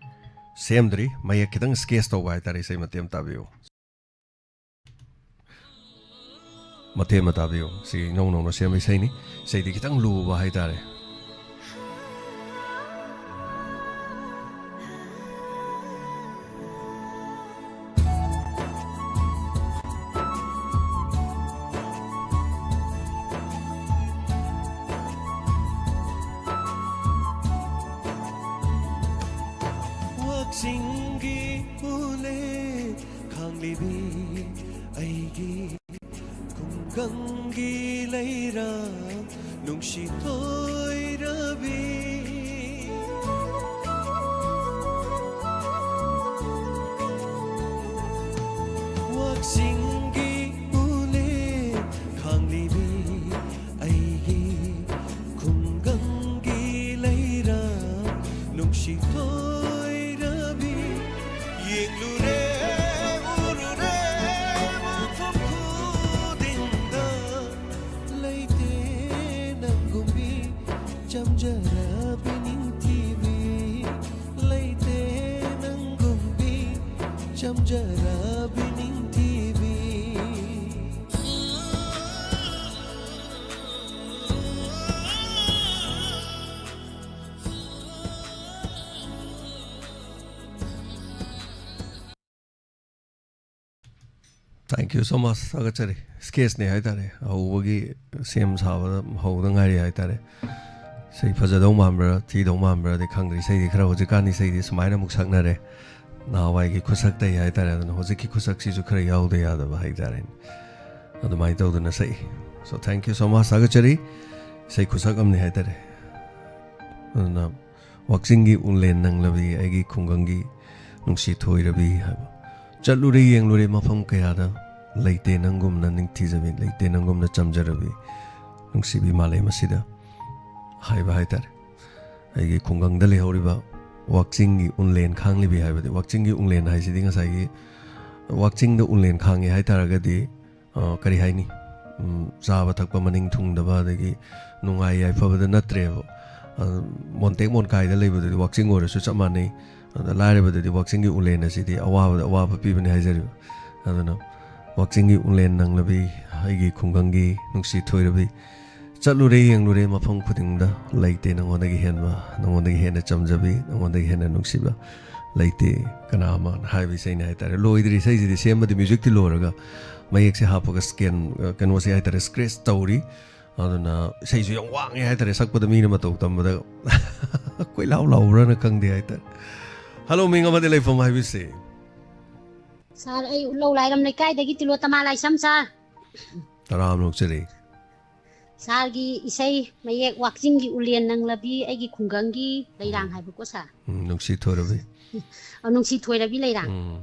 ꯁꯦꯝꯗ꯭ꯔꯤ, ꯃꯌꯦꯛ ꯈꯤꯇꯪ sketch ꯇꯧꯕ ꯍꯥꯏꯇꯥꯔꯦ꯫ ꯏꯁꯩ ꯃꯇꯦꯛ ꯑꯃ ꯇꯥꯕꯤꯌꯨ꯫ ꯃꯇꯦꯛ ꯑꯃ ꯇꯥꯕꯤꯌꯨ꯫ ꯁꯤ ꯏꯅꯧ ꯅꯧꯅ ꯁꯦꯝꯕ ꯏꯁꯩꯅꯤ꯫ ꯏꯁꯩꯗꯤ ꯈꯤꯇꯪ ꯂꯨꯕ ꯍꯥꯏꯇꯥꯔꯦ꯫ ꯋꯥꯛꯆꯤꯡꯒꯤ ꯎꯂꯦ ꯈꯥꯡꯂꯤꯕꯤ ꯑꯩꯒꯤ ꯈꯨꯡꯒꯪꯒꯤ ꯂꯩꯔꯥ ꯅꯨꯡꯁꯤ ꯊꯣꯏꯔꯕꯤ꯫ ꯋꯥꯛꯆꯤꯡꯒꯤ ꯎꯂꯦ ꯈꯥꯡꯂꯤꯕꯤ ꯑꯩꯒꯤ ꯈꯨꯡꯒꯪꯒꯤ ꯂꯩꯔꯥ ꯅꯨꯡꯁꯤ ꯊꯣꯏꯔꯕꯤ꯫ ꯌꯦꯡꯂꯨꯔꯦ, ꯎꯔꯨꯔꯦ, ꯃꯐꯝ ꯈꯨꯗꯤꯡꯗ ꯂꯩꯇꯦ ꯅꯪꯒꯨꯝꯕꯤ ꯆꯝꯖꯔꯕꯤ ꯅꯤꯡꯊꯤꯕꯤ꯫ ꯂꯩꯇꯦ ꯅꯪꯒꯨꯝꯕꯤ ꯆꯝꯖꯔꯕꯤ ꯅꯤꯡꯊꯤꯕꯤ꯫ Thank you so much. ꯊꯥꯒꯠꯆꯔꯤ꯫ Sketchꯅꯦ ꯍꯥꯏꯇꯥꯔꯦ, ꯍꯧꯕꯒꯤ ꯁꯦꯝ ꯁꯥꯕꯗ ꯍꯧꯗ ꯉꯥꯏꯔꯤ ꯍꯥꯏꯇꯥꯔꯦ꯫ ꯏꯁꯩ ꯐꯖꯗꯧ ꯃꯥꯟꯕ꯭ꯔꯥ ꯊꯤꯗꯧ ꯃꯥꯟꯕ꯭ꯔꯥꯗꯤ ꯈꯪꯗ꯭ꯔꯦ꯫ ꯏꯁꯩꯗꯤ ꯈꯔ, ꯍꯧꯖꯤꯛꯀꯥꯟꯗꯤ ꯏꯁꯩꯗꯤ ꯁꯨꯃꯥꯏꯅ ꯑꯃꯨꯛ ꯁꯛꯅꯔꯦ, ꯅꯍꯥꯟꯋꯥꯏꯒꯤ ꯈꯨꯁꯛꯇꯩ ꯍꯥꯏꯇꯥꯔꯦ꯫ ꯑꯗꯨꯅ ꯍꯧꯖꯤꯛꯀꯤ ꯈꯨꯁꯛꯁꯤꯁꯨ ꯈꯔ ꯌꯥꯎꯗ ꯌꯥꯗꯕ ꯍꯥꯏꯇꯥꯔꯦꯅꯦ꯫ ꯑꯗꯨꯃꯥꯏꯅ ꯇꯧꯗꯅ ꯁꯛꯏ꯫ So thank you so much, ꯊꯥꯒꯠꯆꯔꯤ꯫ ꯏꯁꯩ ꯈꯨꯁꯛ ꯑꯃꯅꯤ ꯍꯥꯏꯇꯥꯔꯦ꯫ ꯑꯗꯨꯅ ꯋꯥꯛꯆꯤꯡꯒꯤ ꯎꯂꯦꯟ ꯅꯪꯂꯕꯤ ꯑꯩꯒꯤ ꯈꯨꯡꯒꯪꯒꯤ ꯅꯨꯡꯁꯤ ꯊꯣꯏꯔꯕꯤ ꯍꯥꯏꯕ꯫ ꯆꯠꯂꯨꯔꯦ ꯌꯦꯡꯂꯨꯔꯦ ꯃꯐꯝ ꯀꯌꯥꯗ, ꯂꯩꯇꯦ ꯅꯪꯒꯨꯝꯅ ꯅꯤꯡꯊꯤꯖꯕꯤ, ꯂꯩꯇꯦ ꯅꯪꯒꯨꯝꯅ ꯆꯝꯖꯔꯕꯤ ꯅꯨꯡꯁꯤꯕꯤ ꯃꯥꯂꯦꯝ ꯑꯁꯤꯗ ꯍꯥꯏꯕ ꯍꯥꯏꯇꯥꯔꯦ꯫ ꯑꯩꯒꯤ ꯈꯨꯡꯒꯪꯗ ꯂꯩꯍꯧꯔꯤꯕ ꯋꯥꯛꯆꯤꯡꯒꯤ ꯎꯂꯦꯟ ꯈꯥꯡꯂꯤꯕꯤ ꯍꯥꯏꯕꯗꯤ, ꯋꯥꯛꯆꯤꯡꯒꯤ ꯎꯂꯦꯟ ꯍꯥꯏꯁꯤꯗꯤ ꯉꯁꯥꯏꯒꯤ ꯋꯥꯛꯆꯤꯡꯗ ꯎꯂꯦꯟ ꯈꯥꯡꯉꯦ ꯍꯥꯏꯇꯥꯔꯒꯗꯤ, ꯑ, ꯀꯔꯤ ꯍꯥꯏꯅꯤ? ꯎꯝ, ꯆꯥꯕ ꯊꯛꯄ ꯃꯅꯤꯡ ꯊꯨꯡꯗꯕ, ꯑꯗꯒꯤ ꯅꯨꯡꯉꯥꯏ ꯌꯥꯏꯐꯕꯗ ꯅꯠꯇ꯭ꯔꯦꯕ꯫ ꯑ, ꯃꯣꯟꯇꯦꯛ ꯃꯣꯟꯀꯥꯏꯗ ꯂꯩꯕꯗꯨꯗꯤ ꯋꯥꯛꯆꯤꯡ ꯑꯣꯏꯔꯁꯨ ꯆꯞ ꯃꯥꯟꯅꯩ꯫ ꯑꯗ ꯂꯥꯏꯔꯕꯗꯗꯤ ꯋꯥꯛꯆꯤꯡꯒꯤ ꯎꯂꯦꯟ ꯑꯁꯤꯗꯤ ꯑꯋꯥꯕꯗ ꯑꯋꯥꯕ ꯄꯤꯕꯅꯤ ꯍꯥꯏꯖꯔꯤꯕ꯫ ꯑꯗꯨꯅ ꯋꯥꯛꯆꯤꯡꯒꯤ ꯎꯂꯦꯟ ꯅꯪꯂꯕꯤ ꯑꯩꯒꯤ ꯈꯨꯡꯒꯪꯒꯤ ꯅꯨꯡꯁꯤ ꯊꯣꯏꯔꯕꯤ, ꯆꯠꯂꯨꯔꯦ ꯌꯦꯡꯂꯨꯔꯦ ꯃꯐꯝ ꯈꯨꯗꯤꯡꯗ, ꯂꯩꯇꯦ ꯅꯉꯣꯟꯗꯒꯤ ꯍꯦꯟꯕ, ꯅꯉꯣꯟꯗꯒꯤ ꯍꯦꯟꯅ ꯆꯝꯖꯕꯤ, ꯅꯉꯣꯟꯗꯒꯤ ꯍꯦꯟꯅ ꯅꯨꯡꯁꯤꯕ ꯂꯩꯇꯦ ꯀꯅꯥ ꯑꯃꯅ ꯍꯥꯏꯕ ꯏꯁꯩꯅꯤ ꯍꯥꯏꯇꯥꯔꯦ꯫ ꯂꯣꯏꯗ꯭ꯔꯤ ꯏꯁꯩꯁꯤꯗꯤ, ꯁꯦꯝꯕꯗꯤ ꯃ꯭ꯌꯨꯖꯤꯛꯇꯤ ꯂꯣꯏꯔꯒ ꯃꯌꯦꯛꯁꯦ ꯍꯥꯞꯄꯒ ꯁ꯭ꯀꯦꯟ, ꯑ, ꯀꯩꯅꯣꯁꯦ ꯍꯥꯏꯇꯥꯔꯦ, ꯁ꯭ꯀ꯭ꯔꯦꯆ ꯇꯧꯔꯤ꯫ ꯑꯗꯨꯅ ꯏꯁꯩꯁꯨ ꯌꯥꯝ ꯋꯥꯡꯉꯦ ꯍꯥꯏꯇꯥꯔꯦ, ꯁꯛꯄꯗ ꯃꯤꯅ ꯃꯇꯧ ꯇꯝꯕꯗ ꯀꯣꯏꯂꯥꯎ ꯂꯥꯎꯕ꯭ꯔꯥꯅ ꯈꯪꯗꯦ ꯍꯥꯏꯇꯥꯔꯦ꯫ ꯍꯜꯂꯣ, ꯃꯤꯡ ꯑꯃꯗꯤ ꯂꯩꯐꯝ ꯍꯥꯏꯕꯤꯁꯦ꯫ ꯁꯥꯔ, ꯑꯩ ꯎꯠꯂꯧ ꯂꯥꯏꯔꯝ ꯂꯩꯀꯥꯏꯗꯒꯤ ꯇꯤꯂꯣ ꯇꯃꯥ ꯂꯥꯏꯁꯝ ꯁꯥꯔ꯫ ꯇꯔꯥꯝꯅ ꯑꯣꯛꯆꯔꯤ꯫ ꯁꯥꯔꯒꯤ ꯏꯁꯩ ꯃꯌꯦꯛ ꯋꯥꯛꯆꯤꯡꯒꯤ ꯎꯂꯦꯟ ꯅꯪꯂꯕꯤ ꯑꯩꯒꯤ ꯈꯨꯡꯒꯪꯒꯤ ꯂꯩꯔꯥꯡ ꯎꯝ꯫ ꯍꯥꯏꯕꯀꯣ ꯁꯥꯔ? ꯎꯝ, ꯅꯨꯡꯁꯤ ꯊꯣꯏꯔꯕꯤ꯫ ꯑ, ꯅꯨꯡꯁꯤ ꯊꯣꯏꯔꯕꯤ ꯂꯩꯔꯥꯡ꯫ ꯎꯝ,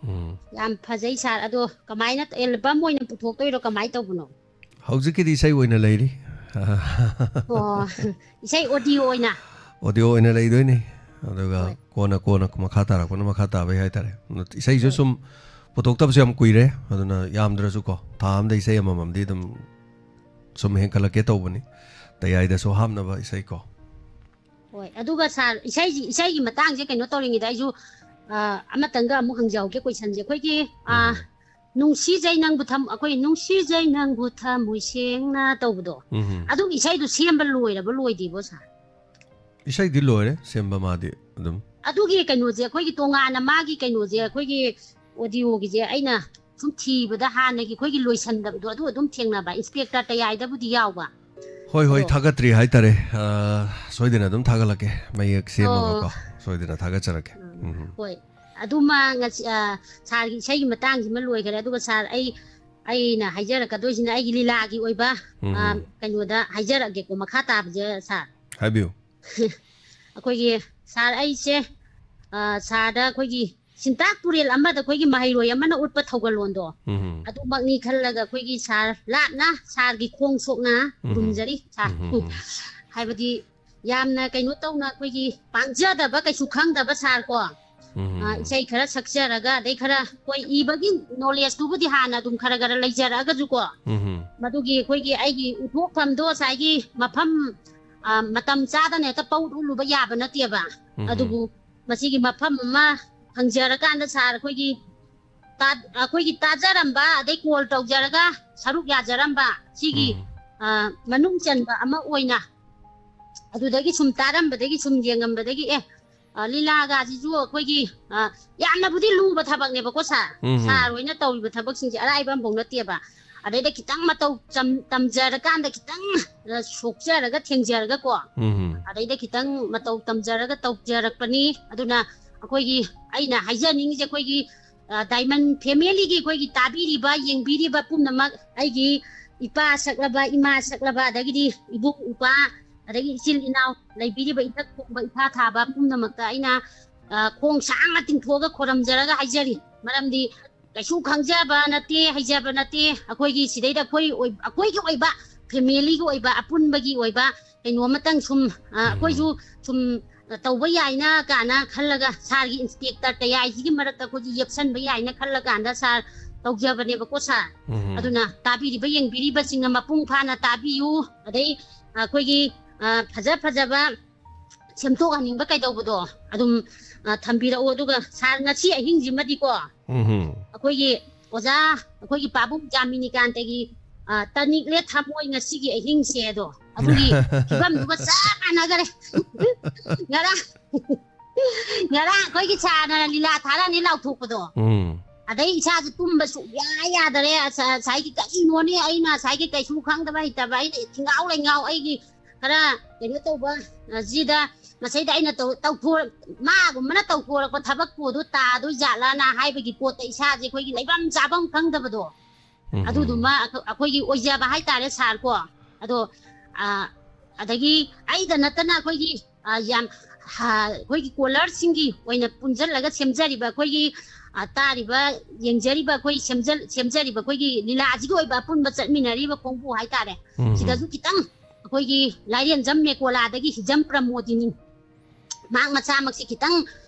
ꯎꯝ꯫ ꯌꯥꯝ ꯐꯖꯩ ꯁꯥꯔ꯫ ꯑꯗꯣ ꯀꯃꯥꯏꯅ, ꯑꯦꯜꯕꯝ ꯑꯣꯏꯅ ꯄꯨꯊꯣꯛꯇꯣꯏꯔꯣ, ꯀꯃꯥꯏꯅ ꯇꯧꯕꯅꯣ? ꯍꯧꯖꯤꯛꯀꯤꯗꯤ ꯏꯁꯩ ꯑꯣꯏꯅ ꯂꯩꯔꯤ꯫ ꯑꯣ, ꯏꯁꯩ ꯑꯣꯗꯤꯑꯣ ꯑꯣꯏꯅ? ꯑꯣꯗꯤꯑꯣ ꯑꯣꯏꯅ ꯂꯩꯗꯣꯏꯅꯤ꯫ ꯑꯗꯨꯒ ꯍꯣꯏ꯫ ꯀꯣꯟꯅ, ꯀꯣꯟꯅ ꯃꯈꯥ ꯇꯥꯔꯛꯄꯅ ꯃꯈꯥ ꯇꯥꯕꯩ ꯍꯥꯏꯇꯥꯔꯦ꯫ ꯏꯁꯩꯁꯨ ꯍꯣꯏ꯫ ꯁꯨꯝ ꯄꯨꯊꯣꯛꯇꯕꯁꯨ ꯌꯥꯝ ꯀꯨꯏꯔꯦ꯫ ꯑꯗꯨꯅ ꯌꯥꯝꯗ꯭ꯔꯁꯨꯀꯣ, ꯊꯥ ꯑꯃꯗ ꯏꯁꯩ ꯑꯃꯃꯝꯗꯤ ꯑꯗꯨꯝ ꯁꯨꯝ ꯍꯦꯟꯀꯠꯂꯛꯀꯦ ꯇꯧꯕꯅꯤ꯫ ꯇꯌꯥꯏꯗꯁꯨ ꯍꯥꯞꯅꯕ ꯏꯁꯩ ꯀꯣ꯫ ꯍꯣꯏ, ꯑꯗꯨꯒ ꯁꯥꯔ, ꯏꯁꯩꯁꯤ, ꯏꯁꯩꯒꯤ ꯃꯇꯥꯡꯁꯦ ꯀꯩꯅꯣ ꯇꯧꯔꯤꯉꯩꯗ ꯑꯩꯁꯨ, ꯑ, ꯑꯃꯇꯪꯒ ꯑꯃꯨꯛ ꯍꯪꯖꯍꯧꯒꯦ ꯀꯣꯏꯁꯟꯁꯦ꯫ ꯑꯩꯈꯣꯏꯒꯤ, ꯑ, ꯎꯝ꯫ "ꯅꯨꯡꯁꯤꯖꯩ ꯅꯪꯕꯨ ꯊꯝ-, ꯑꯩꯈꯣꯏ ꯅꯨꯡꯁꯤꯖꯩ ꯅꯪꯕꯨ ꯊꯝꯃꯣꯏ ꯁꯦꯡꯅ" ꯇꯧꯕꯗꯣ, ꯎꯝ꯫ ꯑꯗꯨꯒꯤ ꯏꯁꯩꯗꯣ ꯁꯦꯝꯕ ꯂꯣꯏꯔꯕ ꯂꯣꯏꯗ꯭ꯔꯤꯕꯣ ꯁꯥꯔ? ꯏꯁꯩꯗꯤ ꯂꯣꯏꯔꯦ ꯁꯦꯝꯕ ꯃꯥꯗꯤ ꯑꯗꯨꯝ꯫ ꯑꯗꯨꯒꯤ ꯀꯩꯅꯣꯁꯦ, ꯑꯩꯈꯣꯏꯒꯤ ꯇꯣꯉꯥꯟꯅ ꯃꯥꯒꯤ ꯀꯩꯅꯣꯁꯦ, ꯑꯩꯈꯣꯏꯒꯤ ꯑꯣꯗꯤꯑꯣꯒꯤꯁꯦ ꯑꯩꯅ ꯁꯨꯝ ꯊꯤꯕꯗ ꯍꯥꯟꯅꯒꯤ ꯑꯩꯈꯣꯏꯒꯤ ꯂꯣꯏꯁꯟꯗꯕꯗꯣ ꯑꯗꯨ ꯑꯗꯨꯝ ꯊꯦꯡꯅꯕ, ꯏꯟꯁꯄꯦꯛꯇꯔ ꯇꯌꯥꯏꯗꯕꯨꯗꯤ ꯌꯥꯎꯕ꯫ ꯍꯣꯏ, ꯍꯣꯏ, ꯍꯣꯏ, ꯑꯗꯣ ꯊꯥꯒꯠꯇ꯭ꯔꯤ ꯍꯥꯏꯇꯥꯔꯦ꯫ ꯑ, ꯁꯣꯏꯗꯅ ꯑꯗꯨꯝ ꯊꯥꯒꯠꯂꯛꯀꯦ, ꯃꯌꯦꯛ ꯁꯦꯝꯃꯒꯀꯣ꯫ ꯑꯣ ꯁꯣꯏꯗꯅ ꯊꯥꯒꯠꯆꯔꯛꯀꯦ꯫ ꯎꯝ꯫ ꯍꯣꯏ꯫ ꯑꯗꯨꯃ ꯉꯁꯤ, ꯑ, ꯁꯥꯔꯒꯤ ꯏꯁꯩꯒꯤ ꯃꯇꯥꯡꯁꯤꯃ ꯂꯣꯏꯈꯔꯦ꯫ ꯑꯗꯨꯒ ꯁꯥꯔ, ꯑꯩ, ꯑꯩꯅ ꯍꯥꯏꯖꯔꯛꯀꯗꯣꯏꯁꯤꯅ ꯑꯩꯒꯤ ꯂꯤꯂꯥꯒꯤ ꯑꯣꯏꯕ, ꯑ, ꯎꯝ꯫ ꯀꯩꯅꯣꯗ ꯍꯥꯏꯖꯔꯛꯑꯒꯦꯀꯣ, ꯃꯈꯥ ꯇꯥꯕꯁꯦ ꯁꯥꯔ꯫ ꯍꯥꯏꯕꯤꯌꯨ꯫ ꯑꯩꯈꯣꯏꯒꯤ ꯁꯥꯔ, ꯑꯩꯁꯦ, ꯑ, ꯁꯥꯔꯗ ꯑꯩꯈꯣꯏꯒꯤ ꯁꯤꯟꯇꯥꯛ ꯇꯨꯔꯦꯜ ꯑꯃꯗ ꯑꯩꯈꯣꯏꯒꯤ ꯃꯍꯩꯔꯣꯏ ꯑꯃꯅ ꯎꯠꯄ ꯊꯧꯒꯜꯂꯣꯟꯗꯣ, ꯎꯝ꯫ ꯑꯗꯨꯃꯛꯅꯤ ꯈꯜꯂꯒ ꯑꯩꯈꯣꯏꯒꯤ ꯁꯥꯔ ꯂꯥꯞꯅ ꯁꯥꯔꯒꯤ ꯈꯣꯡ ꯁꯣꯛꯅ ꯎꯝ꯫ ꯈꯨꯔꯨꯝꯖꯔꯤ ꯁꯥꯔ꯫ ꯎꯝ꯫ ꯍꯥꯏꯕꯗꯤ ꯌꯥꯝꯅ ꯀꯩꯅꯣ ꯇꯧꯅ ꯑꯩꯈꯣꯏꯒꯤ ꯄꯥꯡꯖꯗꯕ, ꯀꯩꯁꯨ ꯈꯪꯗꯕ ꯁꯥꯔ ꯀꯣ, ꯎꯝ꯫ ꯑ, ꯏꯁꯩ ꯈꯔ ꯁꯛꯆꯔꯒ, ꯑꯗꯩ ꯈꯔ ꯑꯩꯈꯣꯏ ꯏꯕꯒꯤ ꯅꯣꯂꯦꯖꯇꯨꯕꯨꯗꯤ ꯍꯥꯟꯅ ꯑꯗꯨꯝ ꯈꯔ ꯈꯔ ꯂꯩꯖꯔꯛꯑꯒꯁꯨ ꯀꯣ, ꯎꯝ꯫ ꯃꯗꯨꯒꯤ ꯑꯩꯈꯣꯏꯒꯤ ꯑꯩꯒꯤ ꯎꯠꯊꯣꯛꯐꯝꯗꯣ ꯉꯁꯥꯏꯒꯤ ꯃꯐꯝ, ꯑ, ꯃꯇꯝ ꯆꯥꯗꯅ ꯍꯦꯛꯇ ꯄꯧꯔ ꯎꯠꯂꯨꯕ ꯌꯥꯕ ꯅꯠꯇꯦꯕ꯫ ꯎꯝ꯫ ꯑꯗꯨꯕꯨ ꯃꯁꯤꯒꯤ ꯃꯐꯝ ꯑꯃ ꯐꯪꯖꯔꯀꯥꯟꯗ ꯁꯥꯔ ꯑꯩꯈꯣꯏꯒꯤ ꯇꯥ-, ꯑꯩꯈꯣꯏꯒꯤ ꯇꯥꯖꯔꯝꯕ, ꯑꯗꯩ ꯀꯣꯜ ꯇꯧꯖꯔꯒ ꯁꯔꯨꯛ ꯌꯥꯖꯔꯝꯕ ꯁꯤꯒꯤ, ꯎꯝ꯫ ꯑ, ꯃꯅꯨꯡ ꯆꯟꯕ ꯑꯃ ꯑꯣꯏꯅ ꯑꯗꯨꯗꯒꯤ ꯁꯨꯝ ꯇꯥꯔꯝꯕꯗꯒꯤ, ꯁꯨꯝ ꯌꯦꯡꯉꯝꯕꯗꯒꯤ, ꯑꯦ, ꯑ, ꯂꯤꯂꯥꯒꯁꯤꯁꯨ ꯑꯩꯈꯣꯏꯒꯤ, ꯑ, ꯌꯥꯝꯅꯕꯨꯗꯤ ꯂꯨꯕ ꯊꯕꯛꯅꯦꯕꯀꯣ ꯁꯥꯔ꯫ ꯎꯝ꯫ ꯁꯥꯔ ꯍꯣꯏꯅ ꯇꯧꯔꯤꯕ ꯊꯕꯛꯁꯤꯡꯁꯦ ꯑꯔꯥꯏꯕ ꯑꯃꯐꯥꯎ ꯅꯠꯇꯦꯕ꯫ ꯑꯗꯩꯗ ꯈꯤꯇꯪ ꯃꯇꯧ ꯆꯝ-, ꯇꯝꯖꯔꯀꯥꯟꯗ ꯈꯤꯇꯪ, ꯑ, ꯁꯣꯛꯆꯔꯒ ꯊꯦꯡꯖꯔꯒꯀꯣ, ꯎꯝ꯫ ꯑꯗꯩꯗ ꯈꯤꯇꯪ ꯃꯇꯧ ꯇꯝꯖꯔꯒ ꯇꯧꯖꯔꯛꯄꯅꯤ꯫ ꯑꯗꯨꯅ ꯑꯩꯈꯣꯏꯒꯤ, ꯑꯩꯅ ꯍꯥꯏꯖꯅꯤꯡꯉꯤꯁꯦ, ꯑꯩꯈꯣꯏꯒꯤ, ꯑ, ꯗꯥꯏꯃꯟ ꯐꯦꯃꯤꯂꯤꯒꯤ ꯑꯩꯈꯣꯏꯒꯤ ꯇꯥꯕꯤꯔꯤꯕ, ꯌꯦꯡꯕꯤꯔꯤꯕ ꯄꯨꯝꯅꯃꯛ, ꯑꯩꯒꯤ ꯏꯄꯥ ꯁꯛꯂꯕ, ꯏꯃꯥ ꯁꯛꯂꯕ, ꯑꯗꯒꯤꯗꯤ ꯏꯕꯨꯡ ꯏꯄ꯭ꯋꯥ, ꯑꯗꯒꯤ ꯏꯆꯤꯜ ꯏꯅꯥꯎ ꯂꯩꯕꯤꯔꯤꯕ, ꯏꯊꯛ ꯊꯣꯡꯕ, ꯏꯈꯥ ꯊꯥꯕ ꯄꯨꯝꯅꯃꯛꯇ ꯑꯩꯅ, ꯑ, ꯈꯣꯡ ꯁꯥꯡꯅ ꯇꯤꯡꯊꯣꯛꯑꯒ ꯈꯨꯔꯨꯝꯖꯔꯒ ꯍꯥꯏꯖꯔꯤ꯫ ꯃꯔꯝꯗꯤ ꯀꯩꯁꯨ ꯈꯪꯖꯕ ꯅꯠꯇꯦ, ꯍꯩꯖꯕ ꯅꯠꯇꯦ꯫ ꯑꯩꯈꯣꯏꯒꯤ ꯁꯤꯗꯩꯗ ꯑꯩꯈꯣꯏ ꯑꯣꯏ-, ꯑꯩꯈꯣꯏꯒꯤ ꯑꯣꯏꯕ, ꯐꯦꯃꯤꯂꯤꯒꯤ ꯑꯣꯏꯕ, ꯑꯄꯨꯟꯕꯒꯤ ꯑꯣꯏꯕ ꯀꯩꯅꯣ ꯑꯃꯇꯪ ꯁꯨꯝ, ꯑ, ꯎꯝ꯫ ꯑꯩꯈꯣꯏꯁꯨ ꯁꯨꯝ ꯇꯧꯕ ꯌꯥꯏꯅ ꯀꯥꯏꯅ ꯈꯜꯂꯒ, ꯁꯥꯔꯒꯤ ꯏꯟꯁꯄꯦꯛꯇꯔ ꯇꯌꯥꯏꯁꯤꯒꯤ ꯃꯔꯛꯇ ꯑꯩꯈꯣꯏꯁꯨ ꯌꯦꯞꯁꯟꯕ ꯌꯥꯏꯅ ꯈꯜꯂꯀꯥꯟꯗ ꯁꯥꯔ ꯇꯧꯖꯕꯅꯦꯕꯀꯣ ꯁꯥꯔ꯫ ꯎꯝ꯫ ꯑꯗꯨꯅ ꯇꯥꯕꯤꯔꯤꯕ ꯌꯦꯡꯕꯤꯔꯤꯕꯁꯤꯡꯅ ꯃꯄꯨꯡ ꯐꯥꯅ ꯇꯥꯕꯤꯌꯨ꯫ ꯑꯗꯩ ꯑꯩꯈꯣꯏꯒꯤ, ꯑ, ꯐꯖ ꯐꯖꯕ ꯁꯦꯝꯗꯣꯛꯍꯟꯅꯤꯡꯕ ꯀꯩꯗꯧꯕꯗꯣ ꯑꯗꯨꯝ, ꯑ, ꯊꯝꯕꯤꯔꯛꯎ꯫ ꯑꯗꯨꯒ ꯁꯥꯔ, ꯉꯁꯤ ꯑꯍꯤꯡꯁꯤꯃꯗꯤꯀꯣ, ꯎꯝ꯫ ꯑꯩꯈꯣꯏꯒꯤ ꯑꯣꯖꯥ, ꯑꯩꯈꯣꯏꯒꯤ ꯄꯥꯕꯨꯡ ꯖꯥꯃꯤꯅꯤꯀꯥꯟꯇꯒꯤ, ꯑ, "ꯇꯅꯤꯛꯂꯦ ꯊꯃꯣꯏ ꯉꯁꯤꯒꯤ ꯑꯍꯤꯡꯁꯦ" ꯑꯗꯣ, ꯑꯗꯨꯒꯤ ꯐꯤꯕꯝꯗꯨꯒ ꯆꯞ ꯃꯥꯟꯅꯈꯔꯦ꯫ ꯉꯔꯥꯡ, ꯉꯔꯥꯡ ꯑꯩꯈꯣꯏꯒꯤ ꯁꯥꯔꯅ ꯂꯤꯂꯥ ꯊꯥꯔꯛꯑꯅꯤ ꯂꯥꯎꯊꯣꯛꯄꯗꯣ, ꯎꯝ꯫ ꯑꯗꯩ ꯏꯁꯥꯁꯦ ꯇꯨꯝꯕ ꯁꯨꯛꯌꯥ ꯌꯥꯗꯔꯦ꯫ ꯑꯁ, ꯉꯁꯥꯏꯒꯤ ꯀꯔꯤꯅꯣꯅꯦ, ꯑꯩꯅ ꯉꯁꯥꯏꯒꯤ ꯀꯩꯁꯨ ꯈꯪꯗꯕ ꯍꯩꯇꯕ, ꯑꯩꯅ ꯊꯤꯡꯒꯥꯎ ꯂꯩꯉꯥꯎ ꯑꯩꯒꯤ ꯈꯔ ꯀꯩꯅꯣ ꯇꯧꯕ, ꯑ, ꯁꯤꯗ ꯃꯁꯩꯗ ꯑꯩꯅ ꯇꯧ-, ꯇꯧꯊꯣꯔꯛ-, ꯃꯥꯒꯨꯝꯕꯅ ꯇꯧꯊꯣꯔꯛꯄ ꯊꯕꯛꯄꯨ ꯑꯗꯨ ꯇꯥꯗꯣꯏ ꯖꯥꯠꯂꯥꯅ ꯍꯥꯏꯕꯒꯤ ꯄꯣꯠꯇ ꯏꯁꯥꯁꯦ ꯑꯩꯈꯣꯏꯒꯤ ꯂꯩꯐꯝ ꯆꯥꯐꯝ ꯈꯪꯗꯕꯗꯣ, ꯎꯝ꯫ ꯑꯗꯨꯗꯨꯃ ꯑꯩꯈꯣꯏ-, ꯑꯩꯈꯣꯏꯒꯤ ꯑꯣꯏꯖꯕ ꯍꯥꯏꯇꯥꯔꯦ ꯁꯥꯔ ꯀꯣ꯫ ꯑꯗꯣ, ꯑ, ꯑꯗꯒꯤ ꯑꯩꯗ ꯅꯠꯇꯅ ꯑꯩꯈꯣꯏꯒꯤ, ꯑ, ꯌꯥꯝ, ꯍ-, ꯑꯩꯈꯣꯏꯒꯤ ꯀꯣꯂꯔꯁꯤꯡꯒꯤ ꯑꯣꯏꯅ ꯄꯨꯟꯁꯤꯜꯂꯒ ꯁꯦꯝꯖꯔꯤꯕ ꯑꯩꯈꯣꯏꯒꯤ, ꯑ, ꯇꯥꯔꯤꯕ, ꯌꯦꯡꯖꯔꯤꯕ ꯑꯩꯈꯣꯏ ꯁꯦꯝꯖ-, ꯁꯦꯝꯖꯔꯤꯕ ꯑꯩꯈꯣꯏꯒꯤ ꯂꯤꯂꯥꯁꯤꯒꯤ ꯑꯣꯏꯕ ꯑꯄꯨꯟꯕ ꯆꯠꯃꯤꯟꯅꯔꯤꯕ ꯈꯣꯡꯕꯨ ꯍꯥꯏꯇꯥꯔꯦ꯫ ꯎꯝ꯫ ꯁꯤꯗꯁꯨ ꯈꯤꯇꯪ ꯑꯩꯈꯣꯏꯒꯤ ꯂꯥꯏꯔꯦꯟꯖꯝ ꯃꯦꯀꯣꯂꯥꯗꯒꯤ ꯍꯤꯖꯝ ꯄ꯭ꯔꯃꯣꯗꯤꯅꯤ ꯃꯍꯥꯛ ꯃꯆꯥꯃꯛꯁꯦ ꯈꯤꯇꯪ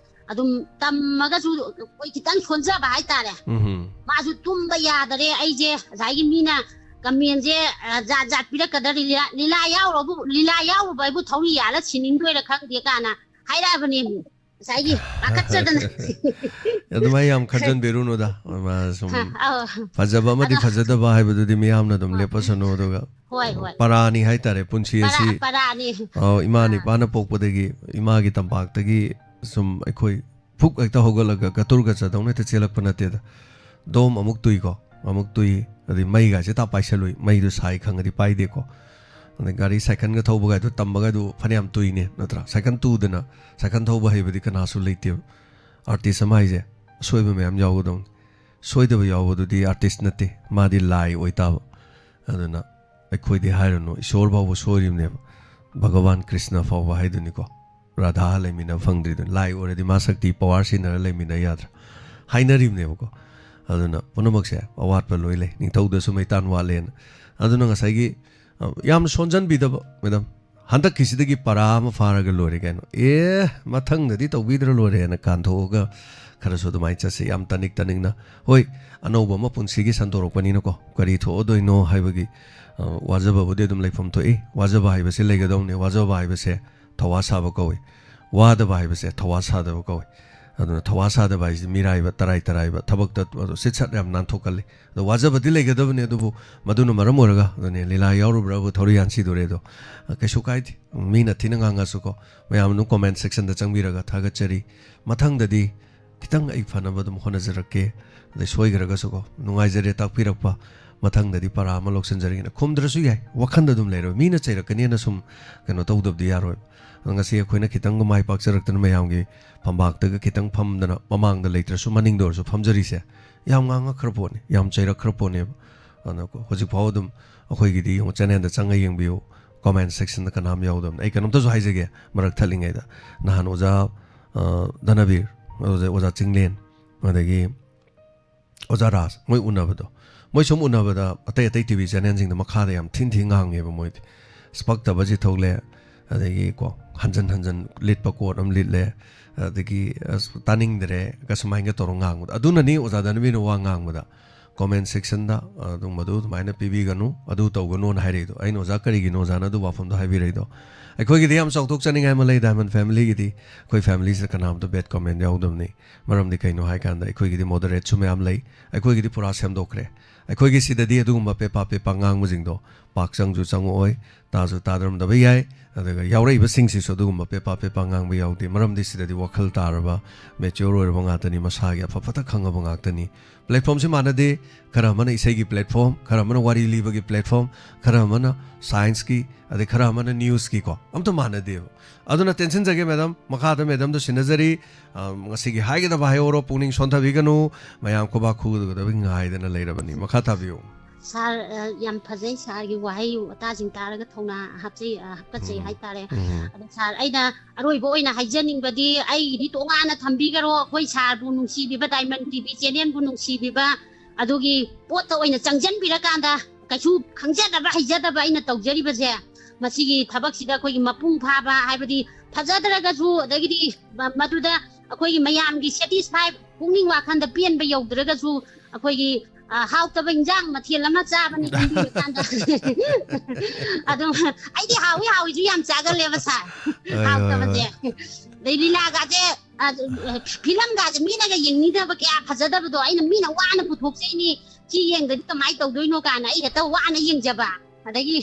ꯑꯗꯨꯝ ꯇꯝꯃꯒꯁꯨ ꯑꯩꯈꯣꯏ ꯈꯤꯇꯪ ꯁꯣꯟꯖꯕ ꯍꯥꯏꯇꯥꯔꯦ꯫ ꯎꯝ꯫ ꯃꯥꯁꯨ ꯇꯨꯝꯕ ꯌꯥꯗꯔꯦ꯫ ꯑꯩꯁꯦ ꯉꯁꯥꯏꯒꯤ ꯃꯤꯅ ꯀꯃꯦꯟꯁꯦ, ꯑ, ꯖꯥꯠ ꯖꯥꯠ ꯄꯤꯔꯛꯀꯗ꯭ꯔꯥ, ꯂꯤꯂꯥ, ꯂꯤꯂꯥ ꯌꯥꯎꯔꯕꯨ, ꯂꯤꯂꯥ ꯌꯥꯎꯔꯨꯕ ꯍꯥꯏꯕꯨ ꯊꯧꯔꯤ ꯌꯥꯜꯂ ꯁꯤꯅꯤꯡꯗꯣꯏꯔꯥ ꯈꯪꯗꯦ ꯀꯥꯏꯅ ꯍꯥꯏꯔꯛꯑꯕꯅꯦ꯫ ꯉꯁꯥꯏꯒꯤ ꯄꯥꯈꯠꯆꯗꯅ꯫ ꯑꯗꯨꯃꯥꯏꯅ ꯌꯥꯝ ꯈꯟꯖꯟꯕꯤꯔꯨꯅꯨꯗ꯫ ꯃꯥ ꯁꯨꯝ ꯑꯧ꯫ ꯐꯖꯕ ꯑꯃꯗꯤ ꯑꯗꯣ ꯐꯖꯗꯕ ꯍꯥꯏꯕꯗꯨꯗꯤ ꯃꯤꯌꯥꯝꯅ ꯑꯗꯨꯝ ꯍꯣꯏ꯫ ꯂꯦꯞꯄꯁꯅꯨ, ꯑꯗꯨꯒ ꯍꯣꯏ, ꯍꯣꯏ꯫ ꯄꯔꯥꯅꯤ ꯍꯥꯏꯇꯥꯔꯦ ꯄꯨꯟꯁꯤ ꯄꯔꯥ-, ꯑꯁꯤ꯫ ꯄꯔꯥꯅꯤ꯫ ꯑꯧ, ꯏꯃꯥ ꯑꯥ꯫ ꯅꯤꯄꯥꯅ ꯄꯣꯛꯄꯗꯒꯤ ꯏꯃꯥꯒꯤ ꯇꯝꯄꯥꯛꯇꯒꯤ ꯁꯨꯝ ꯑꯩꯈꯣꯏ ꯐꯨꯛ ꯍꯦꯛꯇ ꯍꯧꯒꯠꯂꯒ ꯒꯇꯨꯔ ꯒꯆꯗꯧꯅ ꯍꯦꯛꯇ ꯆꯦꯜꯂꯛꯄ ꯅꯠꯇꯦꯗ꯫ ꯗꯣꯝ ꯑꯃꯨꯛ ꯇꯨꯏꯀꯣ, ꯑꯃꯨꯛ ꯇꯨꯏ, ꯑꯗꯩ ꯃꯩꯒꯥꯁꯦ ꯇꯥ ꯄꯥꯏꯁꯜꯂꯨꯏ, ꯃꯩꯗꯨ ꯁꯥꯏ ꯈꯪꯉꯗꯤ ꯄꯥꯏꯗꯦꯀꯣ꯫ ꯑꯗꯩ ꯒꯥꯔꯤ ꯁꯥꯏꯀꯜꯒ ꯊꯧꯕꯒꯥꯏꯗꯨ ꯇꯝꯕꯒꯥꯏꯗꯨ ꯐꯅꯌꯥꯝ ꯇꯨꯏꯅꯦ ꯅꯠꯇ꯭ꯔꯥ? ꯁꯥꯏꯀꯜ ꯇꯨꯗꯅ ꯁꯥꯏꯀꯜ ꯊꯧꯕ ꯍꯩꯕꯗꯤ ꯀꯅꯥꯁꯨ ꯂꯩꯇꯦꯕ꯫ ꯑꯥꯔꯇꯤꯁ ꯑꯃ ꯍꯥꯏꯁꯦ ꯑꯁꯣꯏꯕ ꯃꯌꯥꯝ ꯌꯥꯎꯒꯗꯧꯅꯤ꯫ ꯁꯣꯏꯗꯕ ꯌꯥꯎꯕꯗꯨꯗꯤ ꯑꯥꯔꯇꯤꯁ ꯅꯠꯇꯦ, ꯃꯥꯗꯤ ꯂꯥꯏ ꯑꯣꯏꯇꯥꯕ꯫ ꯑꯗꯨꯅ ꯑꯩꯈꯣꯏꯗꯤ ꯍꯥꯏꯔꯨꯅꯨ, ꯏꯁꯣꯔ ꯐꯥꯎꯕ ꯁꯣꯏꯔꯤꯕꯅꯦꯕ, ꯚꯒꯋꯥꯟ ꯀ꯭ꯔꯤꯁꯅ ꯐꯥꯎꯕ ꯍꯥꯏꯗꯨꯅꯤꯀꯣ꯫ ꯔꯥꯙꯥ ꯂꯩꯃꯤꯟꯅꯕ ꯐꯪꯗ꯭ꯔꯤꯗꯨꯅꯤ꯫ ꯂꯥꯏ ꯑꯣꯏꯔꯗꯤ ꯃꯥ ꯁꯛꯇꯤ ꯄꯋꯥꯔ ꯁꯤꯖꯤꯟꯅꯔ ꯂꯩꯃꯤꯟꯅ ꯌꯥꯗ꯭ꯔꯥ? ꯍꯥꯏꯅꯔꯤꯕꯅꯦꯕꯀꯣ꯫ ꯑꯗꯨꯅ ꯄꯨꯝꯅꯃꯛꯁꯦ ꯑꯋꯥꯠꯄ ꯂꯣꯏ ꯂꯩ, ꯅꯤꯡꯊꯧꯗꯁꯨ ꯃꯩꯇꯥꯟ ꯋꯥꯠꯂꯦꯅ꯫ ꯑꯗꯨꯅ ꯉꯁꯥꯏꯒꯤ, ꯑ, ꯌꯥꯝ ꯁꯣꯟꯖꯟꯕꯤꯗꯕ, ꯃꯦꯗꯥꯝ꯫ ꯍꯟꯗꯛꯀꯤꯁꯤꯗꯒꯤ ꯄꯔꯥ ꯑꯃ ꯐꯥꯔꯒ ꯂꯣꯏꯔꯦ ꯀꯩꯅꯣ꯫ ꯑꯦ, ꯃꯊꯪꯗꯗꯤ ꯇꯧꯕꯤꯗ꯭ꯔ ꯂꯣꯏꯔꯦꯅ ꯀꯥꯟꯊꯣꯛꯑꯒ ꯈꯔꯁꯨ ꯑꯗꯨꯃꯥꯏꯅ ꯆꯠꯁꯦ, ꯌꯥꯝ ꯇꯅꯤꯛ ꯇꯅꯤꯛꯅ꯫ ꯍꯣꯏ, ꯑꯅꯧꯕ ꯑꯃ ꯄꯨꯟꯁꯤꯒꯤ ꯁꯟꯗꯣꯔꯛꯄꯅꯤꯅꯀꯣ, ꯀꯔꯤ ꯊꯣꯛꯑꯗꯣꯏꯅꯣ ꯍꯥꯏꯕꯒꯤ, ꯑ, ꯋꯥꯖꯕꯕꯨꯗꯤ ꯑꯗꯨꯝ ꯂꯩꯐꯝ ꯊꯣꯛꯏ꯫ ꯋꯥꯖꯕ ꯍꯥꯏꯕꯁꯦ ꯂꯩꯒꯗꯧꯅꯦ꯫ ꯋꯥꯖꯕ ꯍꯥꯏꯕꯁꯦ ꯊꯧꯋꯥ ꯁꯥꯕ ꯀꯧꯏ꯫ ꯋꯥꯗꯕ ꯍꯥꯏꯕꯁꯦ ꯊꯧꯋꯥ ꯁꯥꯗꯕ ꯀꯧꯏ꯫ ꯑꯗꯨꯅ ꯊꯧꯋꯥ ꯁꯥꯗꯕ ꯍꯥꯏꯁꯤꯗꯤ ꯃꯤꯔꯥꯏꯕ, ꯇꯔꯥꯏ ꯇꯔꯥꯏꯕ ꯊꯕꯛꯇ ꯑꯗꯨ ꯁꯤꯠ ꯁꯠ ꯌꯥꯝ ꯅꯥꯟꯊꯣꯛꯀꯜꯂꯤ꯫ ꯑꯗꯣ ꯋꯥꯖꯕꯗꯤ ꯂꯩꯒꯗꯕꯅꯤ, ꯑꯗꯨꯕꯨ ꯃꯗꯨꯅ ꯃꯔꯝ ꯑꯣꯏꯔꯒ, ꯑꯗꯨꯅꯦ, ꯂꯤꯂꯥ ꯌꯥꯎꯔꯨꯕ꯭ꯔꯥꯕꯨ ꯊꯧꯔꯤ ꯌꯥꯟꯁꯤꯗꯣꯔꯦ ꯑꯗꯣ, ꯑ, ꯀꯩꯁꯨ ꯀꯥꯏꯗꯦ꯫ ꯃꯤꯅ ꯊꯤꯅ ꯉꯥꯡꯉꯁꯨꯀꯣ, ꯃꯌꯥꯝ ꯑꯗꯨꯝ comment section ꯗ ꯆꯪꯕꯤꯔꯒ ꯊꯥꯒꯠꯆꯔꯤ꯫ ꯃꯊꯪꯗꯗꯤ ꯈꯤꯇꯪ ꯑꯩ ꯐꯅꯕ ꯑꯗꯨꯝ ꯍꯣꯠꯅꯖꯔꯛꯀꯦ꯫ ꯑꯗꯩ ꯁꯣꯏꯈ꯭ꯔꯒꯁꯨꯀꯣ, ꯅꯨꯡꯉꯥꯏꯖꯔꯦ ꯇꯥꯛꯄꯤꯔꯛꯄ, ꯃꯊꯪꯗꯗꯤ ꯄꯔꯥ ꯑꯃ ꯂꯧꯁꯤꯟꯖꯔꯒꯦꯅ ꯈꯨꯝꯗ꯭ꯔꯁꯨ ꯌꯥꯏ, ꯋꯥꯈꯟꯗ ꯑꯗꯨꯝ ꯂꯩꯔꯣꯏ꯫ ꯃꯤꯅ ꯆꯩꯔꯛꯀꯅꯦꯅ ꯁꯨꯝ ꯀꯩꯅꯣ ꯇꯧꯗꯕꯗꯤ ꯌꯥꯔꯣꯏ꯫ ꯑꯗꯣ ꯉꯁꯤ ꯑꯩꯈꯣꯏꯅ ꯈꯤꯇꯪꯒ ꯃꯥꯏ ꯄꯥꯛꯆꯔꯛꯇꯅ ꯃꯌꯥꯝꯒꯤ ꯐꯝꯕꯥꯛꯇꯒ ꯈꯤꯇꯪ ꯐꯝꯗꯅ, ꯃꯃꯥꯡꯗ ꯂꯩꯇ꯭ꯔꯁꯨ ꯃꯅꯤꯡꯗ ꯑꯣꯏꯔꯁꯨ ꯐꯝꯖꯔꯤꯁꯦ, ꯌꯥꯝ ꯉꯥꯡꯉꯛꯈ꯭ꯔ ꯄꯣꯠꯅꯤ, ꯌꯥꯝ ꯆꯩꯔꯛꯈ꯭ꯔ ꯄꯣꯠꯅꯦꯕ꯫ ꯑꯗꯨꯅ ꯍꯧꯖꯤꯛꯐꯥꯎ ꯑꯗꯨꯝ ꯑꯩꯈꯣꯏꯒꯤꯗꯤ ꯌꯦꯡꯉꯣ, ꯆꯦꯅꯦꯜꯗ ꯆꯪꯉ ꯌꯦꯡꯕꯤꯌꯨ, ꯀꯣꯃꯦꯟ ꯁꯦꯛꯁꯟꯗ ꯀꯅꯥꯝ ꯌꯥꯎꯗꯕꯅꯤ꯫ ꯑꯩ ꯀꯩꯅꯣꯝꯇꯁꯨ ꯍꯥꯏꯖꯒꯦ, ꯃꯔꯛ ꯊꯠꯂꯤꯉꯩꯗ, ꯅꯍꯥꯟ ꯑꯣꯖꯥ, ꯑ, ꯙꯅꯕꯤꯔ, ꯑꯣꯖꯥ, ꯑꯣꯖꯥ ꯆꯤꯡꯂꯦꯟ, ꯑꯗꯒꯤ ꯑꯣꯖꯥ ꯔꯥꯖ, ꯃꯣꯏ ꯎꯅꯕꯗꯣ, ꯃꯣꯏ ꯁꯨꯝ ꯎꯅꯕꯗ ꯑꯇꯩ ꯑꯇꯩ ꯇꯤ ꯚꯤ ꯆꯦꯅꯦꯜꯁꯤꯡꯗ ꯃꯈꯥꯗ ꯌꯥꯝ ꯊꯤꯟ ꯊꯤꯟ ꯉꯥꯡꯉꯦꯕ ꯃꯣꯏꯗꯤ꯫ ꯑꯁ, ꯄꯛꯇꯕꯁꯤ ꯊꯣꯛꯂꯦ, ꯑꯗꯒꯤ ꯀꯣ, ꯍꯟꯖꯟ ꯍꯟꯖꯟ ꯂꯤꯠꯄ ꯀꯣꯠ ꯑꯃ ꯂꯤꯠꯂꯦ, ꯑꯗꯒꯤ ꯑꯁ, ꯇꯥꯅꯤꯡꯗ꯭ꯔꯦ, ꯀ ꯁꯨꯃꯥꯏꯅꯒ ꯇꯧꯔꯒ ꯉꯥꯡꯕꯗꯣ꯫ ꯑꯗꯨꯅꯅꯤ ꯑꯣꯖꯥ ꯙꯅꯕꯤꯔꯅ ꯋꯥ ꯉꯥꯡꯕꯗ ꯀꯣꯃꯦꯟ ꯁꯦꯛꯁꯟꯗ ꯑꯗꯨꯝ ꯃꯗꯨ ꯑꯗꯨꯃꯥꯏꯅ ꯄꯤꯕꯤꯒꯅꯨ, ꯑꯗꯨ ꯇꯧꯒꯅꯨꯅ ꯍꯥꯏꯔꯛꯏꯗꯣ꯫ ꯑꯩꯅ, "ꯑꯣꯖꯥ, ꯀꯔꯤꯒꯤꯅꯣ ꯑꯣꯖꯥꯅ ꯑꯗꯨ ꯋꯥꯐꯝꯗꯣ ꯍꯥꯏꯕꯤꯔꯛꯏꯗꯣ?" ꯑꯩꯈꯣꯏꯒꯤꯗꯤ ꯌꯥꯝ ꯆꯥꯎꯊꯣꯛꯆꯅꯤꯡꯉꯥꯏ ꯑꯃ ꯂꯩ ꯗꯥꯏꯃꯟ ꯐꯦꯃꯤꯂꯤꯒꯤꯗꯤ꯫ ꯑꯩꯈꯣꯏ ꯐꯦꯃꯤꯂꯤꯁꯤꯗ ꯀꯅꯥꯝꯇ ꯕꯦꯗ ꯀꯣꯃꯦꯟ ꯌꯥꯎꯗꯕꯅꯤ꯫ ꯃꯔꯝꯗꯤ ꯀꯩꯅꯣ ꯍꯥꯏ ꯀꯥꯟꯗ, ꯑꯩꯈꯣꯏꯒꯤꯗꯤ ꯃꯣꯗꯔꯦꯠꯁꯨ ꯃꯌꯥꯝ ꯂꯩ꯫ ꯑꯩꯈꯣꯏꯒꯤꯗꯤ ꯄꯨꯔꯥ ꯁꯦꯝꯗꯣꯛꯈ꯭ꯔꯦ꯫ ꯑꯩꯈꯣꯏꯒꯤ ꯁꯤꯗꯗꯤ ꯑꯗꯨꯒꯨꯝꯕ ꯄꯦꯄꯥ ꯄꯦꯄꯥ ꯉꯥꯡꯕꯁꯤꯡꯗꯣ ꯄꯥꯛ ꯆꯪꯁꯨ ꯆꯪꯉꯛꯑꯣꯏ, ꯇꯥꯁꯨ ꯇꯥꯗꯔꯝꯗꯕ ꯌꯥꯏ꯫ ꯑꯗꯨꯒ ꯌꯥꯎꯔꯛꯏꯕꯁꯤꯡꯁꯤꯁꯨ ꯑꯗꯨꯒꯨꯝꯕ ꯄꯦꯄꯥ ꯄꯦꯄꯥ ꯉꯥꯡꯕ ꯌꯥꯎꯗꯦ꯫ ꯃꯔꯝꯗꯤ ꯁꯤꯗꯗꯤ ꯋꯥꯈꯜ ꯇꯥꯔꯕ, ꯃꯦꯆ꯭ꯌꯣꯔ ꯑꯣꯏꯔꯕ ꯉꯥꯛꯇꯅꯤ, ꯃꯁꯥꯒꯤ ꯑꯐ ꯐꯠꯇ ꯈꯪꯉꯕ ꯉꯥꯛꯇꯅꯤ꯫ ꯄ꯭ꯂꯦꯠꯐꯣꯝꯁꯤ ꯃꯥꯟꯅꯗꯦ꯫ ꯈꯔ ꯑꯃꯅ ꯏꯁꯩꯒꯤ ꯄ꯭ꯂꯦꯠꯐꯣꯝ, ꯈꯔ ꯑꯃꯅ ꯋꯥꯔꯤ ꯂꯤꯕꯒꯤ ꯄ꯭ꯂꯦꯠꯐꯣꯝ, ꯈꯔ ꯑꯃꯅ ꯁꯥꯏꯟꯁꯀꯤ, ꯑꯗꯩ ꯈꯔ ꯑꯃꯅ ꯅ꯭ꯌꯨꯁꯀꯤꯀꯣ, ꯑꯝꯇ ꯃꯥꯟꯅꯗꯦꯕ꯫ ꯑꯗꯨꯅ ꯇꯦꯟꯁꯤꯟꯖꯒꯦ ꯃꯦꯗꯥꯝ, ꯃꯈꯥꯗ ꯃꯦꯗꯥꯝꯗ ꯁꯤꯟꯅꯖꯔꯤ꯫ ꯑ, ꯉꯁꯤꯒꯤ ꯍꯥꯏꯒꯗꯕ ꯍꯥꯏꯍꯧꯔꯣ, ꯄꯨꯛꯅꯤꯡ ꯁꯣꯟꯊꯕꯤꯒꯅꯨ, ꯃꯌꯥꯝ ꯈꯨꯕꯥꯛ ꯈꯨꯒꯗꯕꯒꯤ ꯉꯥꯏꯗꯅ ꯂꯩꯔꯕꯅꯤ꯫ ꯃꯈꯥ ꯇꯥꯕꯤꯌꯨ꯫ ꯁꯥꯔ, ꯑ, ꯌꯥꯝ ꯐꯖꯩ꯫ ꯁꯥꯔꯒꯤ ꯋꯥꯍꯩ ꯋꯥꯇꯥꯁꯤꯡ ꯇꯥꯔꯒ ꯊꯧꯅꯥ ꯍꯥꯞꯆꯩ, ꯑ, ꯍꯥꯞꯀꯠꯆꯩ ꯎꯝ꯫ ꯍꯥꯏꯇꯥꯔꯦ꯫ ꯎꯝ꯫ ꯑꯗꯣ ꯁꯥꯔ, ꯑꯩꯅ ꯑꯔꯣꯏꯕ ꯑꯣꯏꯅ ꯍꯥꯏꯖꯅꯤꯡꯕꯗꯤ, ꯑꯩꯒꯤꯗꯤ ꯇꯣꯉꯥꯟꯅ ꯊꯝꯕꯤꯈꯔꯣ, ꯑꯩꯈꯣꯏ ꯁꯥꯔꯕꯨ ꯅꯨꯡꯁꯤꯕꯤꯕ, ꯗꯥꯏꯃꯟ ꯇꯤ ꯚꯤ ꯆꯦꯅꯦꯜꯕꯨ ꯅꯨꯡꯁꯤꯕꯤꯕ, ꯑꯗꯨꯒꯤ ꯄꯣꯠꯇ ꯑꯣꯏꯅ ꯆꯪꯁꯤꯟꯕꯤꯔꯀꯥꯟꯗ, ꯀꯩꯁꯨ ꯈꯪꯖꯗꯕ ꯍꯩꯖꯗꯕ ꯑꯩꯅ ꯇꯧꯖꯔꯤꯕꯁꯦ, ꯃꯁꯤꯒꯤ ꯊꯕꯛꯁꯤꯗ ꯑꯩꯈꯣꯏꯒꯤ ꯃꯄꯨꯡ ꯐꯥꯕ ꯍꯥꯏꯕꯗꯤ ꯐꯖꯗ꯭ꯔꯒꯁꯨ, ꯑꯗꯒꯤꯗꯤ ꯃ-, ꯃꯗꯨꯗ ꯑꯩꯈꯣꯏꯒꯤ ꯃꯌꯥꯝꯒꯤ ꯁꯦꯇꯤꯁꯐꯥꯏ, ꯄꯨꯛꯅꯤꯡ ꯋꯥꯈꯟꯗ ꯄꯦꯟꯕ ꯌꯧꯗ꯭ꯔꯒꯁꯨ, ꯑꯩꯈꯣꯏꯒꯤ, ꯑ, ꯍꯥꯎꯇꯕ ꯏꯟꯖꯥꯡ ꯃꯊꯦꯜ ꯑꯃ ꯆꯥꯕꯅꯤ ꯈꯟꯕꯤꯔꯀꯥꯟꯗ ꯑꯗꯨꯝ ꯑꯩꯗꯤ ꯍꯥꯎꯏ ꯍꯥꯎꯏꯁꯨ ꯌꯥꯝ ꯆꯥꯒꯜꯂꯦꯕ ꯁꯥꯔ꯫ ꯍꯣꯏ, ꯍꯣꯏ, ꯍꯥꯎꯇꯕꯁꯦ꯫ ꯍꯣꯏ꯫ ꯑꯗꯩ ꯂꯤꯂꯥꯒꯁꯦ, ꯑ, ꯐꯤꯂꯝꯒꯁꯦ ꯃꯤꯅꯒ ꯌꯦꯡꯅꯤꯡꯗꯕ, ꯀꯌꯥ ꯐꯖꯗꯕꯗꯣ ꯑꯩꯅ ꯃꯤꯅ ꯋꯥꯅ ꯄꯨꯊꯣꯛꯆꯩꯅꯤ, ꯁꯤ ꯌꯦꯡꯗꯗꯤ ꯀꯃꯥꯏꯅ ꯇꯧꯗꯣꯏꯅꯣ ꯀꯥꯏꯅ ꯑꯩ ꯍꯦꯛꯇ ꯋꯥꯅ ꯌꯦꯡꯖꯕ꯫ ꯑꯗꯒꯤ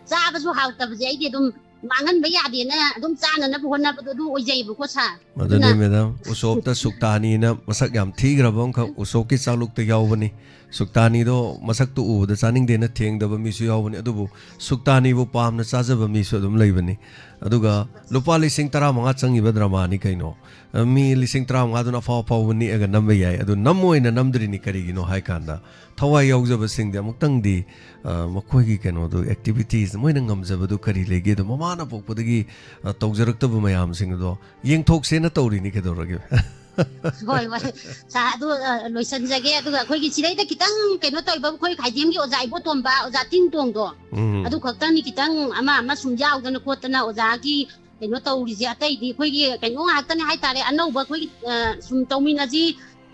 ꯆꯥꯕꯁꯨ ꯍꯥꯎꯇꯕꯁꯦ ꯑꯩꯗꯤ ꯑꯗꯨꯝ ꯃꯥꯡꯍꯟꯕ ꯌꯥꯗꯦꯅ ꯑꯗꯨꯝ ꯆꯥꯅꯅꯕ ꯍꯣꯠꯅꯕꯗꯣ ꯑꯗꯨ ꯑꯣꯏꯖꯩꯕꯀꯣ ꯁꯥꯔ꯫ ꯑꯗꯨꯅꯤ ꯃꯦꯗꯥꯝ, ꯎꯁꯣꯞꯇ ꯁꯨꯛꯇꯥꯅꯤꯅ ꯃꯁꯛ ꯌꯥꯝ ꯊꯤꯈ꯭ꯔꯕ ꯑꯃꯈꯛ ꯎꯁꯣꯞꯀꯤ ꯆꯥꯛꯂꯨꯛꯇ ꯌꯥꯎꯕꯅꯤ꯫ ꯁꯨꯛꯇꯥꯅꯤꯗꯣ ꯃꯁꯛꯇꯨ ꯎꯕꯗ ꯆꯥꯅꯤꯡꯗꯦꯅ ꯊꯦꯡꯗꯕ ꯃꯤꯁꯨ ꯌꯥꯎꯕꯅꯤ꯫ ꯑꯗꯨꯕꯨ ꯁꯨꯛꯇꯥꯅꯤꯕꯨ ꯄꯥꯝꯅ ꯆꯥꯖꯕ ꯃꯤꯁꯨ ꯑꯗꯨꯝ ꯂꯩꯕꯅꯤ꯫ ꯑꯗꯨꯒ ꯂꯨꯄꯥ ꯂꯤꯁꯤꯡ ꯇꯔꯥꯃꯉꯥ ꯆꯪꯉꯤꯕ ꯗ꯭ꯔꯃꯥꯅꯤ ꯀꯩꯅꯣ꯫ ꯃꯤ ꯂꯤꯁꯤꯡ ꯇꯔꯥꯃꯉꯥꯗꯨꯅ ꯑꯐꯥꯎ ꯑꯐꯥꯎꯕ ꯅꯦꯛꯑꯒ ꯅꯝꯕ ꯌꯥꯏ꯫ ꯑꯗꯨ ꯅꯝ ꯑꯣꯏꯅ ꯅꯝꯗ꯭ꯔꯤꯅꯤ ꯀꯔꯤꯒꯤꯅꯣ ꯍꯥꯏ ꯀꯥꯟꯗ ꯊꯋꯥꯏ ꯌꯥꯎꯖꯕꯁꯤꯡꯗꯤ ꯑꯃꯨꯛꯇꯪꯗꯤ, ꯑ, ꯃꯈꯣꯏꯒꯤ ꯀꯩꯅꯣꯗꯨ, activities, ꯃꯣꯏꯅ ꯉꯝꯖꯕꯗꯨ ꯀꯔꯤ ꯂꯩꯒꯦ ꯑꯗꯣ ꯃꯃꯥꯅ ꯄꯣꯛꯄꯗꯒꯤ, ꯑ, ꯇꯧꯖꯔꯛꯇꯕ ꯃꯌꯥꯝꯁꯤꯡ ꯑꯗꯣ ꯌꯦꯡꯊꯣꯛꯁꯦꯅ ꯇꯧꯔꯤꯅꯤ ꯀꯩꯗꯧꯔꯒꯦ꯫ ꯍꯣꯏ ꯍꯣꯏ ꯁꯥꯔ, ꯑꯗꯨ ꯑ, ꯂꯣꯏꯁꯤꯟꯖꯒꯦ꯫ ꯑꯗꯨꯒ ꯑꯩꯈꯣꯏꯒꯤ ꯁꯤꯗꯩꯗ ꯈꯤꯇꯪ ꯀꯩꯅꯣ ꯇꯧꯕ ꯑꯩꯈꯣꯏ ꯈꯥꯏꯗꯦꯝꯒꯤ ꯑꯣꯖꯥ ꯏꯕꯣꯇꯣꯝꯕ, ꯑꯣꯖꯥ ꯇꯤꯡꯇꯣꯡꯗꯣ, ꯎꯝ꯫ ꯑꯗꯨ ꯈꯛꯇꯪꯅꯤ ꯈꯤꯇꯪ ꯑꯃ ꯑꯃ ꯁꯨꯝ ꯌꯥꯎꯗꯅ ꯈꯣꯠꯇꯅ ꯑꯣꯖꯥꯒꯤ ꯀꯩꯅꯣ ꯇꯧꯔꯤꯁꯦ꯫ ꯑꯇꯩꯗꯤ ꯑꯩꯈꯣꯏꯒꯤ ꯀꯩꯅꯣ ꯉꯥꯛꯇꯅꯦ ꯍꯥꯏꯇꯥꯔꯦ, ꯑꯅꯧꯕ ꯑꯩꯈꯣꯏꯒꯤ ꯑ, ꯁꯨꯝ ꯇꯧꯃꯤꯟꯅꯁꯤ,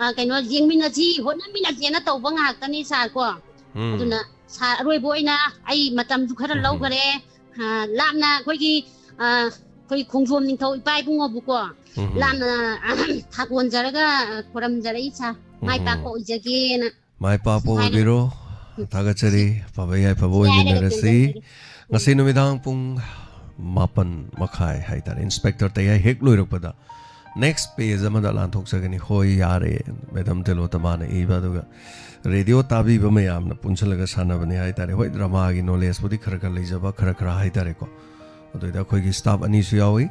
ꯑ, ꯀꯩꯅꯣ ꯌꯦꯡꯃꯤꯟꯅꯁꯤ, ꯍꯣꯠꯅꯃꯤꯟꯅꯁꯦꯅ ꯇꯧꯕ ꯉꯥꯛꯇꯅꯤ ꯁꯥꯔ ꯀꯣ꯫ ꯎꯝ꯫ ꯑꯗꯨꯅ ꯁꯥꯔ, ꯑꯔꯣꯏꯕ ꯑꯣꯏꯅ ꯑꯩ ꯃꯇꯝꯁꯨ ꯈꯔ ꯎꯝ꯫ ꯂꯧꯈꯔꯦ꯫ ꯑ, ꯂꯥꯞꯅ ꯑꯩꯈꯣꯏꯒꯤ, ꯑ, ꯑꯩꯈꯣꯏ ꯈꯣꯡꯖꯣꯝ ꯅꯤꯡꯊꯧ ꯏꯄꯥ ꯏꯕꯨꯡꯉꯣꯕꯨꯀꯣ ꯎꯝ꯫ ꯂꯥꯞꯅ ꯊꯥꯒꯣꯟꯖꯔꯒ ꯈꯨꯔꯝꯖꯔꯛꯏ ꯁꯥꯔ꯫ ꯃꯥꯏ ꯎꯝ꯫ ꯄꯥꯛꯄ ꯑꯣꯏꯖꯒꯦꯅ꯫ ꯃꯥꯏ ꯄꯥꯛꯄ ꯁꯨꯃꯥꯏꯅ ꯑꯣꯏꯕꯤꯔꯣ꯫ ꯊꯥꯒꯠꯆꯔꯤ꯫ ꯐꯕ ꯌꯥꯏꯐꯕ ꯁꯤ ꯍꯥꯏꯔꯒ ꯑꯣꯏꯃꯤꯟꯅꯔꯁꯤ꯫ ꯇꯦꯟꯖꯟꯖꯒꯦ꯫ ꯉꯁꯤ ꯅꯨꯃꯤꯗꯥꯡ ꯄꯨꯡ ꯃꯥꯄꯟ ꯃꯈꯥꯏ ꯍꯥꯏꯇꯥꯔꯦ, ꯏꯟꯁꯄꯦꯛꯇꯔ ꯇꯌꯥꯏ ꯍꯦꯛ ꯂꯣꯏꯔꯛꯄꯗ next page ꯑꯃꯗ ꯂꯥꯟꯊꯣꯛꯆꯒꯅꯤ꯫ ꯍꯣꯏ, ꯌꯥꯔꯦ꯫ ꯃꯦꯗꯥꯝ ꯇꯦꯂꯣꯇꯃꯥꯅ ꯏꯕ, ꯑꯗꯨꯒ ꯔꯦꯗꯤꯑꯣ ꯇꯥꯕꯤꯕ ꯃꯌꯥꯝꯅ ꯄꯨꯟꯁꯤꯜꯂꯒ ꯁꯥꯟꯅꯕꯅꯤ ꯍꯥꯏꯇꯥꯔꯦ꯫ ꯍꯣꯏ, ꯗ꯭ꯔꯃꯥꯒꯤ ꯅꯣꯂꯦꯖꯄꯨꯗꯤ ꯈꯔ ꯈꯔ ꯂꯩꯖꯕ, ꯈꯔ ꯈꯔ ꯍꯥꯏꯇꯥꯔꯦꯀꯣ꯫ ꯑꯗꯨꯗ ꯑꯩꯈꯣꯏꯒꯤ ꯁ꯭ꯇꯥꯐ ꯑꯅꯤꯁꯨ ꯌꯥꯎꯏ꯫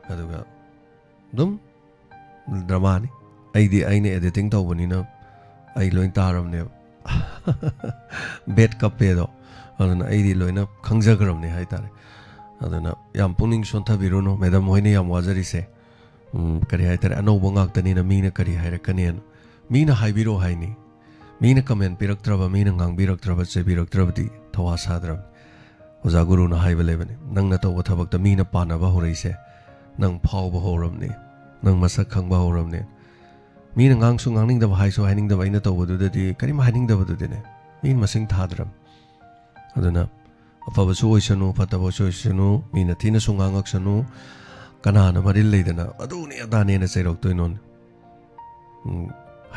ꯑꯗꯨꯒ ꯑꯗꯨꯝ ꯗ꯭ꯔꯃꯥꯅꯤ꯫ ꯑꯩꯗꯤ ꯑꯩꯅ ꯑꯦꯗꯤꯇꯤꯡ ꯇꯧꯕꯅꯤꯅ ꯑꯩ ꯂꯣꯏ ꯇꯥꯔꯕꯅꯦꯕ꯫ ꯕꯦꯠ ꯀꯞꯄꯦꯗꯣ꯫ ꯑꯗꯨꯅ ꯑꯩꯗꯤ ꯂꯣꯏꯅ ꯈꯪꯖꯈ꯭ꯔꯕꯅꯦ ꯍꯥꯏꯇꯥꯔꯦ꯫ ꯑꯗꯨꯅ ꯌꯥꯝ ꯄꯨꯛꯅꯤꯡ ꯁꯣꯟꯊꯕꯤꯔꯨꯅꯨ꯫ ꯃꯦꯗꯥꯝ ꯍꯣꯏꯅ ꯌꯥꯝ ꯋꯥꯖꯔꯤꯁꯦ, ꯎꯝ, ꯀꯔꯤ ꯍꯥꯏꯇꯥꯔꯦ, ꯑꯅꯧꯕ ꯉꯥꯛꯇꯅꯤꯅ ꯃꯤꯅ ꯀꯔꯤ ꯍꯥꯏꯔꯛꯀꯅꯤꯅ꯫ ꯃꯤꯅ ꯍꯥꯏꯕꯤꯔꯣ ꯍꯥꯏꯅꯤ꯫ ꯃꯤꯅ ꯀꯃꯦꯟ ꯄꯤꯔꯛꯇ꯭ꯔꯕ, ꯃꯤꯅ ꯉꯥꯡꯕꯤꯔꯛꯇ꯭ꯔꯕ, ꯆꯩꯕꯤꯔꯛꯇ꯭ꯔꯕꯗꯤ ꯊꯧꯋꯥ ꯁꯥꯗ꯭ꯔꯕꯅꯤ꯫ ꯑꯣꯖꯥ ꯒꯨꯔꯨꯅ ꯍꯥꯏꯕ ꯂꯩꯕꯅꯤ, "ꯅꯪꯅ ꯇꯧꯕ ꯊꯕꯛꯇ ꯃꯤꯅ ꯄꯥꯟꯅꯕ ꯍꯧꯔꯛꯏꯁꯦ, ꯅꯪ ꯐꯥꯎꯕ ꯍꯧꯔꯕꯅꯤ, ꯅꯪ ꯃꯁꯛ ꯈꯪꯕ ꯍꯧꯔꯕꯅꯤ꯫" ꯃꯤꯅ ꯉꯥꯡꯁꯨ ꯉꯥꯡꯅꯤꯡꯗꯕ, ꯍꯥꯏꯁꯨ ꯍꯥꯏꯅꯤꯡꯗꯕ ꯑꯩꯅ ꯇꯧꯕꯗꯨꯗꯗꯤ ꯀꯔꯤꯝ ꯍꯥꯏꯅꯤꯡꯗꯕꯗꯨꯗꯤꯅꯦ꯫ ꯃꯤ ꯃꯁꯤꯡ ꯊꯥꯗ꯭ꯔꯕꯅꯤ꯫ ꯑꯗꯨꯅ ꯑꯐꯕꯁꯨ ꯑꯣꯏꯁꯅꯨ, ꯐꯠꯇꯕꯁꯨ ꯑꯣꯏꯁꯅꯨ, ꯃꯤꯅ ꯊꯤꯅꯁꯨ ꯉꯥꯡꯉꯛꯁꯅꯨ, ꯀꯅꯥꯅ ꯃꯔꯤꯜ ꯂꯩꯗꯅ ꯑꯗꯨꯅꯦ ꯑꯗꯥꯅꯦꯅ ꯆꯩꯔꯛꯇꯣꯏꯅꯣꯅꯦ? ꯎꯝ,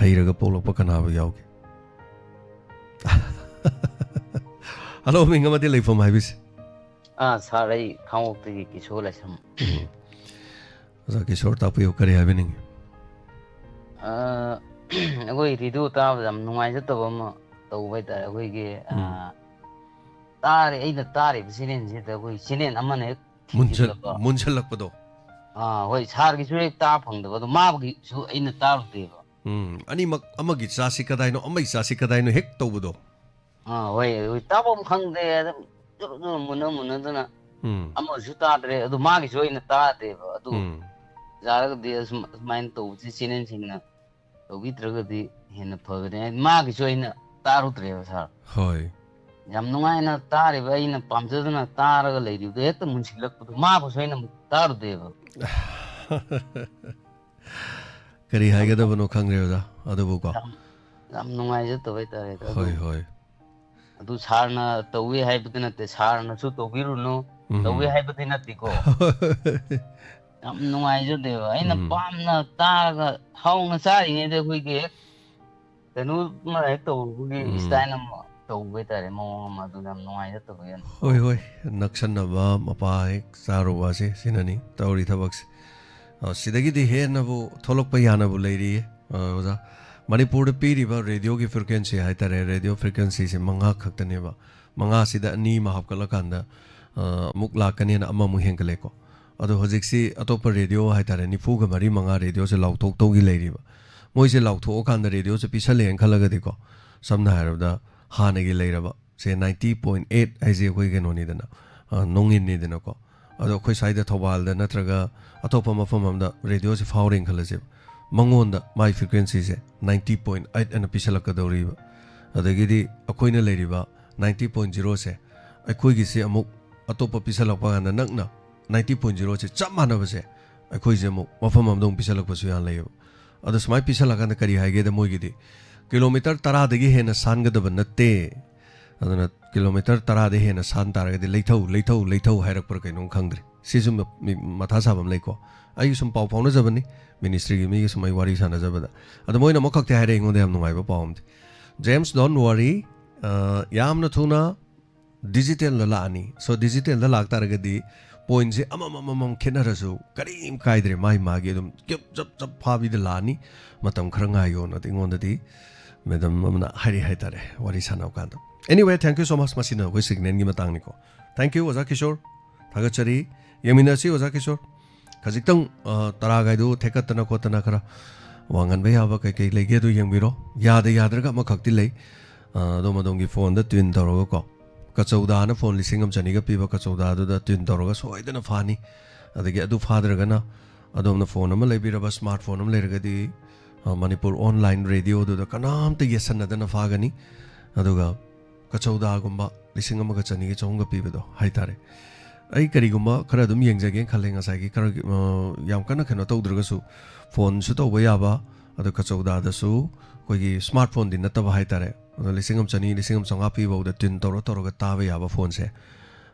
ꯍꯩꯔꯒ ꯄꯣꯛꯂꯛꯄ ꯀꯅꯥꯕꯨ ꯌꯥꯎꯒꯦ? ꯍꯜꯂꯣ, ꯃꯤꯡ ꯑꯃꯗꯤ ꯂꯩꯐꯝ ꯍꯥꯏꯕꯤꯁꯦ꯫ ꯑꯥ, ꯁꯥꯔ, ꯑꯩ ꯈꯥꯡꯉꯕꯣꯛꯇꯒꯤ ꯀꯤꯁꯣꯔ ꯂꯥꯏꯁ꯭ꯔꯝ꯫ ꯑꯣꯖꯥ ꯀꯤꯁꯣꯔ, ꯇꯥꯛꯄꯤꯌꯨ, ꯀꯔꯤ ꯍꯥꯏꯕꯤꯅꯤꯡꯉꯤ? ꯑꯥ, ꯑꯩꯈꯣꯏ ꯔꯦꯗꯤꯑꯣ ꯇꯥꯕꯗ ꯌꯥꯝ ꯅꯨꯡꯉꯥꯏꯖꯗꯕ ꯑꯃ ꯇꯧꯕ ꯍꯥꯏꯇꯥꯔꯦ꯫ ꯑꯩꯈꯣꯏꯒꯤ, ꯎꯝ꯫ ꯑꯥ, ꯇꯥꯔꯦ, ꯑꯩꯅ ꯇꯥꯔꯤꯕ ꯆꯦꯅꯦꯜꯁꯤꯗ ꯑꯩꯈꯣꯏ ꯆꯦꯅꯦꯜ ꯑꯃꯅ ꯍꯦꯛ ꯃꯨꯟꯁꯜ- ꯊꯤꯡꯖꯤꯜꯂꯕ꯫ ꯃꯨꯟꯁꯜꯂꯛꯄꯗꯣ꯫ ꯑꯥ, ꯍꯣꯏ, ꯁꯥꯔꯒꯤꯁꯨ ꯍꯦꯛ ꯇꯥ ꯐꯪꯗꯕ, ꯑꯗꯣ ꯃꯥꯒꯤꯁꯨ ꯑꯩꯅ ꯇꯥꯔꯨꯗꯦꯕ꯫ ꯎꯝ, ꯑꯅꯤꯃꯛ, ꯑꯃꯒꯤ ꯆꯥꯁꯤ ꯀꯗꯥꯏꯅꯣ, ꯑꯃꯒꯤ ꯆꯥꯁꯤ ꯀꯗꯥꯏꯅꯣ ꯍꯦꯛ ꯇꯧꯕꯗꯣ꯫ ꯑꯥ, ꯍꯣꯏ, ꯍꯣꯏ, ꯇꯥꯐꯝ ꯈꯪꯗꯦ, ꯑꯗꯨꯝ ꯖꯨꯔꯨ ꯖꯨꯔꯨ ꯃꯨꯟꯅ ꯃꯨꯟꯅꯗꯅ ꯎꯝ꯫ ꯑꯃꯁꯨ ꯇꯥꯗ꯭ꯔꯦ, ꯑꯗꯨ ꯃꯥꯒꯤꯁꯨ ꯑꯩꯅ ꯇꯥꯗꯦꯕ꯫ ꯑꯗꯨ ꯎꯝ꯫ ꯌꯥꯔꯒꯗꯤ ꯑꯁꯨꯝ-, ꯑꯁꯨꯃꯥꯏꯅ ꯇꯧꯕꯁꯤ ꯆꯦꯅꯦꯜꯁꯤꯡꯅ ꯇꯧꯕꯤꯗ꯭ꯔꯒꯗꯤ ꯍꯦꯟꯅ ꯐꯒꯅꯤ꯫ ꯍꯥꯏꯗꯤ ꯃꯥꯒꯤꯁꯨ ꯑꯩꯅ ꯇꯥꯔꯨꯗ꯭ꯔꯦꯕ, ꯁꯥꯔ꯫ ꯍꯣꯏ꯫ ꯌꯥꯝ ꯅꯨꯡꯉꯥꯏꯅ ꯇꯥꯔꯤꯕ, ꯑꯩꯅ ꯄꯥꯝꯖꯗꯅ ꯇꯥꯔꯒ ꯂꯩꯔꯤꯕꯗꯣ ꯍꯦꯛꯇ ꯃꯨꯟꯁꯤꯜꯂꯛꯄꯗꯣ, ꯃꯥꯕꯨꯁꯨ ꯑꯩꯅ ꯑꯃꯨꯛ ꯇꯥꯔꯨꯗꯦꯕ꯫ ꯀꯔꯤ ꯍꯥꯏꯒꯗꯕꯅꯣ ꯈꯪꯗ꯭ꯔꯦ, ꯑꯣꯖꯥ, ꯑꯗꯨꯕꯨꯀꯣ꯫ ꯌꯥꯝ, ꯌꯥꯝ ꯅꯨꯡꯉꯥꯏꯖꯗꯕ ꯍꯥꯏꯇꯥꯔꯦ꯫ ꯑꯗꯨ, ꯍꯣꯏ, ꯍꯣꯏ꯫ ꯑꯗꯨ ꯁꯥꯔꯅ ꯇꯧꯏ ꯍꯥꯏꯕꯗꯤ ꯅꯠꯇꯦ, ꯁꯥꯔꯅꯁꯨ ꯇꯧꯕꯤꯔꯨꯅꯨ, ꯎꯝ꯫ ꯇꯧꯏ ꯍꯥꯏꯕꯗꯤ ꯅꯠꯇꯦꯀꯣ꯫ ꯌꯥꯝ ꯅꯨꯡꯉꯥꯏꯖꯗꯦꯕ꯫ ꯑꯩꯅ ꯎꯝ꯫ ꯄꯥꯝꯅ ꯇꯥꯔꯒ ꯍꯥꯎꯅ ꯆꯥꯔꯤꯉꯩꯗ ꯑꯩꯈꯣꯏꯒꯤ ꯍꯦꯛ ꯀꯩꯅꯣ ꯑꯃ ꯍꯦꯛ ꯇꯧꯕꯒꯤ ꯎꯝ꯫ ꯏꯁꯇꯥꯏꯜ ꯑꯃ ꯇꯧꯕ ꯍꯥꯏꯇꯥꯔꯦ, ꯃꯑꯣꯡ ꯑꯃ, ꯑꯗꯨꯅ ꯌꯥꯝ ꯅꯨꯡꯉꯥꯏꯖꯗꯕ ꯌꯥꯝ꯫ ꯍꯣꯏ, ꯍꯣꯏ, ꯅꯛꯁꯟꯅꯕ ꯃꯄꯥ ꯍꯦꯛ ꯆꯥꯔꯨꯕ ꯑꯁꯤ ꯁꯤꯅꯅꯤ ꯇꯧꯔꯤ ꯊꯕꯛꯁꯦ꯫ ꯑ, ꯁꯤꯗꯒꯤꯗꯤ ꯍꯦꯟꯅꯕꯨ ꯊꯣꯛꯂꯛꯄ ꯌꯥꯅꯕꯨ ꯂꯩꯔꯤꯌꯦ, ꯑ, ꯑꯣꯖꯥ꯫ ꯃꯅꯤꯄꯨꯔꯗ ꯄꯤꯔꯤꯕ ꯔꯦꯗꯤꯑꯣꯒꯤ ꯐ꯭ꯔꯤꯀ꯭ꯋꯦꯟꯁꯤ ꯍꯥꯏꯇꯥꯔꯦ, ꯔꯦꯗꯤꯑꯣ ꯐ꯭ꯔꯤꯀ꯭ꯋꯦꯟꯁꯤꯁꯦ ꯃꯉꯥ ꯈꯛꯇꯅꯦꯕ꯫ ꯃꯉꯥꯁꯤꯗ ꯑꯅꯤ ꯑꯃ ꯍꯥꯞꯀꯠꯂꯀꯥꯟꯗ, ꯑ, ꯑꯃꯨꯛ ꯂꯥꯛꯀꯅꯦꯅ ꯑꯃꯃꯨꯛ ꯍꯦꯟꯒꯠꯂꯦꯀꯣ꯫ ꯑꯗꯣ ꯍꯧꯖꯤꯛꯁꯤ ꯑꯇꯣꯞꯄ ꯔꯦꯗꯤꯑꯣ ꯍꯥꯏꯇꯥꯔꯦ, ꯅꯤꯐꯨꯒ ꯃꯔꯤ ꯃꯉꯥ ꯔꯦꯗꯤꯑꯣꯁꯦ ꯂꯥꯎꯊꯣꯛꯇꯧꯒꯤ ꯂꯩꯔꯤꯕ꯫ ꯃꯣꯏꯁꯦ ꯂꯥꯎꯊꯣꯛꯑꯀꯥꯟꯗ ꯔꯦꯗꯤꯑꯣꯁꯦ ꯄꯤꯁꯜꯂꯦꯅ ꯈꯜꯂꯒꯗꯤꯀꯣ, ꯁꯝꯅ ꯍꯥꯏꯔꯕꯗ ꯍꯥꯟꯅꯒꯤ ꯂꯩꯔꯕ ꯁꯦ ninety point eight ꯍꯥꯏꯁꯦ ꯑꯩꯈꯣꯏ ꯀꯩꯅꯣꯅꯤꯗꯅ, ꯑ, ꯅꯣꯡꯏꯟꯅꯤꯗꯅꯀꯣ꯫ ꯑꯗꯣ ꯑꯩꯈꯣꯏ ꯁ꯭ꯋꯥꯏꯗ ꯊꯧꯕꯥꯜꯗ ꯅꯠꯇ꯭ꯔꯒ ꯑꯇꯣꯞꯄ ꯃꯐꯝ ꯑꯃꯗ ꯔꯦꯗꯤꯑꯣꯁꯦ ꯐꯥꯎꯔꯦꯅ ꯈꯜꯂꯁꯦꯕ, ꯃꯉꯣꯟꯗ ꯃꯥꯏ ꯐ꯭ꯔꯤꯀ꯭ꯋꯦꯟꯁꯤꯁꯦ ninety point eight ꯑꯅ ꯄꯤꯁꯜꯂꯛꯀꯗꯧꯔꯤꯕ꯫ ꯑꯗꯒꯤꯗꯤ ꯑꯩꯈꯣꯏꯅ ꯂꯩꯔꯤꯕ ninety point zero ꯁꯦ, ꯑꯩꯈꯣꯏꯒꯤꯁꯦ ꯑꯃꯨꯛ ꯑꯇꯣꯞꯄ ꯄꯤꯁꯜꯂꯛꯄ ꯀꯥꯟꯗ ꯅꯛꯅ ninety point zero ꯁꯦ ꯆꯞ ꯃꯥꯟꯅꯕꯁꯦ ꯑꯩꯈꯣꯏꯁꯦ ꯑꯃꯨꯛ ꯃꯐꯝ ꯑꯃꯗ ꯑꯃꯨꯛ ꯄꯤꯁꯜꯂꯛꯄꯁꯨ ꯌꯥꯝ ꯂꯩꯌꯦꯕ꯫ ꯑꯗꯣ ꯁꯨꯃꯥꯏꯅ ꯄꯤꯁꯜꯂꯀꯥꯟꯗ ꯀꯔꯤ ꯍꯥꯏꯒꯦꯗ, ꯃꯣꯏꯒꯤꯗꯤ ꯀꯤꯂꯣꯃꯤꯇꯔ ꯇꯔꯥꯗꯒꯤ ꯍꯦꯟꯅ ꯁꯥꯟꯒꯗꯕ ꯅꯠꯇꯦ꯫ ꯑꯗꯨꯅ ꯀꯤꯂꯣꯃꯤꯇꯔ ꯇꯔꯥꯗꯒꯤ ꯍꯦꯟꯅ ꯁꯥꯟ ꯇꯥꯔꯒꯗꯤ ꯂꯩꯊꯧ, ꯂꯩꯊꯧ, ꯂꯩꯊꯧ ꯍꯥꯏꯔꯛꯄ꯭ꯔꯥ ꯀꯩꯅꯣꯝ ꯈꯪꯗ꯭ꯔꯦ꯫ ꯁꯤꯁꯨ ꯃ-, ꯃꯤ ꯃꯊꯥ ꯁꯥꯕ ꯑꯃ ꯂꯩꯀꯣ꯫ ꯑꯩꯒꯤ ꯁꯨꯝ ꯄꯥꯎ ꯐꯥꯎꯅꯖꯕꯅꯤ, ꯃꯤꯅꯤꯁꯇ꯭ꯔꯤꯒꯤ ꯃꯤꯒ ꯁꯨꯝ ꯑꯩ ꯋꯥꯔꯤ ꯁꯥꯟꯅꯖꯕꯗ꯫ ꯑꯗꯣ ꯃꯣꯏꯅ ꯑꯃꯈꯛꯇꯤ ꯍꯥꯏꯔꯛꯑꯦ ꯑꯩꯉꯣꯟꯗ ꯌꯥꯝ ꯅꯨꯡꯉꯥꯏꯕ ꯄꯥꯎ ꯑꯃꯗꯤ, "James, don't worry, ꯑ, ꯌꯥꯝꯅ ꯊꯨꯅ ꯗꯤꯖꯤꯇꯦꯜꯗ ꯂꯥꯛꯑꯅꯤ꯫ ꯁꯣ ꯗꯤꯖꯤꯇꯦꯜꯗ ꯂꯥꯛꯇꯥꯔꯒꯗꯤ ꯄꯣꯏꯟꯁꯦ ꯑꯃꯃꯝ ꯑꯃꯃꯝ ꯈꯦꯠꯅꯔꯁꯨ ꯀꯔꯤꯝ ꯀꯥꯏꯗ꯭ꯔꯦ, ꯃꯥꯒꯤ ꯃꯥꯒꯤ ꯑꯗꯨꯝ ꯆꯞ ꯆꯞ ꯆꯞ ꯐꯥꯕꯤꯗ ꯂꯥꯛꯑꯅꯤ꯫ ꯃꯇꯝ ꯈꯔ ꯉꯥꯏꯌꯣꯅ ꯑꯩꯉꯣꯟꯗꯗꯤ ꯃꯦꯗꯝ ꯑꯃꯅ ꯍꯥꯏꯔꯤ ꯍꯥꯏꯇꯥꯔꯦ, ꯋꯥꯔꯤ ꯁꯥꯟꯅꯕ ꯀꯥꯟꯗ꯫ Anyway, thank you so much꯫ ꯃꯁꯤꯅ ꯑꯩꯈꯣꯏ ꯁꯤꯒꯅꯦꯜꯒꯤ ꯃꯇꯥꯡꯅꯤꯀꯣ꯫ Thank you ꯑꯣꯖꯥ ꯀꯤꯁꯣꯔ, ꯊꯥꯒꯠꯆꯔꯤ꯫ ꯌꯦꯡꯃꯤꯟꯅꯁꯤ ꯑꯣꯖꯥ ꯀꯤꯁꯣꯔ꯫ ꯈꯖꯤꯛꯇꯪ, ꯑ, ꯇꯔꯥꯒꯥꯏꯗꯨ ꯊꯦꯛꯀꯠꯇꯅ ꯈꯣꯠꯇꯅ ꯈꯔ ꯋꯥꯡꯍꯟꯕ ꯌꯥꯕ ꯀꯩ ꯀꯩ ꯂꯩꯒꯦ ꯑꯗꯨ ꯌꯦꯡꯕꯤꯔꯣ꯫ ꯌꯥꯗ ꯌꯥꯗ꯭ꯔꯒ ꯑꯃꯈꯛꯇꯤ ꯂꯩ꯫ ꯑ, ꯑꯗꯣꯝ ꯑꯗꯣꯝꯒꯤ ꯐꯣꯟꯗ ꯇ꯭ꯌꯨꯟ ꯇꯧꯔꯒꯀꯣ, ꯀꯆꯧꯗꯥꯅ ꯐꯣꯟ ꯂꯤꯁꯤꯡ ꯑꯃ ꯆꯅꯤꯒ ꯄꯤꯕ ꯀꯆꯧꯗꯥꯗꯨꯗ ꯇ꯭ꯌꯨꯟ ꯇꯧꯔꯒ ꯁꯣꯏꯗꯅ ꯐꯥꯅꯤ꯫ ꯑꯗꯒꯤ ꯑꯗꯨ ꯐꯥꯗ꯭ꯔꯒꯅ ꯑꯗꯣꯝꯅ ꯐꯣꯟ ꯑꯃ ꯂꯩꯕꯤꯔꯕ, ꯁ꯭ꯃꯥꯔꯠ ꯐꯣꯟ ꯑꯃ ꯂꯩꯔꯒꯗꯤ, ꯑ, ꯃꯅꯤꯄꯨꯔ ꯑꯣꯟꯂꯥꯏꯟ ꯔꯦꯗꯤꯑꯣꯗꯨꯗ ꯀꯅꯥꯝꯇ ꯌꯦꯠꯁꯟꯅꯗꯅ ꯐꯥꯒꯅꯤ꯫ ꯑꯗꯨꯒ ꯀꯆꯧꯗꯥꯒꯨꯝꯕ ꯂꯤꯁꯤꯡ ꯑꯃꯒ ꯆꯅꯤꯒ ꯆꯍꯨꯝꯒ ꯄꯤꯕꯗꯣ ꯍꯥꯏꯇꯥꯔꯦ꯫ ꯑꯩ ꯀꯔꯤꯒꯨꯝꯕ ꯈꯔ ꯑꯗꯨꯝ ꯌꯦꯡꯖꯒꯦꯅ ꯈꯜꯂꯦ꯫ ꯉꯁꯥꯏꯒꯤ ꯈꯔ, ꯑ, ꯌꯥꯝ ꯀꯟꯅ ꯀꯩꯅꯣ ꯇꯧꯗ꯭ꯔꯒꯁꯨ ꯐꯣꯟꯁꯨ ꯇꯧꯕ ꯌꯥꯕ, ꯑꯗꯣ ꯀꯆꯧꯗꯥꯗꯁꯨ ꯑꯩꯈꯣꯏꯒꯤ ꯁ꯭ꯃꯥꯔꯠ ꯐꯣꯟꯗꯤ ꯅꯠꯇꯕ ꯍꯥꯏꯇꯥꯔꯦ꯫ ꯑꯗꯣ ꯂꯤꯁꯤꯡ ꯑꯃ ꯆꯅꯤ, ꯂꯤꯁꯤꯡ ꯑꯃ ꯆꯥꯝꯃꯉꯥ ꯄꯤꯐꯥꯎꯗ ꯇ꯭ꯌꯨꯟ ꯇꯧꯔ ꯇꯧꯔꯒ ꯇꯥꯕ ꯌꯥꯕ ꯐꯣꯟꯁꯦ,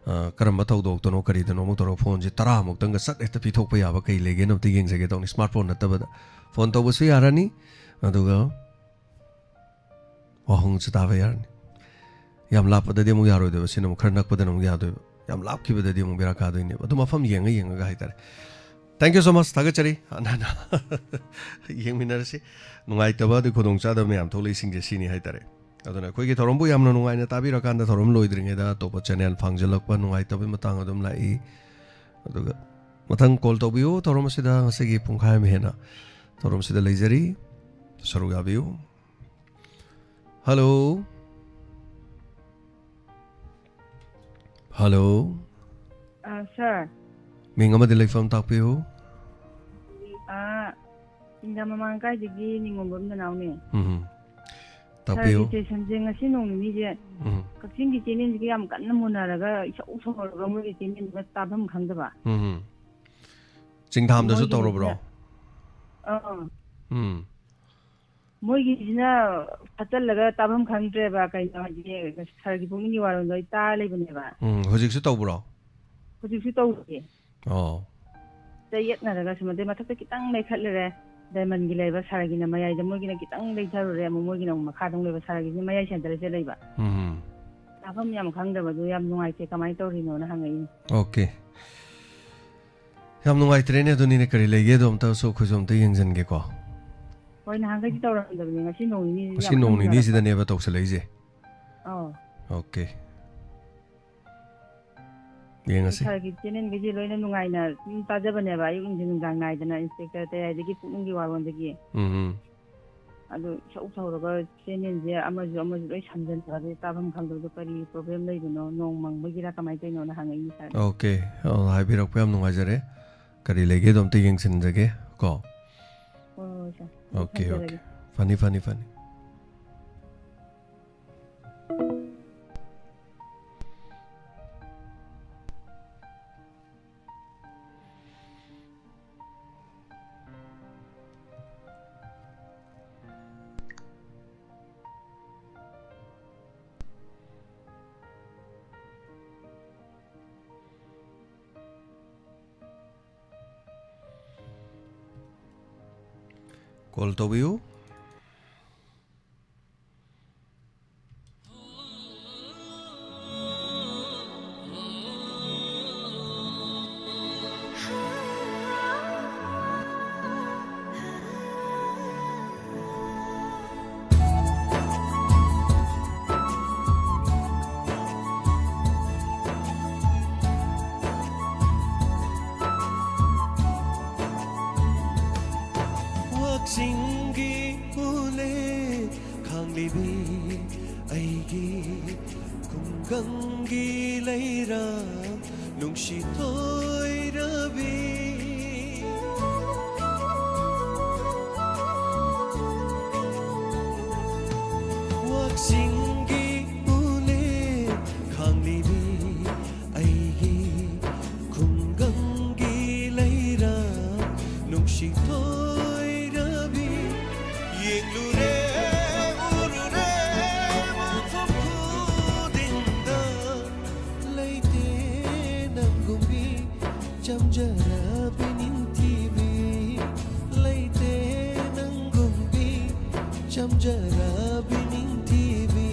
ꯑ, ꯀꯔꯝꯕ ꯊꯧꯗꯣꯛꯇꯅꯣ ꯀꯔꯤꯗꯅꯣ ꯑꯃꯨꯛ ꯇꯧꯔꯒ ꯐꯣꯟꯁꯦ ꯇꯔꯥꯃꯨꯛꯇꯪꯒ ꯁꯠ ꯍꯦꯛꯇ ꯄꯤꯊꯣꯛꯄ ꯌꯥꯕ ꯀꯩ ꯂꯩꯒꯦꯅ ꯑꯝꯇ ꯌꯦꯡꯖꯒꯦ ꯇꯧꯅꯤ꯫ ꯁ꯭ꯃꯥꯔꯠ ꯐꯣꯟ ꯅꯠꯇꯕꯗ ꯐꯣꯟ ꯇꯧꯕꯁꯨ ꯌꯥꯔꯅꯤ, ꯑꯗꯨꯒ ꯋꯥꯍꯪꯁꯨ ꯇꯥꯕ ꯌꯥꯔꯅꯤ꯫ ꯌꯥꯝ ꯂꯥꯞꯄꯗꯗꯤ ꯑꯃꯨꯛ ꯌꯥꯔꯣꯏꯗꯣꯏꯕ, ꯁꯤꯅ ꯑꯃꯨꯛ ꯈꯔ ꯅꯛꯄꯗꯅ ꯑꯃꯨꯛ ꯌꯥꯗꯣꯏꯕ꯫ ꯌꯥꯝ ꯂꯥꯞꯈꯤꯕꯗꯗꯤ ꯑꯃꯨꯛ ꯕꯦꯔꯥ ꯀꯥꯗꯣꯏꯅꯦꯕ꯫ ꯑꯗꯨ ꯃꯐꯝ ꯌꯦꯡꯉ ꯌꯦꯡꯉꯒ ꯍꯥꯏꯇꯥꯔꯦ꯫ Thank you so much꯫ ꯊꯥꯒꯠꯆꯔꯤ꯫ ꯍꯟꯅ ꯍꯟꯅ ꯌꯦꯡꯃꯤꯟꯅꯔꯁꯤ꯫ ꯅꯨꯡꯉꯥꯏꯇꯕ ꯑꯗꯩ ꯈꯨꯗꯣꯡꯆꯥꯗꯕ ꯃꯌꯥꯝ ꯊꯣꯛꯂꯛꯏꯁꯤꯡꯁꯦ ꯁꯤꯅꯤ ꯍꯥꯏꯇꯥꯔꯦ꯫ ꯑꯗꯨꯅ ꯑꯩꯈꯣꯏꯒꯤ ꯊꯧꯔꯝꯕꯨ ꯌꯥꯝꯅ ꯅꯨꯡꯉꯥꯏꯅ ꯇꯥꯕꯤꯔꯀꯥꯟꯗ ꯊꯧꯔꯝ ꯂꯣꯏꯗ꯭ꯔꯤꯉꯩꯗ ꯑꯇꯣꯞꯄ ꯆꯦꯅꯦꯜ ꯐꯥꯡꯖꯜꯂꯛꯄ, ꯅꯨꯡꯉꯥꯏꯇꯕꯒꯤ ꯃꯇꯥꯡ ꯑꯗꯨꯝ ꯂꯥꯛꯏ꯫ ꯑꯗꯨꯒ ꯃꯊꯪ ꯀꯣꯜ ꯇꯧꯕꯤꯌꯨ ꯊꯧꯔꯝ ꯑꯁꯤꯗ꯫ ꯉꯁꯤꯒꯤ ꯄꯨꯡꯈꯥꯏ ꯑꯃ ꯍꯦꯟꯅ ꯊꯧꯔꯝꯁꯤꯗ ꯂꯩꯖꯔꯤ꯫ ꯁꯔꯨꯛ ꯌꯥꯕꯤꯌꯨ꯫ ꯍꯜꯂꯣ꯫ ꯍꯜꯂꯣ꯫ ꯑ, ꯁꯥꯔ꯫ ꯃꯤꯡ ꯑꯃꯗꯤ ꯂꯩꯐꯝ ꯇꯥꯛꯄꯤꯌꯨ꯫ ꯑ, ꯁꯤꯡꯖꯥꯃꯩ ꯃꯃꯥꯡ ꯂꯩꯀꯥꯏꯗꯒꯤ ꯅꯤꯉꯣꯝꯕꯝ ꯅꯅꯥꯎꯅꯦ꯫ ꯎꯝ꯫ ꯁꯥꯔꯒꯤ ꯇꯥꯛꯄꯤꯌꯨ꯫ ꯁꯦꯁꯟꯁꯦ ꯉꯁꯤ ꯅꯣꯡ ꯅꯤꯅꯤꯁꯦ ꯎꯝ꯫ ꯀꯛꯆꯤꯡꯒꯤ ꯆꯦꯅꯦꯜꯁꯤꯒ ꯌꯥꯝ ꯀꯟꯅ ꯃꯨꯟꯅꯔꯒ ꯏꯁꯧ ꯁꯧꯔꯒ ꯃꯣꯏꯒꯤ ꯆꯦꯅꯦꯜꯗꯨꯒ ꯇꯥꯐꯝ ꯈꯪꯗꯕ꯫ ꯎꯝ꯫ ꯆꯤꯡꯊꯥꯝꯗꯁꯨ ꯃꯣꯏꯒꯤꯅ ꯇꯧꯔꯕ꯭ꯔꯣ? ꯑꯥ꯫ ꯎꯝ꯫ ꯃꯣꯏꯒꯤꯁꯤꯅ ꯐꯠꯆꯜꯂꯒ ꯇꯥꯐꯝ ꯈꯪꯗ꯭ꯔꯦꯕ꯫ ꯀꯩꯅꯣ ꯍꯥꯏꯗꯤ, ꯁꯥꯔꯒꯤ ꯄꯨꯛꯅꯤꯡꯒꯤ ꯋꯥꯔꯣꯜꯗꯣ ꯑꯩ ꯇꯥꯔ ꯂꯩꯕꯅꯦꯕ꯫ ꯎꯝ, ꯍꯧꯖꯤꯛꯁꯨ ꯇꯧꯕ꯭ꯔꯣ? ꯍꯧꯖꯤꯛꯁꯨ ꯇꯧꯔꯤꯌꯦ꯫ ꯑꯣ꯫ ꯆꯌꯦꯠꯅꯔꯒ ꯁꯨꯝ, ꯑꯗꯩ ꯃꯊꯛꯇ ꯈꯤꯇꯪ ꯂꯩꯈꯠꯂꯨꯔꯦ, ꯗꯥꯏꯃꯟꯒꯤ ꯂꯩꯕ, ꯁꯥꯔꯒꯤꯅ ꯃꯌꯥꯏꯗ, ꯃꯣꯏꯒꯤꯅ ꯈꯤꯇꯪ ꯂꯩꯊꯔꯨꯔꯦ, ꯑꯃꯨꯛ ꯃꯣꯏꯒꯤꯅ ꯑꯃꯨꯛ ꯃꯈꯥꯗ ꯑꯃꯨꯛ ꯂꯩꯕ, ꯁꯥꯔꯒꯤꯁꯤꯅ ꯃꯌꯥꯏ ꯁꯦꯟꯇꯔꯁꯤꯗ ꯂꯩꯕ꯫ ꯎꯝ꯫ ꯇꯥꯐꯝ ꯌꯥꯝ ꯈꯪꯗꯕꯗꯨ ꯌꯥꯝ ꯅꯨꯡꯉꯥꯏꯇꯦ, ꯀꯃꯥꯏꯅ ꯇꯧꯔꯤꯅꯣꯅ ꯍꯪꯉꯛꯏꯅꯦ꯫ ꯑꯣꯀꯦ꯫ ꯌꯥꯝ ꯅꯨꯡꯉꯥꯏꯇ꯭ꯔꯦꯅꯦ꯫ ꯑꯗꯨꯅꯤꯅꯦ, ꯀꯔꯤ ꯂꯩꯒꯦꯗꯣ ꯑꯝꯇꯁꯨ ꯑꯩꯈꯣꯏꯁꯨ ꯑꯝꯇ ꯌꯦꯡꯁꯤꯟꯒꯦꯀꯣ꯫ ꯍꯣꯏ, ꯅꯍꯥꯟꯈꯩꯗꯤ ꯇꯧꯔꯝꯗꯕꯅꯦ, ꯉꯁꯤ ꯅꯣꯡ ꯅꯤꯅꯤ ꯉꯁꯤ ꯌꯥꯝ ꯅꯣꯡ ꯀꯟꯅ ꯅꯤꯅꯤꯁꯤꯗꯅꯦꯕ ꯇꯧꯁꯜꯂꯛꯏꯁꯦ꯫ ꯑꯧ꯫ ꯑꯣꯀꯦ꯫ ꯌꯦꯡꯉꯁꯤ꯫ ꯁꯥꯔꯒꯤ ꯆꯦꯅꯦꯜꯒꯤꯗꯤ ꯂꯣꯏꯅ ꯅꯨꯡꯉꯥꯏꯅ ꯑꯗꯨꯝ ꯇꯥꯖꯕꯅꯦꯕ, ꯑꯌꯨꯛ ꯅꯨꯡꯊꯤꯟ ꯅꯨꯡꯗꯥꯡ ꯅꯥꯏꯗꯅ ꯏꯟꯁꯄꯦꯛꯇꯔ ꯇꯌꯥꯏꯗꯒꯤ ꯄꯨꯛꯅꯤꯡꯒꯤ ꯋꯥꯔꯣꯟꯗꯒꯤ꯫ ꯎꯝ ꯍꯝ꯫ ꯑꯗꯨ ꯁꯧ ꯁꯧꯔꯒ ꯆꯦꯅꯦꯜꯁꯦ ꯑꯃꯁꯨ ꯑꯃꯁꯨ ꯂꯣꯏ ꯁꯝꯖꯤꯟꯈ꯭ꯔꯗꯤ ꯇꯥꯐꯝ ꯈꯪꯗꯕꯗꯣ ꯀꯔꯤ ꯄ꯭ꯔꯣꯕ꯭ꯂꯦꯝ ꯂꯩꯕꯅꯣ, ꯅꯣꯡ ꯃꯪꯕꯒꯤꯔ ꯀꯃꯥꯏꯅ ꯇꯧꯔꯤꯅꯣꯅ ꯍꯪꯉꯛꯏꯅꯤ ꯁꯥꯔ꯫ ꯑꯣꯀꯦ꯫ ꯑꯣ, ꯍꯥꯏꯕꯤꯔꯛꯄ ꯌꯥꯝ ꯅꯨꯡꯉꯥꯏꯖꯔꯦ꯫ ꯀꯔꯤ ꯂꯩꯒꯦꯗꯣ ꯑꯝꯇ ꯌꯦꯡꯁꯤꯟꯖꯒꯦ ꯀꯣ꯫ ꯍꯣꯏ, ꯍꯣꯏ, ꯁꯥꯔ꯫ Okay, okay. ꯊꯝꯖꯔꯒꯦ꯫ ꯐꯅꯤ, ꯐꯅꯤ, ꯐꯅꯤ꯫ ꯀꯣꯜ ꯇꯧꯕꯤꯌꯨ꯫ ꯋꯥꯛꯆꯤꯡꯒꯤ ꯎꯂꯦ ꯈꯥꯡꯂꯤꯕꯤ ꯑꯩꯒꯤ ꯈꯨꯡꯒꯪꯒꯤ ꯂꯩꯔꯥ ꯅꯨꯡꯁꯤ ꯊꯣꯏꯔꯕꯤ꯫ ꯋꯥꯛꯆꯤꯡꯒꯤ ꯎꯂꯦ ꯈꯥꯡꯂꯤꯕꯤ ꯑꯩꯒꯤ ꯈꯨꯡꯒꯪꯒꯤ ꯂꯩꯔꯥ ꯅꯨꯡꯁꯤ ꯊꯣꯏꯔꯕꯤ꯫ ꯌꯦꯡꯂꯨꯔꯦ ꯎꯔꯨꯔꯦ ꯃꯐꯝ ꯈꯨꯗꯤꯡꯗ ꯂꯩꯇꯦ ꯅꯪꯒꯨꯝꯕꯤ ꯆꯝꯖꯔꯕꯤ ꯅꯤꯡꯊꯤꯕꯤ꯫ ꯂꯩꯇꯦ ꯅꯪꯒꯨꯝꯕꯤ ꯆꯝꯖꯔꯕꯤ ꯅꯤꯡꯊꯤꯕꯤ꯫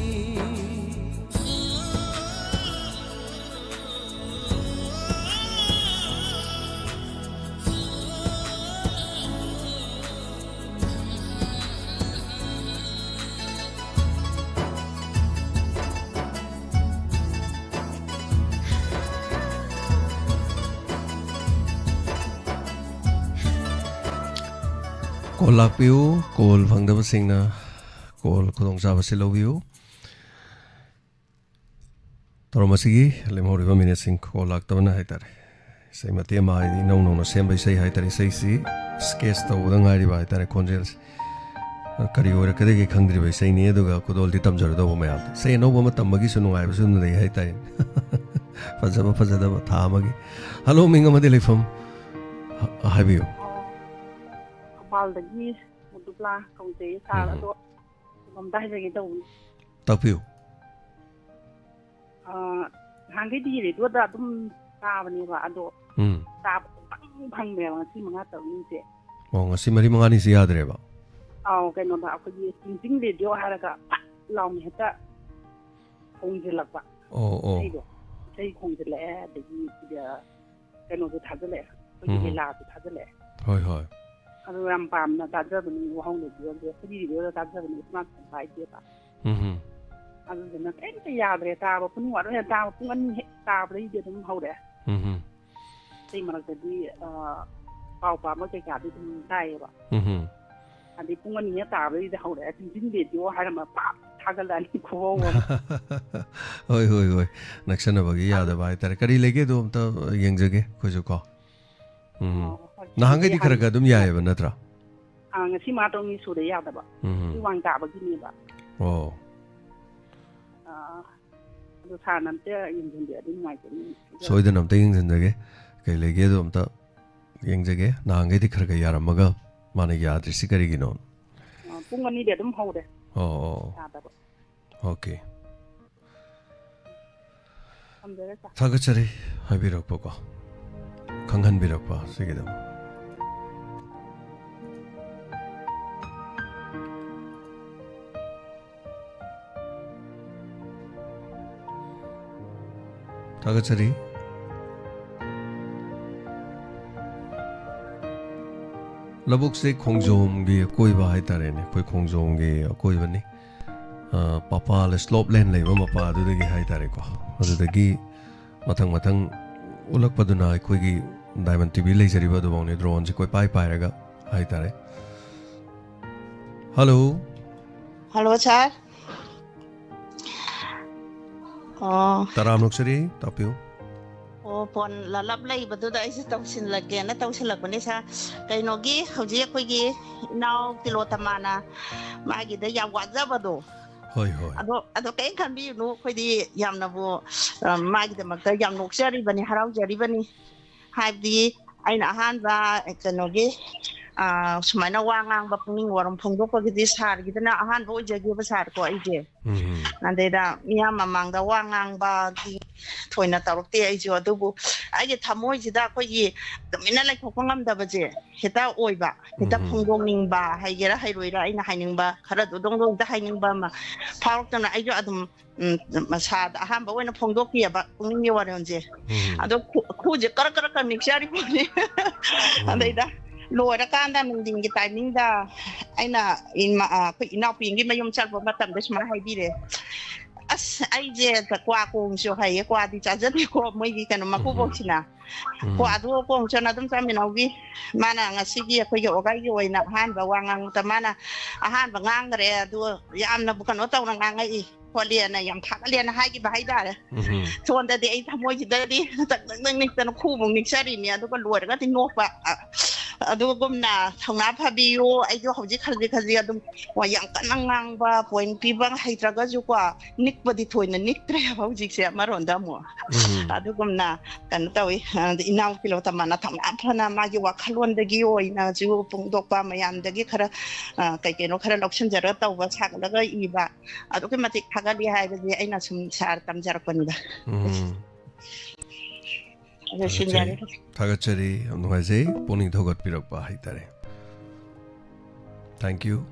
ꯀꯣꯜ ꯂꯥꯛꯄꯤꯌꯨ꯫ ꯀꯣꯜ ꯐꯪꯗꯕꯁꯤꯡꯅ ꯀꯣꯜ ꯈꯨꯗꯣꯡꯆꯥꯕꯁꯤ ꯂꯧꯕꯤꯌꯨ꯫ ꯊꯧꯔꯝ ꯑꯁꯤꯒꯤ ꯂꯦꯝꯍꯧꯔꯤꯕ ꯃꯤꯅꯤꯠꯁꯤꯡ ꯀꯣꯜ ꯂꯥꯛꯇꯕꯅ ꯍꯥꯏꯇꯥꯔꯦ꯫ ꯏꯁꯩ ꯃꯇꯦꯛ ꯑꯃ ꯍꯥꯏꯗꯤ ꯏꯅꯧ ꯅꯧꯅ ꯁꯦꯝꯕ ꯏꯁꯩ ꯍꯥꯏꯇꯥꯔꯦ꯫ ꯏꯁꯩꯁꯤ sketch ꯇꯧꯕꯗ ꯉꯥꯏꯔꯤꯕ ꯍꯥꯏꯇꯥꯔꯦ, ꯈꯣꯟꯖꯦꯜꯁꯤ꯫ ꯀꯔꯤ ꯑꯣꯏꯔꯛꯀꯗꯒꯦ ꯈꯪꯗ꯭ꯔꯤꯕ ꯏꯁꯩꯅꯤ, ꯑꯗꯨꯒ ꯈꯨꯗꯣꯜꯗꯤ ꯇꯝꯖꯔꯗꯧꯕ ꯃꯌꯥꯝꯗ꯫ ꯏꯁꯩ ꯑꯅꯧꯕ ꯑꯃ ꯇꯝꯕꯒꯤꯁꯨ ꯅꯨꯡꯉꯥꯏꯕꯁꯨ ꯑꯗꯨꯝ ꯂꯩ ꯍꯥꯏꯇꯥꯔꯦ꯫ ꯐꯖꯕ ꯐꯖꯗꯕ ꯊꯥ ꯑꯃꯒꯤ꯫ ꯍꯜꯂꯣ, ꯃꯤꯡ ꯑꯃꯗꯤ ꯂꯩꯐꯝ ꯍ-, ꯍꯥꯏꯕꯤꯌꯨ꯫ ꯊꯧꯕꯥꯜꯗꯒꯤ ꯃꯨꯗꯨꯕ꯭ꯂꯥ ꯀꯧꯖꯩ ꯁꯥꯔ꯫ ꯎꯝ꯫ ꯑꯗꯣ ꯀꯩꯅꯣꯝꯇ ꯍꯥꯏꯖꯒꯦ ꯇꯧꯕꯅꯤ꯫ ꯇꯥꯛꯄꯤꯌꯨ꯫ ꯑꯥ, ꯅꯍꯥꯟꯈꯩꯗꯤ ꯔꯦꯗꯤꯑꯣꯗ ꯑꯗꯨꯝ ꯇꯥꯕꯅꯦꯕ, ꯑꯗꯣ ꯎꯝ꯫ ꯇꯥꯕ ꯁꯨꯡꯐꯪ ꯐꯪꯗ꯭ꯔꯦꯕ ꯉꯁꯤ ꯃꯉꯥ ꯇꯔꯨꯛꯅꯤꯁꯦ꯫ ꯑꯣ, ꯉꯁꯤ ꯃꯔꯤ ꯃꯉꯥꯅꯤꯁꯤ ꯌꯥꯗ꯭ꯔꯦꯕ? ꯑꯥꯎ, ꯀꯩꯅꯣꯗ ꯑꯩꯈꯣꯏꯒꯤ ꯆꯤꯡꯆꯤꯡ ꯔꯦꯗꯤꯑꯣ ꯍꯥꯏꯔꯒ ꯐꯠ ꯂꯥꯎꯅ ꯍꯦꯛꯇ ꯈꯣꯡꯖꯤꯜꯂꯛꯄ꯫ ꯑꯣ, ꯑꯣ꯫ ꯏꯁꯩꯗꯣ, ꯏꯁꯩ ꯈꯣꯡꯖꯤꯜꯂꯛꯑꯦ, ꯑꯗꯒꯤ ꯁꯤꯗ ꯀꯩꯅꯣꯁꯨ ꯊꯥꯖꯤꯜꯂꯛꯑꯦ, ꯑꯩꯈꯣꯏꯒꯤ ꯎꯝ꯫ ꯂꯤꯂꯥꯁꯨ ꯊꯥꯖꯤꯜꯂꯛꯑꯦ꯫ ꯍꯣꯏ, ꯍꯣꯏ꯫ ꯑꯗꯨ ꯌꯥꯝ ꯄꯥꯝꯅ ꯇꯥꯖꯕꯅꯤ ꯋꯥꯍꯧ ꯔꯦꯗꯤꯑꯣꯁꯦ, ꯑꯩꯈꯣꯏꯒꯤ ꯔꯦꯗꯤꯑꯣꯗ ꯇꯥꯖꯕꯅꯤ, ꯏꯁꯃꯥꯔꯠ ꯐꯣꯟ ꯄꯥꯏꯗꯦꯕ꯫ ꯎꯝ꯫ ꯑꯗꯨꯗꯨꯅ ꯀꯔꯤꯝꯇ ꯌꯥꯗ꯭ꯔꯦ ꯇꯥꯕ, ꯄꯨꯡ ꯕꯥꯔꯣ ꯍꯦꯛ ꯇꯥꯕ, ꯄꯨꯡ ꯑꯅꯤ ꯍꯦꯛ ꯇꯥꯕꯗꯩꯗꯤ ꯑꯗꯨꯝ ꯍꯧꯔꯛꯑꯦ꯫ ꯎꯝ꯫ ꯑꯇꯩ ꯃꯔꯛꯇꯗꯤ, ꯑ, ꯄꯥꯎ ꯄꯥꯕ ꯀꯩꯀꯥꯗꯤ ꯑꯗꯨꯝ ꯇꯥꯏꯌꯦꯕ꯫ ꯎꯝ꯫ ꯑꯗꯩ ꯄꯨꯡ ꯑꯅꯤ ꯍꯦꯛ ꯇꯥꯕꯗꯩꯗꯤ ꯍꯧꯔꯛꯑꯦ, ꯆꯤꯡꯆꯤꯡ ꯔꯦꯗꯤꯑꯣ ꯍꯥꯏꯔ ꯑꯃ ꯄꯥꯛ ꯊꯥꯒꯠꯂꯛꯑꯅꯤ, ꯈꯨꯍꯧ ꯑꯃ꯫ ꯍꯣꯏ, ꯍꯣꯏ, ꯍꯣꯏ꯫ ꯅꯛꯁꯟꯅꯕꯒꯤ ꯌꯥꯗꯕ ꯍꯥꯏꯇꯥꯔꯦ꯫ ꯀꯔꯤ ꯂꯩꯒꯦ ꯑꯗꯣ ꯑꯝꯇ ꯌꯦꯡꯖꯒꯦ ꯑꯩꯈꯣꯏꯁꯨ ꯀꯣ꯫ ꯎꯝ꯫ ꯑꯣ, ꯍꯣꯏ꯫ ꯅꯍꯥꯟꯈꯩꯗꯤ ꯑꯗꯨꯗꯤ ꯈꯔ ꯈꯔ ꯑꯗꯨꯝ ꯍꯥꯟꯅ ꯌꯥꯏꯌꯦꯕ ꯅꯠꯇ꯭ꯔꯥ? ꯑꯥ, ꯉꯁꯤ ꯃꯉꯥ ꯇꯔꯨꯛꯅꯤ ꯁꯨꯔꯦ ꯌꯥꯗꯕ꯫ ꯎꯝ꯫ ꯑꯗꯨ ꯋꯥꯡ ꯇꯥꯕꯒꯤꯅꯦꯕ꯫ ꯑꯣ꯫ ꯑꯥ, ꯑꯗꯨ ꯁꯥꯔꯅ ꯑꯝꯇ ꯌꯦꯡꯁꯤꯟꯕꯤꯔꯗꯤ ꯅꯨꯡꯉꯥꯏꯖꯒꯅꯤ꯫ ꯁꯣꯏꯗꯅ ꯑꯝꯇ ꯌꯦꯡꯁꯤꯟꯖꯒꯦ꯫ ꯀꯩ ꯂꯩꯒꯦꯗꯣ ꯑꯝꯇ ꯌꯦꯡꯖꯒꯦ꯫ ꯅꯍꯥꯟꯈꯩꯗꯤ ꯈꯔ ꯈꯔ ꯌꯥꯔꯝꯃꯒ ꯃꯥꯅ ꯌꯥꯗ꯭ꯔꯤꯁꯤ ꯀꯔꯤꯒꯤꯅꯣ? ꯑꯥ, ꯄꯨꯡ ꯑꯅꯤꯗꯤ ꯑꯗꯨꯝ ꯍꯧꯔꯦ꯫ ꯑꯣ, ꯑꯣ, ꯑꯣ꯫ ꯌꯥꯗꯕ꯫ ꯑꯣꯀꯦ꯫ ꯊꯝꯖꯔꯦ, ꯁꯥꯔ꯫ ꯊꯥꯒꯠꯆꯔꯤ ꯍꯥꯏꯕꯤꯔꯛꯄꯀꯣ, ꯈꯪꯍꯟꯕꯤꯔꯛꯄ ꯁꯤꯒꯤꯗꯃꯛ꯫ ꯊꯥꯒꯠꯆꯔꯤ꯫ ꯂꯧꯕꯨꯛꯁꯦ ꯈꯣꯡꯖꯣꯝꯒꯤ ꯑꯀꯣꯏꯕ ꯍꯥꯏꯇꯥꯔꯦꯅꯦ, ꯑꯩꯈꯣꯏ ꯈꯣꯡꯖꯣꯝꯒꯤ ꯑꯀꯣꯏꯕꯅꯤ꯫ ꯑ, ꯄꯥꯄꯥ ꯁ꯭ꯂꯣꯞ ꯂꯦꯟ ꯂꯩꯕ ꯃꯄꯥ ꯑꯗꯨꯗꯒꯤ ꯍꯥꯏꯇꯥꯔꯦꯀꯣ꯫ ꯑꯗꯨꯗꯒꯤ ꯃꯊꯪ ꯃꯊꯪ ꯎꯠꯂꯛꯄꯗꯨꯅ ꯑꯩꯈꯣꯏꯒꯤ ꯗꯥꯏꯃꯟ ꯇꯤ ꯚꯤ ꯂꯩꯖꯔꯤꯕ ꯑꯗꯨꯐꯥꯎꯅꯤ, ꯗ꯭ꯔꯣꯟꯁꯦ ꯀꯣꯏꯄꯥꯏ ꯄꯥꯏꯔꯒ ꯍꯥꯏꯇꯥꯔꯦ꯫ ꯍꯜꯂꯣ꯫ ꯍꯜꯂꯣ ꯁꯥꯔ꯫ ꯑꯣ꯫ ꯇꯔꯥꯝꯅ ꯑꯣꯛꯆꯔꯤ, ꯇꯥꯛꯄꯤꯌꯨ꯫ ꯑꯣ, ꯐꯣꯟ ꯂꯂꯞ ꯂꯩꯕꯗꯨꯗ ꯑꯩꯁꯦ ꯇꯧꯁꯤꯜꯂꯒꯦꯅ ꯇꯧꯁꯤꯜꯂꯛꯄꯅꯦ ꯁꯥꯔ꯫ ꯀꯩꯅꯣꯒꯤ ꯍꯧꯖꯤꯛ ꯑꯩꯈꯣꯏꯒꯤ ꯏꯅꯥꯎ ꯇꯤꯂꯣꯇꯃꯥꯅ ꯃꯥꯒꯤꯗ ꯌꯥꯝ ꯋꯥꯖꯕꯗꯣ꯫ ꯍꯣꯏ, ꯍꯣꯏ꯫ ꯑꯗꯣ, ꯑꯗꯣ ꯀꯩꯝ ꯈꯟꯕꯤꯒꯅꯨ, ꯑꯩꯈꯣꯏꯗꯤ ꯌꯥꯝꯅꯕꯨ, ꯑ, ꯃꯥꯒꯤꯗꯃꯛꯇ ꯌꯥꯝ ꯅꯣꯛꯆꯔꯤꯕꯅꯤ, ꯍꯔꯥꯎꯖꯔꯤꯕꯅꯤ꯫ ꯍꯥꯏꯕꯗꯤ ꯑꯩꯅ ꯑꯍꯥꯟꯕ ꯀꯩꯅꯣꯒꯤ, ꯑ, ꯁꯨꯃꯥꯏꯅ ꯋꯥ ꯉꯥꯡꯕ ꯄꯨꯛꯅꯤꯡ ꯋꯥꯔꯝ ꯐꯣꯡꯗꯣꯛꯄꯒꯤꯗꯤ ꯁꯥꯔꯒꯤꯗꯅ ꯑꯍꯥꯟꯕ ꯑꯣꯏꯖꯒꯦꯕ ꯁꯥꯔꯀꯣ ꯑꯩꯁꯦ꯫ ꯎꯝ꯫ ꯑꯗꯩꯗ ꯃꯤꯌꯥꯝ ꯃꯃꯥꯡꯗ ꯋꯥ ꯉꯥꯡꯕꯗꯤ ꯊꯣꯏꯅ ꯇꯧꯔꯛꯇꯦ ꯑꯩꯁꯨ, ꯑꯗꯨꯕꯨ ꯑꯩꯒꯤ ꯊꯃꯣꯏꯁꯤꯗ ꯑꯩꯈꯣꯏꯒꯤ ꯇꯨꯃꯤꯟꯅ ꯂꯩꯊꯣꯛꯄ ꯉꯝꯗꯕꯁꯦ ꯍꯦꯛꯇ ꯑꯣꯏꯕ, ꯍꯦꯛꯇ ꯎꯝ꯫ ꯐꯣꯡꯗꯣꯛꯅꯤꯡꯕ, ꯍꯩꯒꯦꯔꯥ ꯍꯩꯔꯣꯏꯔꯥ ꯑꯩꯅ ꯍꯥꯏꯅꯤꯡꯕ ꯈꯔꯗꯨ ꯗꯣꯡ ꯗꯣꯡ ꯍꯦꯛꯇ ꯍꯥꯏꯅꯤꯡꯕ ꯑꯃ ꯐꯥꯎꯔꯛꯇꯅ ꯑꯩꯁꯨ ꯑꯗꯨꯝ, ꯎꯝ, ꯃꯁꯥꯗ ꯑꯍꯥꯟꯕ ꯑꯣꯏꯅ ꯐꯣꯡꯗꯣꯛꯈꯤꯑꯕ ꯄꯨꯛꯅꯤꯡꯒꯤ ꯋꯥꯔꯦꯜꯁꯦ꯫ ꯎꯝ꯫ ꯑꯗꯣ ꯈꯨ-, ꯈꯨꯁꯦ ꯀꯔꯛ ꯀꯔꯛ ꯀꯔꯛ ꯅꯤꯛꯆꯔꯤꯕꯅꯤ꯫ ꯎꯝ꯫ ꯑꯗꯩꯗ ꯂꯣꯏꯔꯀꯥꯟꯗ ꯅꯨꯡꯊꯤꯟꯒꯤ ꯇꯥꯏꯃꯤꯡꯗ ꯑꯩꯅ ꯏꯃꯥ-, ꯑ, ꯑꯩꯈꯣꯏ ꯏꯅꯥꯎꯄꯤꯒꯤ ꯃꯌꯨꯝ ꯆꯠꯄ ꯃꯇꯝꯗ ꯁꯨꯃꯥꯏꯅ ꯍꯥꯏꯕꯤꯔꯦ, "ꯑꯁ, ꯑꯩꯁꯦ ꯀ꯭ꯋꯥ ꯀꯣꯡꯁꯨ ꯍꯩꯌꯦ, ꯀ꯭ꯋꯥꯗꯤ ꯆꯥꯖꯗꯦꯀꯣ ꯃꯣꯏꯒꯤ ꯀꯩꯅꯣ ꯎꯝ꯫ ꯃꯀꯨꯕꯣꯛꯁꯤꯅ꯫ ꯎꯝ꯫ ꯀ꯭ꯋꯥꯗꯣ ꯀꯣꯡꯁꯅ ꯑꯗꯨꯝ ꯆꯥꯃꯤꯟꯅꯧꯒꯤ꯫ ꯃꯥꯅ ꯉꯁꯤꯒꯤ ꯑꯩꯈꯣꯏꯒꯤ ꯑꯣꯒꯥꯏꯒꯤ ꯑꯣꯏꯅ ꯑꯍꯥꯟꯕ ꯋꯥ ꯉꯥꯡꯕꯗ ꯃꯥꯅ ꯑꯍꯥꯟꯕ ꯉꯥꯡꯈ꯭ꯔꯦ, ꯑꯗꯨ ꯌꯥꯝꯅꯕꯨ ꯀꯩꯅꯣ ꯇꯧꯅ ꯉꯥꯡꯉꯛꯏ ꯈꯣꯠꯂꯦꯅ ꯌꯥꯝ ꯊꯥꯒꯠꯂꯦꯅ ꯍꯥꯏꯈꯤꯕ ꯍꯥꯏꯇꯥꯔꯦ꯫ ꯎꯝ꯫ ꯁꯣꯝꯗꯗꯤ ꯑꯩ ꯊꯃꯣꯏꯁꯤꯗꯗꯤ ꯇꯛ ꯇꯛ ꯇꯛ ꯅꯤꯛꯇꯅ ꯈꯨꯕꯨ ꯅꯤꯛꯆꯔꯤꯅꯤ, ꯑꯗꯨꯒ ꯂꯣꯏꯔꯒꯗꯤ ꯅꯣꯛꯄ꯫ ꯑ-, ꯑꯗꯨꯒꯨꯝꯅ ꯊꯧꯅꯥ ꯐꯕꯤꯌꯨ꯫ ꯑꯩꯁꯨ ꯍꯧꯖꯤꯛ ꯈꯖꯤꯛ ꯈꯖꯤꯛ ꯑꯗꯨꯝ ꯋꯥ ꯌꯥꯝ ꯀꯟꯅ ꯉꯥꯡꯕ, ꯄꯣꯏꯟ ꯄꯤꯕ ꯍꯩꯇ꯭ꯔꯒꯁꯨꯀꯣ, ꯅꯤꯛꯄꯗꯤ ꯊꯣꯏꯅ ꯅꯤꯛꯇ꯭ꯔꯦꯕ ꯍꯧꯖꯤꯛꯁꯦ ꯑꯃꯔꯣꯝꯗ ꯑꯃꯨꯛ꯫ ꯎꯝ꯫ ꯑꯗꯨꯒꯨꯝꯅ ꯀꯩꯅꯣ ꯇꯧꯏ꯫ ꯑꯗ ꯏꯅꯥꯎ ꯇꯤꯂꯣꯇꯃꯥꯅ ꯊꯧꯅꯥ ꯐꯅ ꯃꯥꯒꯤ ꯋꯥꯈꯜꯂꯣꯟꯗꯒꯤ ꯑꯣꯏꯅꯁꯨ ꯐꯣꯡꯗꯣꯛꯄ, ꯃꯌꯥꯝꯗꯒꯤ ꯈꯔ, ꯑ, ꯀꯩ ꯀꯩꯅꯣ ꯈꯔ ꯂꯧꯁꯤꯟꯖꯔꯒ ꯇꯧꯕ, ꯁꯥꯒꯠꯂꯒ ꯏꯕ, ꯑꯗꯨꯛꯀꯤ ꯃꯇꯤꯛ ꯊꯥꯒꯠꯂꯤ ꯍꯥꯏꯕꯁꯦ ꯑꯩꯅ ꯁꯨꯝ ꯁꯥꯔ ꯇꯝꯖꯔꯛꯄꯅꯤꯗ꯫ ꯎꯝ꯫ ꯑꯗꯨ ꯊꯥꯒꯠꯆꯔꯤ꯫ ꯁꯤꯟꯖꯔꯦ꯫ ꯊꯥꯒꯠꯆꯔꯤ꯫ ꯌꯥꯝ ꯅꯨꯡꯉꯥꯏꯖꯩ꯫ ꯄꯨꯛꯅꯤꯡ ꯊꯧꯒꯠꯄꯤꯔꯛꯄ ꯍꯥꯏꯇꯥꯔꯦ꯫ Thank you꯫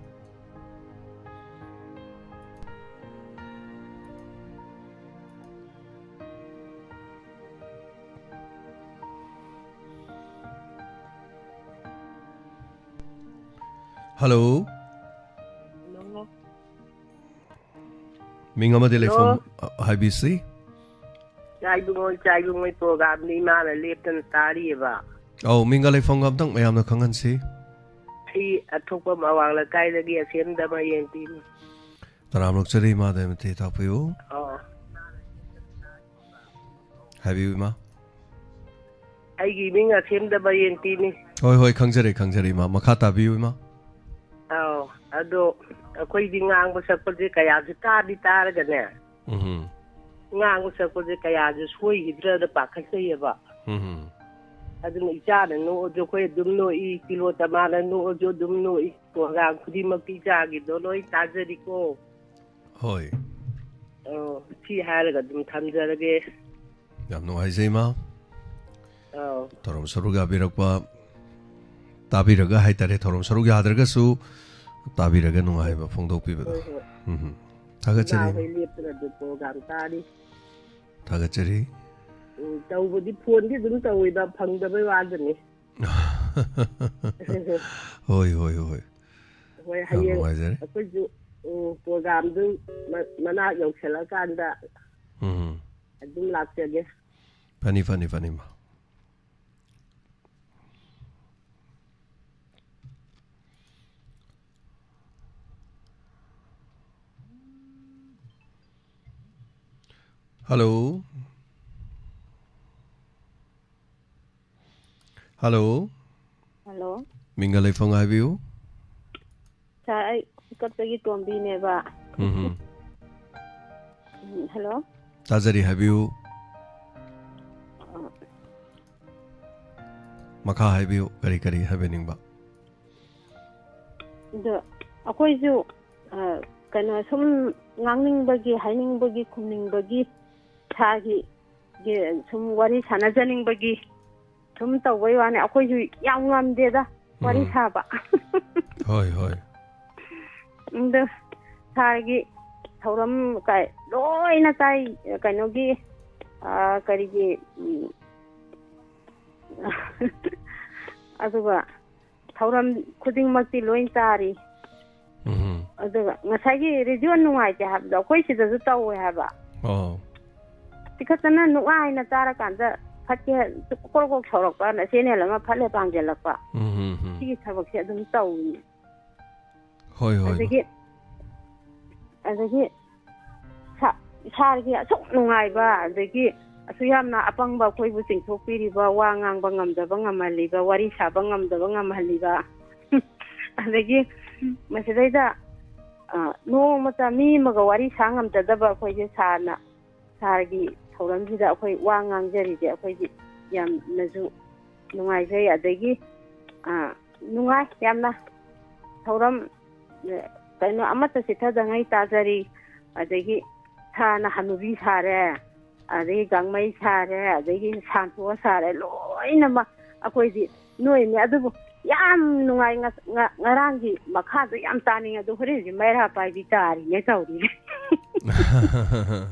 ꯍꯜꯂꯣ꯫ ꯍꯜꯂꯣ꯫ ꯃꯤꯡ ꯑꯃꯗꯤ ꯍꯜꯂꯣ꯫ ꯂꯩꯐꯝ, ꯑ, ꯍꯥꯏꯕꯤꯁꯤ꯫ ꯏꯆꯥ ꯏꯕꯨꯡꯉꯣ, ꯏꯆꯥ ꯏꯕꯨꯡꯉꯣ ꯄ꯭ꯔꯣꯒꯥꯝꯗꯤ ꯏꯃꯥꯅ ꯂꯦꯞꯇꯅ ꯇꯥꯔꯤꯑꯕ꯫ ꯑꯧ, ꯃꯤꯡꯒ ꯂꯩꯐꯝꯒ ꯑꯝꯇꯪ ꯃꯌꯥꯝꯅ ꯈꯪꯍꯟꯁꯤ꯫ ꯑꯩ ꯑꯊꯣꯛꯄ ꯃꯋꯥꯡ ꯂꯩꯀꯥꯏꯗꯒꯤ ꯑꯁꯦꯝꯗ ꯃꯌꯦꯡ ꯄꯤꯅꯤ꯫ ꯇꯔꯥꯝ ꯑꯣꯛꯆꯔꯤ, ꯏꯃꯥ ꯗꯌꯥꯃꯇꯤ ꯇꯥꯛꯄꯤꯌꯨ꯫ ꯑꯣ꯫ ꯍꯥꯏꯕꯤꯌꯨ, ꯏꯃꯥ꯫ ꯑꯩꯒꯤ ꯃꯤꯡ ꯑꯁꯦꯝꯗ ꯃꯌꯦꯡ ꯄꯤꯅꯤ꯫ ꯍꯣꯏ, ꯍꯣꯏ, ꯈꯪꯖꯔꯦ, ꯈꯪꯖꯔꯦ, ꯏꯃꯥ꯫ ꯃꯈꯥ ꯇꯥꯕꯤꯌꯨ, ꯏꯃꯥ꯫ ꯑꯧ, ꯑꯗꯣ ꯑꯩꯈꯣꯏꯗꯤ ꯉꯥꯡꯕ ꯁꯛꯄꯁꯦ ꯀꯌꯥꯁꯨ ꯇꯥꯗꯤ ꯇꯥꯔꯒꯅꯦ꯫ ꯎꯝ꯫ ꯉꯥꯡꯕ ꯁꯛꯄꯁꯦ ꯀꯌꯥꯁꯨ ꯁꯣꯏꯈꯤꯗ꯭ꯔꯅ ꯄꯥꯈꯠꯆꯩꯌꯦꯕ꯫ ꯎꯝ꯫ ꯑꯗꯨꯅ ꯏꯆꯥꯅ ꯅꯣꯛꯑꯁꯨ ꯑꯩꯈꯣꯏ ꯑꯗꯨꯝ ꯅꯣꯛꯏ, ꯇꯤꯂꯣ ꯇꯃꯥꯅ ꯅꯣꯛꯑꯁꯨ ꯑꯗꯨꯝ ꯅꯣꯛꯏ꯫ ꯄ꯭ꯔꯣꯒ꯭ꯔꯥꯝ ꯈꯨꯗꯤꯡꯃꯛꯀꯤ ꯏꯆꯥꯒꯤꯗꯣ ꯂꯣꯏ ꯇꯥꯖꯔꯤꯀꯣ꯫ ꯍꯣꯏ꯫ ꯑꯣ, ꯁꯤ ꯍꯥꯏꯔꯒ ꯑꯗꯨꯝ ꯊꯝꯖꯔꯒꯦ꯫ ꯌꯥꯝ ꯅꯨꯡꯉꯥꯏꯖꯩ, ꯏꯃꯥ꯫ ꯑꯧ꯫ ꯊꯧꯔꯝ ꯁꯔꯨꯛ ꯌꯥꯕꯤꯔꯛꯄ, ꯇꯥꯕꯤꯔꯒ ꯍꯥꯏꯇꯥꯔꯦ, ꯊꯧꯔꯝ ꯁꯔꯨꯛ ꯌꯥꯗ꯭ꯔꯒꯁꯨ ꯇꯥꯕꯤꯔꯒ ꯅꯨꯡꯉꯥꯏꯕ ꯐꯣꯡꯗꯣꯛꯄꯤꯕꯗꯣ꯫ ꯍꯣꯏ, ꯍꯣꯏ꯫ ꯎꯝ ꯍꯝ꯫ ꯊꯥꯒꯠꯆꯔꯤ, ꯏꯃꯥ ꯏꯃꯥ꯫ ꯍꯣꯏ ꯂꯦꯞꯇꯅ ꯑꯗꯨꯝ ꯄ꯭ꯔꯣꯒ꯭ꯔꯥꯝ ꯇꯥꯔꯤ꯫ ꯊꯥꯒꯠꯆꯔꯤ꯫ ꯎꯝ, ꯇꯧꯕꯗꯤ ꯐꯣꯟꯗꯤ ꯑꯗꯨꯝ ꯇꯧꯋꯤꯗ, ꯐꯪꯗꯕꯩ ꯋꯥꯗꯅꯤ꯫ ꯍꯣꯏ, ꯍꯣꯏ, ꯍꯣꯏ꯫ ꯍꯣꯏ, ꯌꯥꯝ ꯍꯌꯦꯡ ꯅꯨꯡꯉꯥꯏꯖꯔꯦ꯫ ꯑꯩꯈꯣꯏꯁꯨ, ꯎꯝ, ꯄ꯭ꯔꯣꯒ꯭ꯔꯥꯝꯗꯨ ꯃ-, ꯃꯅꯥꯛ ꯌꯧꯁꯜꯂꯛꯑꯀꯥꯟꯗ ꯎꯝ꯫ ꯑꯗꯨꯝ ꯂꯥꯛꯆꯒꯦ꯫ ꯐꯅꯤ, ꯐꯅꯤ, ꯐꯅꯤ, ꯏꯃꯥ꯫ ꯍꯜꯂꯣ꯫ ꯍꯜꯂꯣ꯫ ꯍꯜꯂꯣ꯫ ꯃꯤꯡꯒ ꯂꯩꯐꯝꯒ ꯍꯥꯏꯕꯤꯌꯨ꯫ ꯁꯥꯔ, ꯑꯩ ꯀꯛꯆꯤꯡꯒꯤ ꯇꯣꯝꯕꯤꯅꯦꯕ꯫ ꯎꯝ ꯍꯝ꯫ ꯎꯝ, ꯍꯜꯂꯣ꯫ ꯇꯥꯖꯔꯤ, ꯍꯥꯏꯕꯤꯌꯨ꯫ ꯑ꯫ ꯃꯈꯥ ꯍꯥꯏꯕꯤꯌꯨ, ꯀꯔꯤ ꯀꯔꯤ ꯍꯥꯏꯕꯤꯅꯤꯡꯕ? ꯑꯗꯣ ꯑꯩꯈꯣꯏꯁꯨ, ꯑ, ꯀꯩꯅꯣ, ꯁꯨꯝ ꯉꯥꯡꯅꯤꯡꯕꯒꯤ, ꯍꯥꯏꯅꯤꯡꯕꯒꯤ, ꯈꯨꯝꯅꯤꯡꯕꯒꯤ, ꯏꯁꯥꯒꯤ ꯒꯤ ꯁꯨꯝ ꯋꯥꯔꯤ ꯁꯥꯟꯅꯖꯅꯤꯡꯕꯒꯤ ꯁꯨꯝ ꯇꯧꯕꯩ ꯋꯥꯅꯤ, ꯑꯩꯈꯣꯏꯁꯨ ꯌꯥꯝ ꯉꯝꯗꯦꯗ ꯋꯥꯔꯤ ꯎꯝ꯫ ꯁꯥꯕ꯫ ꯍꯣꯏ, ꯍꯣꯏ꯫ ꯑꯗꯣ ꯁꯥꯔꯒꯤ ꯊꯧꯔꯝ ꯀꯥꯏ-, ꯂꯣꯏꯅ ꯇꯥꯏ, ꯀꯩꯅꯣꯒꯤ, ꯑꯥ, ꯀꯔꯤꯒꯤ, ꯎꯝ, ꯑꯗꯨꯒ ꯊꯧꯔꯝ ꯈꯨꯗꯤꯡꯃꯛꯇꯤ ꯂꯣꯏ ꯇꯥꯔꯤ꯫ ꯎꯝ꯫ ꯑꯗꯨꯒ ꯉꯁꯥꯏꯒꯤ ꯔꯦꯗꯤꯑꯣ ꯅꯨꯡꯉꯥꯏꯇꯦ ꯍꯥꯏꯕꯗꯣ ꯑꯩꯈꯣꯏ ꯁꯤꯗꯁꯨ ꯇꯧꯋꯦ ꯍꯥꯏꯕ꯫ ꯑꯣ꯫ ꯇꯤꯈꯠꯇꯅ ꯅꯨꯡꯉꯥꯏꯅ ꯇꯥꯔꯀꯥꯟꯗ ꯐꯠꯇꯦ, ꯀ꯭ꯔꯣꯛ ꯀ꯭ꯔꯣꯛ ꯁꯧꯔꯛꯄꯅ ꯆꯦꯅꯦꯜ ꯑꯃ ꯐꯠ ꯂꯦ ꯄꯥꯡꯁꯤꯜꯂꯛꯄ꯫ ꯎꯝ, ꯎꯝ, ꯎꯝ꯫ ꯁꯤꯒꯤ ꯊꯕꯛꯁꯦ ꯑꯗꯨꯝ ꯇꯧꯏ꯫ ꯍꯣꯏ, ꯍꯣꯏ꯫ ꯑꯗꯒꯤ, ꯑꯗꯒꯤ ꯁꯥ-, ꯁꯥꯔꯒꯤ ꯑꯁꯨꯛ ꯅꯨꯡꯉꯥꯏꯕ, ꯑꯗꯒꯤ ꯑꯁꯨꯛ ꯌꯥꯝꯅ ꯑꯄꯪꯕ ꯑꯩꯈꯣꯏꯕꯨ ꯆꯤꯡꯊꯣꯛꯄꯤꯔꯤꯕ, ꯋꯥ ꯉꯥꯡꯕ ꯉꯝꯗꯕ ꯉꯝꯍꯜꯂꯤꯕ, ꯋꯥꯔꯤ ꯁꯥꯕ ꯉꯝꯗꯕ ꯉꯝꯍꯜꯂꯤꯕ, ꯑꯗꯒꯤ ꯃꯁꯤꯗꯩꯗ, ꯑ, ꯅꯣꯡꯃꯇ ꯃꯤ ꯑꯃꯒ ꯋꯥꯔꯤ ꯁꯥ ꯉꯝꯖꯗꯕ ꯑꯩꯈꯣꯏꯁꯦ ꯁꯥꯔꯅ, ꯁꯥꯔꯒꯤ ꯊꯧꯔꯝꯁꯤꯗ ꯑꯩꯈꯣꯏ ꯋꯥ ꯉꯥꯡꯖꯔꯤꯁꯦ ꯑꯩꯈꯣꯏꯗꯤ ꯌꯥꯝꯅꯁꯨ ꯅꯨꯡꯉꯥꯏꯖꯩ꯫ ꯑꯗꯒꯤ, ꯑ, ꯅꯨꯡꯉꯥꯏ ꯌꯥꯝꯅ꯫ ꯊꯧꯔꯝ, ꯑ, ꯀꯩꯅꯣ ꯑꯃꯠꯇ ꯆꯤꯠꯊꯗꯉꯩ ꯇꯥꯖꯔꯤ꯫ ꯑꯗꯒꯤ ꯁꯥꯔꯅ ꯍꯅꯨꯕꯤ ꯁꯥꯔꯦ, ꯑꯗꯒꯤ ꯒꯥꯡꯃꯩ ꯁꯥꯔꯦ, ꯑꯗꯒꯤ ꯁꯥꯟꯇꯣ ꯁꯥꯔꯦ, ꯂꯣꯏꯅꯃꯛ ꯑꯩꯈꯣꯏꯗꯤ ꯅꯣꯏꯅꯦ꯫ ꯑꯗꯨꯕꯨ ꯌꯥꯝ ꯅꯨꯡꯉꯥꯏ꯫ ꯉ-, ꯉ-, ꯉꯔꯥꯡꯒꯤ ꯃꯈꯥꯗꯣ ꯌꯥꯝ ꯇꯥꯅꯤꯡꯉꯦ, ꯑꯗꯣ ꯍꯣꯔꯦꯟꯁꯦ ꯃꯩꯔꯥ ꯄꯥꯏꯕꯤ ꯇꯥꯔꯤꯅꯦ ꯇꯧꯔꯤꯁꯦ꯫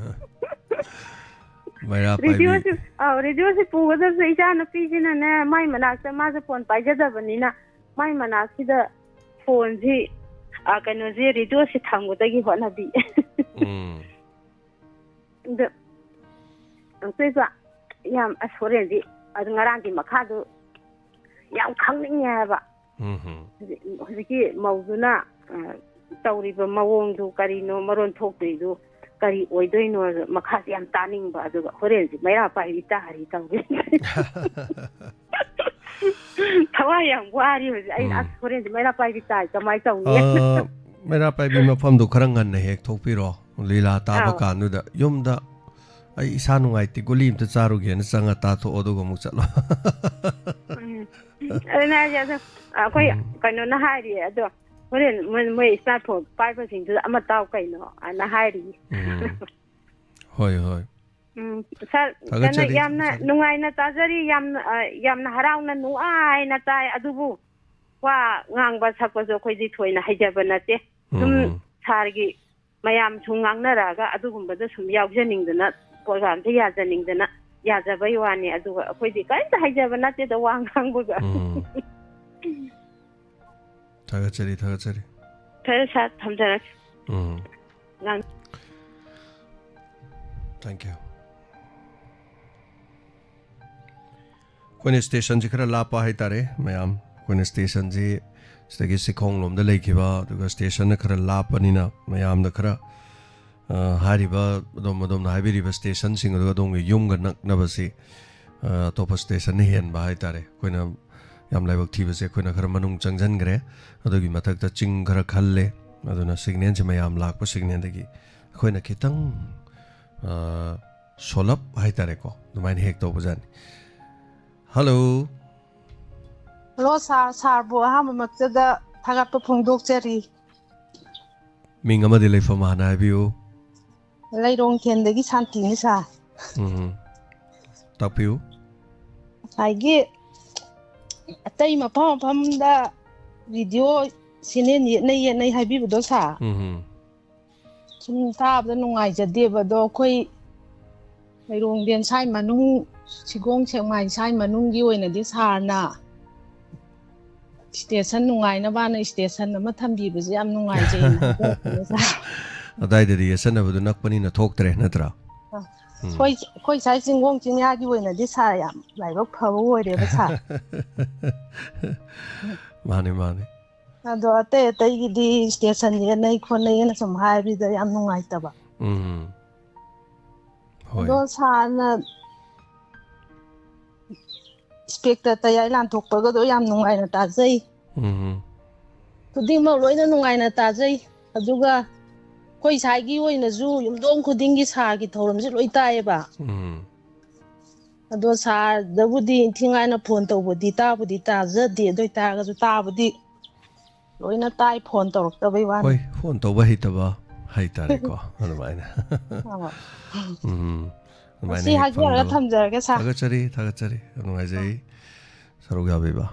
ꯃꯩꯔꯥ ꯄꯥꯏꯕꯤ꯫ ꯔꯦꯗꯤꯑꯣꯁꯤ, ꯑꯧ, ꯔꯦꯗꯤꯑꯣꯁꯤ ꯄꯨꯒꯗꯕꯁꯦ ꯏꯆꯥ ꯅꯨꯄꯤꯁꯤꯅꯅꯦ, ꯃꯥꯏ ꯃꯅꯥꯛꯇ ꯃꯥꯁꯦ ꯐꯣꯟ ꯄꯥꯏꯖꯗꯕꯅꯤꯅ, ꯃꯥꯏ ꯃꯅꯥꯛꯁꯤꯗ ꯐꯣꯟꯁꯤ, ꯑ, ꯀꯩꯅꯣꯁꯤ, ꯔꯦꯗꯤꯑꯣꯁꯤ ꯊꯝꯒꯗꯒꯤ ꯍꯣꯠꯅꯕꯤ꯫ ꯎꯝ꯫ ꯑꯗꯣ, ꯑꯝꯇꯣꯏꯕ, ꯌꯥꯝ, ꯑꯁ, ꯍꯣꯔꯦꯟꯗꯤ, ꯑꯗꯨ ꯉꯔꯥꯡꯒꯤ ꯃꯈꯥꯗꯨ ꯌꯥꯝ ꯈꯪꯅꯤꯡꯉꯦ ꯍꯥꯏꯕ꯫ ꯎꯝ ꯍꯝ꯫ ꯍꯧꯖꯤꯛ, ꯍꯧꯖꯤꯛꯀꯤ ꯃꯧꯗꯨꯅ, ꯑ, ꯇꯧꯔꯤꯕ ꯃꯑꯣꯡꯗꯨ ꯀꯔꯤꯅꯣ, ꯃꯔꯣꯟ ꯊꯣꯛꯇ꯭ꯔꯤꯗꯨ ꯀꯔꯤ ꯑꯣꯏꯗꯣꯏꯅꯣ, ꯃꯈꯥꯁꯤ ꯌꯥꯝ ꯇꯥꯅꯤꯡꯕ꯫ ꯑꯗꯨꯒ ꯍꯣꯔꯦꯟꯁꯤ ꯃꯩꯔꯥ ꯄꯥꯏꯕꯤ ꯇꯥꯔꯤ ꯇꯧꯔꯤ꯫ ꯊꯋꯥꯏ ꯌꯥꯝ ꯋꯥꯔꯤ ꯍꯧꯖꯤꯛ꯫ ꯑꯩꯅ, ꯎꯝ꯫ "ꯑꯁ, ꯍꯣꯔꯦꯟꯗꯤ ꯃꯩꯔꯥ ꯄꯥꯏꯕꯤ ꯇꯥꯏ, ꯀꯃꯥꯏꯅ ꯇꯧꯅꯤ?" ꯑ, ꯃꯩꯔꯥ ꯄꯥꯏꯕꯤ ꯃꯐꯝꯗꯣ ꯈꯔ ꯉꯟꯅ ꯍꯦꯛ ꯊꯣꯛꯄꯤꯔꯣ, ꯂꯤꯂꯥ ꯇꯥꯕ ꯑꯥꯎ꯫ ꯀꯥꯟꯗꯨꯗ꯫ ꯌꯨꯝꯗ, "ꯑꯩ ꯏꯁꯥ ꯅꯨꯡꯉꯥꯏꯇꯦ, ꯒꯨꯂꯤ ꯑꯝꯇ ꯆꯥꯔꯨꯒꯦꯅ" ꯆꯪꯉ ꯇꯥꯊꯣꯛꯑꯣ, ꯑꯗꯨꯒ ꯑꯃꯨꯛ ꯆꯠꯂꯣ꯫ ꯎꯝ꯫ ꯑꯗꯨꯅ ꯍꯥꯏꯁꯦ, ꯑꯗꯣ ꯑꯩꯈꯣꯏ ꯎꯝ꯫ ꯀꯩꯅꯣꯅ ꯍꯥꯏꯔꯤꯌꯦ, ꯑꯗꯣ ꯍꯣꯔꯦꯟ ꯃꯣꯏ, ꯃꯣꯏ smartphone ꯄꯥꯏꯕꯁꯤꯡꯗꯨꯗ ꯑꯃ ꯇꯥꯎ ꯀꯩꯅꯣ, ꯑꯅ ꯍꯥꯏꯔꯤꯌꯦ꯫ ꯎꯝ꯫ ꯍꯣꯏ, ꯍꯣꯏ꯫ ꯎꯝ, ꯁꯥꯔ, ꯀꯩꯅꯣ, ꯊꯥꯒꯠꯆꯔꯤ, ꯌꯥꯝꯅ ꯊꯥꯒꯠꯆꯔꯤ꯫ ꯅꯨꯡꯉꯥꯏꯅ ꯇꯥꯖꯔꯤ, ꯌꯥꯝꯅ, ꯑ, ꯌꯥꯝꯅ ꯍꯔꯥꯎꯅ ꯅꯨꯡꯉꯥꯏꯅ ꯇꯥꯏ꯫ ꯑꯗꯨꯕꯨ ꯋꯥ ꯉꯥꯡꯕ ꯁꯛꯄꯁꯨ ꯑꯩꯈꯣꯏꯗꯤ ꯊꯣꯏꯅ ꯍꯩꯖꯕ ꯅꯠꯇꯦ꯫ ꯁꯨꯝ ꯎꯝ, ꯎꯝ꯫ ꯁꯥꯔꯒꯤ ꯃꯌꯥꯝ ꯁꯨꯝ ꯉꯥꯡꯅꯔꯛꯑꯒ ꯑꯗꯨꯒꯨꯝꯕꯗ ꯁꯨꯝ ꯌꯥꯎꯖꯅꯤꯡꯗꯅ, programꯁꯦ ꯌꯥꯖꯅꯤꯡꯗꯅ ꯌꯥꯖꯕꯩ ꯋꯥꯅꯤ꯫ ꯑꯗꯨꯒ ꯑꯩꯈꯣꯏꯗꯤ ꯀꯔꯤꯝꯇ ꯍꯩꯖꯕ ꯅꯠꯇꯦꯗ ꯋꯥ ꯉꯥꯡꯕꯒ꯫ ꯎꯝ꯫ ꯊꯥꯒꯠꯆꯔꯤ, ꯊꯥꯒꯠꯆꯔꯤ꯫ ꯐꯔꯦ ꯁꯥꯔ, ꯊꯝꯖꯔꯒꯦ꯫ ꯎꯝ꯫ ꯉꯥꯡ- Thank you꯫ ꯑꯩꯈꯣꯏꯅ stationꯁꯤ ꯈꯔ ꯂꯥꯞꯄ ꯍꯥꯏꯇꯥꯔꯦ ꯃꯌꯥꯝ꯫ ꯑꯩꯈꯣꯏꯅ stationꯁꯤ ꯁꯤꯗꯒꯤ ꯆꯤꯡꯈꯣꯡ ꯂꯣꯝꯗ ꯂꯩꯈꯤꯕ, ꯑꯗꯨꯒ stationꯅ ꯈꯔ ꯂꯥꯞꯄꯅꯤꯅ ꯃꯌꯥꯝꯗ ꯈꯔ, ꯑ, ꯍꯥꯏꯔꯤꯕ ꯑꯗꯣꯝ, ꯑꯗꯣꯝꯅ ꯍꯥꯏꯕꯤꯔꯤꯕ stationꯁꯤꯡ ꯑꯗꯨꯒ ꯑꯗꯣꯝꯒꯤ ꯌꯨꯝꯒ ꯅꯛꯅꯕꯁꯤ, ꯑ, ꯑꯇꯣꯞꯄ stationꯅ ꯍꯦꯟꯕ ꯍꯥꯏꯇꯥꯔꯦ꯫ ꯑꯩꯈꯣꯏꯅ ꯌꯥꯝ ꯂꯥꯏꯕꯛ ꯊꯤꯕꯁꯦ ꯑꯩꯈꯣꯏꯅ ꯈꯔ ꯃꯅꯨꯡ ꯆꯪꯁꯤꯟꯈ꯭ꯔꯦ꯫ ꯑꯗꯨꯒꯤ ꯃꯊꯛꯇ ꯆꯤꯡ ꯈꯔ ꯈꯜꯂꯦ꯫ ꯑꯗꯨꯅ signalꯁꯦ ꯃꯌꯥꯝ ꯂꯥꯛꯄ signalꯗꯒꯤ ꯑꯩꯈꯣꯏꯅ ꯈꯤꯇꯪ, ꯑ, ꯁꯣꯜꯂꯞ ꯍꯥꯏꯇꯥꯔꯦꯀꯣ, ꯑꯗꯨꯃꯥꯏꯅ ꯍꯦꯛ ꯇꯧꯕꯖꯥꯠꯅꯤ꯫ Hello꯫ Hello, sir꯫ Sirꯕꯨ ꯑꯍꯥꯟꯕꯃꯛꯇꯗ ꯊꯥꯒꯠꯄ ꯐꯣꯡꯗꯣꯛꯆꯔꯤ꯫ ꯃꯤꯡ ꯑꯃꯗꯤ ꯂꯩꯐꯝ ꯍꯥꯟꯅ ꯍꯥꯏꯕꯤꯌꯨ꯫ ꯂꯩꯔꯣꯡꯊꯦꯟꯗꯒꯤ ꯁꯥꯟꯇꯤꯅꯤ, sir꯫ ꯎꯝ꯫ ꯇꯥꯛꯄꯤꯌꯨ꯫ ꯉꯁꯥꯏꯒꯤ ꯑꯇꯩ ꯃꯐꯝ ꯃꯐꯝꯗ video channel ꯌꯦꯠꯅꯩ, ꯌꯦꯠꯅꯩ ꯍꯥꯏꯕꯤꯕꯗꯣ, sir꯫ ꯎꯝ꯫ ꯁꯨꯝ ꯇꯥꯕꯗ ꯅꯨꯡꯉꯥꯏꯖꯗꯦꯕ꯫ ꯑꯗꯣ ꯑꯩꯈꯣꯏ ꯂꯩꯔꯣꯡꯊꯦꯟ ꯁ꯭ꯋꯥꯏ ꯃꯅꯨꯡ, ꯁꯤꯒꯣꯡ ꯁꯦꯛꯃꯥꯏ ꯁ꯭ꯋꯥꯏ ꯃꯅꯨꯡꯒꯤ ꯑꯣꯏꯅꯗꯤ sirꯅ station ꯅꯨꯡꯉꯥꯏꯅꯕꯅ station ꯑꯃ ꯊꯝꯕꯤꯕꯁꯦ ꯌꯥꯝ ꯅꯨꯡꯉꯥꯏꯖꯩꯅ ꯍꯥꯏꯖꯔꯛꯄꯅꯦ, sir꯫ ꯑꯗꯥꯏꯗꯗꯤ ꯌꯦꯠꯁꯟꯅꯕꯗꯨ ꯅꯛꯄꯅꯤꯅ ꯊꯣꯛꯇ꯭ꯔꯦ, ꯅꯠꯇ꯭ꯔꯥ? ꯑ, ꯎꯝ꯫ ꯑꯩꯈꯣꯏ, ꯑꯩꯈꯣꯏ ꯁ꯭ꯋꯥꯏ ꯆꯤꯡꯒꯣꯡ ꯆꯤꯡꯌꯥꯒꯤ ꯑꯣꯏꯅꯗꯤ, sir, ꯌꯥꯝ ꯂꯥꯏꯕꯛ ꯐꯕ ꯑꯣꯏꯔꯦꯕ, sir꯫ ꯃꯥꯅꯦ, ꯃꯥꯅꯦ꯫ ꯑꯗꯣ ꯑꯇꯩ ꯑꯇꯩꯒꯤꯗꯤ station ꯌꯦꯠꯅꯩ ꯈꯣꯠꯅꯩꯅ ꯁꯨꯝ ꯍꯥꯏꯕꯗ ꯌꯥꯝ ꯅꯨꯡꯉꯥꯏꯇꯕ꯫ ꯎꯝ꯫ ꯍꯣꯏ꯫ ꯑꯗꯣ sirꯅ ꯏꯁꯄꯦꯛꯇꯔ ꯇꯌꯥꯏ ꯂꯥꯟꯊꯣꯛꯄꯒꯗꯣ ꯌꯥꯝ ꯅꯨꯡꯉꯥꯏꯅ ꯇꯥꯖꯩ꯫ ꯎꯝ꯫ ꯈꯨꯗꯤꯡꯃꯛ ꯂꯣꯏꯅ ꯅꯨꯡꯉꯥꯏꯅ ꯇꯥꯖꯩ꯫ ꯑꯗꯨꯒ ꯑꯩꯈꯣꯏ ꯁ꯭ꯋꯥꯏꯒꯤ ꯑꯣꯏꯅꯁꯨ ꯌꯨꯝꯊꯣꯡ ꯈꯨꯗꯤꯡꯒꯤ sirꯒꯤ ꯊꯧꯔꯝꯁꯦ ꯂꯣꯏ ꯇꯥꯏꯌꯦꯕ꯫ ꯎꯝ꯫ ꯑꯗꯣ sirꯗꯕꯨꯗꯤ ꯏꯟꯊꯤ ꯅꯨꯡꯉꯥꯏꯅ phone ꯇꯧꯕꯗꯤ ꯇꯥꯕꯨꯗꯤ ꯇꯥꯖꯗꯦ, ꯑꯗꯨ ꯑꯣꯏꯇꯥꯔꯒꯁꯨ ꯇꯥꯕꯗꯤ ꯂꯣꯏꯅ ꯇꯥꯏ, phone ꯇꯧꯔꯛꯇꯕꯩ ꯋꯥꯅꯤ꯫ ꯍꯣꯏ, phone ꯇꯧꯕ ꯍꯩꯇꯕ ꯍꯥꯏꯇꯥꯔꯦꯀꯣ, ꯑꯗꯨꯃꯥꯏꯅ꯫ ꯑꯥ꯫ ꯎꯝ, ꯑꯗꯨꯃꯥꯏꯅ ꯁꯤ ꯍꯦꯛ ꯍꯥꯏꯖꯔꯒ ꯐꯪꯗꯕ꯫ ꯊꯝꯖꯔꯒꯦ, sir꯫ ꯊꯥꯒꯠꯆꯔꯤ, ꯊꯥꯒꯠꯆꯔꯤ꯫ ꯌꯥꯝ ꯅꯨꯡꯉꯥꯏꯖꯩ ꯁꯔꯨꯛ ꯌꯥꯕꯤꯕ꯫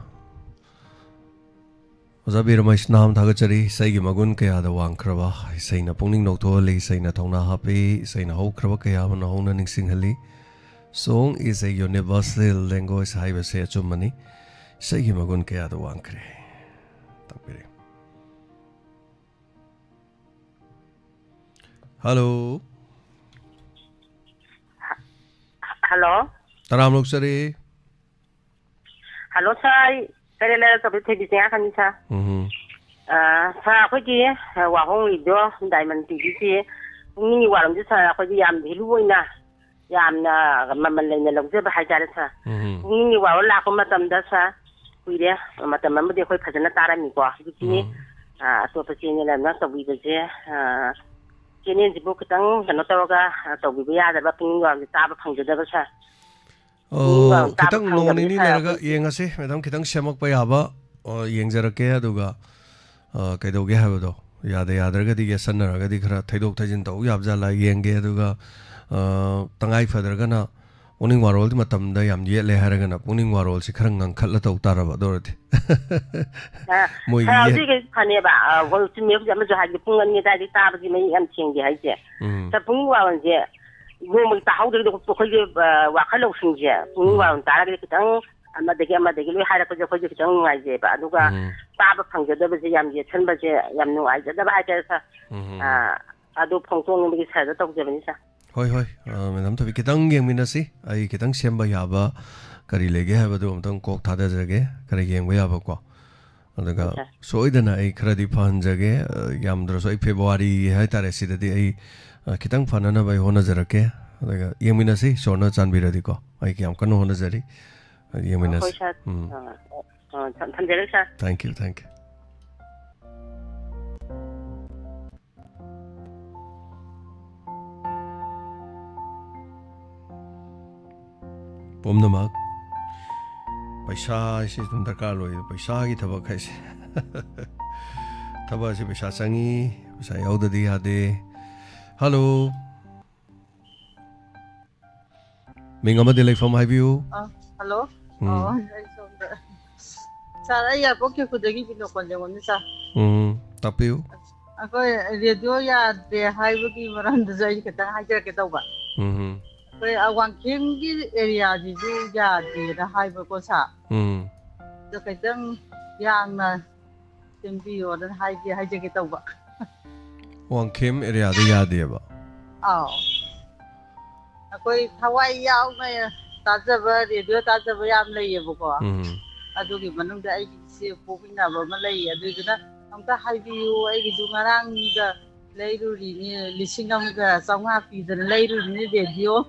ꯑꯣꯖꯥ ꯕꯤꯔ ꯃꯩꯁꯅꯥꯝ ꯊꯥꯒꯠꯆꯔꯤ꯫ ꯏꯁꯩꯒꯤ ꯃꯒꯨꯟ ꯀꯌꯥꯗ ꯋꯥꯡꯈ꯭ꯔꯕ, ꯏꯁꯩꯅ ꯄꯨꯛꯅꯤꯡ ꯅꯧꯊꯣꯛꯍꯜꯂꯤ, ꯏꯁꯩꯅ ꯊꯧꯅꯥ ꯍꯥꯞꯄꯤ, ꯏꯁꯩꯅ ꯍꯧꯈ꯭ꯔꯕ ꯀꯌꯥ ꯑꯃ ꯅꯧꯍꯧꯅ ꯅꯤꯡꯁꯤꯡꯍꯜꯂꯤ꯫ Song is a universal language ꯍꯥꯏꯕꯁꯦ ꯑꯆꯨꯝꯕꯅꯤ꯫ ꯏꯁꯩꯒꯤ ꯃꯒꯨꯟ ꯀꯌꯥꯗ ꯋꯥꯡꯈ꯭ꯔꯦ꯫ ꯇꯥꯛꯄꯤꯔꯤ꯫ Hello꯫ Hello꯫ ꯇꯔꯥꯝ ꯑꯣꯛꯆꯔꯤ꯫ ꯍꯜꯂꯣ ꯁꯥꯔ, ꯑꯩ ꯀꯩꯔꯦꯜ ꯂꯩꯔꯛꯇꯒꯤ ꯊꯣꯏꯕꯤ ꯆꯤꯡꯉꯥꯈꯟꯅꯤ ꯁꯥꯔ꯫ ꯎꯝ꯫ ꯑ, ꯁꯥꯔ, ꯑꯩꯈꯣꯏꯒꯤ, ꯑ, ꯋꯥꯍꯣꯡ ꯔꯦꯗꯤꯑꯣ ꯗꯥꯏꯃꯟ ꯇꯤ ꯚꯤꯁꯤ ꯄꯨꯛꯅꯤꯡꯒꯤ ꯋꯥꯔꯣꯜꯁꯦ ꯁꯥꯔ, ꯑꯩꯈꯣꯏꯗꯤ ꯌꯥꯝ ꯚꯦꯂꯨ ꯑꯣꯏꯅ, ꯌꯥꯝꯅ ꯃꯃꯜ ꯂꯩꯅ ꯂꯧꯖꯕ ꯍꯥꯏꯇꯥꯔꯦ ꯁꯥꯔ꯫ ꯎꯝ꯫ ꯄꯨꯛꯅꯤꯡꯒꯤ ꯋꯥꯔꯣꯜ ꯂꯥꯛꯄ ꯃꯇꯝꯗ ꯁꯥꯔ, ꯀꯨꯏꯔꯦ, ꯃꯇꯝ ꯑꯃꯗꯤ ꯑꯩꯈꯣꯏ ꯐꯖꯅ ꯇꯥꯔꯝꯃꯤꯀꯣ꯫ ꯍꯧꯖꯤꯛꯇꯤ, ꯎꯝ꯫ ꯑ, ꯑꯇꯣꯞꯄ ꯆꯦꯅꯦꯜ ꯑꯃꯅ ꯇꯧꯕꯤꯕꯁꯦ, ꯑ, ꯆꯦꯅꯦꯜꯁꯤꯕꯨ ꯈꯤꯇꯪ ꯀꯩꯅꯣ ꯇꯧꯔꯒ, ꯑ, ꯇꯧꯕꯤꯕ ꯌꯥꯗꯕ, ꯄꯨꯛꯅꯤꯡ ꯋꯥꯔꯣꯜꯁꯦ ꯇꯥꯕ ꯐꯪꯖꯗꯕ ꯁꯥꯔ꯫ ꯄꯨꯛꯅꯤꯡ ꯑꯣ, ꯋꯥꯔꯣꯜ ꯇꯥꯕ ꯈꯤꯇꯪ ꯅꯣꯡ ꯐꯪꯗꯕꯅꯤ ꯅꯤꯅꯤ ꯁꯥꯔ, ꯂꯩꯔꯒ ꯑꯩꯈꯣꯏꯒꯤ ꯌꯦꯡꯉꯁꯤ, ꯃꯦꯗꯥꯝ, ꯈꯤꯇꯪ ꯁꯦꯝꯃꯛꯄ ꯌꯥꯕ, ꯑ, ꯌꯦꯡꯖꯔꯛꯀꯦ꯫ ꯑꯗꯨꯒ, ꯑ, ꯀꯩꯗꯧꯒꯦ ꯍꯥꯏꯕꯗꯣ, ꯌꯥꯗ ꯌꯥꯗ꯭ꯔꯒꯗꯤ ꯌꯦꯠꯁꯟꯅꯔꯒꯗꯤ ꯈꯔ ꯊꯩꯗꯣꯛ ꯊꯩꯖꯤꯟ ꯇꯧ ꯌꯥꯕ ꯖꯥꯠꯂꯥ ꯌꯦꯡꯒꯦ꯫ ꯑꯗꯨꯒ, ꯑ, ꯇꯉꯥꯏ ꯐꯗ꯭ꯔꯒꯅ ꯄꯨꯛꯅꯤꯡ ꯋꯥꯔꯣꯜꯗꯤ ꯃꯇꯝꯗ ꯌꯥꯝ ꯌꯦꯠꯂꯦ ꯍꯥꯏꯔꯒꯅ ꯄꯨꯛꯅꯤꯡ ꯋꯥꯔꯣꯜꯁꯤ ꯈꯔ ꯉꯟꯈꯠꯂ ꯇꯧ ꯇꯥꯔꯕ, ꯑꯗꯨ ꯑꯣꯏꯔꯗꯤ꯫ ꯑ, ꯃꯣꯏꯒꯤ ꯁꯥꯔ, ꯌꯦꯠ- ꯍꯧꯖꯤꯛ ꯐꯅꯦꯕ, ꯑ, ꯍꯣꯏ, ꯆꯨꯝꯃꯦ, ꯍꯧꯖꯤꯛ ꯑꯃꯁꯨ ꯍꯥꯏꯗꯤ ꯄꯨꯡ ꯑꯅꯤ ꯑꯗꯥꯏꯗꯒꯤ ꯇꯥꯕꯗꯤ ꯃꯌꯦꯛ ꯌꯥꯝ ꯁꯦꯡꯗꯦ ꯍꯥꯏꯁꯦ꯫ ꯎꯝ꯫ ꯁꯥꯔ, ꯄꯨꯛꯅꯤꯡ ꯋꯥꯔꯣꯜꯁꯦ ꯅꯣꯡꯃꯒꯤ ꯇꯥꯍꯧꯗ꯭ꯔꯒꯗꯤ ꯑꯩꯈꯣꯏꯒꯤ, ꯑ, ꯋꯥꯈꯜ ꯂꯧꯁꯤꯡꯁꯦ ꯄꯨꯛꯅꯤꯡ ꯎꯝ꯫ ꯋꯥꯔꯣꯜ ꯇꯥꯔꯒꯗꯤ ꯈꯤꯇꯪ ꯑꯃꯗꯒꯤ ꯑꯃꯗꯒꯤ ꯂꯣꯏ ꯍꯥꯏꯔꯛꯄꯁꯦ ꯑꯩꯈꯣꯏꯁꯦ ꯈꯤꯇꯪ ꯅꯨꯡꯉꯥꯏꯖꯩꯕ꯫ ꯑꯗꯨꯒ ꯎꯝ꯫ ꯇꯥꯕ ꯐꯪꯖꯗꯕꯁꯦ, ꯌꯥꯝ ꯌꯦꯠꯁꯟꯕꯁꯦ ꯌꯥꯝ ꯅꯨꯡꯉꯥꯏꯖꯗꯕ ꯍꯥꯏꯇꯥꯔꯦ ꯁꯥꯔ꯫ ꯎꯝ꯫ ꯑ, ꯑꯗꯨ ꯐꯣꯡꯗꯣꯛꯅꯤꯡꯕꯒꯤ ꯁꯥꯔꯗ ꯇꯧꯖꯕꯅꯤ ꯁꯥꯔ꯫ ꯍꯣꯏ, ꯍꯣꯏ, ꯑ, ꯃꯦꯗꯥꯝ ꯊꯣꯏꯕꯤ, ꯈꯤꯇꯪ ꯌꯦꯡꯃꯤꯟꯅꯁꯤ꯫ ꯑꯩ ꯈꯤꯇꯪ ꯁꯦꯝꯕ ꯌꯥꯕ ꯀꯔꯤ ꯂꯩꯒꯦ ꯍꯥꯏꯕꯗꯨ ꯑꯝꯇꯪ ꯀꯣꯛ ꯊꯥꯗꯖꯔꯒꯦ, ꯈꯔ ꯌꯦꯡꯕ ꯌꯥꯕꯀꯣ꯫ ꯑꯗꯨꯒ ꯍꯣꯏ, ꯁꯥꯔ꯫ ꯁꯣꯏꯗꯅ ꯑꯩ ꯈꯔꯗꯤ ꯐꯍꯟꯖꯒꯦ꯫ ꯑ, ꯌꯥꯝꯗ꯭ꯔꯁꯨ ꯑꯩ ꯐꯦꯕꯋꯥꯔꯤ ꯍꯥꯏꯇꯥꯔꯦ, ꯁꯤꯗꯗꯤ ꯑꯩ, ꯑ, ꯈꯤꯇꯪ ꯐꯅꯅꯕ ꯑꯩ ꯍꯣꯠꯅꯖꯔꯛꯀꯦ꯫ ꯑꯗꯨꯒ ꯌꯦꯡꯃꯤꯟꯅꯁꯤ, ꯏꯁꯣꯔꯅ ꯆꯥꯟꯕꯤꯔꯗꯤꯀꯣ꯫ ꯑꯩ ꯌꯥꯝ ꯀꯟꯅ ꯍꯣꯠꯅꯖꯔꯤ꯫ ꯑ, ꯌꯦꯡꯃꯤꯟꯅꯁꯤ꯫ ꯍꯣꯏ, ꯁꯥꯔ꯫ ꯎꯝ꯫ ꯑ, ꯑ, ꯊꯝ-, ꯊꯝꯖꯔꯦ, ꯁꯥꯔ꯫ Thank you, thank you꯫ ꯄꯨꯝꯅꯃꯛ ꯄꯩꯁꯥ ꯍꯥꯏꯁꯤ ꯑꯗꯨꯝ ꯗꯔꯀꯥꯔ ꯑꯣꯏ꯫ ꯄꯩꯁꯥꯒꯤ ꯊꯕꯛ ꯍꯥꯏꯁꯦ꯫ ꯊꯕꯛ ꯑꯁꯤ ꯄꯩꯁꯥ ꯆꯪꯉꯤ, ꯄꯩꯁꯥ ꯌꯥꯎꯗꯗꯤ ꯌꯥꯗꯦ꯫ ꯍꯜꯂꯣ꯫ ꯃꯤꯡ ꯑꯃꯗꯤ ꯂꯩꯐꯝ ꯍꯥꯏꯕꯤꯌꯨ꯫ ꯑ, ꯍꯜꯂꯣ꯫ ꯎꯝ꯫ ꯑꯣ, ꯑꯩ ꯁꯣꯝꯗ꯫ ꯁꯥꯔ, ꯑꯩ ꯌꯥꯏꯄꯣꯛ ꯈꯦꯈꯨꯗꯒꯤ ꯕꯤꯅꯣ ꯀꯣꯟꯖꯦꯡꯕꯝꯅꯤ, ꯁꯥꯔ꯫ ꯎꯝ, ꯇꯥꯛꯄꯤꯌꯨ꯫ ꯑꯩꯈꯣꯏ ꯔꯦꯗꯤꯑꯣ ꯌꯥꯗꯦ ꯍꯥꯏꯕꯒꯤ ꯃꯔꯝꯗꯁꯨ ꯑꯩ ꯈꯤꯇꯪ ꯍꯥꯏꯖꯔꯛꯀꯦ ꯇꯧꯕ꯫ ꯎꯝ꯫ ꯑꯩꯈꯣꯏ, ꯑ, ꯋꯥꯡꯈꯦꯝꯒꯤ ꯑꯦꯔꯤꯌꯥꯁꯤꯁꯨ ꯌꯥꯗꯦꯅ ꯍꯥꯏꯕꯀꯣ, ꯁꯥꯔ꯫ ꯎꯝ꯫ ꯑꯗꯣ ꯈꯤꯇꯪ ꯌꯥꯡꯅ ꯁꯦꯝꯕꯤꯌꯣꯅ ꯍꯥꯏꯒꯦ, ꯍꯥꯏꯖꯒꯦ ꯇꯧꯕ꯫ ꯋꯥꯡꯈꯦꯝ ꯑꯦꯔꯤꯌꯥꯗ ꯌꯥꯗꯦꯕ? ꯑꯥꯎ꯫ ꯑꯩꯈꯣꯏ ꯊꯋꯥꯏ ꯌꯥꯎꯅ ꯇꯥꯖꯕ, ꯔꯦꯗꯤꯑꯣ ꯇꯥꯖꯕ ꯌꯥꯝ ꯂꯩꯌꯦꯕꯀꯣ꯫ ꯎꯝ꯫ ꯑꯗꯨꯒꯤ ꯃꯅꯨꯡꯗ ꯑꯩꯒꯤ ꯏꯆꯦ ꯄꯣꯛꯃꯤꯟꯅꯕ ꯑꯃ ꯂꯩꯌꯦ, ꯑꯗꯨꯏꯗꯨꯅ ꯑꯝꯇ ꯍꯥꯏꯕꯤꯌꯨ, ꯑꯩꯒꯤꯁꯨ ꯉꯔꯥꯡꯗ ꯂꯩꯔꯨꯔꯤꯅꯦ, ꯂꯤꯁꯤꯡ ꯑꯃꯒ ꯆꯥꯝꯃꯉꯥ ꯄꯤꯗꯅ ꯂꯩꯔꯨꯔꯤꯅꯦ ꯔꯦꯗꯤꯑꯣ,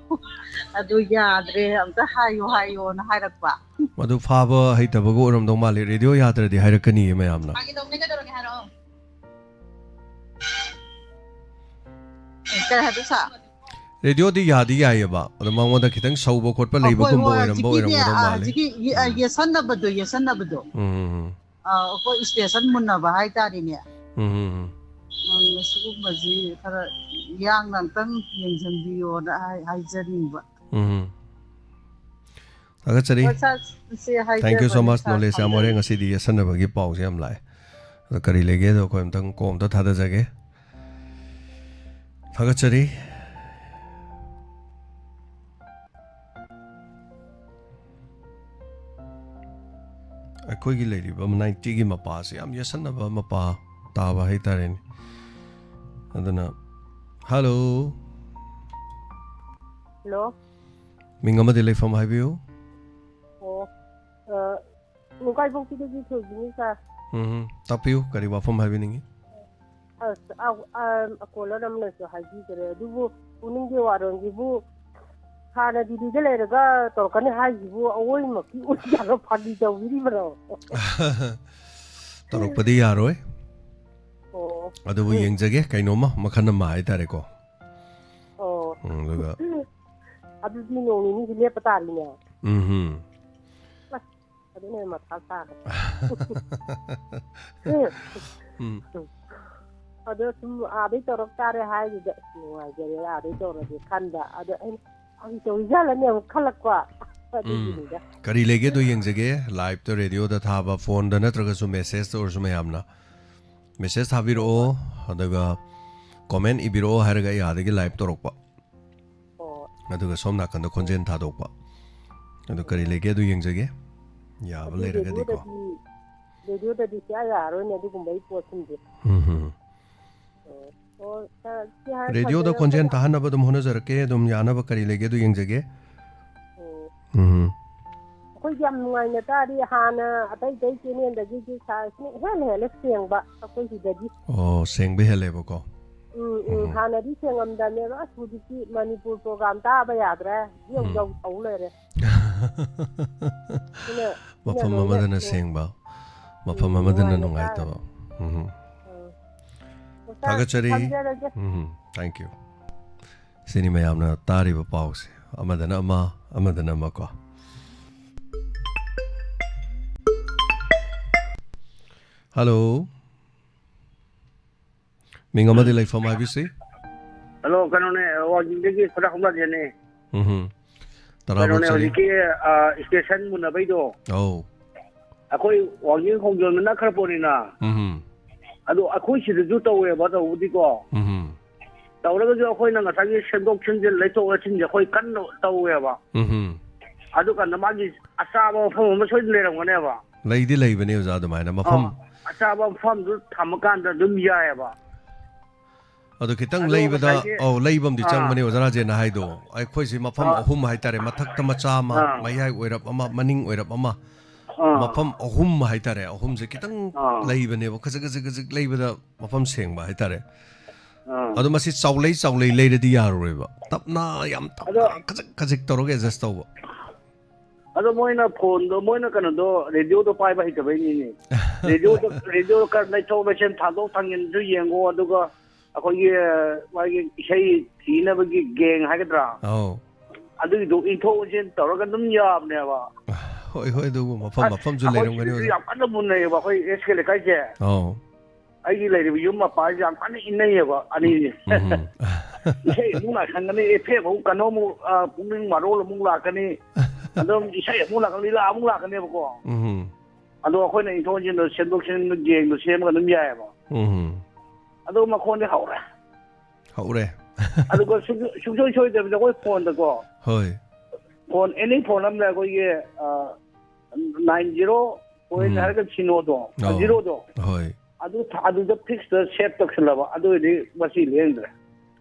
ꯑꯗꯨ ꯌꯥꯗ꯭ꯔꯦ, ꯑꯝꯇ ꯍꯥꯏꯌꯨ ꯍꯥꯏꯌꯣꯅ ꯍꯥꯏꯔꯛꯄ꯫ ꯃꯗꯨ ꯐꯥꯕ ꯍꯩꯇꯕꯒ ꯑꯣꯏꯔꯝꯗꯧ ꯃꯥꯜꯂꯤ꯫ ꯔꯦꯗꯤꯑꯣ ꯌꯥꯗ꯭ꯔꯗꯤ ꯍꯥꯏꯔꯛꯀꯅꯤꯌꯦ ꯃꯌꯥꯝꯅ꯫ ꯐꯥꯒꯤ ꯇꯧꯕꯅꯦ, ꯀꯩꯗꯧꯔꯒꯦ ꯍꯥꯏꯔꯛꯑꯣ꯫ ꯀꯩ ꯍꯥꯏꯕ ꯁꯥ? ꯔꯦꯗꯤꯑꯣꯗꯤ ꯌꯥꯗꯤ ꯌꯥꯏꯌꯦꯕ, ꯑꯗꯣ ꯃꯉꯣꯟꯗ ꯈꯤꯇꯪ ꯁꯧꯕ ꯈꯣꯠꯄ ꯑ, ꯍꯣꯏ, ꯂꯩꯕꯒꯨꯝꯕ ꯍꯣꯏ, ꯑꯣꯏꯔꯝꯕ ꯍꯧꯖꯤꯛꯀꯤꯅꯦ, ꯑꯣꯏꯔꯝꯒꯗꯧ ꯑ, ꯃꯥꯜꯂꯦ꯫ ꯍꯧꯖꯤꯛꯀꯤ ꯌꯦ-, ꯑ, ꯎꯝ꯫ ꯌꯦꯠꯁꯟꯅꯕꯗꯣ, ꯌꯦꯠꯁꯟꯅꯕꯗꯣ꯫ ꯎꯝ, ꯎꯝ, ꯎꯝ꯫ ꯑ, ꯑꯩꯈꯣꯏ ꯏꯁꯇꯦꯁꯟ ꯃꯨꯟꯅꯕ ꯍꯥꯏꯇꯥꯔꯦꯅꯦ꯫ ꯎꯝ, ꯎꯝ, ꯎꯝ꯫ ꯎꯝ, ꯁꯤꯒꯨꯝꯕꯁꯤ ꯈꯔ ꯌꯥꯡꯅ ꯑꯝꯇꯪ ꯌꯦꯡꯁꯤꯟꯕꯤꯌꯣꯅ ꯍꯥꯏ-, ꯍꯥꯏꯖꯅꯤꯡꯕ꯫ ꯎꯝ, ꯎꯝ꯫ ꯊꯥꯒꯠꯆꯔꯤ꯫ ꯍꯣꯏ, ꯁꯥꯔ, ꯁꯤ ꯍꯥꯏꯖꯕꯅꯤ, Thank you so much, sir, knowledge ꯌꯥꯝ ꯑꯣꯏꯔꯦ꯫ ꯊꯝꯖꯔꯒꯦ꯫ ꯉꯁꯤꯗꯤ ꯌꯦꯠꯁꯟꯅꯕꯒꯤ ꯄꯥꯎꯁꯦ ꯌꯥꯝ ꯂꯥꯛꯑꯦ꯫ ꯑꯗꯣ ꯀꯔꯤ ꯂꯩꯒꯦꯗꯣ ꯑꯩꯈꯣꯏ ꯑꯝꯇꯪ ꯀꯣꯛ ꯑꯝꯇ ꯊꯥꯗꯖꯒꯦ꯫ ꯊꯥꯒꯠꯆꯔꯤ꯫ ꯑꯩꯈꯣꯏꯒꯤ ꯂꯩꯔꯤꯕ ꯅꯥꯏꯟꯇꯤꯒꯤ ꯃꯄꯥꯁꯦ ꯌꯥꯝ ꯌꯦꯠꯁꯟꯅꯕ ꯃꯄꯥ ꯇꯥꯕ ꯍꯥꯏꯇꯥꯔꯦꯅꯦ꯫ ꯑꯗꯨꯅ, ꯍꯜꯂꯣ꯫ ꯍꯜꯂꯣ꯫ ꯃꯤꯡ ꯑꯃꯗꯤ ꯂꯩꯐꯝ ꯍꯥꯏꯕꯤꯌꯨ꯫ ꯑꯣ, ꯑ, ꯅꯨꯡꯀꯥꯏꯕꯣꯛꯄꯤꯗꯒꯤ ꯊꯣꯏꯕꯤꯅꯤ, ꯁꯥꯔ꯫ ꯎꯝ, ꯇꯥꯛꯄꯤꯌꯨ, ꯀꯔꯤ ꯋꯥꯐꯝ ꯍꯥꯏꯕꯤꯅꯤꯡꯉꯤ? ꯑꯁ, ꯑ, ꯑ, ꯀꯣꯂꯔ ꯑꯃꯅꯁꯨ ꯍꯥꯏꯕꯤꯈ꯭ꯔꯦ, ꯑꯗꯨꯕꯨ ꯄꯨꯛꯅꯤꯡꯒꯤ ꯋꯥꯔꯣꯜꯁꯤꯕꯨ ꯍꯥꯟꯅ ꯗꯤꯜꯂꯤꯗ ꯂꯩꯔꯒ ꯇꯧꯔꯛꯀꯅꯤ ꯍꯥꯏꯁꯤꯕꯨ ꯑꯋꯣꯏꯃꯛꯀꯤ ꯑꯣꯏꯖꯥꯠꯂꯣ? ꯐꯥꯒꯤ ꯇꯧꯕꯤꯔꯤꯕ꯭ꯔꯣ? ꯇꯧꯔꯛꯄꯗꯤ ꯌꯥꯔꯣꯏ꯫ ꯑꯣ꯫ ꯑꯗꯨꯕꯨ ꯎꯝ꯫ ꯌꯦꯡꯖꯒꯦ, ꯀꯩꯅꯣꯝꯃ ꯃꯈꯜ ꯑꯃ ꯍꯥꯏꯇꯥꯔꯦꯀꯣ꯫ ꯑꯣ꯫ ꯎꯝ, ꯑꯗꯨꯒ ꯑꯗꯨꯗꯤ ꯅꯣꯡ ꯅꯤꯅꯤꯗꯤ ꯂꯦꯞꯄ ꯇꯥꯔꯤꯅꯦ꯫ ꯎꯝ ꯍꯨꯝ꯫ ꯑꯁ, ꯑꯗꯨꯅ ꯍꯦꯟꯅ ꯃꯊꯥ ꯁꯥꯔꯦ꯫ ꯎꯝ꯫ ꯑꯗꯣ ꯁꯨꯝ ꯑꯥꯗꯩ ꯇꯧꯔꯛ ꯇꯥꯔꯦ ꯍꯥꯏꯗꯨꯗ ꯑꯁ ꯅꯨꯡꯉꯥꯏꯖꯔꯦ, ꯑꯥꯗꯩ ꯇꯧꯔꯗꯤ ꯈꯟꯕ꯫ ꯑꯗꯣ ꯑꯩꯅ ꯐꯥꯒꯤ ꯇꯧꯔꯤꯖꯥꯠꯂꯅꯦ ꯑꯃꯨꯛ ꯈꯜꯂꯛꯄ꯫ ꯎꯝ꯫ ꯑꯗꯨꯒꯤꯅꯤꯗ꯫ ꯀꯔꯤ ꯂꯩꯒꯦꯗꯣ ꯌꯦꯡꯖꯒꯦ꯫ ꯂꯥꯏꯞꯇ ꯔꯦꯗꯤꯑꯣꯗ ꯊꯥꯕ, ꯐꯣꯟꯗ ꯅꯠꯇ꯭ꯔꯒꯁꯨ ꯃꯦꯁꯦꯖꯇ ꯑꯣꯏꯔꯁꯨ ꯃꯌꯥꯝꯅ ꯃꯦꯁꯦꯖ ꯊꯥꯕꯤꯔꯛꯑꯣ, ꯑꯗꯨꯒ ꯀꯣꯃꯦꯟ ꯏꯕꯤꯔꯛꯑꯣ ꯍꯥꯏꯔꯒ ꯑꯩ ꯑꯥꯗꯒꯤ ꯂꯥꯏꯞ ꯇꯧꯔꯛꯄ꯫ ꯑꯣ꯫ ꯑꯗꯨꯒ ꯁꯣꯝ ꯅꯥꯀꯟꯗ ꯈꯣꯟꯖꯦꯜ ꯊꯥꯗꯣꯛꯄ꯫ ꯑꯗꯨ ꯀꯔꯤ ꯂꯩꯒꯦ ꯑꯗꯨ ꯌꯦꯡꯖꯒꯦ꯫ ꯌꯥꯕ ꯑꯗꯨ ꯂꯩꯔꯒꯗꯤꯀꯣ꯫ ꯔꯦꯗꯤꯑꯣꯗꯗꯤ, ꯔꯦꯗꯤꯑꯣꯗꯗꯤ ꯁꯨꯡꯌꯥ ꯌꯥꯔꯔꯣꯏꯅꯦ ꯑꯗꯨꯒꯨꯝꯕꯒꯤ ꯄꯣꯠꯁꯤꯡꯁꯦ꯫ ꯎꯝ, ꯍꯝ꯫ ꯑꯣ, ꯑꯣ, ꯁꯥꯔ, ꯁꯤ ꯍꯥꯏꯔ ꯔꯦꯗꯤꯑꯣꯗ ꯊꯝꯖꯔꯒ ꯈꯣꯟꯖꯦꯜ ꯑꯩꯈꯣꯏꯅ ꯇꯥꯍꯟꯅꯕ ꯑꯗꯨꯝ ꯍꯣꯠꯅꯖꯔꯛꯀꯦ꯫ ꯑꯗꯨꯝ ꯌꯥꯅꯕ ꯀꯔꯤ ꯂꯩꯒꯦ ꯑꯗꯨ ꯌꯦꯡꯖꯒꯦ꯫ ꯑꯣ꯫ ꯎꯝ꯫ ꯑꯩꯈꯣꯏꯗꯤ ꯌꯥꯝ ꯅꯨꯡꯉꯥꯏꯅ ꯇꯥꯔꯤ꯫ ꯍꯥꯟꯅ ꯑꯇꯩ ꯑꯇꯩ ꯆꯦꯅꯦꯜꯗꯒꯤꯗꯤ ꯁꯥꯏꯖꯅ ꯏꯍꯦꯟ ꯍꯦꯜꯂꯦ ꯁꯦꯡꯕ ꯑꯩꯈꯣꯏ ꯁꯤꯗꯗꯤ꯫ ꯑꯣ, ꯁꯦꯡꯕ ꯍꯦꯜꯂꯦꯕꯀꯣ꯫ ꯎꯝ, ꯎꯝ꯫ ꯎꯝ꯫ ꯍꯥꯟꯅꯗꯤ ꯁꯦꯡꯉꯝꯗꯕꯅꯦꯕ꯫ ꯑꯁ, ꯍꯧꯖꯤꯛꯇꯤ ꯃꯅꯤꯄꯨꯔ ꯄ꯭ꯔꯣꯒ꯭ꯔꯥꯝ ꯇꯥꯕ ꯌꯥꯗ꯭ꯔꯦ꯫ ꯌꯧ ꯎꯝ꯫ ꯌꯧ ꯇꯧ ꯂꯩꯔꯦ꯫ ꯁꯤꯅ, ꯁꯤꯅ ꯃꯐꯝ ꯂꯣꯏꯅ ꯑꯃꯗꯅ ꯅꯨꯡ-, ꯁꯦꯡꯕ, ꯃꯐꯝ ꯎꯝ, ꯑꯃꯗꯅ ꯅꯨꯡꯉꯥꯏꯅ ꯇꯥꯔꯦ꯫ ꯅꯨꯡꯉꯥꯏꯇꯕ꯫ ꯎꯝ꯫ ꯎꯝ꯫ ꯑꯣ, ꯁꯥꯔ, ꯊꯥꯒꯠꯆꯔꯤ꯫ ꯊꯝꯖꯔꯒꯦ꯫ ꯎꯝ, thank you꯫ ꯁꯤꯅꯤ ꯃꯌꯥꯝꯅ ꯇꯥꯔꯤꯕ ꯄꯥꯎꯁꯦ, ꯑꯃꯗꯅ ꯑꯃ, ꯑꯃꯗꯅ ꯑꯃ ꯀꯣ꯫ ꯍꯜꯂꯣ꯫ ꯃꯤꯡ ꯑꯃꯗꯤ ꯂꯩꯐꯝ ꯍꯥꯏꯕꯤꯁꯤ꯫ ꯍꯜꯂꯣ, ꯀꯩꯅꯣꯅꯦ, ꯋꯥꯡꯖꯤꯡꯗꯒꯤ ꯈꯨꯗꯥ ꯍꯧꯅꯗꯦꯅꯦ꯫ ꯎꯝꯍꯨꯝ꯫ ꯇꯔꯥꯕꯨꯛ ꯀꯩꯅꯣꯅꯦ, ꯆꯠꯂꯤ꯫ ꯍꯧꯖꯤꯛꯀꯤ, ꯑ, ꯁ꯭ꯇꯦꯁꯟ ꯃꯨꯟꯅꯕꯩꯗꯣ꯫ ꯑꯧ꯫ ꯑꯩꯈꯣꯏ ꯋꯥꯡꯖꯤꯡ ꯈꯣꯡꯖꯣꯝꯗ ꯅꯛꯈ꯭ꯔ ꯄꯣꯠꯅꯤꯅ꯫ ꯎꯝꯍꯨꯝ꯫ ꯑꯗꯣ ꯑꯩꯈꯣꯏ ꯁꯤꯗꯁꯨ ꯇꯧꯋꯦꯕ ꯇꯧꯕꯗꯤꯀꯣ꯫ ꯎꯝꯍꯨꯝ꯫ ꯇꯧꯔꯒꯁꯨ ꯑꯩꯈꯣꯏꯅ ꯉꯁꯥꯏꯒꯤ ꯁꯦꯝꯗꯣꯛ ꯁꯦꯝꯖꯤꯟ, ꯂꯩꯊꯣꯛ ꯂꯩꯁꯤꯟꯁꯦ ꯑꯩꯈꯣꯏ ꯀꯟꯅ ꯇꯧꯋꯦꯕ꯫ ꯎꯝꯍꯨꯝ꯫ ꯑꯗꯨꯀꯥꯟꯗ ꯃꯥꯒꯤ ꯑꯆꯥꯕ ꯃꯐꯝ ꯑꯃ ꯁꯣꯏꯗꯅ ꯂꯩꯔꯝꯒꯅꯦꯕ꯫ ꯂꯩꯗꯤ ꯂꯩꯕꯅꯦ ꯑꯣꯖꯥ, ꯑꯗꯨꯃꯥꯏꯅ ꯃꯐꯝ꯫ ꯑꯥ, ꯑꯆꯥꯕ ꯃꯐꯝꯗꯨ ꯊꯝꯃꯀꯥꯟꯗ ꯑꯗꯨꯝ ꯌꯥꯏꯑꯕ꯫ ꯑꯗꯨ ꯈꯤꯇꯪ ꯑꯗꯣ ꯂꯩꯕꯗ, ꯉꯁꯥꯏꯒꯤ, ꯑꯧ, ꯂꯩꯕ ꯑꯃꯗꯤ ꯑꯥ, ꯆꯪꯕꯅꯦ ꯑꯣꯖꯥ ꯔꯥꯖꯦꯟꯅ ꯍꯥꯏꯗꯣ꯫ ꯑꯩꯈꯣꯏꯁꯤ ꯃꯐꯝ ꯑꯥ, ꯑꯍꯨꯝ ꯍꯥꯏꯇꯥꯔꯦ, ꯃꯊꯛꯇ ꯃꯆꯥ ꯑꯃ, ꯑꯥ, ꯃꯌꯥꯏ ꯑꯣꯏꯔꯞ ꯑꯃ, ꯃꯅꯤꯡ ꯑꯣꯏꯔꯞ ꯑꯃ, ꯑꯥ, ꯃꯐꯝ ꯑꯍꯨꯝ ꯍꯥꯏꯇꯥꯔꯦ, ꯑꯍꯨꯝꯁꯦ ꯈꯤꯇꯪ ꯑꯥ, ꯂꯩꯕꯅꯦꯕ, ꯈꯖꯤꯛ ꯈꯖꯤꯛ ꯈꯖꯤꯛ ꯂꯩꯕꯗ ꯃꯐꯝ ꯁꯦꯡꯕ ꯍꯥꯏꯇꯥꯔꯦ꯫ ꯑꯥ꯫ ꯑꯗꯣ ꯃꯁꯤ ꯆꯥꯎꯂꯩ ꯆꯥꯎꯂꯩ ꯂꯩꯔꯗꯤ ꯌꯥꯔꯔꯣꯏꯕ, ꯇꯞꯅ, ꯌꯥꯝ ꯇꯞꯅ, ꯑꯗꯣ ꯈꯖꯤꯛ ꯈꯖꯤꯛ ꯇꯧꯔꯒ ꯑꯦꯗꯖꯁ ꯇꯧꯕ꯫ ꯑꯗꯣ ꯃꯣꯏꯅ ꯐꯣꯟꯗꯣ, ꯃꯣꯏꯅ ꯀꯩꯅꯣꯗꯣ, ꯔꯦꯗꯤꯑꯣꯗꯣ ꯄꯥꯏꯕ ꯍꯩꯇꯕꯩꯅꯤꯅꯦ꯫ ꯔꯦꯗꯤꯑꯣꯗꯣ, ꯔꯦꯗꯤꯑꯣ ꯈꯔ ꯂꯩꯊꯣꯛ ꯂꯩꯁꯤꯟ, ꯊꯥꯡꯗꯣꯛ ꯊꯥꯡꯖꯤꯟꯁꯨ ꯌꯦꯡꯉꯣ, ꯑꯗꯨꯒ ꯑꯩꯈꯣꯏꯒꯤ, ꯃꯥꯒꯤ ꯏꯁꯩ ꯊꯤꯅꯕꯒꯤ ꯒꯦꯡ ꯍꯥꯏꯒꯗ꯭ꯔꯥ? ꯑꯧ꯫ ꯑꯗꯨꯒꯤꯗꯣ ꯏꯟꯊꯣꯛ ꯏꯟꯁꯤꯟ ꯇꯧꯔꯒ ꯑꯗꯨꯝ ꯌꯥꯕꯅꯦꯕ꯫ ꯍꯣꯏ, ꯍꯣꯏ, ꯑꯗꯨꯕꯨ ꯃꯐꯝ ꯑꯁ, ꯃꯐꯝꯁꯨ ꯑꯩꯈꯣꯏ ꯂꯩꯔꯝꯒꯅꯤ ꯁꯤꯗꯁꯨ ꯑꯣꯖꯥ꯫ ꯌꯥꯝ ꯀꯟꯅ ꯃꯨꯟꯅꯩꯌꯦꯕ, ꯑꯩꯈꯣꯏ ꯑꯦꯁ ꯀꯦ ꯂꯩꯀꯥꯏꯁꯦ꯫ ꯑꯧ꯫ ꯑꯩꯒꯤ ꯂꯩꯔꯤꯕ ꯌꯨꯝ ꯃꯄꯥꯁꯤ ꯌꯥꯝ ꯀꯟꯅ ꯏꯟꯅꯩꯌꯦꯕ ꯑꯅꯤꯁꯦ꯫ ꯎꯝ꯫ ꯏꯁꯩ ꯑꯃꯨꯛ ꯂꯥꯛꯁꯟꯒꯅꯤ, ꯏꯐꯦꯛ ꯑꯃꯨꯛ ꯀꯩꯅꯣ ꯑꯃꯨꯛ, ꯑ, ꯄꯨꯛꯅꯤꯡ ꯃꯔꯣꯜ ꯑꯃꯨꯛ ꯂꯥꯛꯀꯅꯤ꯫ ꯑꯗꯨꯝ ꯏꯁꯩ ꯑꯃꯨꯛ ꯂꯥꯛꯀꯅꯤ, ꯂꯤꯂꯥ ꯑꯃꯨꯛ ꯂꯥꯛꯀꯅꯦꯕꯀꯣ꯫ ꯎꯝ꯫ ꯑꯗꯣ ꯑꯩꯈꯣꯏꯅ ꯏꯟꯊꯣꯛ ꯏꯟꯁꯤꯟꯗꯣ ꯁꯦꯝꯗꯣꯛ ꯁꯦꯝꯖꯤꯟꯗꯣ ꯒꯦꯡꯗꯣ ꯁꯦꯝꯃꯒ ꯑꯗꯨꯝ ꯌꯥꯏꯑꯕ꯫ ꯎꯝ꯫ ꯑꯗꯣ ꯃꯈꯣꯟꯗꯤ ꯍꯧꯔꯦ꯫ ꯍꯧꯔꯦ꯫ ꯑꯗꯨꯒ ꯁꯨꯡ-, ꯁꯨꯡꯁꯣꯏ ꯁꯣꯏꯗꯕꯤꯗ ꯑꯩꯈꯣꯏ ꯐꯣꯟꯗꯀꯣ꯫ ꯍꯣꯏ꯫ ꯐꯣꯟ, ꯑꯦꯅꯤ ꯐꯣꯟ ꯑꯃꯗ ꯑꯩꯈꯣꯏꯒꯤ, ꯑ, nine zero point ꯎꯝ꯫ ꯍꯥꯏꯔꯒ ꯁꯤꯅꯣꯗꯣ, ꯑꯧ꯫ ꯖꯤꯔꯣꯗꯣ꯫ ꯍꯣꯏ꯫ ꯑꯗꯨ ꯊ-, ꯑꯗꯨꯗ ꯐꯤꯛꯁꯇ ꯁꯦꯠ ꯇꯧꯁꯜꯂꯕ, ꯑꯗꯨ ꯑꯣꯏꯔꯗꯤ ꯃꯁꯤ ꯂꯦꯡꯗ꯭ꯔꯦ꯫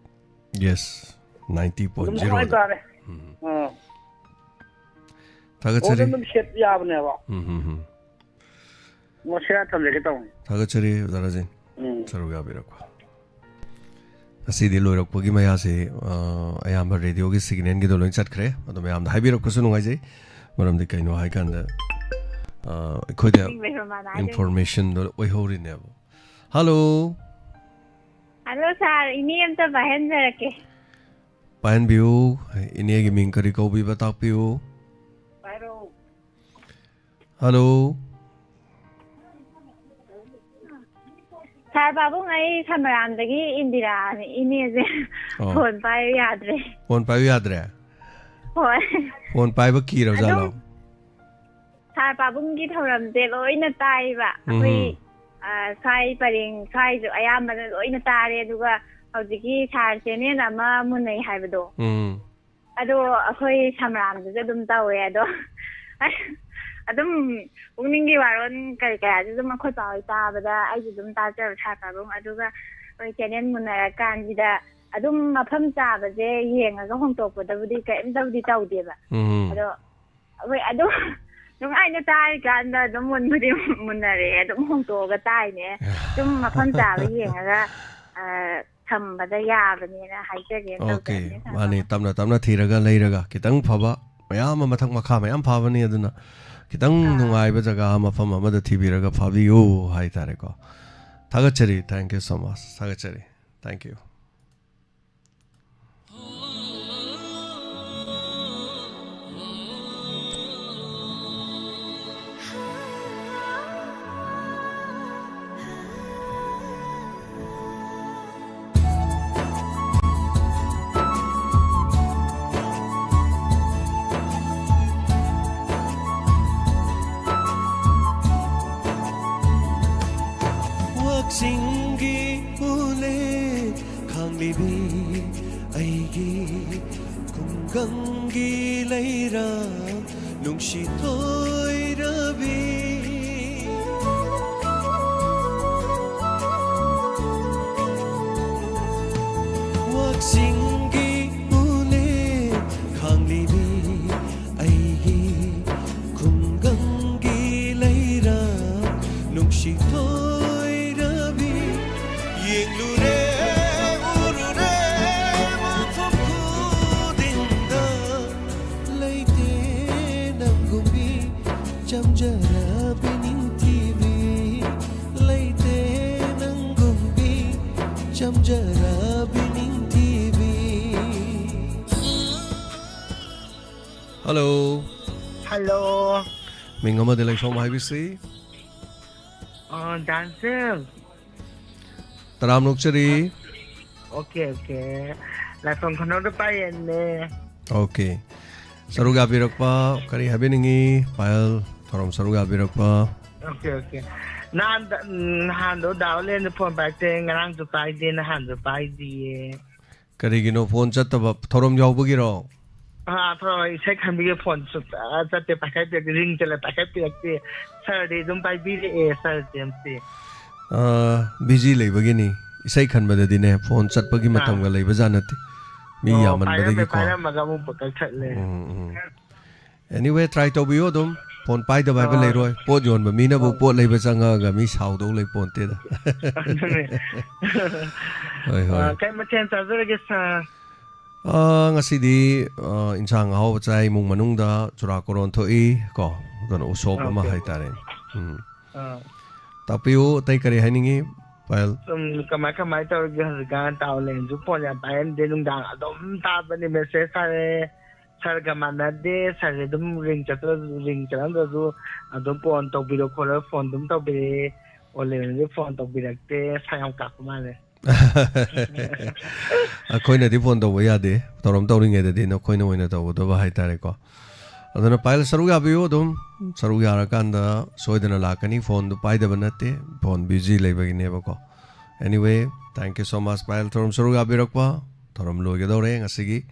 Yes, ninety point zero ꯑꯗꯨꯝ ꯅꯨꯡꯉꯥꯏ ꯇꯥꯔꯦ꯫ ꯎꯝ꯫ ꯑꯥ꯫ ꯊꯥꯒꯠꯆꯔꯤ꯫ ꯑꯗꯨꯝ ꯁꯦꯠ ꯌꯥꯕꯅꯦꯕ꯫ ꯎꯝ, ꯎꯝ, ꯎꯝ꯫ ꯃꯁꯤꯔꯥ ꯊꯝꯖꯒꯦ ꯇꯧꯕꯅꯤ꯫ ꯊꯥꯒꯠꯆꯔꯤ, ꯑꯣꯖꯥ ꯔꯥꯖꯦꯟ꯫ ꯎꯝ꯫ ꯁꯔꯨꯛ ꯌꯥꯕꯤꯔꯛꯄ꯫ ꯉꯁꯤꯗꯤ ꯂꯣꯏꯔꯛꯄꯒꯤ ꯃꯌꯥꯁꯦ, ꯑ, ꯑꯌꯥꯝꯕ ꯔꯦꯗꯤꯑꯣꯒꯤ ꯁꯤꯒꯅꯦꯜꯒꯤꯗꯣ ꯂꯣꯏ ꯆꯠꯈ꯭ꯔꯦ꯫ ꯑꯗꯣ ꯃꯌꯥꯝꯗ ꯍꯥꯏꯕꯤꯔꯛꯄꯁꯨ ꯅꯨꯡꯉꯥꯏꯖꯩ꯫ ꯃꯔꯝꯗꯤ ꯀꯩꯅꯣ ꯍꯥꯏꯀꯥꯟꯗ, ꯑ, ꯑꯩꯈꯣꯏꯗ ꯅꯤꯡꯁꯤꯡꯕꯩ ꯃꯃꯥꯅ ꯍꯥꯏꯗꯣꯏꯅꯦ꯫ ꯏꯟꯐꯣꯔꯃꯦꯁꯟꯗꯣ ꯑꯣꯏꯍꯧꯔꯤꯅꯦꯕ꯫ ꯍꯜꯂꯣ꯫ ꯍꯜꯂꯣ, ꯁꯥꯔ꯫ ꯏꯅꯦ ꯑꯝꯇ ꯄꯥꯏꯍꯟꯖꯔꯛꯀꯦ꯫ ꯄꯥꯏꯍꯟꯕꯤꯌꯨ꯫ ꯏꯅꯦꯒꯤ ꯃꯤꯡ ꯀꯔꯤ ꯀꯧꯕꯤꯕ ꯇꯥꯛꯄꯤꯌꯨ꯫ ꯍꯜꯂꯣ꯫ ꯁꯥꯔ ꯄꯥꯕꯨꯡ, ꯑꯩ ꯁꯃꯔꯥꯝꯗꯒꯤ ꯏꯟꯗꯤꯔꯥꯅꯤ, ꯏꯅꯦꯁꯦ꯫ ꯑꯣ꯫ ꯐꯣꯟ ꯄꯥꯏꯕ ꯌꯥꯗ꯭ꯔꯦ꯫ ꯐꯣꯟ ꯄꯥꯏꯕ ꯌꯥꯗ꯭ꯔꯦ? ꯍꯣꯏ꯫ ꯐꯣꯟ ꯄꯥꯏꯕ ꯀꯤꯔꯕ ꯖꯥꯠꯂꯣ? ꯑꯗꯨꯝ ꯁꯥꯔ ꯄꯥꯕꯨꯡꯒꯤ ꯊꯧꯔꯝꯁꯦ ꯂꯣꯏꯅ ꯇꯥꯏꯕ꯫ ꯑꯩꯈꯣꯏ, ꯎꯝ꯫ ꯑ, ꯁ꯭ꯋꯥꯏ ꯄꯔꯦꯡ ꯁ꯭ꯋꯥꯏꯁꯨ ꯑꯌꯥꯝꯕꯅ ꯂꯣꯏꯅ ꯇꯥꯔꯦ꯫ ꯑꯗꯨꯒ ꯍꯧꯖꯤꯛꯀꯤ ꯁꯥꯔ ꯆꯦꯅꯦꯜ ꯑꯃ ꯃꯨꯟꯅꯩ ꯍꯥꯏꯕꯗꯣ, ꯎꯝ꯫ ꯑꯗꯣ ꯑꯩꯈꯣꯏ ꯁꯃꯔꯥꯝꯗꯁꯨ ꯑꯗꯨꯝ ꯇꯧꯋꯦ꯫ ꯑꯗꯣ ꯑꯗꯨꯝ ꯄꯨꯛꯅꯤꯡꯒꯤ ꯋꯥꯔꯣꯜ ꯀꯔꯤ ꯀꯔꯥꯁꯨ ꯑꯗꯨꯝ ꯑꯩꯈꯣꯏ ꯄꯥ ꯍꯣꯏ ꯇꯥꯕꯗ ꯑꯩꯁꯨ ꯑꯗꯨꯝ ꯇꯥꯖꯕ ꯁꯥꯔ ꯄꯥꯕꯨꯡ꯫ ꯑꯗꯨꯒ ꯑꯩꯈꯣꯏ ꯆꯦꯅꯦꯜ ꯃꯨꯟꯅꯔꯀꯥꯟꯁꯤꯗ ꯑꯗꯨꯝ ꯃꯐꯝ ꯆꯥꯕꯁꯦ ꯌꯦꯡꯉꯒ ꯍꯣꯡꯇꯣꯛꯄꯗꯕꯨꯗꯤ ꯀꯔꯤꯝꯇꯕꯨꯗꯤ ꯇꯧꯗꯦꯕ꯫ ꯎꯝ꯫ ꯑꯗꯣ ꯑꯩꯈꯣꯏ ꯑꯗꯨꯝ ꯅꯨꯡꯉꯥꯏꯅ ꯇꯥꯔꯤꯀꯥꯟꯗ ꯑꯗꯨꯝ ꯃꯨꯟꯕꯨꯗꯤ ꯃꯨꯟꯅꯔꯛꯑꯦ, ꯑꯗꯨꯝ ꯍꯣꯡꯇꯣꯛꯑꯒ ꯇꯥꯏꯅꯦ꯫ ꯑꯗꯨꯝ ꯃꯐꯝ ꯆꯥꯕ ꯌꯦꯡꯉꯒ, ꯑ, ꯊꯝꯕꯗ ꯌꯥꯕꯅꯦꯅ ꯍꯥꯏꯖꯒꯦꯅ ꯑꯣꯀꯦ, ꯇꯧꯖꯔꯛꯄꯅꯦ, ꯁꯥꯔ ꯃꯥꯅꯤ, ꯄꯥꯕꯨꯡ꯫ ꯇꯞꯅ ꯇꯞꯅ ꯊꯤꯔꯒ ꯂꯩꯔꯒ ꯈꯤꯇꯪ ꯐꯕ ꯃꯌꯥꯝ ꯑꯃ ꯃꯊꯛ ꯃꯈꯥ ꯃꯌꯥꯝ ꯐꯥꯕꯅꯤ, ꯑꯗꯨꯅ ꯈꯤꯇꯪ ꯑꯥ꯫ ꯅꯨꯡꯉꯥꯏꯕ ꯖꯒꯥ ꯃꯐꯝ ꯑꯃꯗ ꯊꯤꯕꯤꯔꯒ ꯐꯥꯕꯤꯌꯨ ꯍꯥꯏꯇꯥꯔꯦꯀꯣ꯫ ꯊꯥꯒꯠꯆꯔꯤ, thank you so much, ꯊꯥꯒꯠꯆꯔꯤ, thank you꯫ ꯋꯥꯛꯆꯤꯡꯒꯤ ꯎꯂꯦ ꯈꯥꯡꯂꯤꯕꯤ ꯑꯩꯒꯤ ꯈꯨꯡꯒꯪꯒꯤ ꯂꯩꯔꯥ ꯅꯨꯡꯁꯤ ꯊꯣꯏꯔꯕꯤ꯫ ꯋꯥꯛꯆꯤꯡꯒꯤ ꯎꯂꯦ ꯈꯥꯡꯂꯤꯕꯤ ꯑꯩꯒꯤ ꯎꯔꯨꯔꯦ, ꯎꯔꯨꯔꯦ, ꯃꯐꯝ ꯈꯨꯗꯤꯡꯗ ꯂꯩꯇꯦ ꯅꯪꯒꯨꯝꯕꯤ ꯆꯝꯖꯔꯕꯤ ꯅꯤꯡꯊꯤꯕꯤ, ꯂꯩꯇꯦ ꯅꯪꯒꯨꯝꯕꯤ ꯆꯝꯖꯔꯕꯤ ꯅꯤꯡꯊꯤꯕꯤ꯫ ꯍꯜꯂꯣ꯫ ꯍꯜꯂꯣ꯫ ꯃꯤꯡ ꯑꯃꯗꯤ ꯂꯩꯁꯣꯝ ꯍꯥꯏꯕꯤꯁꯤ꯫ ꯑ, ꯗꯥꯟꯁꯦꯜ꯫ ꯇꯔꯥꯝꯅ ꯑꯣꯛꯆꯔꯤ꯫ Okay, okay. ꯂꯥꯏꯐꯝ ꯈꯨꯅꯧꯗ ꯄꯥꯏꯌꯦꯅꯦ꯫ ꯑꯣꯀꯦ꯫ ꯁꯔꯨꯛ ꯌꯥꯕꯤꯔꯛꯄ ꯀꯔꯤ ꯍꯥꯏꯕꯤꯅꯤꯡꯉꯤ? ꯄꯥꯌꯜ ꯊꯧꯔꯝ ꯁꯔꯨꯛ ꯌꯥꯕꯤꯔꯛꯄ꯫ Okay, okay. ꯅꯍꯥꯟꯗ-, ꯎꯝ, ꯅꯍꯥꯟꯗꯣ ꯗꯥ ꯑꯣꯂꯦꯟꯗ ꯐꯣꯟ ꯄꯥꯏꯔꯛꯇꯦ, ꯉꯔꯥꯡꯁꯨ ꯄꯥꯏꯗꯦ, ꯅꯍꯥꯟꯁꯨ ꯄꯥꯏꯗꯤꯌꯦ꯫ ꯀꯔꯤꯒꯤꯅꯣ ꯐꯣꯟ ꯆꯠꯇꯕ? ꯊꯧꯔꯝ ꯌꯥꯎꯕꯒꯤꯔꯣ? ꯑꯥ, ꯊꯧꯔꯝ ꯏꯁꯩ ꯈꯟꯕꯤꯒꯦ ꯐꯣꯟ ꯁꯨꯡꯆꯠ ꯆꯠꯇꯦ, ꯄꯥꯏꯈꯠꯄꯤꯔꯛꯇꯦ, ring ꯆꯠꯂꯦ ꯄꯥꯏꯈꯠꯄꯤꯔꯛꯇꯦ꯫ ꯁꯥꯔꯗꯤ ꯑꯗꯨꯝ ꯄꯥꯏꯕꯤꯔꯛꯑꯦ, ꯁꯥꯔꯁꯦ ꯑꯝꯇꯦ꯫ ꯑꯥ, busy ꯂꯩꯕꯒꯤꯅꯤ꯫ ꯏꯁꯩ ꯈꯟꯕꯗꯗꯤꯅꯦ, ꯐꯣꯟ ꯆꯠꯄꯒꯤ ꯑꯥ꯫ ꯃꯇꯝꯒ ꯂꯩꯕꯖꯥꯠ ꯅꯠꯇꯦ꯫ ꯃꯤ ꯑꯣ, ꯌꯥꯝꯃꯟꯕꯗꯒꯤꯀꯣ꯫ ꯄꯥꯏꯔꯝꯃꯦ, ꯄꯥꯏꯔꯝꯃꯒ ꯑꯃꯨꯛ ꯀꯛꯊꯠꯂꯦ꯫ ꯎꯝ, ꯎꯝ꯫ Anyway, try ꯇꯧꯕꯤꯌꯨ ꯑꯗꯨꯝ꯫ ꯐꯣꯟ ꯄꯥꯏꯗꯕ ꯍꯥꯏꯕ ꯑꯥ꯫ ꯂꯩꯔꯣꯏ꯫ ꯄꯣꯠ ꯌꯣꯟꯕ ꯃꯤꯅꯕꯨ ꯑꯥ꯫ ꯄꯣꯠ ꯂꯩꯕ ꯆꯪꯉꯛꯑꯒ ꯃꯤ ꯁꯥꯎꯗꯧ ꯂꯩ ꯄꯣꯟꯇꯦꯗ꯫ ꯑꯗꯨꯅꯦ꯫ ꯍꯣꯏ, ꯍꯣꯏ꯫ ꯑꯥ, ꯀꯩ ꯃꯊꯦꯜ ꯆꯥꯖꯔꯒꯦ, ꯁꯥꯔ? ꯑꯥ, ꯉꯁꯤꯗꯤ, ꯑꯥ, ꯏꯟꯁꯥꯡ ꯑꯍꯥꯎꯕ ꯆꯥꯏ꯫ ꯏꯃꯨꯡ ꯃꯅꯨꯡꯗ ꯆꯨꯔꯥꯀꯣꯔꯣꯟ ꯊꯣꯛꯏ ꯀꯣ꯫ ꯑꯗꯨꯅ ꯎꯁꯣꯞ ꯑꯃ ꯑꯣꯀꯦ꯫ ꯍꯥꯏꯇꯥꯔꯦ꯫ ꯎꯝ꯫ ꯑꯥ꯫ ꯇꯥꯛꯄꯤꯌꯨ, ꯑꯇꯩ ꯀꯔꯤ ꯍꯥꯏꯅꯤꯡꯉꯤ, ꯄꯥꯌꯜ? ꯁꯨꯝ ꯀꯃꯥꯏ, ꯀꯃꯥꯏ ꯇꯧꯔꯤꯒꯦ ꯍꯧꯖꯤꯛꯀꯥꯟ? ꯇꯥ ꯑꯣꯂꯦꯟꯁꯨ ꯐꯣꯟ ꯌꯥꯝ ꯄꯥꯏꯔꯝꯗꯦ, ꯅꯨꯡꯗꯥꯡ ꯑꯗꯨꯝ ꯊꯥꯕꯅꯤ, message ꯊꯥꯔꯛꯑꯦ꯫ ꯁꯥꯔꯒ ꯃꯥꯟꯅꯗꯦ, ꯁꯥꯔꯁꯦ ꯑꯗꯨꯝ ring ꯆꯠꯇ꯭ꯔꯁꯨ, ring ꯆꯠꯂꯝꯗ꯭ꯔꯁꯨ ꯑꯗꯨꯝ ꯐꯣꯟ ꯇꯧꯕꯤꯔꯣ ꯈꯣꯠꯂꯣ, ꯐꯣꯟ ꯑꯗꯨꯝ ꯇꯧꯕꯤꯔꯛꯑꯦ꯫ ꯑꯣꯂꯦꯟꯁꯨ ꯐꯣꯟ ꯇꯧꯕꯤꯔꯛꯇꯦ, ꯁꯥꯔ ꯌꯥꯝ ꯀꯥꯞꯄ ꯃꯥꯜꯂꯦ꯫ ꯑꯩꯈꯣꯏꯅꯗꯤ ꯐꯣꯟ ꯇꯧꯕ ꯌꯥꯗꯦ, ꯊꯧꯔꯝ ꯇꯧꯔꯤꯉꯩꯗꯗꯤ ꯅꯈꯣꯏꯅ ꯑꯣꯏꯅ ꯇꯧꯒꯗꯕ ꯍꯥꯏꯇꯥꯔꯦꯀꯣ꯫ ꯑꯗꯨꯅ ꯄꯥꯌꯜ ꯁꯔꯨꯛ ꯌꯥꯕꯤꯌꯨ ꯑꯗꯨꯝ, ꯁꯔꯨꯛ ꯌꯥꯔꯀꯥꯟꯗ ꯁꯣꯏꯗꯅ ꯂꯥꯛꯀꯅꯤ꯫ ꯐꯣꯟꯗꯨ ꯄꯥꯏꯗꯕ ꯅꯠꯇꯦ, phone busy ꯂꯩꯕꯒꯤꯅꯦꯕꯀꯣ꯫ Anyway, thank you so much, ꯄꯥꯌꯜ ꯊꯧꯔꯝ ꯁꯔꯨꯛ ꯌꯥꯕꯤꯔꯛꯄ꯫ ꯊꯧꯔꯝ ꯂꯣꯏꯒꯗꯧꯔꯦ ꯉꯁꯤꯒꯤ꯫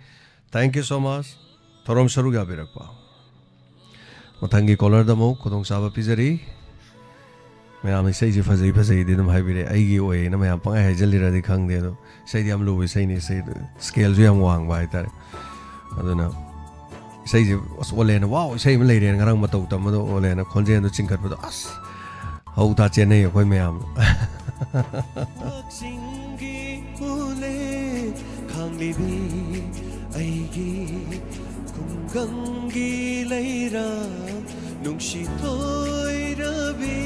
Thank you so much, ꯊꯧꯔꯝ ꯁꯔꯨꯛ ꯌꯥꯕꯤꯔꯛꯄ꯫ ꯃꯊꯪꯒꯤ caller ꯗ ꯑꯃꯨꯛ ꯈꯨꯗꯣꯡꯆꯥꯕ ꯄꯤꯖꯔꯤ꯫ ꯃꯌꯥꯝ ꯏꯁꯩꯁꯦ ꯐꯖꯩ ꯐꯖꯩꯗꯤ ꯑꯗꯨꯝ ꯍꯥꯏꯕꯤꯔꯛꯑꯦ, ꯑꯩꯒꯤ ꯑꯣꯏꯌꯦꯅ ꯃꯌꯥꯝ ꯄꯪꯍꯥꯏ ꯍꯥꯏꯖꯜꯂꯤꯔꯗꯤ ꯈꯪꯗꯦ, ꯑꯗꯣ ꯏꯁꯩꯗꯤ ꯌꯥꯝ ꯂꯨꯕ ꯏꯁꯩꯅꯤ, ꯏꯁꯩꯗꯣ scale ꯁꯨ ꯌꯥꯝ ꯋꯥꯡꯕ ꯍꯥꯏꯇꯥꯔꯦ꯫ ꯑꯗꯨꯅ ꯏꯁꯩꯁꯦ ꯑꯁ ꯑꯣꯂꯦꯅ "ꯋꯥꯎ, ꯏꯁꯩ ꯑꯃ ꯂꯩꯔꯦꯅ" ꯉꯔꯥꯡ ꯃꯇꯧ ꯇꯝꯕꯗꯣ, ꯑꯣꯂꯦꯅ ꯈꯣꯟꯖꯦꯜꯗꯣ ꯆꯤꯡꯈꯠꯄꯗꯣ ꯑꯁ ꯍꯧ ꯊꯥ ꯆꯦꯟꯅꯩ ꯑꯩꯈꯣꯏ ꯃꯌꯥꯝ꯫ ꯀꯛꯆꯤꯡꯒꯤ ꯎꯂꯦ ꯈꯥꯡꯂꯤꯕꯤ ꯑꯩꯒꯤ ꯈꯨꯡꯒꯪꯒꯤ ꯂꯩꯔꯥ ꯅꯨꯡꯁꯤ ꯊꯣꯏꯔꯕꯤ꯫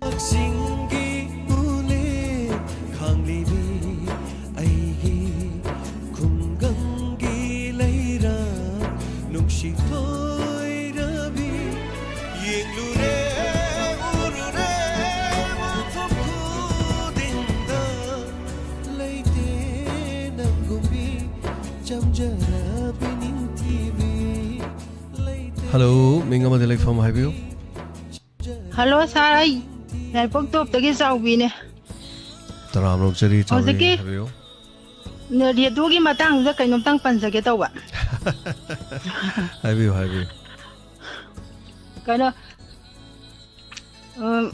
ꯀꯛꯆꯤꯡꯒꯤ ꯎꯂꯦ ꯈꯥꯡꯂꯤꯕꯤ ꯑꯩꯒꯤ ꯈꯨꯡꯒꯪꯒꯤ ꯂꯩꯔꯥ ꯅꯨꯡꯁꯤ ꯊꯣꯏꯔꯕꯤ꯫ ꯌꯦꯡꯂꯨꯔꯦ, ꯎꯔꯨꯔꯦ, ꯃꯐꯝ ꯈꯨꯗꯤꯡꯗ ꯂꯩꯇꯦ ꯅꯪꯒꯨꯝꯕꯤ ꯆꯝꯖꯔꯕꯤ ꯅꯤꯡꯊꯤꯕꯤ꯫ ꯂꯩꯇꯦ ꯍꯜꯂꯣ, ꯃꯤꯡ ꯑꯃꯗꯤ ꯂꯩꯐꯝ ꯍꯥꯏꯕꯤꯌꯨ꯫ ꯍꯜꯂꯣ ꯁꯥꯔ, ꯑꯩ ꯌꯥꯏꯄꯣꯛ ꯇꯣꯞꯇꯒꯤ ꯆꯥꯎꯕꯤꯅꯦ꯫ ꯇꯔꯥꯝꯅ ꯑꯣꯛꯆꯔꯤ, ꯆꯥꯎꯕꯤ, ꯍꯧꯖꯤꯛꯀꯤ ꯍꯥꯏꯕꯤꯌꯨ꯫ ꯔꯦꯗꯤꯑꯣꯒꯤ ꯃꯇꯥꯡꯗ ꯀꯩꯅꯣꯝꯇꯪ ꯄꯟꯖꯒꯦ ꯇꯧꯕ꯫ ꯍꯥꯏꯕꯤꯌꯨ, ꯍꯥꯏꯕꯤꯌꯨ꯫ ꯀꯩꯅꯣ, ꯎꯝ,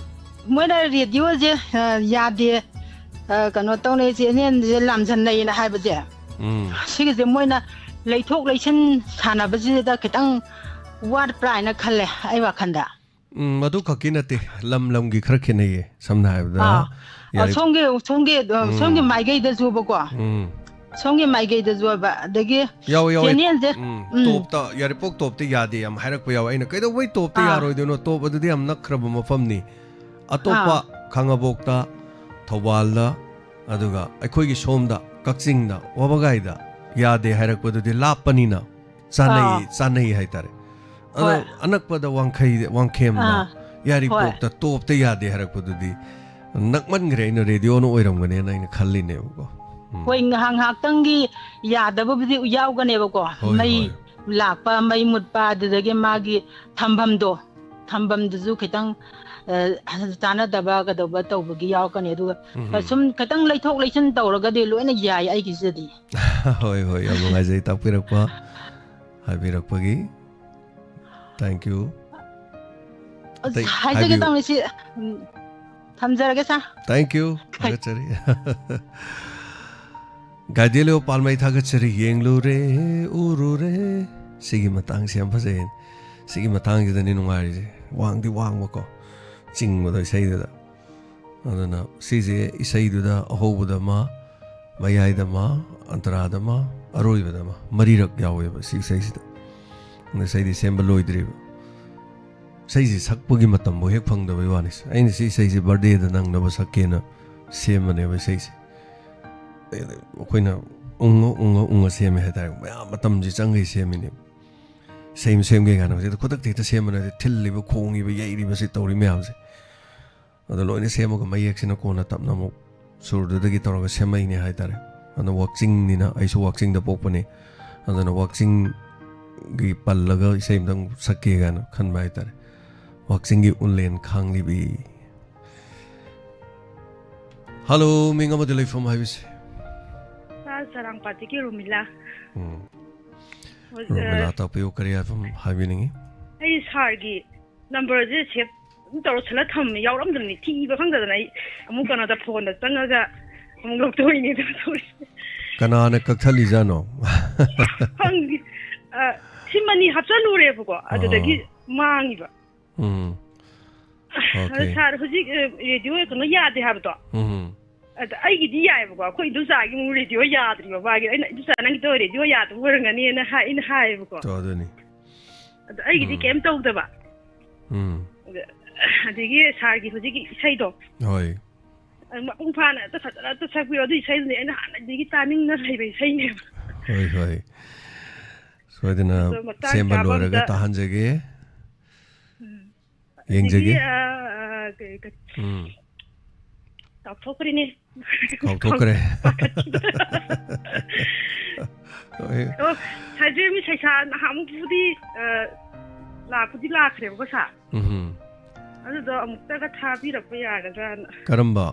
ꯃꯣꯏꯅ ꯔꯦꯗꯤꯑꯣꯁꯦ, ꯑ, ꯌꯥꯗꯦ, ꯑ, ꯀꯩꯅꯣ ꯇꯧꯅꯩ, ꯆꯦꯅꯦꯜꯁꯦ ꯂꯥꯝꯖꯟꯅꯩꯅ ꯍꯥꯏꯕꯁꯦ, ꯎꯝ꯫ ꯁꯤꯒꯤꯁꯦ ꯃꯣꯏꯅ ꯂꯩꯊꯣꯛ ꯂꯩꯁꯤꯟ ꯁꯥꯟꯅꯕꯁꯤꯗ ꯈꯤꯇꯪ ꯋꯥꯠꯄ꯭ꯔꯥ ꯍꯥꯏꯅ ꯈꯜꯂꯦ ꯑꯩ ꯋꯥꯈꯜꯗ꯫ ꯎꯝ, ꯃꯗꯨ ꯈꯛꯀꯤ ꯅꯠꯇꯦ, ꯂꯝ ꯂꯝꯒꯤ ꯈꯔ ꯈꯦꯠꯅꯩꯌꯦ꯫ ꯁꯝꯅ ꯍꯥꯏꯔꯕꯗ, ꯑꯥ꯫ ꯑ, ꯌꯥꯔꯤ-, ꯁꯣꯝꯒꯤ, ꯁꯣꯝꯒꯤ, ꯑ, ꯎꯝ꯫ ꯁꯣꯝꯒꯤ ꯃꯥꯏꯀꯩꯗꯁꯨꯕꯀꯣ꯫ ꯎꯝ꯫ ꯁꯣꯝꯒꯤ ꯃꯥꯏꯀꯩꯗꯁꯨ ꯑꯣꯏꯕ, ꯑꯗꯒꯤ ꯌꯥꯎꯋꯦ, ꯌꯥꯎꯋꯦ꯫ ꯆꯦꯅꯦꯜꯁꯦ, ꯎꯝ, ꯎꯝ꯫ ꯇꯣꯞꯇ, ꯌꯥꯔꯤꯄꯣꯛ ꯇꯣꯞꯇ ꯌꯥꯗꯦ ꯌꯥꯝ ꯍꯥꯏꯔꯛꯄ ꯌꯥꯎꯋꯦ꯫ ꯑꯩꯅ, "ꯀꯩꯗꯧꯕꯩ ꯇꯣꯞꯇ ꯑꯥ꯫ ꯌꯥꯔꯣꯏꯗꯣꯏꯅꯣ? ꯇꯣꯞ ꯑꯗꯨꯗꯤ ꯌꯥꯝ ꯅꯛꯈ꯭ꯔꯕ ꯃꯐꯝꯅꯤ꯫ ꯑꯇꯣꯞꯄ ꯑꯥ꯫ ꯈꯥꯉꯕꯣꯛꯇ, ꯊꯧꯕꯥꯜꯗ, ꯑꯗꯨꯒ ꯑꯩꯈꯣꯏꯒꯤ ꯁꯣꯝꯗ ꯀꯛꯆꯤꯡꯗ, ꯋꯥꯕꯒꯥꯏꯗ ꯌꯥꯗꯦ ꯍꯥꯏꯔꯛꯄꯗꯨꯗꯤ ꯂꯥꯞꯄꯅꯤꯅ ꯆꯥꯅꯩ, ꯑꯥ꯫ ꯆꯥꯅꯩ ꯍꯥꯏꯇꯥꯔꯦ꯫ ꯑꯗꯣ ꯍꯣꯏ꯫ ꯑꯅꯛꯄꯗ ꯋꯥꯡꯈꯩ-, ꯋꯥꯡꯈꯦꯝꯗ, ꯑꯥ꯫ ꯌꯥꯔꯤꯄꯣꯛꯇ ꯍꯣꯏ꯫ ꯇꯣꯞꯇ ꯌꯥꯗꯦ ꯍꯥꯏꯔꯛꯄꯗꯨꯗꯤ ꯅꯛꯃꯟꯈ꯭ꯔꯦ, ꯑꯩꯅ ꯔꯦꯗꯤꯑꯣꯅ ꯑꯣꯏꯔꯝꯒꯅꯦꯅ ꯑꯩꯅ ꯈꯜꯂꯤꯅꯦꯕꯀꯣ꯫ ꯎꯝ꯫ ꯍꯣꯏ, ꯉꯥꯏꯍꯥꯛ ꯉꯥꯏꯍꯥꯛꯇꯪꯒꯤ ꯌꯥꯗꯕꯕꯨꯗꯤ ꯌꯥꯎꯒꯅꯦꯕꯀꯣ꯫ ꯍꯣꯏ, ꯃꯩ ꯍꯣꯏ꯫ ꯂꯥꯛꯄ, ꯃꯩ ꯃꯨꯠꯄ, ꯑꯗꯨꯗꯒꯤ ꯃꯥꯒꯤ ꯊꯝꯐꯝꯗꯣ, ꯊꯝꯐꯝꯗꯨꯁꯨ ꯈꯤꯇꯪ, ꯑ, ꯆꯥꯟꯅꯗꯕ ꯀꯩꯗꯧꯕ ꯇꯧꯕꯒꯤ ꯌꯥꯎꯔꯛꯀꯅꯤ꯫ ꯑꯗꯨꯒ ꯎꯝ꯫ ꯁꯨꯝ ꯈꯤꯇꯪ ꯂꯩꯊꯣꯛ ꯂꯩꯁꯤꯟ ꯇꯧꯔꯒꯗꯤ ꯂꯣꯏꯅ ꯌꯥꯏ ꯑꯩꯒꯤꯁꯤꯗꯗꯤ꯫ ꯍꯣꯏ, ꯍꯣꯏ, ꯌꯥꯝ ꯅꯨꯡꯉꯥꯏꯖꯩ ꯇꯥꯛꯄꯤꯔꯛꯄ, ꯍꯥꯏꯕꯤꯔꯛꯄꯒꯤ꯫ Thank you꯫ ꯑꯁ, ꯑꯇꯩ ꯍꯥꯏꯖꯒꯦ ꯍꯥꯏꯕꯤꯌꯨ꯫ ꯇꯧꯅꯤ ꯁꯤ, ꯎꯝ, ꯊꯝꯖꯔꯒꯦ ꯁꯥꯔ꯫ Thank you꯫ ꯊꯥꯒꯠꯆꯔꯤ꯫ ꯒꯥꯏꯗꯦꯂꯤꯑꯣ ꯄꯥꯜꯃꯩ ꯊꯥꯒꯠꯆꯔꯤ, ꯌꯦꯡꯂꯨꯔꯦ, ꯎꯔꯨꯔꯦ꯫ ꯁꯤꯒꯤ ꯃꯇꯥꯡꯁꯦ ꯌꯥꯝ ꯐꯖꯩ꯫ ꯁꯤꯒꯤ ꯃꯇꯥꯡꯁꯤꯗꯅꯤ ꯅꯨꯡꯉꯥꯏꯔꯤꯁꯦ꯫ ꯋꯥꯡꯗꯤ ꯋꯥꯡꯕꯀꯣ, ꯆꯤꯡꯕꯗꯣ ꯏꯁꯩꯗꯨꯗ꯫ ꯑꯗꯨꯅ ꯁꯤꯁꯦ ꯏꯁꯩꯗꯨꯗ ꯑꯍꯧꯕꯗ ꯑꯃ, ꯃꯌꯥꯏꯗ ꯑꯃ, ꯑꯟꯇꯔꯥꯗ ꯑꯃ, ꯑꯔꯣꯏꯕꯗ ꯑꯃ, ꯃꯔꯤꯔꯛ ꯌꯥꯎꯋꯦꯕ ꯁꯤ ꯏꯁꯩꯁꯤꯗ꯫ ꯑꯗꯨꯅ ꯏꯁꯩꯗꯤ ꯁꯦꯝꯕ ꯂꯣꯏꯗ꯭ꯔꯤꯕ꯫ ꯏꯁꯩꯁꯦ ꯁꯛꯄꯒꯤ ꯃꯇꯝꯕꯨ ꯍꯦꯛ ꯐꯪꯗꯕꯩ ꯋꯥꯅꯤ꯫ ꯑꯩꯅ ꯁꯤ ꯏꯁꯩꯁꯦ ꯕꯥꯔꯗꯦꯗ ꯅꯪꯅꯕ ꯁꯛꯀꯦꯅ ꯁꯦꯝꯕꯅꯦꯕ ꯏꯁꯩꯁꯦ꯫ ꯑꯩꯈꯣꯏꯅ ꯎꯪꯉ, ꯎꯪꯉ, ꯎꯪꯉ ꯁꯦꯝꯃꯦ ꯍꯥꯏꯇꯥꯔꯦ꯫ ꯃꯌꯥꯝ ꯃꯇꯝꯁꯦ ꯆꯪꯈꯩ ꯁꯦꯝꯃꯤꯅꯦꯕ꯫ ꯏꯁꯩ ꯑꯃ ꯁꯦꯝꯒꯦ ꯀꯥꯏꯅ ꯍꯧꯖꯤꯛꯇ ꯈꯨꯗꯛꯇ ꯍꯦꯛꯇ ꯁꯦꯝꯕ ꯅꯠꯇꯦ꯫ ꯊꯤꯜꯂꯤꯕ, ꯈꯣꯡꯉꯤꯕ, ꯌꯩꯔꯤꯕꯁꯤ, ꯇꯧꯔꯤ ꯃꯌꯥꯝꯁꯦ꯫ ꯑꯗꯣ ꯂꯣꯏꯅ ꯁꯦꯝꯃꯒ ꯃꯌꯦꯛꯁꯤꯅ ꯀꯣꯟꯅ ꯇꯞꯅ ꯑꯃꯨꯛ ꯁꯨꯔꯗꯨꯗꯒꯤ ꯇꯧꯔꯒ ꯁꯦꯝꯃꯛꯏꯅꯦ ꯍꯥꯏꯇꯥꯔꯦ꯫ ꯑꯗꯣ ꯋꯥꯛꯆꯤꯡꯅꯤꯅ, ꯑꯩꯁꯨ ꯋꯥꯛꯆꯤꯡꯗ ꯄꯣꯛꯄꯅꯦ꯫ ꯑꯗꯨꯅ ꯋꯥꯛꯆꯤꯡꯒꯤ ꯄꯜꯂꯒ ꯏꯁꯩ ꯑꯝꯇꯪ ꯁꯛꯀꯦ ꯀꯥꯏꯅ ꯈꯟꯕ ꯍꯥꯏꯇꯥꯔꯦ꯫ ꯋꯥꯛꯆꯤꯡꯒꯤ ꯎꯟꯂꯦꯟ ꯈꯥꯡꯂꯤꯕꯤ꯫ ꯍꯜꯂꯣ, ꯃꯤꯡ ꯑꯃꯗꯤ ꯂꯩꯐꯝ ꯍꯥꯏꯕꯤꯁꯦ꯫ ꯁꯥꯔ, ꯆꯔꯥꯡꯄꯥꯠꯇꯒꯤ ꯔꯣꯃꯤꯂꯥ꯫ ꯎꯝ꯫ ꯍꯣꯏ, ꯔꯣꯃꯤꯂꯥ, ꯑ, ꯇꯥꯛꯄꯤꯌꯨ, ꯀꯔꯤ ꯍꯥꯏꯐꯝ ꯍꯥꯏꯕꯤꯅꯤꯡꯉꯤ? ꯑꯩ ꯁꯥꯔꯒꯤ ꯅꯝꯕꯔꯁꯦ ꯁꯦꯚ ꯑꯗꯨꯝ ꯇꯧꯔꯁꯜꯂ ꯊꯝꯃꯦ, ꯌꯥꯎꯔꯝꯗꯕꯅꯤ, ꯊꯤꯕ ꯈꯪꯗꯗꯅ ꯑꯩ ꯑꯃꯨꯛ ꯀꯩꯅꯣꯗ, ꯐꯣꯟꯗ ꯆꯪꯉꯒ ꯑꯃꯨꯛ ꯂꯧꯊꯣꯛꯏꯅꯦ ꯑꯗꯨ ꯇꯧꯔꯤꯁꯦ꯫ ꯀꯅꯥꯅ ꯀꯛꯊꯠꯂꯤꯖꯥꯠꯅꯣ? ꯈꯪꯗꯦ꯫ ꯑ, ꯁꯤꯝ ꯑꯅꯤ ꯍꯥꯞꯆꯜꯂꯨꯔꯦꯕꯀꯣ, ꯑꯗꯨꯗꯒꯤ ꯑꯥ꯫ ꯃꯥꯡꯉꯤꯕ꯫ ꯎꯝ꯫ ꯑꯗ ꯑꯣꯀꯦ꯫ ꯁꯥꯔ, ꯍꯧꯖꯤꯛ, ꯑ, ꯔꯦꯗꯤꯑꯣ ꯀꯩꯅꯣ ꯌꯥꯗꯦ ꯍꯥꯏꯕꯗꯣ? ꯎꯝ꯫ ꯑꯗ ꯑꯩꯒꯤꯗꯤ ꯌꯥꯏꯑꯕꯀꯣ, ꯑꯩꯈꯣꯏ ꯏꯗꯣꯝꯆꯥꯒꯤ ꯑꯃꯨꯛ ꯔꯦꯗꯤꯑꯣ ꯌꯥꯗ꯭ꯔꯤꯕ ꯃꯥꯒꯤ꯫ ꯑꯩꯅ, "ꯏꯗꯣꯝꯆꯥ, ꯅꯪꯒꯤꯗꯣ ꯔꯦꯗꯤꯑꯣ ꯌꯥꯗꯕ ꯑꯣꯏꯔꯝꯒꯅꯤꯅ" ꯍꯥꯏ, ꯑꯩꯅ ꯍꯥꯏꯌꯦꯕꯀꯣ꯫ ꯇꯣ, ꯑꯗꯨꯅꯤ꯫ ꯑꯗ ꯑꯩꯒꯤꯗꯤ ꯎꯝ꯫ ꯀꯩꯝ ꯇꯧꯗꯕ꯫ ꯎꯝ꯫ ꯑꯗ, ꯑꯗꯒꯤ ꯁꯥꯔꯒꯤ ꯍꯧꯖꯤꯛꯀꯤ ꯏꯁꯩꯗꯣ, ꯍꯣꯏ꯫ ꯑꯗꯨ ꯃꯄꯨꯡ ꯐꯥꯅ ꯑꯝꯇ ꯐꯖꯅ ꯑꯝꯇ ꯁꯛꯄꯤꯌꯣ꯫ ꯑꯗꯨ ꯏꯁꯩꯗꯨꯅꯦ ꯑꯩꯅ ꯍꯥꯟꯅꯗꯒꯤ ꯇꯥꯅꯤꯡꯅ ꯂꯩꯕ ꯏꯁꯩꯅꯦꯕ꯫ ꯍꯣꯏ, ꯍꯣꯏ꯫ ꯁꯣꯏꯗꯅ ꯑꯗꯣ ꯃꯇꯥꯡ ꯁꯦꯝꯕ ꯆꯥꯕ ꯂꯣꯏꯔꯒ ꯑꯝꯇ ꯇꯥꯍꯟꯖꯒꯦ꯫ ꯎꯝ꯫ ꯌꯦꯡꯖꯒꯦ꯫ ꯑꯗꯒꯤ, ꯑ, ꯑ, ꯀꯩ, ꯀꯩ, ꯎꯝ꯫ ꯀꯥꯎꯊꯣꯛꯈ꯭ꯔꯦꯅꯦ꯫ ꯀꯥꯎꯊꯣꯛꯈ꯭ꯔꯦ꯫ ꯍꯣꯏ꯫ ꯑꯣ, ꯁꯥꯏꯗ꯭ꯔꯦꯝꯕꯤ ꯁꯩꯁꯥ ꯅꯍꯥꯟꯃꯨꯛꯄꯨꯗꯤ, ꯑ, ꯂꯥꯛꯄꯨꯗꯤ ꯂꯥꯛꯈ꯭ꯔꯦꯕꯀꯣ, ꯁꯥꯔ꯫ ꯎꯝ꯫ ꯑꯗꯨꯗꯣ ꯑꯃꯨꯛꯇꯒ ꯊꯥꯕꯤꯔꯛꯄ ꯌꯥꯒꯗ꯭ꯔꯥꯅ꯫ ꯀꯔꯝꯕ?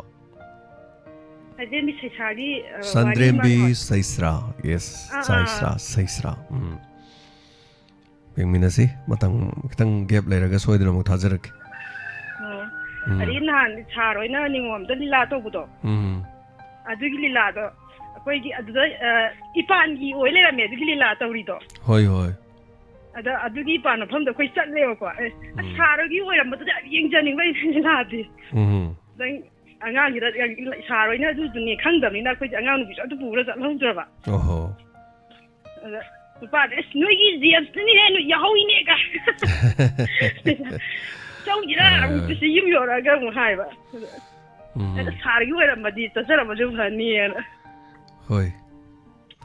ꯁꯥꯏꯗ꯭ꯔꯦꯝꯕꯤ ꯁꯩꯁꯥꯒꯤ, ꯑ, ꯋꯥꯔꯤ ꯑꯃ ꯆꯥꯟꯗ꯭ꯔꯦꯝꯕꯤ ꯂꯥꯛ- ꯁꯩꯁ꯭ꯔꯥ꯫ ꯌꯦꯁ, ꯑꯥ, ꯑꯥ, ꯁꯩꯁ꯭ꯔꯥ, ꯑꯥ꯫ ꯁꯩꯁ꯭ꯔꯥ꯫ ꯎꯝ꯫ ꯌꯦꯡꯃꯤꯟꯅꯁꯤ꯫ ꯃꯇꯝ ꯈꯤꯇꯪ ꯒꯦꯞ ꯂꯩꯔꯒ ꯁꯣꯏꯗꯅ ꯑꯃꯨꯛ ꯊꯥꯖꯔꯛꯀꯦ꯫ ꯑꯣ꯫ ꯎꯝ꯫ ꯑꯗꯒꯤ ꯅꯍꯥꯟ ꯁꯥꯔ ꯍꯣꯏꯅ ꯅꯤꯉꯣꯝꯗ ꯂꯤꯂꯥ ꯇꯧꯕꯗꯣ꯫ ꯎꯝ꯫ ꯑꯗꯨꯒꯤ ꯂꯤꯂꯥꯗꯣ ꯑꯩꯈꯣꯏꯒꯤ ꯑꯗꯨꯗ ꯑ, ꯏꯄꯥꯟꯒꯤ ꯑꯣꯏ ꯂꯩꯔꯝꯃꯦ ꯑꯗꯨꯒꯤ ꯂꯤꯂꯥ ꯇꯧꯔꯤꯗꯣ꯫ ꯍꯣꯏ, ꯍꯣꯏ. ꯑꯗ ꯑꯗꯨꯒꯤ ꯏꯄꯥꯟ ꯃꯐꯝꯗ ꯑꯩꯈꯣꯏ ꯆꯠꯂꯦꯕꯀꯣ꯫ ꯑꯦ, ꯑꯁ, ꯎꯝ. ꯁꯥꯔꯒꯤ ꯑꯣꯏꯔꯝꯕꯗꯨꯗ ꯌꯥꯝ ꯌꯦꯡꯖꯅꯤꯡꯕ ꯑꯩꯁꯦ ꯂꯤꯂꯥꯗꯤ꯫ ꯎꯝ. ꯅꯪ ꯑꯉꯥꯡꯒꯤꯗ ꯌꯥꯝ ꯁꯥꯔꯣꯏꯅ ꯑꯗꯨꯗꯨꯅꯦ ꯈꯪꯗꯕꯅꯤꯅ ꯑꯩꯈꯣꯏꯁꯦ ꯑꯉꯥꯡ ꯅꯨꯄꯤꯁꯨ ꯑꯗꯨ ꯄꯨꯔ ꯆꯠꯍꯧꯗ꯭ꯔꯕ꯫ ꯑꯣꯍꯣ. ꯑꯗ ꯅꯨꯄꯥꯗꯤ, "ꯑꯁ, ꯅꯣꯏꯒꯤ ꯖꯦꯝꯁꯇꯨꯅꯤꯅꯦ, ꯅꯣꯏ ꯌꯥꯎꯍꯧꯏꯅꯦꯒ ꯆꯧꯁꯤꯔ ꯑꯥ. ꯑꯃꯨꯛꯇꯁꯤ ꯌꯨꯝ ꯌꯧꯔꯛꯑꯒ ꯑꯃꯨꯛ ꯍꯥꯏꯕ꯫ ꯎꯝ. ꯑꯗ ꯁꯥꯔꯒꯤ ꯑꯣꯏꯔꯝꯃꯗꯤ ꯆꯠꯆꯔꯝꯃꯁꯨ ꯐꯅꯤꯅ꯫ ꯍꯣꯏ.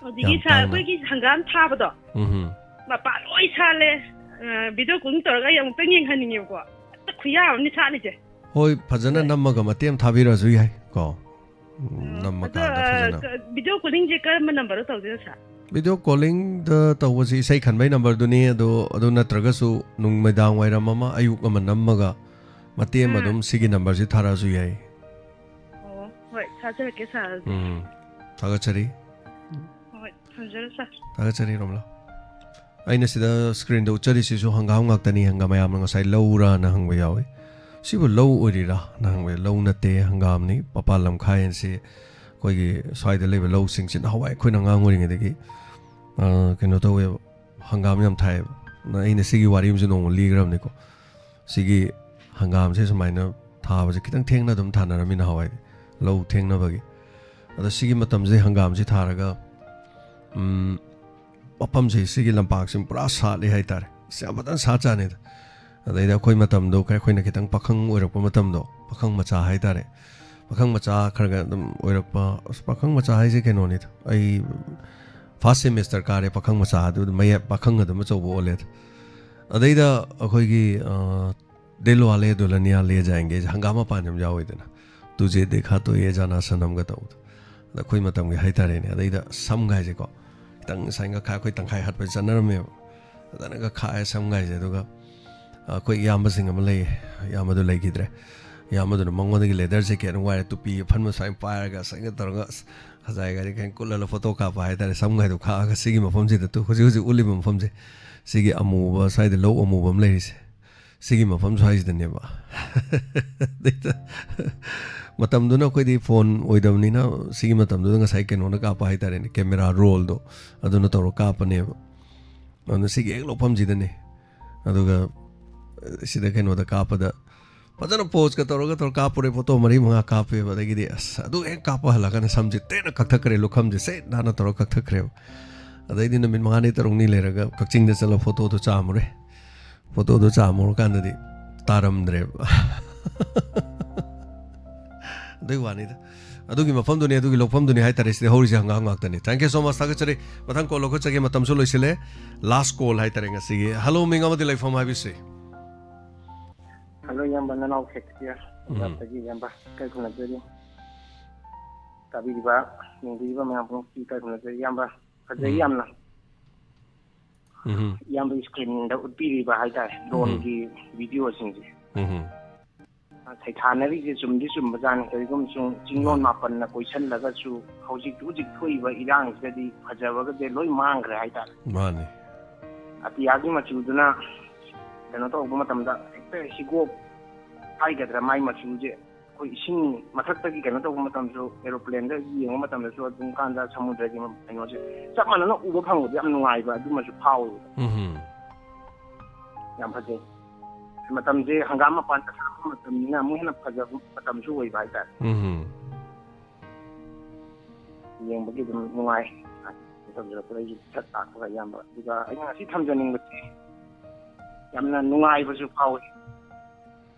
ꯑꯗꯒꯤ ꯌꯥꯝ ꯁꯥ ꯇꯥꯡꯅ꯫ ꯑꯩꯈꯣꯏꯒꯤ ꯍꯪꯒꯥꯝ ꯊꯥꯕꯗꯣ ꯎꯝ. ꯃꯄꯥꯟ ꯂꯣꯏ ꯁꯥꯠꯂꯦ꯫ ꯚꯤꯗꯤꯑꯣ ꯀꯣꯜ ꯇꯧꯔꯒ ꯑꯩ ꯑꯃꯨꯛꯇꯪ ꯌꯦꯡꯍꯟꯅꯤꯡꯉꯦꯕꯀꯣ꯫ ꯍꯦꯛꯇ ꯈꯨꯌꯥ ꯑꯃꯅꯤ ꯁꯥꯠꯂꯤꯁꯦ꯫ ꯍꯣꯏ, ꯐꯖꯅ ꯍꯣꯏ꯫ ꯅꯝꯃꯒ ꯃꯇꯦꯛ ꯑꯃ ꯊꯥꯕꯤꯔꯛꯑꯁꯨ ꯌꯥꯏ ꯀꯣ. ꯑꯗꯣ ꯅꯝꯃꯀꯥꯟꯗ ꯐꯖꯅ. ꯚꯤꯗꯤꯑꯣ ꯀꯣꯂꯤꯡꯁꯦ ꯀꯔꯝꯕ ꯅꯝꯕꯔꯗ ꯇꯧꯗꯣꯏꯅꯣ ꯁꯥꯔ? ꯚꯤꯗꯤꯑꯣ ꯀꯣꯂꯤꯡꯗ ꯇꯧꯕꯁꯤ ꯏꯁꯩ ꯈꯟꯕꯩ ꯅꯝꯕꯔꯗꯨꯅꯤ ꯑꯗꯣ, ꯑꯗꯨ ꯅꯠꯇ꯭ꯔꯒꯁꯨ ꯅꯨꯃꯤꯗꯥꯡ ꯋꯥꯏꯔꯝ ꯑꯃ, ꯑꯌꯨꯛ ꯑꯃ ꯅꯝꯃꯒ ꯃꯇꯦꯛ ꯑꯃ ꯎꯝ. ꯑꯗꯨꯝ ꯁꯤꯒꯤ ꯅꯝꯕꯔꯁꯤ ꯊꯥꯔꯛꯑꯁꯨ ꯌꯥꯏ. ꯑꯣ, ꯍꯣꯏ, ꯊꯥꯖꯔꯛꯀꯦ ꯁꯥꯔ ꯑꯗꯨꯗꯤ꯫ ꯎꯝ. ꯊꯥꯒꯠꯆꯔꯤ. ꯍꯣꯏ, ꯊꯝꯖꯔꯦ ꯁꯥꯔ꯫ ꯊꯥꯒꯠꯆꯔꯤ, ꯔꯣꯝꯂꯥ꯫ ꯑꯩꯅ ꯁꯤꯗ ꯁ꯭ꯀ꯭ꯔꯤꯟꯗ ꯎꯠꯆꯔꯤꯁꯤꯁꯨ ꯍꯪꯒꯥꯝ ꯉꯥꯛꯇꯅꯤ꯫ ꯍꯪꯒꯥꯝ, ꯃꯌꯥꯝꯅ ꯉꯁꯥꯏ ꯂꯧꯔꯥꯅ ꯍꯪꯕ ꯌꯥꯎꯏ꯫ ꯁꯤꯕꯨ ꯂꯧ ꯑꯣꯏꯔꯤꯔꯥꯅ ꯍꯪꯕ ꯌꯥꯎꯏ꯫ ꯂꯧ ꯅꯠꯇꯦ, ꯍꯪꯒꯥꯝꯅꯤ꯫ ꯄꯄꯥ ꯂꯝꯈꯥꯏ ꯍꯥꯏꯅꯁꯤ ꯑꯩꯈꯣꯏꯒꯤ ꯁ꯭ꯋꯥꯏꯗ ꯂꯩꯕ ꯂꯧꯁꯤꯡꯁꯤ ꯅꯍꯥꯟꯋꯥꯏ ꯑꯩꯈꯣꯏꯅ ꯑꯉꯥꯡ ꯑꯣꯏꯔꯤꯉꯩꯗꯒꯤ, ꯑ, ꯀꯩꯅꯣ ꯇꯧꯋꯦꯕ, ꯍꯪꯒꯥꯝ ꯌꯥꯝ ꯊꯥꯏꯌꯦꯕ꯫ ꯑꯗ ꯑꯩꯅ ꯁꯤꯒꯤ ꯋꯥꯔꯤ ꯑꯃꯁꯨ ꯅꯣꯡꯃ ꯂꯤꯈ꯭ꯔꯕꯅꯤꯀꯣ꯫ ꯁꯤꯒꯤ ꯍꯪꯒꯥꯝꯁꯦ ꯁꯨꯃꯥꯏꯅ ꯊꯥꯕꯁꯦ ꯈꯤꯇꯪ ꯊꯦꯡꯅ ꯑꯗꯨꯝ ꯊꯥꯅꯔꯝꯃꯤ ꯅꯍꯥꯟꯋꯥꯏꯗꯤ, ꯂꯧ ꯊꯦꯡꯅꯕꯒꯤ꯫ ꯑꯗꯣ ꯁꯤꯒꯤ ꯃꯇꯝꯁꯦ ꯍꯪꯒꯥꯝꯁꯤ ꯊꯥꯔꯒ, ꯎꯝ, ꯃꯐꯝꯁꯦ, ꯁꯤꯒꯤ ꯂꯝꯄꯥꯛꯁꯤ ꯄꯨꯔꯥ ꯁꯥꯠꯂꯤ ꯍꯥꯏꯇꯥꯔꯦ꯫ ꯑꯁ, ꯌꯥꯝ ꯐꯖꯅ ꯁꯥꯠꯆꯥꯅꯤꯗ꯫ ꯑꯗꯩꯗ ꯑꯩꯈꯣꯏ ꯃꯇꯝꯗꯣ, ꯈꯔ ꯑꯩꯈꯣꯏꯅ ꯈꯤꯇꯪ ꯄꯥꯈꯪ ꯑꯣꯏꯔꯛꯄ ꯃꯇꯝꯗꯣ, ꯄꯥꯈꯪ ꯃꯆꯥ ꯍꯥꯏꯇꯥꯔꯦ, ꯄꯥꯈꯪ ꯃꯆꯥ ꯈꯔꯒ ꯑꯗꯨꯝ ꯑꯣꯏꯔꯛꯄ, ꯑꯁ, ꯄꯥꯈꯪ ꯃꯆꯥ ꯍꯥꯏꯁꯦ ꯀꯩꯅꯣꯅꯤꯗ, ꯑꯩ ꯐꯥꯔꯁ ꯁꯦꯃꯤꯁꯇꯔ ꯀꯥꯔꯦ, ꯄꯥꯈꯪ ꯃꯆꯥ ꯑꯗꯨ ꯃꯌꯥ-, ꯄꯥꯈꯪ ꯑꯗꯨꯝ ꯑꯆꯧꯕ ꯑꯣꯜꯂꯦ꯫ ꯑꯗꯩꯗ ꯑꯩꯈꯣꯏꯒꯤ, ꯑ, "ꯗꯤꯜ ꯋꯥꯂꯦ ꯗꯨꯜꯍꯅꯤꯌꯥ ꯂꯦ ꯖꯥꯌꯦꯡꯒꯦ" ꯍꯪꯒꯥꯝ ꯃꯄꯥꯟ ꯌꯥꯝ ꯌꯥꯎꯋꯤꯗꯅ, "ꯇꯨꯖꯦ ꯗꯦꯈꯥ ꯇꯣ ꯌꯦ ꯖꯥꯅꯥ ꯁꯅꯝꯒ" ꯇꯧꯕꯗꯣ꯫ ꯑꯗ ꯑꯩꯈꯣꯏ ꯃꯇꯝꯒꯤ ꯍꯥꯏꯇꯥꯔꯦꯅꯦ꯫ ꯑꯗꯩꯗ ꯁꯝꯒꯥꯏꯁꯦꯀꯣ, ꯈꯤꯇꯪ ꯁꯥꯏꯟꯒ ꯈꯥ-, ꯑꯩꯈꯣꯏ ꯇꯪꯈꯥꯏ ꯍꯥꯠꯄ ꯆꯠꯅꯔꯝꯃꯦꯕ꯫ ꯐꯖꯅꯒ ꯈꯥꯛꯑꯦ ꯁꯝꯒꯥꯏꯁꯦ꯫ ꯑꯗꯨꯒ ꯑꯩꯈꯣꯏ ꯏꯌꯥꯝꯕꯁꯤꯡ ꯑꯃ ꯂꯩꯌꯦ, ꯏꯌꯥꯝꯕꯗꯨ ꯂꯩꯈꯤꯗ꯭ꯔꯦ꯫ ꯏꯌꯥꯝꯕꯗꯨꯅ ꯃꯉꯣꯟꯗꯒꯤ ꯂꯦꯗꯔ ꯖꯦꯀꯦꯠ ꯑꯃ ꯋꯥꯏꯔꯦ, ꯇꯨꯄꯤ ꯑꯐꯟꯕ ꯁꯨꯃꯥꯏꯅ ꯄꯥꯏꯔꯒ ꯁꯥꯏꯟꯒ ꯇꯧꯔꯒ, ꯑꯁ, ꯈꯖꯥꯏꯒꯥꯏꯗꯤ ꯈꯤꯇꯪ ꯀꯨꯠꯂꯒ ꯐꯣꯇꯣ ꯀꯥꯞꯄ ꯍꯥꯏꯇꯥꯔꯦ꯫ ꯁꯝꯒꯥꯏꯗꯣ ꯈꯥꯛꯑꯒ ꯁꯤꯒꯤ ꯃꯐꯝꯁꯤꯗ, ꯇꯨ, ꯍꯧꯖꯤꯛ ꯍꯧꯖꯤꯛ ꯎꯠꯂꯤꯕ ꯃꯐꯝꯁꯦ, ꯁꯤꯒꯤ ꯑꯃꯨꯕ, ꯁ꯭ꯋꯥꯏꯗ ꯂꯧ ꯑꯃꯨꯕ ꯑꯃ ꯂꯩꯔꯤꯁꯦ, ꯁꯤꯒꯤ ꯃꯐꯝ ꯁ꯭ꯋꯥꯏꯁꯤꯗꯅꯦꯕ꯫ ꯑꯗꯩꯗ ꯃꯇꯝꯗꯨꯅ ꯑꯩꯈꯣꯏꯗꯤ ꯐꯣꯟ ꯑꯣꯏꯗꯕꯅꯤꯅ, ꯁꯤꯒꯤ ꯃꯇꯝꯗꯨꯗ ꯉꯁꯥꯏ ꯀꯩꯅꯣꯅ ꯀꯥꯞꯄ ꯍꯥꯏꯇꯥꯔꯦꯅꯦ, ꯀꯦꯃꯦꯔꯥ ꯔꯣꯜꯗꯣ, ꯑꯗꯨꯅ ꯇꯧꯔ ꯀꯥꯞꯄꯅꯦꯕ꯫ ꯑꯗꯨꯅ ꯁꯤꯒꯤ ꯍꯦꯛ ꯂꯧꯐꯝꯁꯤꯗꯅꯦ꯫ ꯑꯗꯨꯒ, ꯑ, ꯁꯤꯗ ꯀꯩꯅꯣꯗ ꯀꯥꯞꯄꯗ ꯐꯖꯅ ꯄꯣꯖꯀ ꯇꯧꯔꯒ ꯇꯧꯔ ꯀꯥꯞꯄꯨꯔꯦ, ꯐꯣꯇꯣ ꯃꯔꯤ ꯃꯉꯥ ꯀꯥꯞꯄꯦꯕ꯫ ꯑꯗꯒꯤꯗꯤ ꯑꯁ, ꯑꯗꯨ ꯍꯦꯛ ꯀꯥꯞꯄ ꯍꯜꯂꯛꯀꯥꯟꯗ ꯁꯝꯁꯦ ꯇꯦꯟꯅ ꯀꯛꯊꯠꯈ꯭ꯔꯦ, ꯂꯨꯈꯝꯁꯦ ꯁꯦꯠ ꯅꯥꯟꯅ ꯇꯧꯔꯒ ꯀꯛꯊꯠꯈ꯭ꯔꯦꯕ꯫ ꯑꯗꯩꯗꯤ ꯅꯨꯃꯤꯠ ꯃꯉꯥꯅꯤ ꯇꯔꯨꯛꯅꯤ ꯂꯩꯔꯒ ꯀꯛꯆꯤꯡꯗ ꯆꯠꯂ ꯐꯣꯇꯣꯗꯣ ꯆꯥꯝꯃꯨꯔꯦ꯫ ꯐꯣꯇꯣꯗꯣ ꯆꯥꯝꯃꯨꯔꯀꯥꯟꯗꯗꯤ ꯇꯥꯔꯝꯗ꯭ꯔꯦꯕ꯫ ꯑꯗꯨꯒꯤ ꯋꯥꯅꯤꯗ꯫ ꯑꯗꯨꯒꯤ ꯃꯐꯝꯗꯨꯅꯤ, ꯑꯗꯨꯒꯤ ꯂꯧꯐꯝꯗꯨꯅꯤ ꯍꯥꯏꯇꯥꯔꯦ, ꯁꯤꯗ ꯍꯧꯔꯤꯁꯦ ꯍꯪꯒꯥꯝ ꯉꯥꯛꯇꯅꯤ꯫ Thank you so much, ꯊꯥꯒꯠꯆꯔꯤ꯫ ꯃꯊꯪ ꯀꯣꯜ ꯂꯧꯈꯠꯆꯒꯦ, ꯃꯇꯝꯁꯨ ꯂꯣꯏꯁꯤꯜꯂꯦ꯫ ꯂꯥꯁ ꯀꯣꯜ ꯍꯥꯏꯇꯥꯔꯦ ꯉꯁꯤꯒꯤ꯫ ꯍꯜꯂꯣ, ꯃꯤꯡ ꯑꯃꯗꯤ ꯂꯩꯐꯝ ꯍꯥꯏꯕꯤꯁꯤ꯫ ꯍꯜꯂꯣ, ꯏꯌꯥꯝꯕ, ꯅꯅꯥꯎ ꯁꯦꯛꯁꯄꯤꯌꯔ ꯎꯝ꯫ ꯂꯝꯄꯥꯛꯇꯒꯤ ꯏꯌꯥꯝꯕ, ꯏꯀꯥꯏ ꯈꯨꯝꯅꯖꯔꯤ꯫ ꯇꯥꯕꯤꯔꯤꯕ, ꯌꯦꯡꯕꯤꯔꯤꯕ ꯃꯌꯥꯝ ꯄꯨꯝꯅꯃꯛꯀꯤ ꯏꯀꯥꯏ ꯈꯨꯝꯅꯖꯔꯤ꯫ ꯏꯌꯥꯝꯕ, ꯐꯖꯩ ꯎꯝ꯫ ꯌꯥꯝꯅ꯫ ꯎꯝ꯫ ꯏꯌꯥꯝꯕꯒꯤ ꯁ꯭ꯀ꯭ꯔꯤꯟꯗ ꯎꯠꯄꯤꯔꯤꯕ ꯍꯥꯏꯇꯥꯔꯦ, ꯎꯝ꯫ ꯗ꯭ꯔꯣꯟꯒꯤ ꯚꯤꯗꯤꯑꯣꯁꯤꯡꯁꯦ꯫ ꯎꯝ꯫ ꯁꯩꯊꯥꯅꯔꯤꯁꯦ ꯆꯨꯝꯗꯤ ꯆꯨꯝꯕꯖꯥꯠꯅꯤ꯫ ꯀꯔꯤꯒꯨꯝꯕ ꯁꯨꯝ ꯆꯤꯡꯂꯣꯟ ꯎꯝ꯫ ꯃꯥꯄꯟꯅ ꯀꯣꯏꯁꯜꯂꯒꯁꯨ ꯍꯧꯖꯤꯛ ꯍꯧꯖꯤꯛ ꯊꯣꯛꯏꯕ ꯏꯔꯥꯡꯁꯤꯗꯗꯤ ꯐꯖꯕꯒꯁꯦ ꯂꯣꯏ ꯃꯥꯡꯈ꯭ꯔꯦ ꯍꯥꯏꯇꯥꯔꯦ꯫ ꯃꯥꯅꯤ꯫ ꯑꯇꯤꯌꯥꯒꯤ ꯃꯆꯨꯗꯨꯅ ꯀꯩꯅꯣ ꯇꯧꯕ ꯃꯇꯝꯗ ꯍꯦꯛꯇ ꯍꯤꯒꯣꯛ ꯍꯥꯏꯒꯗ꯭ꯔꯥ, ꯃꯥꯏ ꯃꯆꯨꯁꯦ ꯑꯩꯈꯣꯏ ꯏꯁꯤꯡ ꯃꯊꯛꯇꯒꯤ ꯀꯩꯅꯣ ꯇꯧꯕ ꯃꯇꯝꯗꯁꯨ, ꯑꯦꯔꯣꯄ꯭ꯂꯦꯟꯗ ꯌꯦꯡꯕ ꯃꯇꯝꯗꯁꯨ ꯑꯗꯨꯝ ꯀꯥꯟꯗ ꯁꯃꯨꯗ꯭ꯔꯒꯤ ꯀꯩꯅꯣꯁꯦ ꯆꯞ ꯃꯥꯟꯅꯅ ꯎꯕ ꯐꯪꯕꯗꯤ ꯌꯥꯝ ꯅꯨꯡꯉꯥꯏꯕ ꯑꯗꯨꯃꯁꯨ ꯐꯥꯎꯋꯦꯕ꯫ ꯎꯝ꯫ ꯌꯥꯝ ꯐꯖꯩ꯫ ꯃꯇꯝꯁꯦ ꯍꯪꯒꯥꯝ ꯃꯄꯥꯟ ꯆꯠꯅꯕ ꯃꯇꯝꯅꯤꯅ ꯑꯃꯨꯛ ꯍꯦꯟꯅ ꯐꯖꯕ ꯃꯇꯝꯁꯨ ꯑꯣꯏꯕ ꯍꯥꯏꯇꯥꯔꯦ꯫ ꯎꯝ꯫ ꯌꯦꯡꯕꯒꯤ ꯑꯗꯨꯝ ꯅꯨꯡꯉꯥꯏ꯫ ꯇꯧꯖꯔꯛꯄꯗ ꯑꯩꯁꯨ ꯁꯛ ꯇꯥꯛꯄꯒ ꯑꯌꯥꯝꯕ꯫ ꯑꯗꯨꯒ ꯑꯩꯅ ꯉꯁꯤ ꯊꯝꯖꯅꯤꯡꯕꯁꯦ, ꯌꯥꯝꯅ ꯅꯨꯡꯉꯥꯏꯕꯁꯨ ꯐꯥꯎꯏ꯫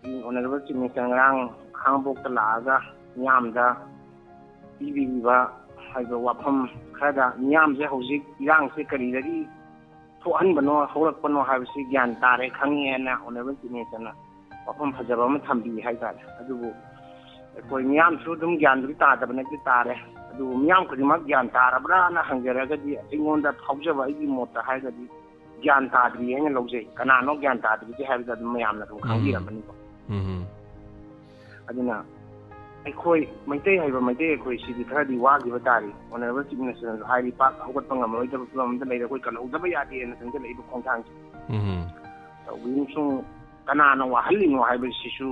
ꯑꯣꯅꯔꯦꯕꯜ ꯆꯤꯐ ꯃꯤꯅꯤꯁꯇꯔ ꯉꯔꯥꯡ ꯈꯥꯉꯕꯣꯛꯇ ꯂꯥꯛꯑꯒ ꯃꯤꯌꯥꯝꯗ ꯄꯤꯕꯤꯔꯤꯕ ꯍꯥꯏꯕ ꯋꯥꯐꯝ ꯈꯔꯗ, ꯃꯤꯌꯥꯝꯁꯦ ꯍꯧꯖꯤꯛ ꯏꯔꯥꯡꯁꯦ ꯀꯔꯤꯗꯒꯤ ꯊꯣꯛꯍꯟꯕꯅꯣ, ꯍꯧꯔꯛꯄꯅꯣ ꯍꯥꯏꯕꯁꯤ ꯒ꯭ꯌꯥꯟ ꯇꯥꯔꯦ, ꯈꯪꯉꯦꯅ ꯑꯣꯅꯔꯦꯕꯜ ꯆꯤꯐ ꯃꯤꯅꯤꯁꯇꯔꯅ ꯋꯥꯐꯝ ꯐꯖꯕ ꯑꯃ ꯊꯝꯕꯤ ꯍꯥꯏꯇꯥꯔꯦ꯫ ꯑꯗꯨꯕꯨ ꯑꯩꯈꯣꯏ ꯃꯤꯌꯥꯝꯁꯨ ꯑꯗꯨꯝ ꯒ꯭ꯌꯥꯟꯕꯨꯗꯤ ꯇꯥꯗꯕ ꯅꯠꯇꯦ, ꯇꯥꯔꯦ꯫ ꯑꯗꯨꯕꯨ ꯃꯤꯌꯥꯝ ꯈꯨꯗꯤꯡꯃꯛ ꯒ꯭ꯌꯥꯟ ꯇꯥꯔꯕ꯭ꯔꯥꯅ ꯍꯪꯖꯔꯒꯗꯤ ꯑꯩꯉꯣꯟꯗ ꯐꯥꯎꯖꯕ, ꯑꯩꯒꯤ ꯃꯣꯠꯇ ꯍꯥꯏꯔꯒꯗꯤ ꯒ꯭ꯌꯥꯟ ꯇꯥꯗ꯭ꯔꯤ ꯍꯥꯏꯅ ꯂꯧꯖꯩ꯫ ꯀꯅꯥꯅꯣ ꯒ꯭ꯌꯥꯟ ꯇꯥꯗ꯭ꯔꯤꯁꯦ ꯍꯥꯏꯕꯗ ꯑꯗꯨꯝ ꯃꯌꯥꯝꯅ ꯑꯗꯨꯝ ꯎꯝ꯫ ꯈꯪꯕꯤꯔꯝꯃꯅꯤꯀꯣ꯫ ꯎꯝ꯫ ꯑꯗꯨꯅ ꯑꯩꯈꯣꯏ ꯃꯩꯇꯩ ꯍꯥꯏꯕ ꯃꯩꯇꯩ ꯑꯩꯈꯣꯏ ꯁꯤꯗꯤ ꯈꯔꯗꯤ ꯋꯥꯈꯤꯕ ꯇꯥꯔꯤ꯫ ꯑꯣꯅꯔꯦꯕꯜ ꯆꯤꯐ ꯃꯤꯅꯤꯁꯇꯔꯅꯁꯨ ꯍꯥꯏꯔꯤ, ꯄꯥꯛ ꯍꯧꯒꯠꯄ ꯉꯝꯃꯔꯣꯏꯗꯕ ꯐꯤꯕꯝ ꯑꯃꯗ ꯂꯩꯔꯦ, ꯑꯩꯈꯣꯏ ꯀꯜꯍꯧꯗꯕ ꯌꯥꯗꯦꯅ ꯆꯪꯁꯤꯜꯂꯛꯏꯕ ꯈꯣꯡꯊꯥꯡꯁꯦ꯫ ꯎꯝ꯫ ꯇꯧꯕꯤꯔꯤꯕꯁꯨ ꯀꯅꯥꯅ ꯋꯥꯍꯜꯂꯤꯅꯣ ꯍꯥꯏꯕꯁꯤꯁꯨ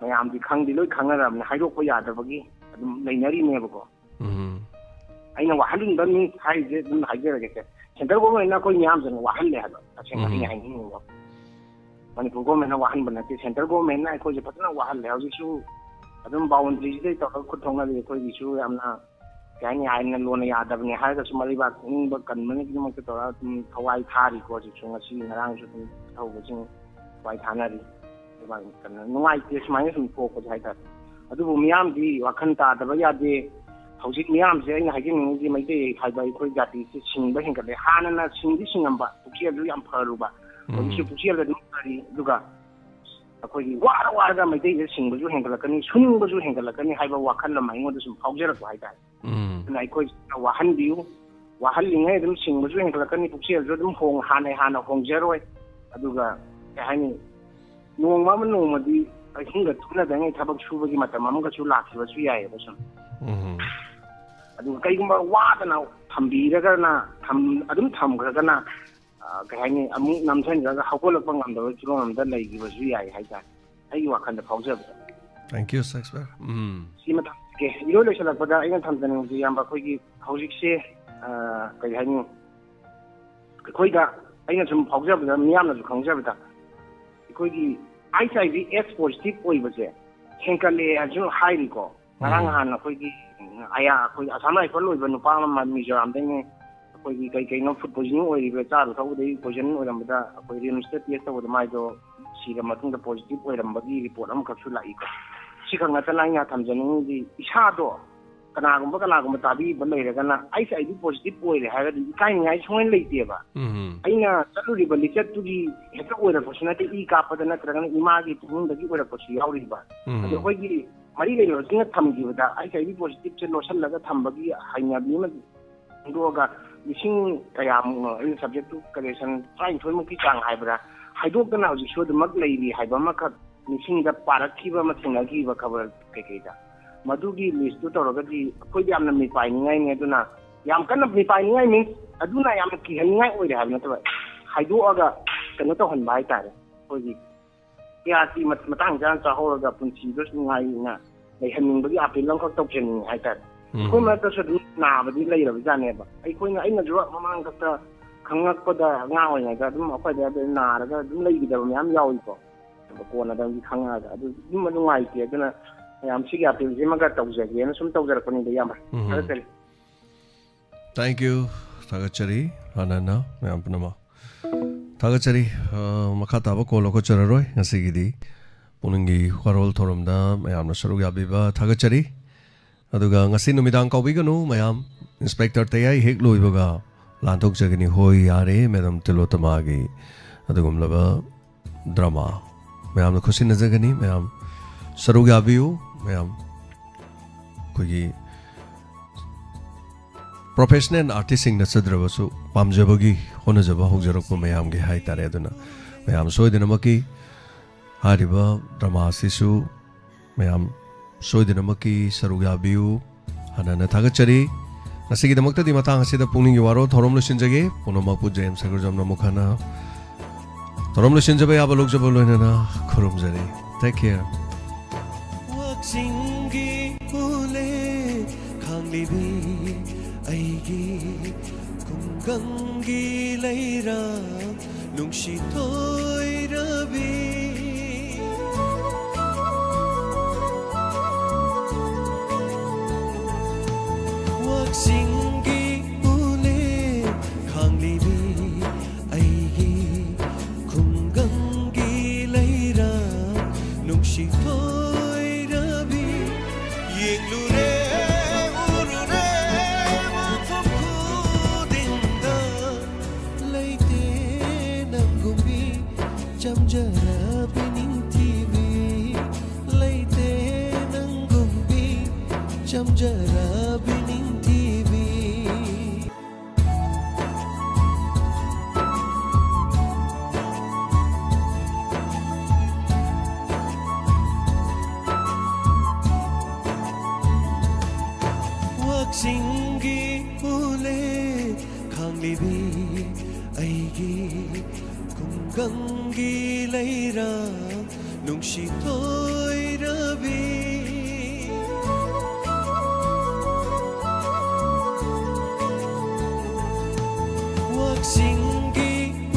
ꯃꯌꯥꯝꯗꯤ ꯈꯪꯗꯤ ꯂꯣꯏ ꯈꯪꯅꯔꯕꯅꯤ, ꯍꯥꯏꯗꯣꯛꯄ ꯌꯥꯗꯕꯒꯤ ꯑꯗꯨꯝ ꯂꯩꯅꯔꯤꯅꯦꯕꯀꯣ꯫ ꯎꯝ ꯑꯩꯅ ꯋꯥꯍꯟꯅꯤꯡꯕ ꯃꯤ ꯍꯥꯏꯁꯦ ꯑꯗꯨꯝ ꯍꯥꯏꯖꯔꯒꯦꯁꯦ, ꯁꯦꯟꯇ꯭ꯔꯦꯜ ꯒꯣꯔꯃꯦꯟꯅ ꯑꯩꯈꯣꯏ ꯃꯤꯌꯥꯝꯁꯤꯡ ꯋꯥꯍꯜꯂꯦ ꯍꯥꯏꯕ ꯇꯁꯦꯡꯅ ꯑꯩꯅ ꯎꯝ ꯍꯥꯏꯅꯤꯡꯉꯤꯕ꯫ ꯃꯅꯤꯄꯨꯔ ꯒꯣꯔꯃꯦꯟꯅ ꯋꯥꯍꯟꯕ ꯅꯠꯇꯦ, ꯁꯦꯟꯇ꯭ꯔꯦꯜ ꯒꯣꯔꯃꯦꯟꯅ ꯑꯩꯈꯣꯏꯁꯦ ꯐꯖꯅ ꯋꯥꯍꯜꯂꯦ꯫ ꯍꯧꯖꯤꯛꯁꯨ ꯑꯗꯨꯝ ꯕꯥꯎꯟꯗ꯭ꯔꯤꯁꯤꯗꯩ ꯇꯧꯔꯒ ꯈꯨꯠ ꯊꯣꯛꯅꯔꯤ꯫ ꯑꯩꯈꯣꯏꯒꯤꯁꯨ ꯌꯥꯝꯅ ꯀꯩ ꯍꯥꯏꯅꯤ, ꯑꯥꯏꯟꯅ ꯂꯣꯟꯅ ꯌꯥꯗꯕꯅꯤ ꯍꯥꯏꯔꯒꯁꯨ ꯃꯔꯩꯕꯥꯛ ꯅꯤꯡꯕ ꯀꯟꯕꯅꯒꯤꯗꯃꯛꯇ ꯇꯧꯔꯒ ꯑꯗꯨꯝ ꯊꯋꯥꯏ ꯊꯥꯔꯤꯀꯣ꯫ ꯍꯧꯖꯤꯛꯁꯨ ꯉꯁꯤ ꯉꯔꯥꯡꯁꯨ ꯑꯗꯨꯝ ꯊꯧꯕꯁꯤꯡ ꯊꯋꯥꯏ ꯊꯥꯅꯔꯤ꯫ ꯂꯩꯕꯥꯛ ꯀꯟꯅ ꯅꯨꯡꯉꯥꯏꯇꯦ ꯁꯨꯃꯥꯏꯅ ꯁꯨꯝ ꯊꯣꯛꯄꯁꯦ ꯍꯥꯏꯇꯥꯔꯦ꯫ ꯑꯗꯨꯕꯨ ꯃꯤꯌꯥꯝꯗꯤ ꯋꯥꯈꯜ ꯇꯥꯗꯕ ꯌꯥꯗꯦ꯫ ꯍꯧꯖꯤꯛ ꯃꯤꯌꯥꯝꯁꯦ ꯑꯩꯅ ꯍꯥꯏꯖꯅꯤꯡꯉꯤꯁꯦ ꯃꯩꯇꯩ ꯍꯥꯏꯕ ꯑꯩꯈꯣꯏ ꯖꯥꯇꯤꯁꯦ ꯁꯤꯡꯕ ꯍꯦꯟꯒꯠꯂꯦ꯫ ꯍꯥꯟꯅꯅ ꯁꯤꯡꯗꯤ ꯁꯤꯡꯉꯝꯕ, ꯄꯨꯛꯆꯦꯜꯁꯨ ꯌꯥꯝ ꯐꯔꯨꯕ, ꯍꯧꯖꯤꯛꯁꯨ ꯎꯝ ꯄꯨꯛꯆꯦꯜꯗ ꯑꯗꯨꯝ ꯐꯔꯤ꯫ ꯑꯗꯨꯒ ꯑꯩꯈꯣꯏꯒꯤ ꯋꯥꯔ ꯋꯥꯔꯒ ꯃꯩꯇꯩꯁꯦ ꯁꯤꯡꯕꯁꯨ ꯍꯦꯟꯒꯠꯂꯛꯀꯅꯤ, ꯁꯨꯅꯤꯡꯕꯁꯨ ꯍꯦꯟꯒꯠꯂꯛꯀꯅꯤ ꯍꯥꯏꯕ ꯋꯥꯈꯜ ꯑꯃ ꯑꯩꯉꯣꯟꯗ ꯁꯨꯝ ꯐꯥꯎꯖꯔꯛꯄ ꯍꯥꯏꯇꯥꯔꯦ꯫ ꯎꯝ ꯑꯗꯨꯅ ꯑꯩꯈꯣꯏꯁꯤꯅ ꯋꯥꯍꯟꯕꯤꯌꯨ, ꯋꯥꯍꯜꯂꯤꯉꯩ ꯑꯗꯨꯝ ꯁꯤꯡꯕꯁꯨ ꯍꯦꯟꯒꯠꯂꯛꯀꯅꯤ, ꯄꯨꯛꯆꯦꯜꯁꯨ ꯑꯗꯨꯝ ꯍꯣꯡ ꯍꯥꯟꯅ ꯍꯥꯟꯅ ꯍꯣꯡꯖꯔꯣꯏ꯫ ꯑꯗꯨꯒ ꯀꯩ ꯍꯥꯏꯅꯤ, ꯅꯣꯡꯃ ꯑꯃ ꯅꯣꯡꯃꯗꯤ ꯑꯍꯤꯡꯒ ꯇꯨꯝꯅꯗꯉꯩ ꯊꯕꯛ ꯁꯨꯕꯒꯤ ꯃꯇꯝ ꯑꯃꯒꯁꯨ ꯂꯥꯛꯈꯤꯕꯁꯨ ꯌꯥꯏꯑꯕ ꯁꯨꯝ꯫ ꯎꯝ ꯑꯗꯨꯒ ꯀꯩꯒꯨꯝꯕ ꯋꯥꯗꯅ ꯊꯝꯕꯤꯔꯒꯅ ꯊꯝ- ꯑꯗꯨꯝ ꯊꯝꯈ꯭ꯔꯒꯅ ꯑ, ꯀꯩ ꯍꯥꯏꯅꯤ, ꯑꯃꯨꯛ ꯅꯝꯁꯤꯟꯈ꯭ꯔꯒ ꯍꯧꯒꯠꯂꯛꯄ ꯉꯝꯗꯕꯒꯤ ꯐꯤꯕꯝ ꯑꯃꯗ ꯂꯩꯈꯤꯕꯁꯨ ꯌꯥꯏ ꯍꯥꯏꯇꯥꯔꯦ, ꯑꯩꯒꯤ ꯋꯥꯈꯜꯗ ꯐꯥꯎꯖꯕꯗ꯫ Thank you, Shakespeare. ꯎꯝ ꯁꯤꯃ ꯊꯝꯖꯒꯦ꯫ ꯏꯔꯣꯏ ꯂꯣꯏꯁꯤꯜꯂꯛꯄꯗ ꯑꯩꯅ ꯊꯝꯖꯅꯤꯡꯕꯁꯦ, ꯏꯌꯥꯝꯕ, ꯑꯩꯈꯣꯏꯒꯤ ꯍꯧꯖꯤꯛꯁꯦ ꯑ, ꯀꯩ ꯍꯥꯏꯅꯤ, ꯑꯩꯈꯣꯏꯗ, ꯑꯩꯅ ꯁꯨꯝ ꯐꯥꯎꯖꯕꯗ, ꯃꯤꯌꯥꯝꯅꯁꯨ ꯈꯪꯖꯕꯗ, ꯑꯩꯈꯣꯏꯒꯤ ꯑꯩꯆ ꯑꯥꯏ ꯚꯤ ꯑꯦꯁ ꯄꯣꯖꯤꯇꯤꯚ ꯑꯣꯏꯕꯁꯦ ꯍꯦꯟꯀꯠꯂꯛꯑꯦ ꯍꯥꯏꯁꯨ ꯍꯥꯏꯔꯤꯀꯣ꯫ ꯉꯔꯥꯡ ꯎꯝ ꯅꯍꯥꯟ ꯑꯩꯈꯣꯏꯒꯤ ꯑꯌꯥ ꯑꯩꯈꯣꯏ ꯑꯁꯥꯝ ꯔꯥꯏꯐꯜ ꯑꯣꯏꯕ ꯅꯨꯄꯥ ꯑꯃ ꯃꯤꯖꯣꯔꯥꯝꯗꯩꯅꯦ, ꯑꯩꯈꯣꯏꯒꯤ ꯀꯩ ꯀꯩꯅꯣ ꯐꯨꯗ ꯄꯣꯏꯖꯅꯤꯡ ꯑꯣꯏꯔꯤꯕ꯭ꯔꯥ, ꯆꯥꯔꯨ ꯊꯛꯎꯕꯗꯒꯤ ꯄꯣꯏꯖꯟ ꯑꯣꯏꯔꯝꯕꯗ ꯑꯩꯈꯣꯏ ꯔꯤꯝꯁꯇ ꯇꯦꯁ ꯇꯧꯕꯗ ꯃꯥꯏꯗꯣ ꯁꯤꯔ ꯃꯇꯨꯡꯗ ꯄꯣꯖꯤꯇꯤꯚ ꯑꯣꯏꯔꯝꯕꯒꯤ ꯔꯤꯄꯣꯔꯠ ꯑꯃꯈꯛꯁꯨ ꯂꯥꯛꯏꯀꯣ꯫ ꯁꯤꯈꯛ ꯅꯠꯇꯅ ꯑꯩꯅ ꯊꯝꯖꯅꯤꯡꯉꯤꯗꯤ, ꯏꯁꯥꯗꯣ ꯀꯅꯥꯒꯨꯝꯕ ꯀꯅꯥꯒꯨꯝꯕ ꯇꯥꯕꯤꯕ ꯂꯩꯔꯒꯅ ꯑꯩꯆ ꯑꯥꯏ ꯚꯤ ꯄꯣꯖꯤꯇꯤꯚ ꯑꯣꯏꯔꯦ ꯍꯥꯏꯔꯒꯗꯤ ꯏꯀꯥꯏꯅꯤꯡꯉꯥꯏ ꯁꯨꯡꯂꯩ ꯂꯩꯇꯦꯕ꯫ ꯎꯝ ꯑꯩꯅ ꯆꯠꯂꯨꯔꯤꯕ ꯂꯤꯆꯠꯇꯨꯒꯤ ꯍꯦꯛꯇ ꯑꯣꯏꯔꯛꯄꯁꯨ ꯅꯠꯇꯦ, ꯏ ꯀꯥꯞꯄꯗ ꯅꯠꯇ꯭ꯔꯒꯅ ꯏꯃꯥꯒꯤ ꯄꯨꯛꯅꯨꯡꯗꯒꯤ ꯑꯣꯏꯔꯛꯄꯁꯨ ꯌꯥꯎꯔꯤꯕ꯫ ꯑꯗꯣ ꯎꯝ ꯑꯩꯈꯣꯏꯒꯤ ꯃꯔꯤ ꯂꯩꯅꯕꯁꯤꯡꯅ ꯊꯝꯈꯤꯕꯗ ꯑꯩꯆ ꯑꯥꯏ ꯚꯤ ꯄꯣꯖꯤꯇꯤꯚꯁꯦ ꯂꯣꯠꯁꯤꯜꯂꯒ ꯊꯝꯕꯒꯤ ꯍꯩꯅꯕꯤ ꯑꯃ ꯈꯪꯗꯣꯛꯑꯒ ꯂꯤꯁꯤꯡ ꯀꯌꯥꯃꯨꯛꯅꯣ, ꯑꯩꯅ ꯁꯕꯖꯦꯛꯇꯨ ꯀꯔꯦꯛꯁꯟ ꯇꯔꯥꯅꯤꯊꯣꯏꯃꯨꯛꯀꯤ ꯆꯥꯡ ꯍꯥꯏꯕ꯭ꯔꯥ, ꯍꯥꯏꯗꯣꯛꯇꯅ ꯍꯧꯖꯤꯛꯁꯨ ꯑꯗꯨꯃꯛ ꯂꯩꯔꯤ ꯍꯥꯏꯕ ꯑꯃꯈꯛ ꯅꯤꯡꯁꯤꯡꯗ ꯄꯥꯔꯛꯈꯤꯕ ꯑꯃ ꯊꯦꯡꯅꯈꯤꯕ ꯈꯕꯔ ꯀꯩꯀꯩꯗ꯫ ꯃꯗꯨꯒꯤ ꯂꯤꯁꯇꯨ ꯇꯧꯔꯒꯗꯤ ꯑꯩꯈꯣꯏꯗꯤ ꯌꯥꯝꯅ ꯃꯤꯄꯥꯏꯅꯤꯡꯉꯥꯏꯅꯤ꯫ ꯑꯗꯨꯅ ꯌꯥꯝ ꯀꯟꯅ ꯃꯤꯄꯥꯏꯅꯤꯡꯉꯥꯏ ꯃꯤꯟꯁ ꯑꯗꯨꯅ ꯌꯥꯝꯅ ꯀꯤꯍꯟꯅꯤꯡꯉꯥꯏ ꯑꯣꯏꯔꯦ ꯍꯥꯏꯕ ꯅꯠꯇꯕ, ꯍꯥꯏꯗꯣꯛꯑꯒ ꯀꯩꯅꯣ ꯇꯧꯍꯟꯕ ꯍꯥꯏꯇꯥꯔꯦ꯫ ꯑꯩꯈꯣꯏꯒꯤ ꯀꯌꯥꯁꯤ ꯃꯇꯥꯡ ꯆꯥꯅ ꯆꯥꯍꯧꯔꯒ ꯄꯨꯟꯁꯤꯗꯁꯨ ꯅꯨꯡꯉꯥꯏꯅ ꯂꯩꯍꯟꯅꯤꯡꯕꯒꯤ ꯑꯄꯤꯜ ꯑꯃꯈꯛ ꯇꯧꯖꯅꯤꯡꯉꯤ ꯍꯥꯏꯇꯥꯔꯦ꯫ ꯎꯝ꯫ ꯑꯩꯈꯣꯏ ꯃꯔꯛꯇꯁꯨ ꯑꯗꯨꯝ ꯅꯥꯕꯗꯤ ꯂꯩꯔꯕꯖꯥꯠꯅꯦꯕ꯫ ꯑꯩꯈꯣꯏꯅ, ꯑꯩꯅꯁꯨ ꯃꯃꯥꯡ ꯈꯛꯇ ꯈꯪꯉꯛꯄꯗ, ꯑꯉꯥꯡ ꯑꯣꯏꯔꯤꯉꯩꯗ ꯑꯗꯨꯝ ꯑꯩꯈꯣꯏꯗ ꯑꯗꯨꯝ ꯅꯥꯔꯒ ꯑꯗꯨꯝ ꯂꯩꯈꯤꯗꯕ ꯃꯌꯥꯝ ꯌꯥꯎꯏꯀꯣ꯫ ꯑꯗꯣ ꯀꯣꯟꯅꯗꯪꯗꯤ ꯈꯪꯉꯛꯑꯒ ꯑꯗꯨ ꯑꯗꯨꯝ ꯅꯨꯡꯉꯥꯏꯇꯦ꯫ ꯑꯗꯨꯅ ꯃꯌꯥꯝ ꯁꯤꯒꯤ ꯑꯄꯤꯜꯁꯤꯃꯒ ꯇꯧꯖꯒꯦꯅ ꯁꯨꯝ ꯇꯧꯖꯔꯛꯄꯅꯤꯗ, ꯏꯌꯥꯝꯕ꯫ ꯎꯝ꯫ ꯊꯥꯒꯠꯆꯔꯤ꯫ Thank you꯫ ꯊꯥꯒꯠꯆꯔꯤ꯫ ꯍꯥꯟꯅꯅ ꯃꯌꯥꯝ ꯄꯨꯝꯅꯃꯛ ꯊꯥꯒꯠꯆꯔꯤ꯫ ꯑ, ꯃꯈꯥ ꯇꯥꯕ ꯀꯣꯜ ꯂꯧꯈꯠꯆꯔꯔꯣꯏ ꯉꯁꯤꯒꯤꯗꯤ꯫ ꯄꯨꯛꯅꯤꯡꯒꯤ ꯋꯥꯔꯣꯜ ꯊꯧꯔꯝꯗ ꯃꯌꯥꯝꯅ ꯁꯔꯨꯛ ꯌꯥꯕꯤꯕ ꯊꯥꯒꯠꯆꯔꯤ꯫ ꯑꯗꯨꯒ ꯉꯁꯤ ꯅꯨꯃꯤꯗꯥꯡ ꯀꯥꯎꯕꯤꯒꯅꯨ ꯃꯌꯥꯝ, ꯏꯟꯁꯄꯦꯛꯇꯔ ꯇꯌꯥꯏ ꯍꯦꯛ ꯂꯣꯏꯕꯒ ꯂꯥꯟꯊꯣꯛꯆꯒꯅꯤ꯫ ꯍꯣꯏ, ꯌꯥꯔꯦ, ꯃꯦꯗꯥꯝ ꯇꯤꯂꯣꯇꯃꯥꯒꯤ ꯑꯗꯨꯒꯨꯝꯂꯕ ꯗ꯭ꯔꯃꯥ ꯃꯌꯥꯝꯅ ꯈꯨꯠꯁꯤꯟꯅꯖꯒꯅꯤ꯫ ꯃꯌꯥꯝ ꯁꯔꯨꯛ ꯌꯥꯕꯤꯌꯨ꯫ ꯃꯌꯥꯝ ꯑꯩꯈꯣꯏꯒꯤ ꯄ꯭ꯔꯣꯐꯦꯁꯅꯦꯜ ꯑꯥꯔꯇꯤꯁꯁꯤꯡ ꯅꯠꯆꯗ꯭ꯔꯕꯁꯨ ꯄꯥꯝꯖꯕꯒꯤ ꯍꯣꯠꯅꯖꯕ ꯍꯧꯖꯔꯛꯄ ꯃꯌꯥꯝꯒꯤ ꯍꯥꯏꯇꯥꯔꯦ꯫ ꯑꯗꯨꯅ ꯃꯌꯥꯝ ꯁꯣꯏꯗꯅꯃꯛꯀꯤ ꯍꯥꯏꯔꯤꯕ ꯗ꯭ꯔꯃꯥ ꯑꯁꯤꯁꯨ ꯃꯌꯥꯝ ꯁꯣꯏꯗꯅꯃꯛꯀꯤ ꯁꯔꯨꯛ ꯌꯥꯕꯤꯌꯨ꯫ ꯍꯟꯅ ꯍꯟꯅ ꯊꯥꯒꯠꯆꯔꯤ꯫ ꯉꯁꯤꯒꯤꯗꯃꯛꯇꯗꯤ ꯃꯇꯥꯡ ꯑꯁꯤꯗ ꯄꯨꯛꯅꯤꯡꯒꯤ ꯋꯥꯔꯣꯜ ꯊꯧꯔꯝ ꯂꯣꯏꯁꯤꯟꯖꯒꯦ꯫ ꯄꯨꯝꯅꯃꯛꯄꯨ ꯖꯦꯝꯁ ꯁꯒꯔꯖꯝꯅ ꯑꯃꯨꯛ ꯍꯟꯅ ꯊꯧꯔꯝ ꯂꯣꯏꯁꯤꯟꯖꯕ ꯌꯥꯕ ꯂꯧꯖꯕ ꯂꯣꯏꯅꯅ ꯈꯨꯔꯨꯝꯖꯔꯤ꯫ Take care꯫ ꯋꯥꯛꯆꯤꯡꯒꯤ ꯎꯂꯦ ꯈꯥꯡꯂꯤꯕꯤ ꯑꯩꯒꯤ ꯈꯨꯡꯒꯪꯒꯤ ꯂꯩꯔꯥꯡ ꯅꯨꯡꯁꯤ ꯊꯣꯏꯔꯕꯤ꯫ ꯋꯥꯛꯆꯤꯡꯒꯤ ꯎꯂꯦ ꯈꯥꯡꯂꯤꯕꯤ ꯑꯩꯒꯤ ꯈꯨꯡꯒꯪꯒꯤ ꯂꯩꯔꯥꯡ ꯅꯨꯡꯁꯤ ꯊꯣꯏꯔꯕꯤ꯫ ꯌꯦꯡꯂꯨꯔꯦ, ꯎꯔꯨꯔꯦ, ꯃꯐꯝ ꯈꯨꯗꯤꯡꯗ ꯂꯩꯇꯦ ꯅꯪꯒꯨꯝꯕꯤ ꯆꯝꯖꯔꯕꯤ ꯅꯤꯡꯊꯤꯕꯤ꯫ ꯂꯩꯇꯦ ꯅꯪꯒꯨꯝꯕꯤ ꯆꯝꯖꯔꯕꯤ ꯅꯤꯡꯊꯤꯕꯤ꯫ ꯋꯥꯛꯆꯤꯡꯒꯤ ꯎꯂꯦ ꯈꯥꯡꯂꯤꯕꯤ ꯑꯩꯒꯤ ꯈꯨꯡꯒꯪꯒꯤ ꯂꯩꯔꯥꯡ ꯅꯨꯡꯁꯤꯊꯣꯏꯔꯕꯤ, ꯋꯥꯛꯆꯤꯡꯒꯤ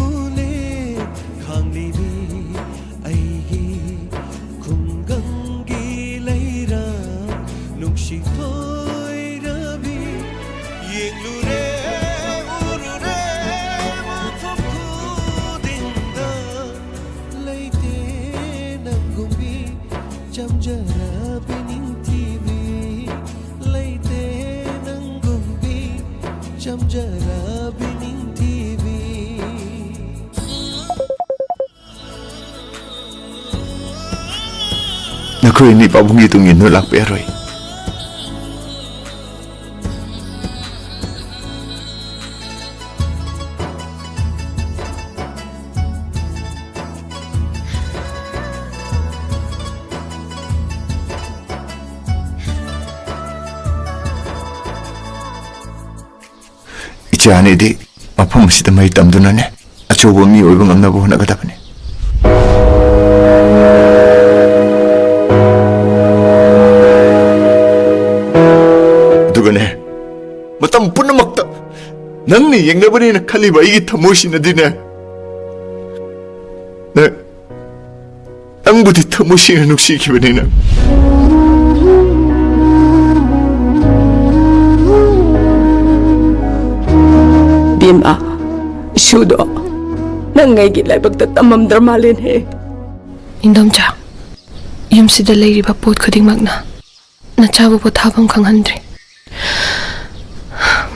ꯎꯂꯦ ꯈꯥꯡꯂꯤꯕꯤ, ꯑꯩꯒꯤ ꯈꯨꯡꯒꯪꯒꯤ ꯂꯩꯔꯥ ꯅꯨꯡꯁꯤꯊꯣꯏꯔꯕꯤ꯫ ꯌꯦꯡꯂꯨꯔꯦ, ꯎꯔꯨꯔꯦ, ꯃꯐꯝ ꯈꯨꯗꯤꯡꯗ ꯂꯩꯇꯦ ꯅꯪꯒꯨꯝꯕꯤ ꯆꯝꯖꯔꯕꯤ ꯅꯤꯡꯊꯤꯕꯤ, ꯂꯩꯇꯦ ꯅꯪꯒꯨꯝꯕꯤ ꯆꯝꯖꯔꯕꯤ ꯅꯤꯡꯊꯤꯕꯤ꯫ ꯅꯈꯣꯏ ꯑꯅꯤ ꯄꯥꯕꯨꯡꯒꯤ ꯇꯨꯡ ꯏꯟꯗꯨꯅ ꯂꯥꯛꯄ ꯌꯥꯔꯣꯏ꯫ ꯏꯆꯥ ꯑꯅꯤꯗꯤ ꯃꯐꯝ ꯑꯁꯤꯗ ꯃꯍꯩ ꯇꯝꯗꯨꯅꯅꯦ, ꯑꯆꯧꯕ ꯃꯤ ꯑꯣꯏꯕ ꯉꯝꯅꯕ ꯍꯣꯠꯅꯒꯗꯕꯅꯤ꯫ ꯑꯗꯨꯒꯅꯦ, ꯃꯇꯝ ꯄꯨꯝꯅꯃꯛꯇ ꯅꯪꯅ ꯌꯦꯡꯅꯕꯅꯦꯅ ꯈꯜꯂꯤꯕ ꯑꯩꯒꯤ ꯊꯃꯣꯏꯁꯤꯅꯗꯤꯅꯦ, ꯅꯪ, ꯅꯪꯕꯨꯗꯤ ꯊꯃꯣꯏ ꯁꯦꯡꯅ ꯅꯨꯡꯁꯤꯈꯤꯕꯅꯤ ꯅꯪ꯫ ꯕꯦꯝꯃ, ꯏꯁꯨꯗꯣ ꯅꯪ ꯑꯩꯒꯤ ꯂꯥꯏꯕꯛꯇ ꯇꯝꯃꯝꯗ꯭ꯔ ꯃꯥꯜꯂꯦꯅꯦ꯫ ꯏꯟꯗꯣꯝꯆꯥ, ꯌꯨꯝꯁꯤꯗ ꯂꯩꯔꯤꯕ ꯄꯣꯠ ꯈꯨꯗꯤꯡꯃꯛꯅ ꯅꯆꯥꯕꯨ ꯄꯣꯊꯥꯐꯝ ꯈꯪꯍꯟꯗ꯭ꯔꯦ꯫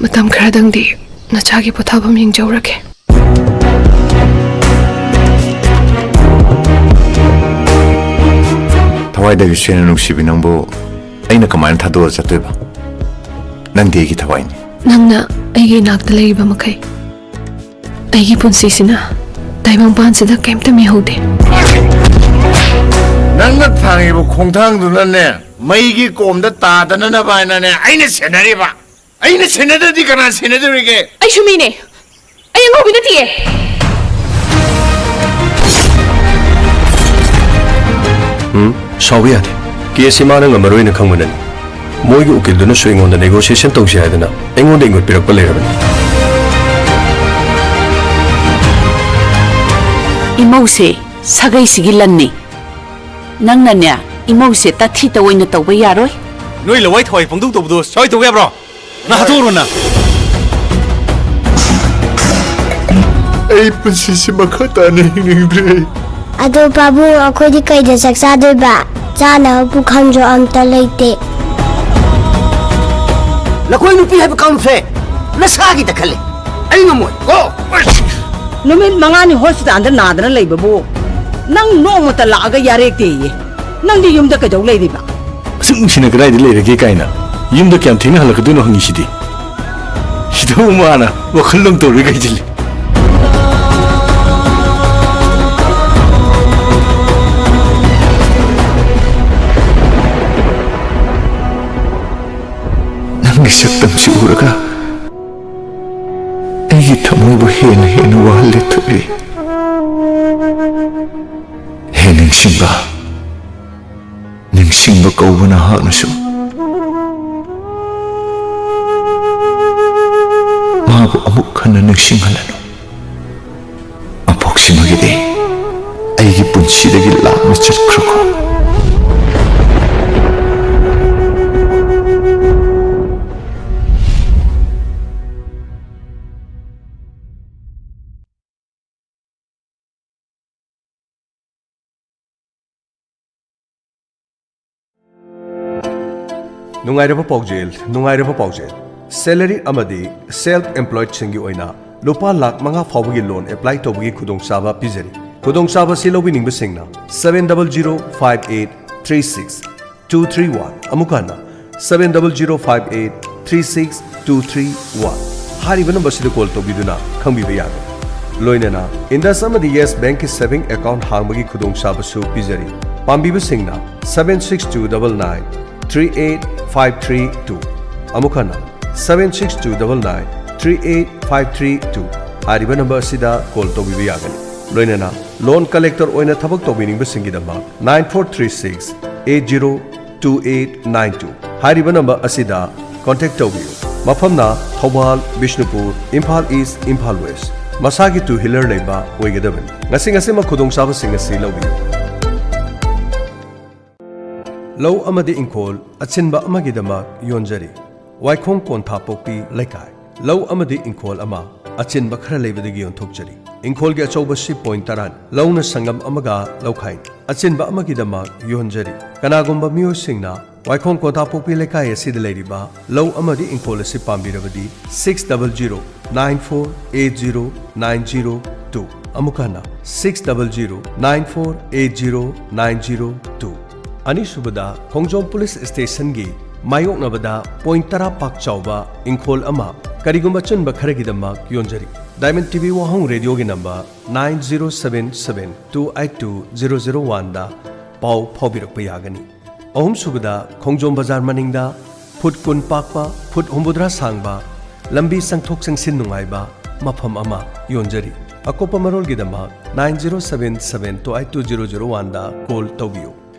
ꯃꯇꯝ ꯈꯔꯗꯪꯗꯤ ꯅꯆꯥꯒꯤ ꯄꯣꯊꯥꯐꯝ ꯌꯦꯡꯖꯧꯔꯒꯦ꯫ ꯊꯋꯥꯏꯗꯒꯤ ꯁꯦꯡꯅ ꯅꯨꯡꯁꯤꯕꯤ ꯅꯪꯕꯨ ꯑꯩꯅ ꯀꯃꯥꯏꯅ ꯊꯥꯗꯣꯛꯑ ꯆꯠꯇꯣꯏꯕ? ꯅꯪꯗꯤ ꯑꯩꯒꯤ ꯊꯋꯥꯏꯅꯤ꯫ ꯅꯪꯅ ꯑꯩꯒꯤ ꯏꯅꯥꯛꯇ ꯂꯩꯔꯤꯕ ꯃꯈꯩ, ꯑꯩꯒꯤ ꯄꯨꯟꯁꯤꯁꯤꯅ ꯇꯥꯏꯕꯪꯄꯥꯟꯁꯤꯗ ꯀꯩꯝꯇ ꯃꯤꯍꯧꯗꯦ꯫ ꯅꯪꯅ ꯊꯥꯡꯉꯤꯕ ꯈꯣꯡꯊꯥꯡꯗꯨꯅꯅꯦ, ꯃꯩꯒꯤ ꯀꯣꯝꯗ ꯇꯥꯗꯅꯅꯕ ꯍꯥꯏꯅꯅꯦ ꯑꯩꯅ ꯁꯦꯟꯅꯔꯤꯕ꯫ ꯑꯩꯅ ꯁꯦꯟꯅꯗ꯭ꯔꯗꯤ ꯀꯅꯥ ꯁꯦꯟꯅꯗꯧꯔꯤꯒꯦ? ꯑꯩꯁꯨ ꯃꯤꯅꯦ꯫ ꯑꯩ ꯑꯉꯧꯕꯤ ꯅꯠꯇꯤꯌꯦ꯫ ꯎꯝ, ꯁꯥꯎꯕ ꯌꯥꯗꯦ꯫ ꯀꯦꯁꯁꯤ ꯃꯥꯅ ꯉꯝꯃꯔꯣꯏꯅ ꯈꯪꯕꯅꯅꯤ꯫ ꯃꯣꯏꯒꯤ ꯎꯀꯤꯜꯗꯨꯅꯁꯨ ꯑꯩꯉꯣꯟꯗ negotiation ꯇꯧꯁꯤ ꯍꯥꯏꯗꯅ ꯑꯩꯉꯣꯟꯗ ꯏꯪꯒꯠꯄꯤꯔꯛꯄ ꯂꯩꯔꯕꯅꯤ꯫ ꯏꯃꯧꯁꯦ ꯁꯥꯒꯩꯁꯤꯒꯤ ꯂꯟꯅꯤ꯫ ꯅꯪꯅꯅꯦ, ꯏꯃꯧꯁꯦ ꯇꯥꯊꯤꯇ ꯑꯣꯏꯅ ꯇꯧꯕ ꯌꯥꯔꯣꯏ꯫ ꯅꯣꯏ ꯂꯋꯥꯏ ꯊꯋꯥꯏ ꯄꯪꯇꯧ ꯇꯧꯕꯗꯣ ꯁ꯭ꯋꯥꯏ ꯇꯧꯕ ꯌꯥꯕ꯭ꯔꯣ? ꯅꯪ ꯍꯥꯠꯇꯣꯛꯎꯔꯣ ꯅꯪ꯫ ꯑꯩ ꯄꯨꯟꯁꯤꯁꯤ ꯃꯈꯥ ꯇꯥꯅ ꯍꯤꯡꯅꯤꯡꯗ꯭ꯔꯦ꯫ ꯑꯗꯣ ꯄꯥꯕꯨꯡ, ꯑꯩꯈꯣꯏꯗꯤ ꯀꯩꯗ ꯆꯥꯛ ꯆꯥꯗꯣꯏꯕ? ꯆꯥꯅꯕ ꯄꯨꯈꯝꯁꯨ ꯑꯝꯇ ꯂꯩꯇꯦ꯫ ꯅꯈꯣꯏ ꯅꯨꯄꯤ ꯍꯥꯏꯕ ꯀꯥꯡꯂꯨꯞꯁꯦ ꯅꯁꯥꯒꯤꯗ ꯈꯜꯂꯦ꯫ ꯑꯩ ꯉꯝꯃꯣꯏ꯫ ꯀꯣ! ꯅꯨꯃꯤꯠ ꯃꯉꯥꯅꯤ ꯍꯣꯁꯄꯤꯇꯥꯜꯗ ꯅꯥꯗꯅ ꯂꯩꯕꯕꯨ ꯅꯪ ꯅꯣꯡꯃꯇ ꯂꯥꯛꯑꯒ ꯌꯥꯔꯦꯛꯇꯦꯌꯦ꯫ ꯅꯪꯗꯤ ꯌꯨꯝꯗ ꯀꯩꯗꯧ ꯂꯩꯔꯤꯕ? ꯑꯁꯨꯛ ꯅꯨꯡꯁꯤꯅ ꯀꯗꯥꯏꯗ ꯂꯩꯔꯒꯦ ꯀꯥꯏꯅ ꯌꯨꯝꯗ ꯀꯌꯥꯝ ꯊꯦꯡꯅ ꯍꯜꯂꯛꯀꯗꯣꯏꯅꯣ ꯍꯪꯉꯤꯁꯤꯗꯤ꯫ ꯁꯤꯗꯕꯨ ꯃꯥꯅ ꯋꯥꯈꯜ ꯂꯧ ꯇꯧꯔꯤ ꯀꯩꯁꯤꯜꯂꯤ꯫ ꯅꯪꯒꯤ ꯁꯛꯇꯝꯁꯤ ꯎꯔꯒ ꯑꯩꯒꯤ ꯊꯃꯣꯏꯕꯨ ꯍꯦꯟꯅ ꯍꯦꯟꯅ ꯋꯥꯍꯜꯂꯦ ꯊꯣꯏꯕꯤ꯫ ꯍꯦ ꯅꯤꯡꯁꯤꯡꯕ, ꯅꯤꯡꯁꯤꯡꯕ ꯀꯧꯕ ꯅꯍꯥꯛꯅꯁꯨ ꯃꯥꯕꯨ ꯑꯃꯨꯛ ꯍꯟꯅ ꯅꯤꯡꯁꯤꯡꯍꯜꯂꯅꯨ꯫ ꯃꯄꯣꯛꯁꯤꯃꯒꯤꯗꯤ ꯑꯩꯒꯤ ꯄꯨꯟꯁꯤꯗꯒꯤ ꯂꯥꯞꯅ ꯆꯠꯈ꯭ꯔꯣꯀꯣ꯫ ꯅꯨꯡꯉꯥꯏꯔꯕ ꯄꯥꯎꯖꯦꯜ, ꯅꯨꯡꯉꯥꯏꯔꯕ ꯄꯥꯎꯖꯦꯜ꯫ Salary ꯑꯃꯗꯤ self employed ꯁꯤꯡꯒꯤ ꯑꯣꯏꯅ ꯂꯨꯄꯥ ꯂꯥꯈ ꯃꯉꯥ ꯐꯥꯎꯕꯒꯤ loan apply ꯇꯧꯕꯒꯤ ꯈꯨꯗꯣꯡꯆꯥꯕ ꯄꯤꯖꯔꯤ꯫ ꯈꯨꯗꯣꯡꯆꯥꯕ ꯑꯁꯤ ꯂꯧꯕꯤꯅꯤꯡꯕꯁꯤꯡꯅ seven double zero five eight three six two three one, ꯑꯃꯨꯛ ꯍꯟꯅ, seven double zero five eight three six two three one ꯍꯥꯏꯔꯤꯕ ꯅꯝꯕꯔꯁꯤꯗ call ꯇꯧꯕꯤꯗꯨꯅ ꯈꯪꯕꯤꯕ ꯌꯥꯒꯅꯤ꯫ ꯂꯣꯏꯅꯅ Indus ꯑꯃꯗꯤ Yes Bank ꯀꯤ saving account ꯍꯥꯡꯕꯒꯤ ꯈꯨꯗꯣꯡꯆꯥꯕꯁꯨ ꯄꯤꯖꯔꯤ꯫ ꯄꯥꯝꯕꯤꯕꯁꯤꯡꯅ seven six two double nine three eight five three two, ꯑꯃꯨꯛ ꯍꯟꯅ, seven six two double nine three eight five three two ꯍꯥꯏꯔꯤꯕ ꯅꯝꯕꯔ ꯑꯁꯤꯗ call ꯇꯧꯕꯤꯕ ꯌꯥꯒꯅꯤ꯫ ꯂꯣꯏꯅꯅ loan collector ꯑꯣꯏꯅ ꯊꯕꯛ ꯇꯧꯕꯤꯅꯤꯡꯕꯁꯤꯡꯒꯤꯗꯃꯛ nine four three six eight zero two eight nine two ꯍꯥꯏꯔꯤꯕ ꯅꯝꯕꯔ ꯑꯁꯤꯗ contact ꯇꯧꯕꯤꯌꯨ꯫ ꯃꯐꯝꯅ ꯊꯧꯕꯥꯜ, ꯕꯤꯁꯅꯨꯄꯨꯔ, ꯏꯝꯐꯥꯜ ꯏꯁ, ꯏꯝꯐꯥꯜ ꯋꯦꯁ꯫ ꯃꯁꯥꯒꯤ two wheeler ꯂꯩꯕ ꯑꯣꯏꯒꯗꯕꯅꯤ꯫ ꯉꯁꯤ ꯉꯁꯤꯃꯛ ꯈꯨꯗꯣꯡꯆꯥꯕꯁꯤꯡ ꯑꯁꯤ ꯂꯧꯕꯤꯌꯨ꯫ ꯂꯧ ꯑꯃꯗꯤ ꯏꯪꯈꯣꯜ ꯑꯆꯤꯟꯕ ꯑꯃꯒꯤꯗꯃꯛ ꯌꯣꯟꯖꯔꯤ꯫ ꯋꯥꯏꯈꯣꯡ ꯀꯣꯟꯊꯥꯄꯣꯛꯄꯤ ꯂꯩꯀꯥꯏ꯫ ꯂꯧ ꯑꯃꯗꯤ ꯏꯪꯈꯣꯜ ꯑꯃ ꯑꯆꯤꯟꯕ ꯈꯔ ꯂꯩꯕꯗꯒꯤ ꯌꯣꯟꯊꯣꯛꯆꯔꯤ꯫ ꯏꯪꯈꯣꯜꯒꯤ ꯑꯆꯧꯕꯁꯤ point ꯇꯔꯥꯅꯤ꯫ ꯂꯧꯅ ꯁꯪꯒꯝ ꯑꯃꯒ ꯂꯧꯈꯥꯏꯅꯤ꯫ ꯑꯆꯤꯟꯕ ꯑꯃꯒꯤꯗꯃꯛ ꯌꯣꯟꯖꯔꯤ꯫ ꯀꯅꯥꯒꯨꯝꯕ ꯃꯤꯑꯣꯏꯁꯤꯡꯅ ꯋꯥꯏꯈꯣꯡ ꯀꯣꯟꯊꯥꯄꯣꯛꯄꯤ ꯂꯩꯀꯥꯏ ꯑꯁꯤꯗ ꯂꯩꯔꯤꯕ ꯂꯧ ꯑꯃꯗꯤ ꯏꯪꯈꯣꯜ ꯑꯁꯤ ꯄꯥꯝꯕꯤꯔꯕꯗꯤ six double zero nine four eight zero nine zero two, ꯑꯃꯨꯛ ꯍꯟꯅ six double zero nine four eight zero nine zero two꯫ ꯑꯅꯤꯁꯨꯕꯗ, ꯈꯣꯡꯖꯣꯝ ꯄꯨꯂꯤꯁ ꯁ꯭ꯇꯦꯁꯟꯒꯤ ꯃꯥꯌꯣꯛꯅꯕꯗ point ꯇꯔꯥ ꯄꯥꯛ ꯆꯥꯎꯕ ꯏꯪꯈꯣꯜ ꯑꯃ ꯀꯔꯤꯒꯨꯝꯕ ꯑꯆꯤꯟꯕ ꯈꯔꯒꯤꯗꯃꯛ ꯌꯣꯟꯖꯔꯤ꯫ Diamond TV ꯋꯥꯍꯣꯡ ꯔꯦꯗꯤꯑꯣꯒꯤ number nine zero seven seven two eight two zero zero one ꯗ ꯄꯥꯎ ꯐꯥꯎꯕꯤꯔꯛꯄ ꯌꯥꯒꯅꯤ꯫ ꯑꯍꯨꯝꯁꯨꯕꯗ, ꯈꯣꯡꯖꯣꯝ ꯕꯖꯥꯔ ꯃꯅꯤꯡꯗ ꯐꯨꯠ ꯀꯨꯟ ꯄꯥꯛꯄ, ꯐꯨꯠ ꯍꯨꯝꯐꯨꯇꯔꯥ ꯁꯥꯡꯕ, ꯂꯝꯕꯤ ꯆꯪꯊꯣꯛ ꯆꯪꯁꯤꯟ ꯅꯨꯡꯉꯥꯏꯕ ꯃꯐꯝ ꯑꯃ ꯌꯣꯟꯖꯔꯤ꯫ ꯑꯀꯨꯞꯄ ꯃꯔꯣꯜꯒꯤꯗꯃꯛ nine zero seven seven two eight two zero zero one ꯗ call ꯇꯧꯕꯤꯌꯨ꯫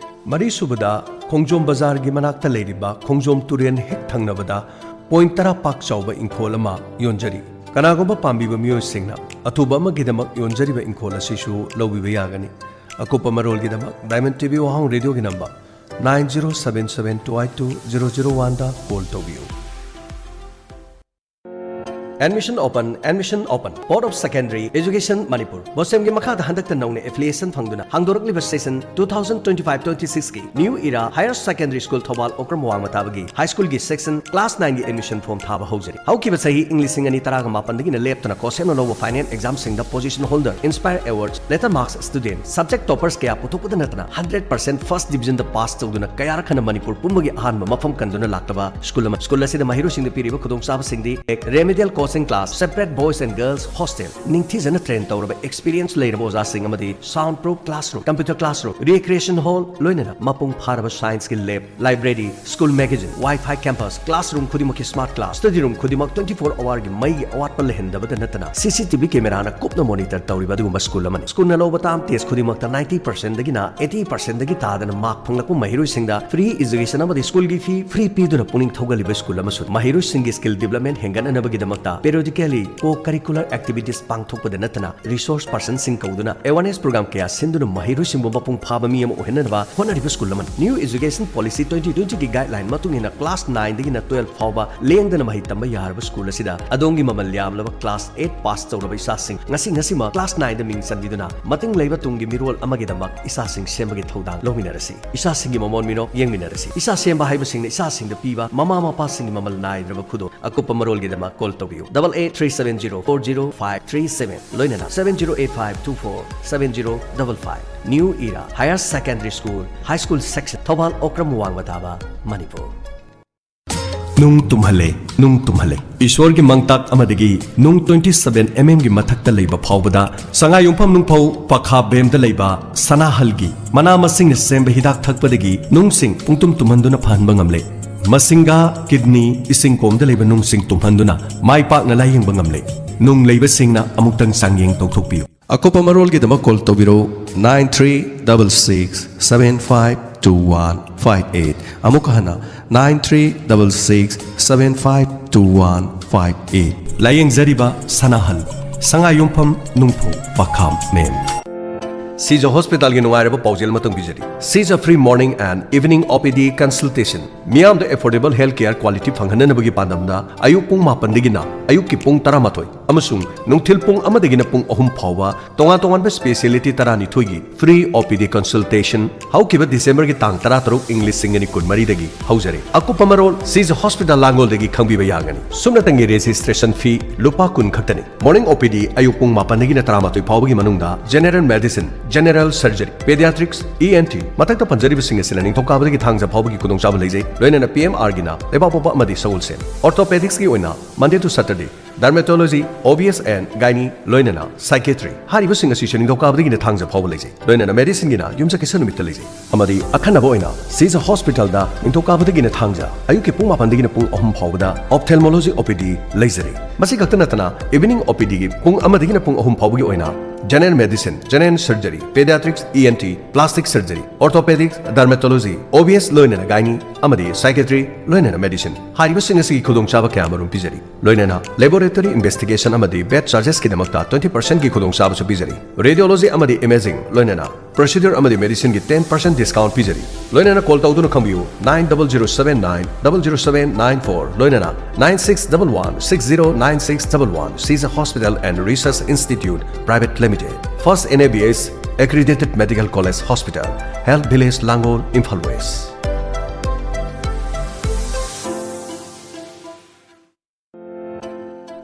ꯃꯔꯤꯁꯨꯕꯗ, ꯈꯣꯡꯖꯣꯝ ꯕꯖꯥꯔꯒꯤ ꯃꯅꯥꯛꯇ ꯂꯩꯔꯤꯕ ꯈꯣꯡꯖꯣꯝ ꯇꯨꯔꯦꯜ ꯍꯦꯛ ꯊꯪꯅꯕꯗ point ꯇꯔꯥ ꯄꯥꯛ ꯆꯥꯎꯕ ꯏꯪꯈꯣꯜ ꯑꯃ ꯌꯣꯟꯖꯔꯤ꯫ ꯀꯅꯥꯒꯨꯝꯕ ꯄꯥꯝꯕꯤꯕ ꯃꯤꯑꯣꯏꯁꯤꯡꯅ ꯑꯊꯨꯕ ꯑꯃꯒꯤꯗꯃꯛ ꯌꯣꯟꯖꯔꯤꯕ ꯏꯪꯈꯣꯜ ꯑꯁꯤꯁꯨ ꯂꯧꯕꯤꯕ ꯌꯥꯒꯅꯤ꯫ ꯑꯀꯨꯞꯄ ꯃꯔꯣꯜꯒꯤꯗꯃꯛ Diamond TV ꯋꯥꯍꯣꯡ ꯔꯦꯗꯤꯑꯣꯒꯤ number nine zero seven seven two eight two zero zero one ꯗ call ꯇꯧꯕꯤꯌꯨ꯫ Admission open, admission open. Board of Secondary Education Manipur, BOSEM ꯒꯤ ꯃꯈꯥꯗ ꯍꯟꯗꯛꯇ ꯅꯧꯅ affiliation ꯐꯪꯗꯨꯅ ꯍꯥꯡꯗꯣꯔꯛꯂꯤꯕ session two thousand twenty five twenty six ꯀꯤ New Era Higher Secondary School Thoubal Okram ꯋꯥꯡꯃ ꯇꯥꯕꯒꯤ high school ꯒꯤ section class nine ꯒꯤ admission form ꯊꯥꯕ ꯍꯧꯖꯔꯤ꯫ ꯍꯧꯈꯤꯕ ꯆꯍꯤ ꯏꯪ ꯂꯤꯁꯤꯡ ꯑꯅꯤ ꯇꯔꯥꯃꯥꯄꯟꯗꯒꯤꯅ ꯂꯦꯞꯇꯅ COSEP ꯅ ꯂꯧꯕ final exam ꯁꯤꯡꯗ position holder, inspire awards, letter marks student, subject toppers ꯀꯌꯥ ꯄꯨꯊꯣꯛꯄꯗ ꯅꯠꯇꯅ hundred percent first division ꯗ pass ꯇꯧꯗꯨꯅ ꯀꯌꯥꯔꯛ ꯍꯟꯅ ꯃꯅꯤꯄꯨꯔ ꯄꯨꯝꯕꯒꯤ ꯑꯍꯥꯟꯕ ꯃꯐꯝ ꯀꯟꯗꯨꯅ ꯂꯥꯛꯂꯕ school ꯑꯃ꯫ School ꯑꯁꯤꯗ ꯃꯍꯩꯔꯣꯏꯁꯤꯡꯗ ꯄꯤꯔꯤꯕ ꯈꯨꯗꯣꯡꯆꯥꯕꯁꯤꯡꯗꯤ: remedial course Class, separate boys and girls hostel, ꯅꯤꯡꯊꯤꯖꯅ train ꯇꯧꯔꯕ experience ꯂꯩꯔꯕ ꯑꯣꯖꯥꯁꯤꯡ ꯑꯃꯗꯤ sound proof classroom, computer classroom, recreation hall, ꯂꯣꯏꯅꯅ ꯃꯄꯨꯡ ꯐꯥꯔꯕ science ꯀꯤ lab, library, school magazine, Wi-Fi campus, classroom ꯈꯨꯗꯤꯡꯃꯛꯀꯤ smart glass, study room ꯈꯨꯗꯤꯡꯃꯛ twenty four hour ꯒꯤ ꯃꯩꯒꯤ ꯑꯋꯥꯠꯄ ꯂꯩꯍꯟꯗꯕꯗ ꯅꯠꯇꯅ C C T V camera ꯅ ꯀꯨꯞꯅ monitor ꯇꯧꯔꯤꯕ ꯑꯗꯨꯒꯨꯝꯕ school ꯑꯃꯅꯤ꯫ School ꯅ ꯂꯧꯕ term test ꯈꯨꯗꯤꯡꯃꯛꯇ ninety percent ꯗꯒꯤꯅ eighty percent ꯗꯒꯤ ꯇꯥꯗꯅ mark ꯐꯪꯂꯛꯄ ꯃꯍꯩꯔꯣꯏꯁꯤꯡꯗ free education ꯑꯃꯗꯤ school ꯒꯤ fee free ꯄꯤꯗꯨꯅ ꯄꯨꯛꯅꯤꯡ ꯊꯧꯒꯠꯂꯤꯕ school ꯑꯃꯁꯨ꯫ ꯃꯍꯩꯔꯣꯏꯁꯤꯡꯒꯤ skill development ꯍꯦꯟꯒꯠꯅꯅꯕꯒꯤꯗꯃꯛꯇ periodically co-curricular activities ꯄꯥꯡꯊꯣꯛꯄꯗ ꯅꯠꯇꯅ resource person ꯁꯤꯡ ꯀꯧꯗꯨꯅ awareness program ꯀꯌꯥ ꯁꯤꯟꯗꯨꯅ ꯃꯍꯩꯔꯣꯏꯁꯤꯡꯕꯨ ꯃꯄꯨꯡ ꯐꯥꯕ ꯃꯤ ꯑꯃ ꯑꯣꯏꯍꯟꯅꯅꯕ ꯍꯣꯠꯅꯔꯤꯕ school ꯑꯃꯅꯤ꯫ New Education Policy twenty twenty ꯒꯤ guideline ꯃꯇꯨꯡ ꯏꯟꯅ class nine ꯗꯒꯤꯅ twelve ꯐꯥꯎꯕ ꯂꯦꯡꯗꯅ ꯃꯍꯩ ꯇꯝꯕ ꯌꯥꯔꯕ school ꯑꯁꯤꯗ ꯑꯗꯣꯝꯒꯤ ꯃꯃꯜ ꯌꯥꯝꯂꯕ class eight pass ꯇꯧꯔꯕ ꯏꯆꯥꯁꯤꯡ ꯉꯁꯤ ꯉꯁꯤꯃꯛ class nine ꯗ ꯃꯤꯡ ꯆꯟꯕꯤꯗꯨꯅ ꯃꯇꯤꯡ ꯂꯩꯕ ꯇꯨꯡꯒꯤ ꯃꯤꯔꯣꯜ ꯑꯃꯒꯤꯗꯃꯛ ꯏꯆꯥꯁꯤꯡ ꯁꯦꯝꯕꯒꯤ ꯊꯧꯗꯥꯡ ꯂꯧꯃꯤꯟꯅꯔꯁꯤ꯫ ꯏꯆꯥꯁꯤꯡꯒꯤ ꯃꯃꯣꯟ ꯃꯤꯅꯣꯛ ꯌꯦꯡꯃꯤꯟꯅꯔꯁꯤ꯫ ꯏꯆꯥ ꯁꯦꯝꯕ ꯍꯥꯏꯕꯁꯤꯡꯅ ꯏꯆꯥꯁꯤꯡꯗ ꯄꯤꯕ ꯃꯃꯥ ꯃꯄꯥꯁꯤꯡꯒꯤ ꯃꯃꯜ ꯅꯥꯏꯗ꯭ꯔꯕ ꯈꯨꯗꯣꯜ꯫ ꯑꯀꯨꯞꯄ ꯃꯔꯣꯜꯒꯤꯗꯃꯛ call ꯇꯧꯕꯤꯌꯨ double eight three seven zero four zero five three seven, ꯂꯣꯏꯅꯅ seven zero eight five two four seven zero double five꯫ New Era Higher Secondary School, High School Section, Thoubal Okram ꯋꯥꯡꯃ ꯇꯥꯕ, ꯃꯅꯤꯄꯨꯔ꯫ ꯅꯨꯡ ꯇꯨꯝꯍꯜꯂꯦ, ꯅꯨꯡ ꯇꯨꯝꯍꯜꯂꯦ꯫ ꯏꯁꯣꯔꯒꯤ ꯃꯪꯇꯥꯛ ꯑꯃꯗꯒꯤ ꯅꯨꯡ twenty seven M M ꯒꯤ ꯃꯊꯛꯇ ꯂꯩꯕ ꯐꯥꯎꯕꯗ ꯁꯉꯥꯏꯌꯨꯝꯐꯝ ꯅꯨꯡꯐꯧ ꯄꯈꯥ ꯕꯦꯝꯗ ꯂꯩꯕ ꯁꯅꯥꯍꯜꯒꯤ ꯃꯅꯥ ꯃꯁꯤꯡꯅ ꯁꯦꯝꯕ ꯍꯤꯗꯥꯛ ꯊꯛꯄꯗꯒꯤ ꯅꯨꯡꯁꯤꯡ ꯄꯨꯡꯇꯨꯝ ꯇꯨꯝꯍꯟꯗꯨꯅ ꯐꯍꯟꯕ ꯉꯝꯂꯦ꯫ ꯃꯁꯤꯡꯒꯥ, kidney, ꯏꯁꯤꯡ ꯀꯣꯝꯗ ꯂꯩꯕ ꯅꯨꯡꯁꯤꯡ ꯇꯨꯝꯍꯟꯗꯨꯅ ꯃꯥꯏ ꯄꯥꯛꯅ ꯂꯥꯌꯦꯡꯕ ꯉꯝꯂꯦ꯫ ꯅꯨꯡ ꯂꯩꯕꯁꯤꯡꯅ ꯑꯃꯨꯛꯇꯪ ꯆꯥꯡꯌꯦꯡ ꯇꯧꯊꯣꯛꯄꯤꯌꯨ꯫ ꯑꯀꯨꯞꯄ ꯃꯔꯣꯜꯒꯤꯗꯃꯛ call ꯇꯧꯕꯤꯔꯧ nine three double six seven five two one five eight꯫ ꯑꯃꯨꯛꯀ ꯍꯟꯅ nine three double six seven five two one five eight꯫ ꯂꯥꯌꯦꯡꯖꯔꯤꯕ ꯁꯅꯥꯍꯜ, ꯁꯉꯥꯏꯌꯨꯝꯐꯝ ꯅꯨꯡꯐꯧ ꯄꯈꯥꯝ ꯃꯦꯝ꯫ ꯁꯤꯖ ꯍꯣꯁꯄꯤꯇꯥꯜꯒꯤ ꯅꯨꯡꯉꯥꯏꯔꯕ ꯄꯥꯎꯖꯦꯜ ꯑꯃꯇꯪ ꯄꯤꯖꯔꯤ꯫ ꯁꯤꯖ free morning and evening O P D consultation꯫ ꯃꯤꯌꯥꯝꯗ affordable health care quality ꯐꯪꯍꯟꯅꯕꯒꯤ ꯄꯥꯟꯗꯝꯗ ꯑꯌꯨꯛ ꯄꯨꯡ ꯃꯥꯄꯟꯗꯒꯤꯅ ꯑꯌꯨꯛꯀꯤ ꯄꯨꯡ ꯇꯔꯥꯃꯥꯊꯣꯏ꯫ ꯑꯃꯁꯨꯡ ꯅꯨꯡꯊꯤꯜ ꯄꯨꯡ ꯑꯃꯗꯒꯤꯅ ꯄꯨꯡ ꯑꯍꯨꯝ ꯐꯥꯎꯕ ꯇꯣꯉꯥꯟ ꯇꯣꯉꯥꯟꯕ speciality ꯇꯔꯥꯅꯤꯊꯣꯏꯒꯤ free O P D consultation ꯍꯧꯈꯤꯕ Decemberꯒꯤ ꯇꯥꯡ ꯇꯔꯥꯇꯔꯨꯛ, ꯏꯪ ꯂꯤꯁꯤꯡ ꯑꯅꯤ ꯀꯨꯟꯃꯔꯤꯗꯒꯤ ꯍꯧꯖꯔꯦ꯫ ꯑꯀꯨꯞꯄ ꯃꯔꯣꯜ ꯁꯤꯖ Hospital ꯂꯥꯡꯒꯣꯜꯗꯒꯤ ꯈꯪꯕꯤꯕ ꯌꯥꯒꯅꯤ꯫ ꯁꯨꯞꯅꯇꯪꯒꯤ registration fee ꯂꯨꯄꯥ ꯀꯨꯟ ꯈꯛꯇꯅꯤ꯫ Morning O P D ꯑꯌꯨꯛ ꯄꯨꯡ ꯃꯥꯄꯟꯗꯒꯤꯅ ꯇꯔꯥꯃꯥꯊꯣꯏ ꯐꯥꯎꯕꯒꯤ ꯃꯅꯨꯡꯗ General Medicine, General Surgery, Pediatrics, E N T, ꯃꯊꯛꯇ ꯄꯟꯖꯔꯤꯕꯁꯤꯡ ꯑꯁꯤꯅ ꯅꯤꯡꯊꯧꯀꯥꯕꯗꯒꯤ ꯊꯥꯡꯖ ꯐꯥꯎꯕꯒꯤ ꯈꯨꯗꯣꯡꯆꯥꯕ ꯂꯩꯖꯩ꯫ ꯂꯣꯏꯅꯅ P M Rꯒꯤꯅ ꯂꯩꯕꯥꯛꯄꯣꯛꯄ ꯑꯃꯗꯤ ꯁꯒꯣꯜꯁꯦꯟ꯫ Orthopedicsꯀꯤ ꯑꯣꯏꯅ Monday to Saturday, Dermatology, O B S and Gynae, ꯂꯣꯏꯅꯅ Psychiatry꯫ ꯍꯥꯏꯔꯤꯕꯁꯤꯡ ꯑꯁꯤꯁꯨ ꯅꯤꯡꯊꯧꯀꯥꯕꯗꯒꯤꯅ ꯊꯥꯡꯖ ꯐꯥꯎꯕ ꯂꯩꯖꯩ꯫ ꯂꯣꯏꯅꯅ medicineꯒꯤꯅ ꯌꯨꯝꯁꯀꯩꯁ ꯅꯨꯃꯤꯠꯇ ꯂꯩꯖꯩ꯫ ꯑꯃꯗꯤ ꯑꯈꯟꯅꯕ ꯑꯣꯏꯅ ꯁꯤꯖ Hospitalꯗ ꯅꯤꯡꯊꯧꯀꯥꯕꯗꯒꯤꯅ ꯊꯥꯡꯖ ꯑꯌꯨꯛꯀꯤ ꯄꯨꯡ ꯃꯥꯄꯟꯗꯒꯤꯅ ꯄꯨꯡ ꯑꯍꯨꯝ ꯐꯥꯎꯕꯗ Ophthalmology O P D ꯂꯩꯖꯔꯤ꯫ ꯃꯁꯤ ꯈꯛꯇ ꯅꯠꯇꯅ evening O P Dꯒꯤ ꯄꯨꯡ ꯑꯃꯗꯒꯤꯅ ꯄꯨꯡ ꯑꯍꯨꯝ ꯐꯥꯎꯕꯒꯤ ꯑꯣꯏꯅ General Medicine, General Surgery, Pediatrics, E N T, Plastic Surgery, Orthopedics, Dermatology, O B S ꯂꯣꯏꯅꯅ Gynae ꯑꯃꯗꯤ Psychiatry ꯂꯣꯏꯅꯅ Medicine ꯍꯥꯏꯔꯤꯕꯁꯤꯡ ꯑꯁꯤꯒꯤ ꯈꯨꯗꯣꯡꯆꯥꯕ ꯀꯌꯥ ꯑꯃꯔꯣꯝ ꯄꯤꯖꯔꯤ꯫ ꯂꯣꯏꯅꯅ Laboratory Investigation ꯑꯃꯗꯤ Bed Chargesꯀꯤꯗꯃꯛꯇ twenty percentꯀꯤ ꯈꯨꯗꯣꯡꯆꯥꯕꯁꯨ ꯄꯤꯖꯔꯤ꯫ Radiology ꯑꯃꯗꯤ Imaging ꯂꯣꯏꯅꯅ Procedure ꯑꯃꯗꯤ Medicineꯒꯤ ten percent discount ꯄꯤꯖꯔꯤ꯫ ꯂꯣꯏꯅꯅ call ꯇꯧꯗꯨꯅ ꯈꯪꯕꯤꯌꯨ nine double zero seven nine double zero seven nine four, ꯂꯣꯏꯅꯅ nine six double one six zero nine six double one꯫ Siza Hospital and Research Institute Private Limited, First N A B S Accredited Medical College Hospital, Health Village Langol, Imphal West.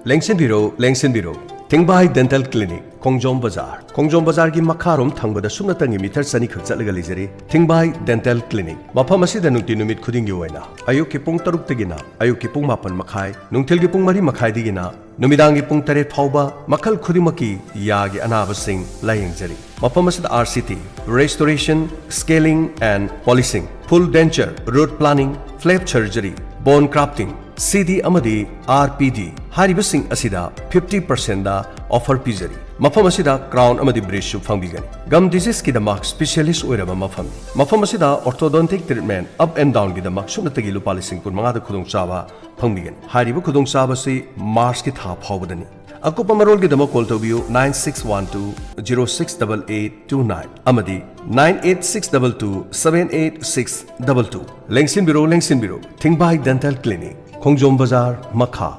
ꯂꯦꯡꯁꯤꯟꯕꯤꯔꯣ, ꯂꯦꯡꯁꯤꯟꯕꯤꯔꯣ꯫ ꯊꯤꯡꯕꯥꯏ Dental Clinic, ꯈꯣꯡꯖꯣꯝ ꯕꯖꯥꯔ꯫ ꯈꯣꯡꯖꯣꯝ ꯕꯖꯥꯔꯒꯤ ꯃꯈꯥꯔꯣꯝ ꯊꯪꯕꯗ ꯁꯨꯞꯅꯇꯪꯒꯤ meter ꯆꯅꯤ ꯈꯛ ꯆꯠꯂꯒ ꯂꯩꯖꯔꯤ ꯊꯤꯡꯕꯥꯏ Dental Clinic꯫ ꯃꯐꯝ ꯑꯁꯤꯗ ꯅꯨꯡꯇꯤ ꯅꯨꯃꯤꯠ ꯈꯨꯗꯤꯡꯒꯤ ꯑꯣꯏꯅ ꯑꯌꯨꯛꯀꯤ ꯄꯨꯡ ꯇꯔꯨꯛꯇꯒꯤꯅ ꯑꯌꯨꯛꯀꯤ ꯄꯨꯡ ꯃꯥꯄꯟ ꯃꯈꯥꯏ, ꯅꯨꯡꯊꯤꯜꯒꯤ ꯄꯨꯡ ꯃꯔꯤ ꯃꯈꯥꯏꯗꯒꯤꯅ ꯅꯨꯃꯤꯗꯥꯡꯒꯤ ꯄꯨꯡ ꯇꯔꯦꯠ ꯐꯥꯎꯕ ꯃꯈꯜ ꯈꯨꯗꯤꯡꯃꯛꯀꯤ ꯌꯥꯒꯤ ꯑꯅꯥꯕꯁꯤꯡ ꯂꯥꯌꯦꯡꯖꯔꯤ꯫ ꯃꯐꯝ ꯑꯁꯤꯗ R C T, restoration, scaling and polishing, full denture, root planing, flap surgery, bone grafting, C D ꯑꯃꯗꯤ R P D ꯍꯥꯏꯔꯤꯕꯁꯤꯡ ꯑꯁꯤꯗ fifty percentꯗ offer ꯄꯤꯖꯔꯤ꯫ ꯃꯐꯝ ꯑꯁꯤꯗ crown ꯑꯃꯗꯤ bridgeꯁꯨ ꯐꯪꯕꯤꯒꯅꯤ꯫ Gum diseaseꯀꯤꯗꯃꯛ specialist ꯑꯣꯏꯔꯕ ꯃꯐꯝꯅꯤ꯫ ꯃꯐꯝ ꯑꯁꯤꯗ orthodontic treatment up and downꯒꯤꯗꯃꯛ ꯁꯨꯞꯅꯇꯒꯤ ꯂꯨꯄꯥ ꯂꯤꯁꯤꯡ ꯀꯨꯟꯃꯉꯥꯗ ꯈꯨꯗꯣꯡꯆꯥꯕ ꯐꯪꯕꯤꯒꯅꯤ꯫ ꯍꯥꯏꯔꯤꯕ ꯈꯨꯗꯣꯡꯆꯥꯕꯁꯤ Marchꯀꯤ ꯊꯥ ꯐꯥꯎꯕꯗꯅꯤ꯫ ꯑꯀꯨꯞꯄ ꯃꯔꯣꯜꯒꯤꯗꯃꯛ call ꯇꯧꯕꯤꯌꯨ nine six one two zero six double eight two nine ꯑꯃꯗꯤ nine eight six double two seven eight six double two꯫ ꯂꯦꯡꯁꯤꯟꯕꯤꯔꯣ, ꯂꯦꯡꯁꯤꯟꯕꯤꯔꯣ꯫ ꯊꯤꯡꯕꯥꯏ Dental Clinic, ꯈꯣꯡꯖꯣꯝ ꯕꯖꯥꯔ, ꯃꯈꯥ꯫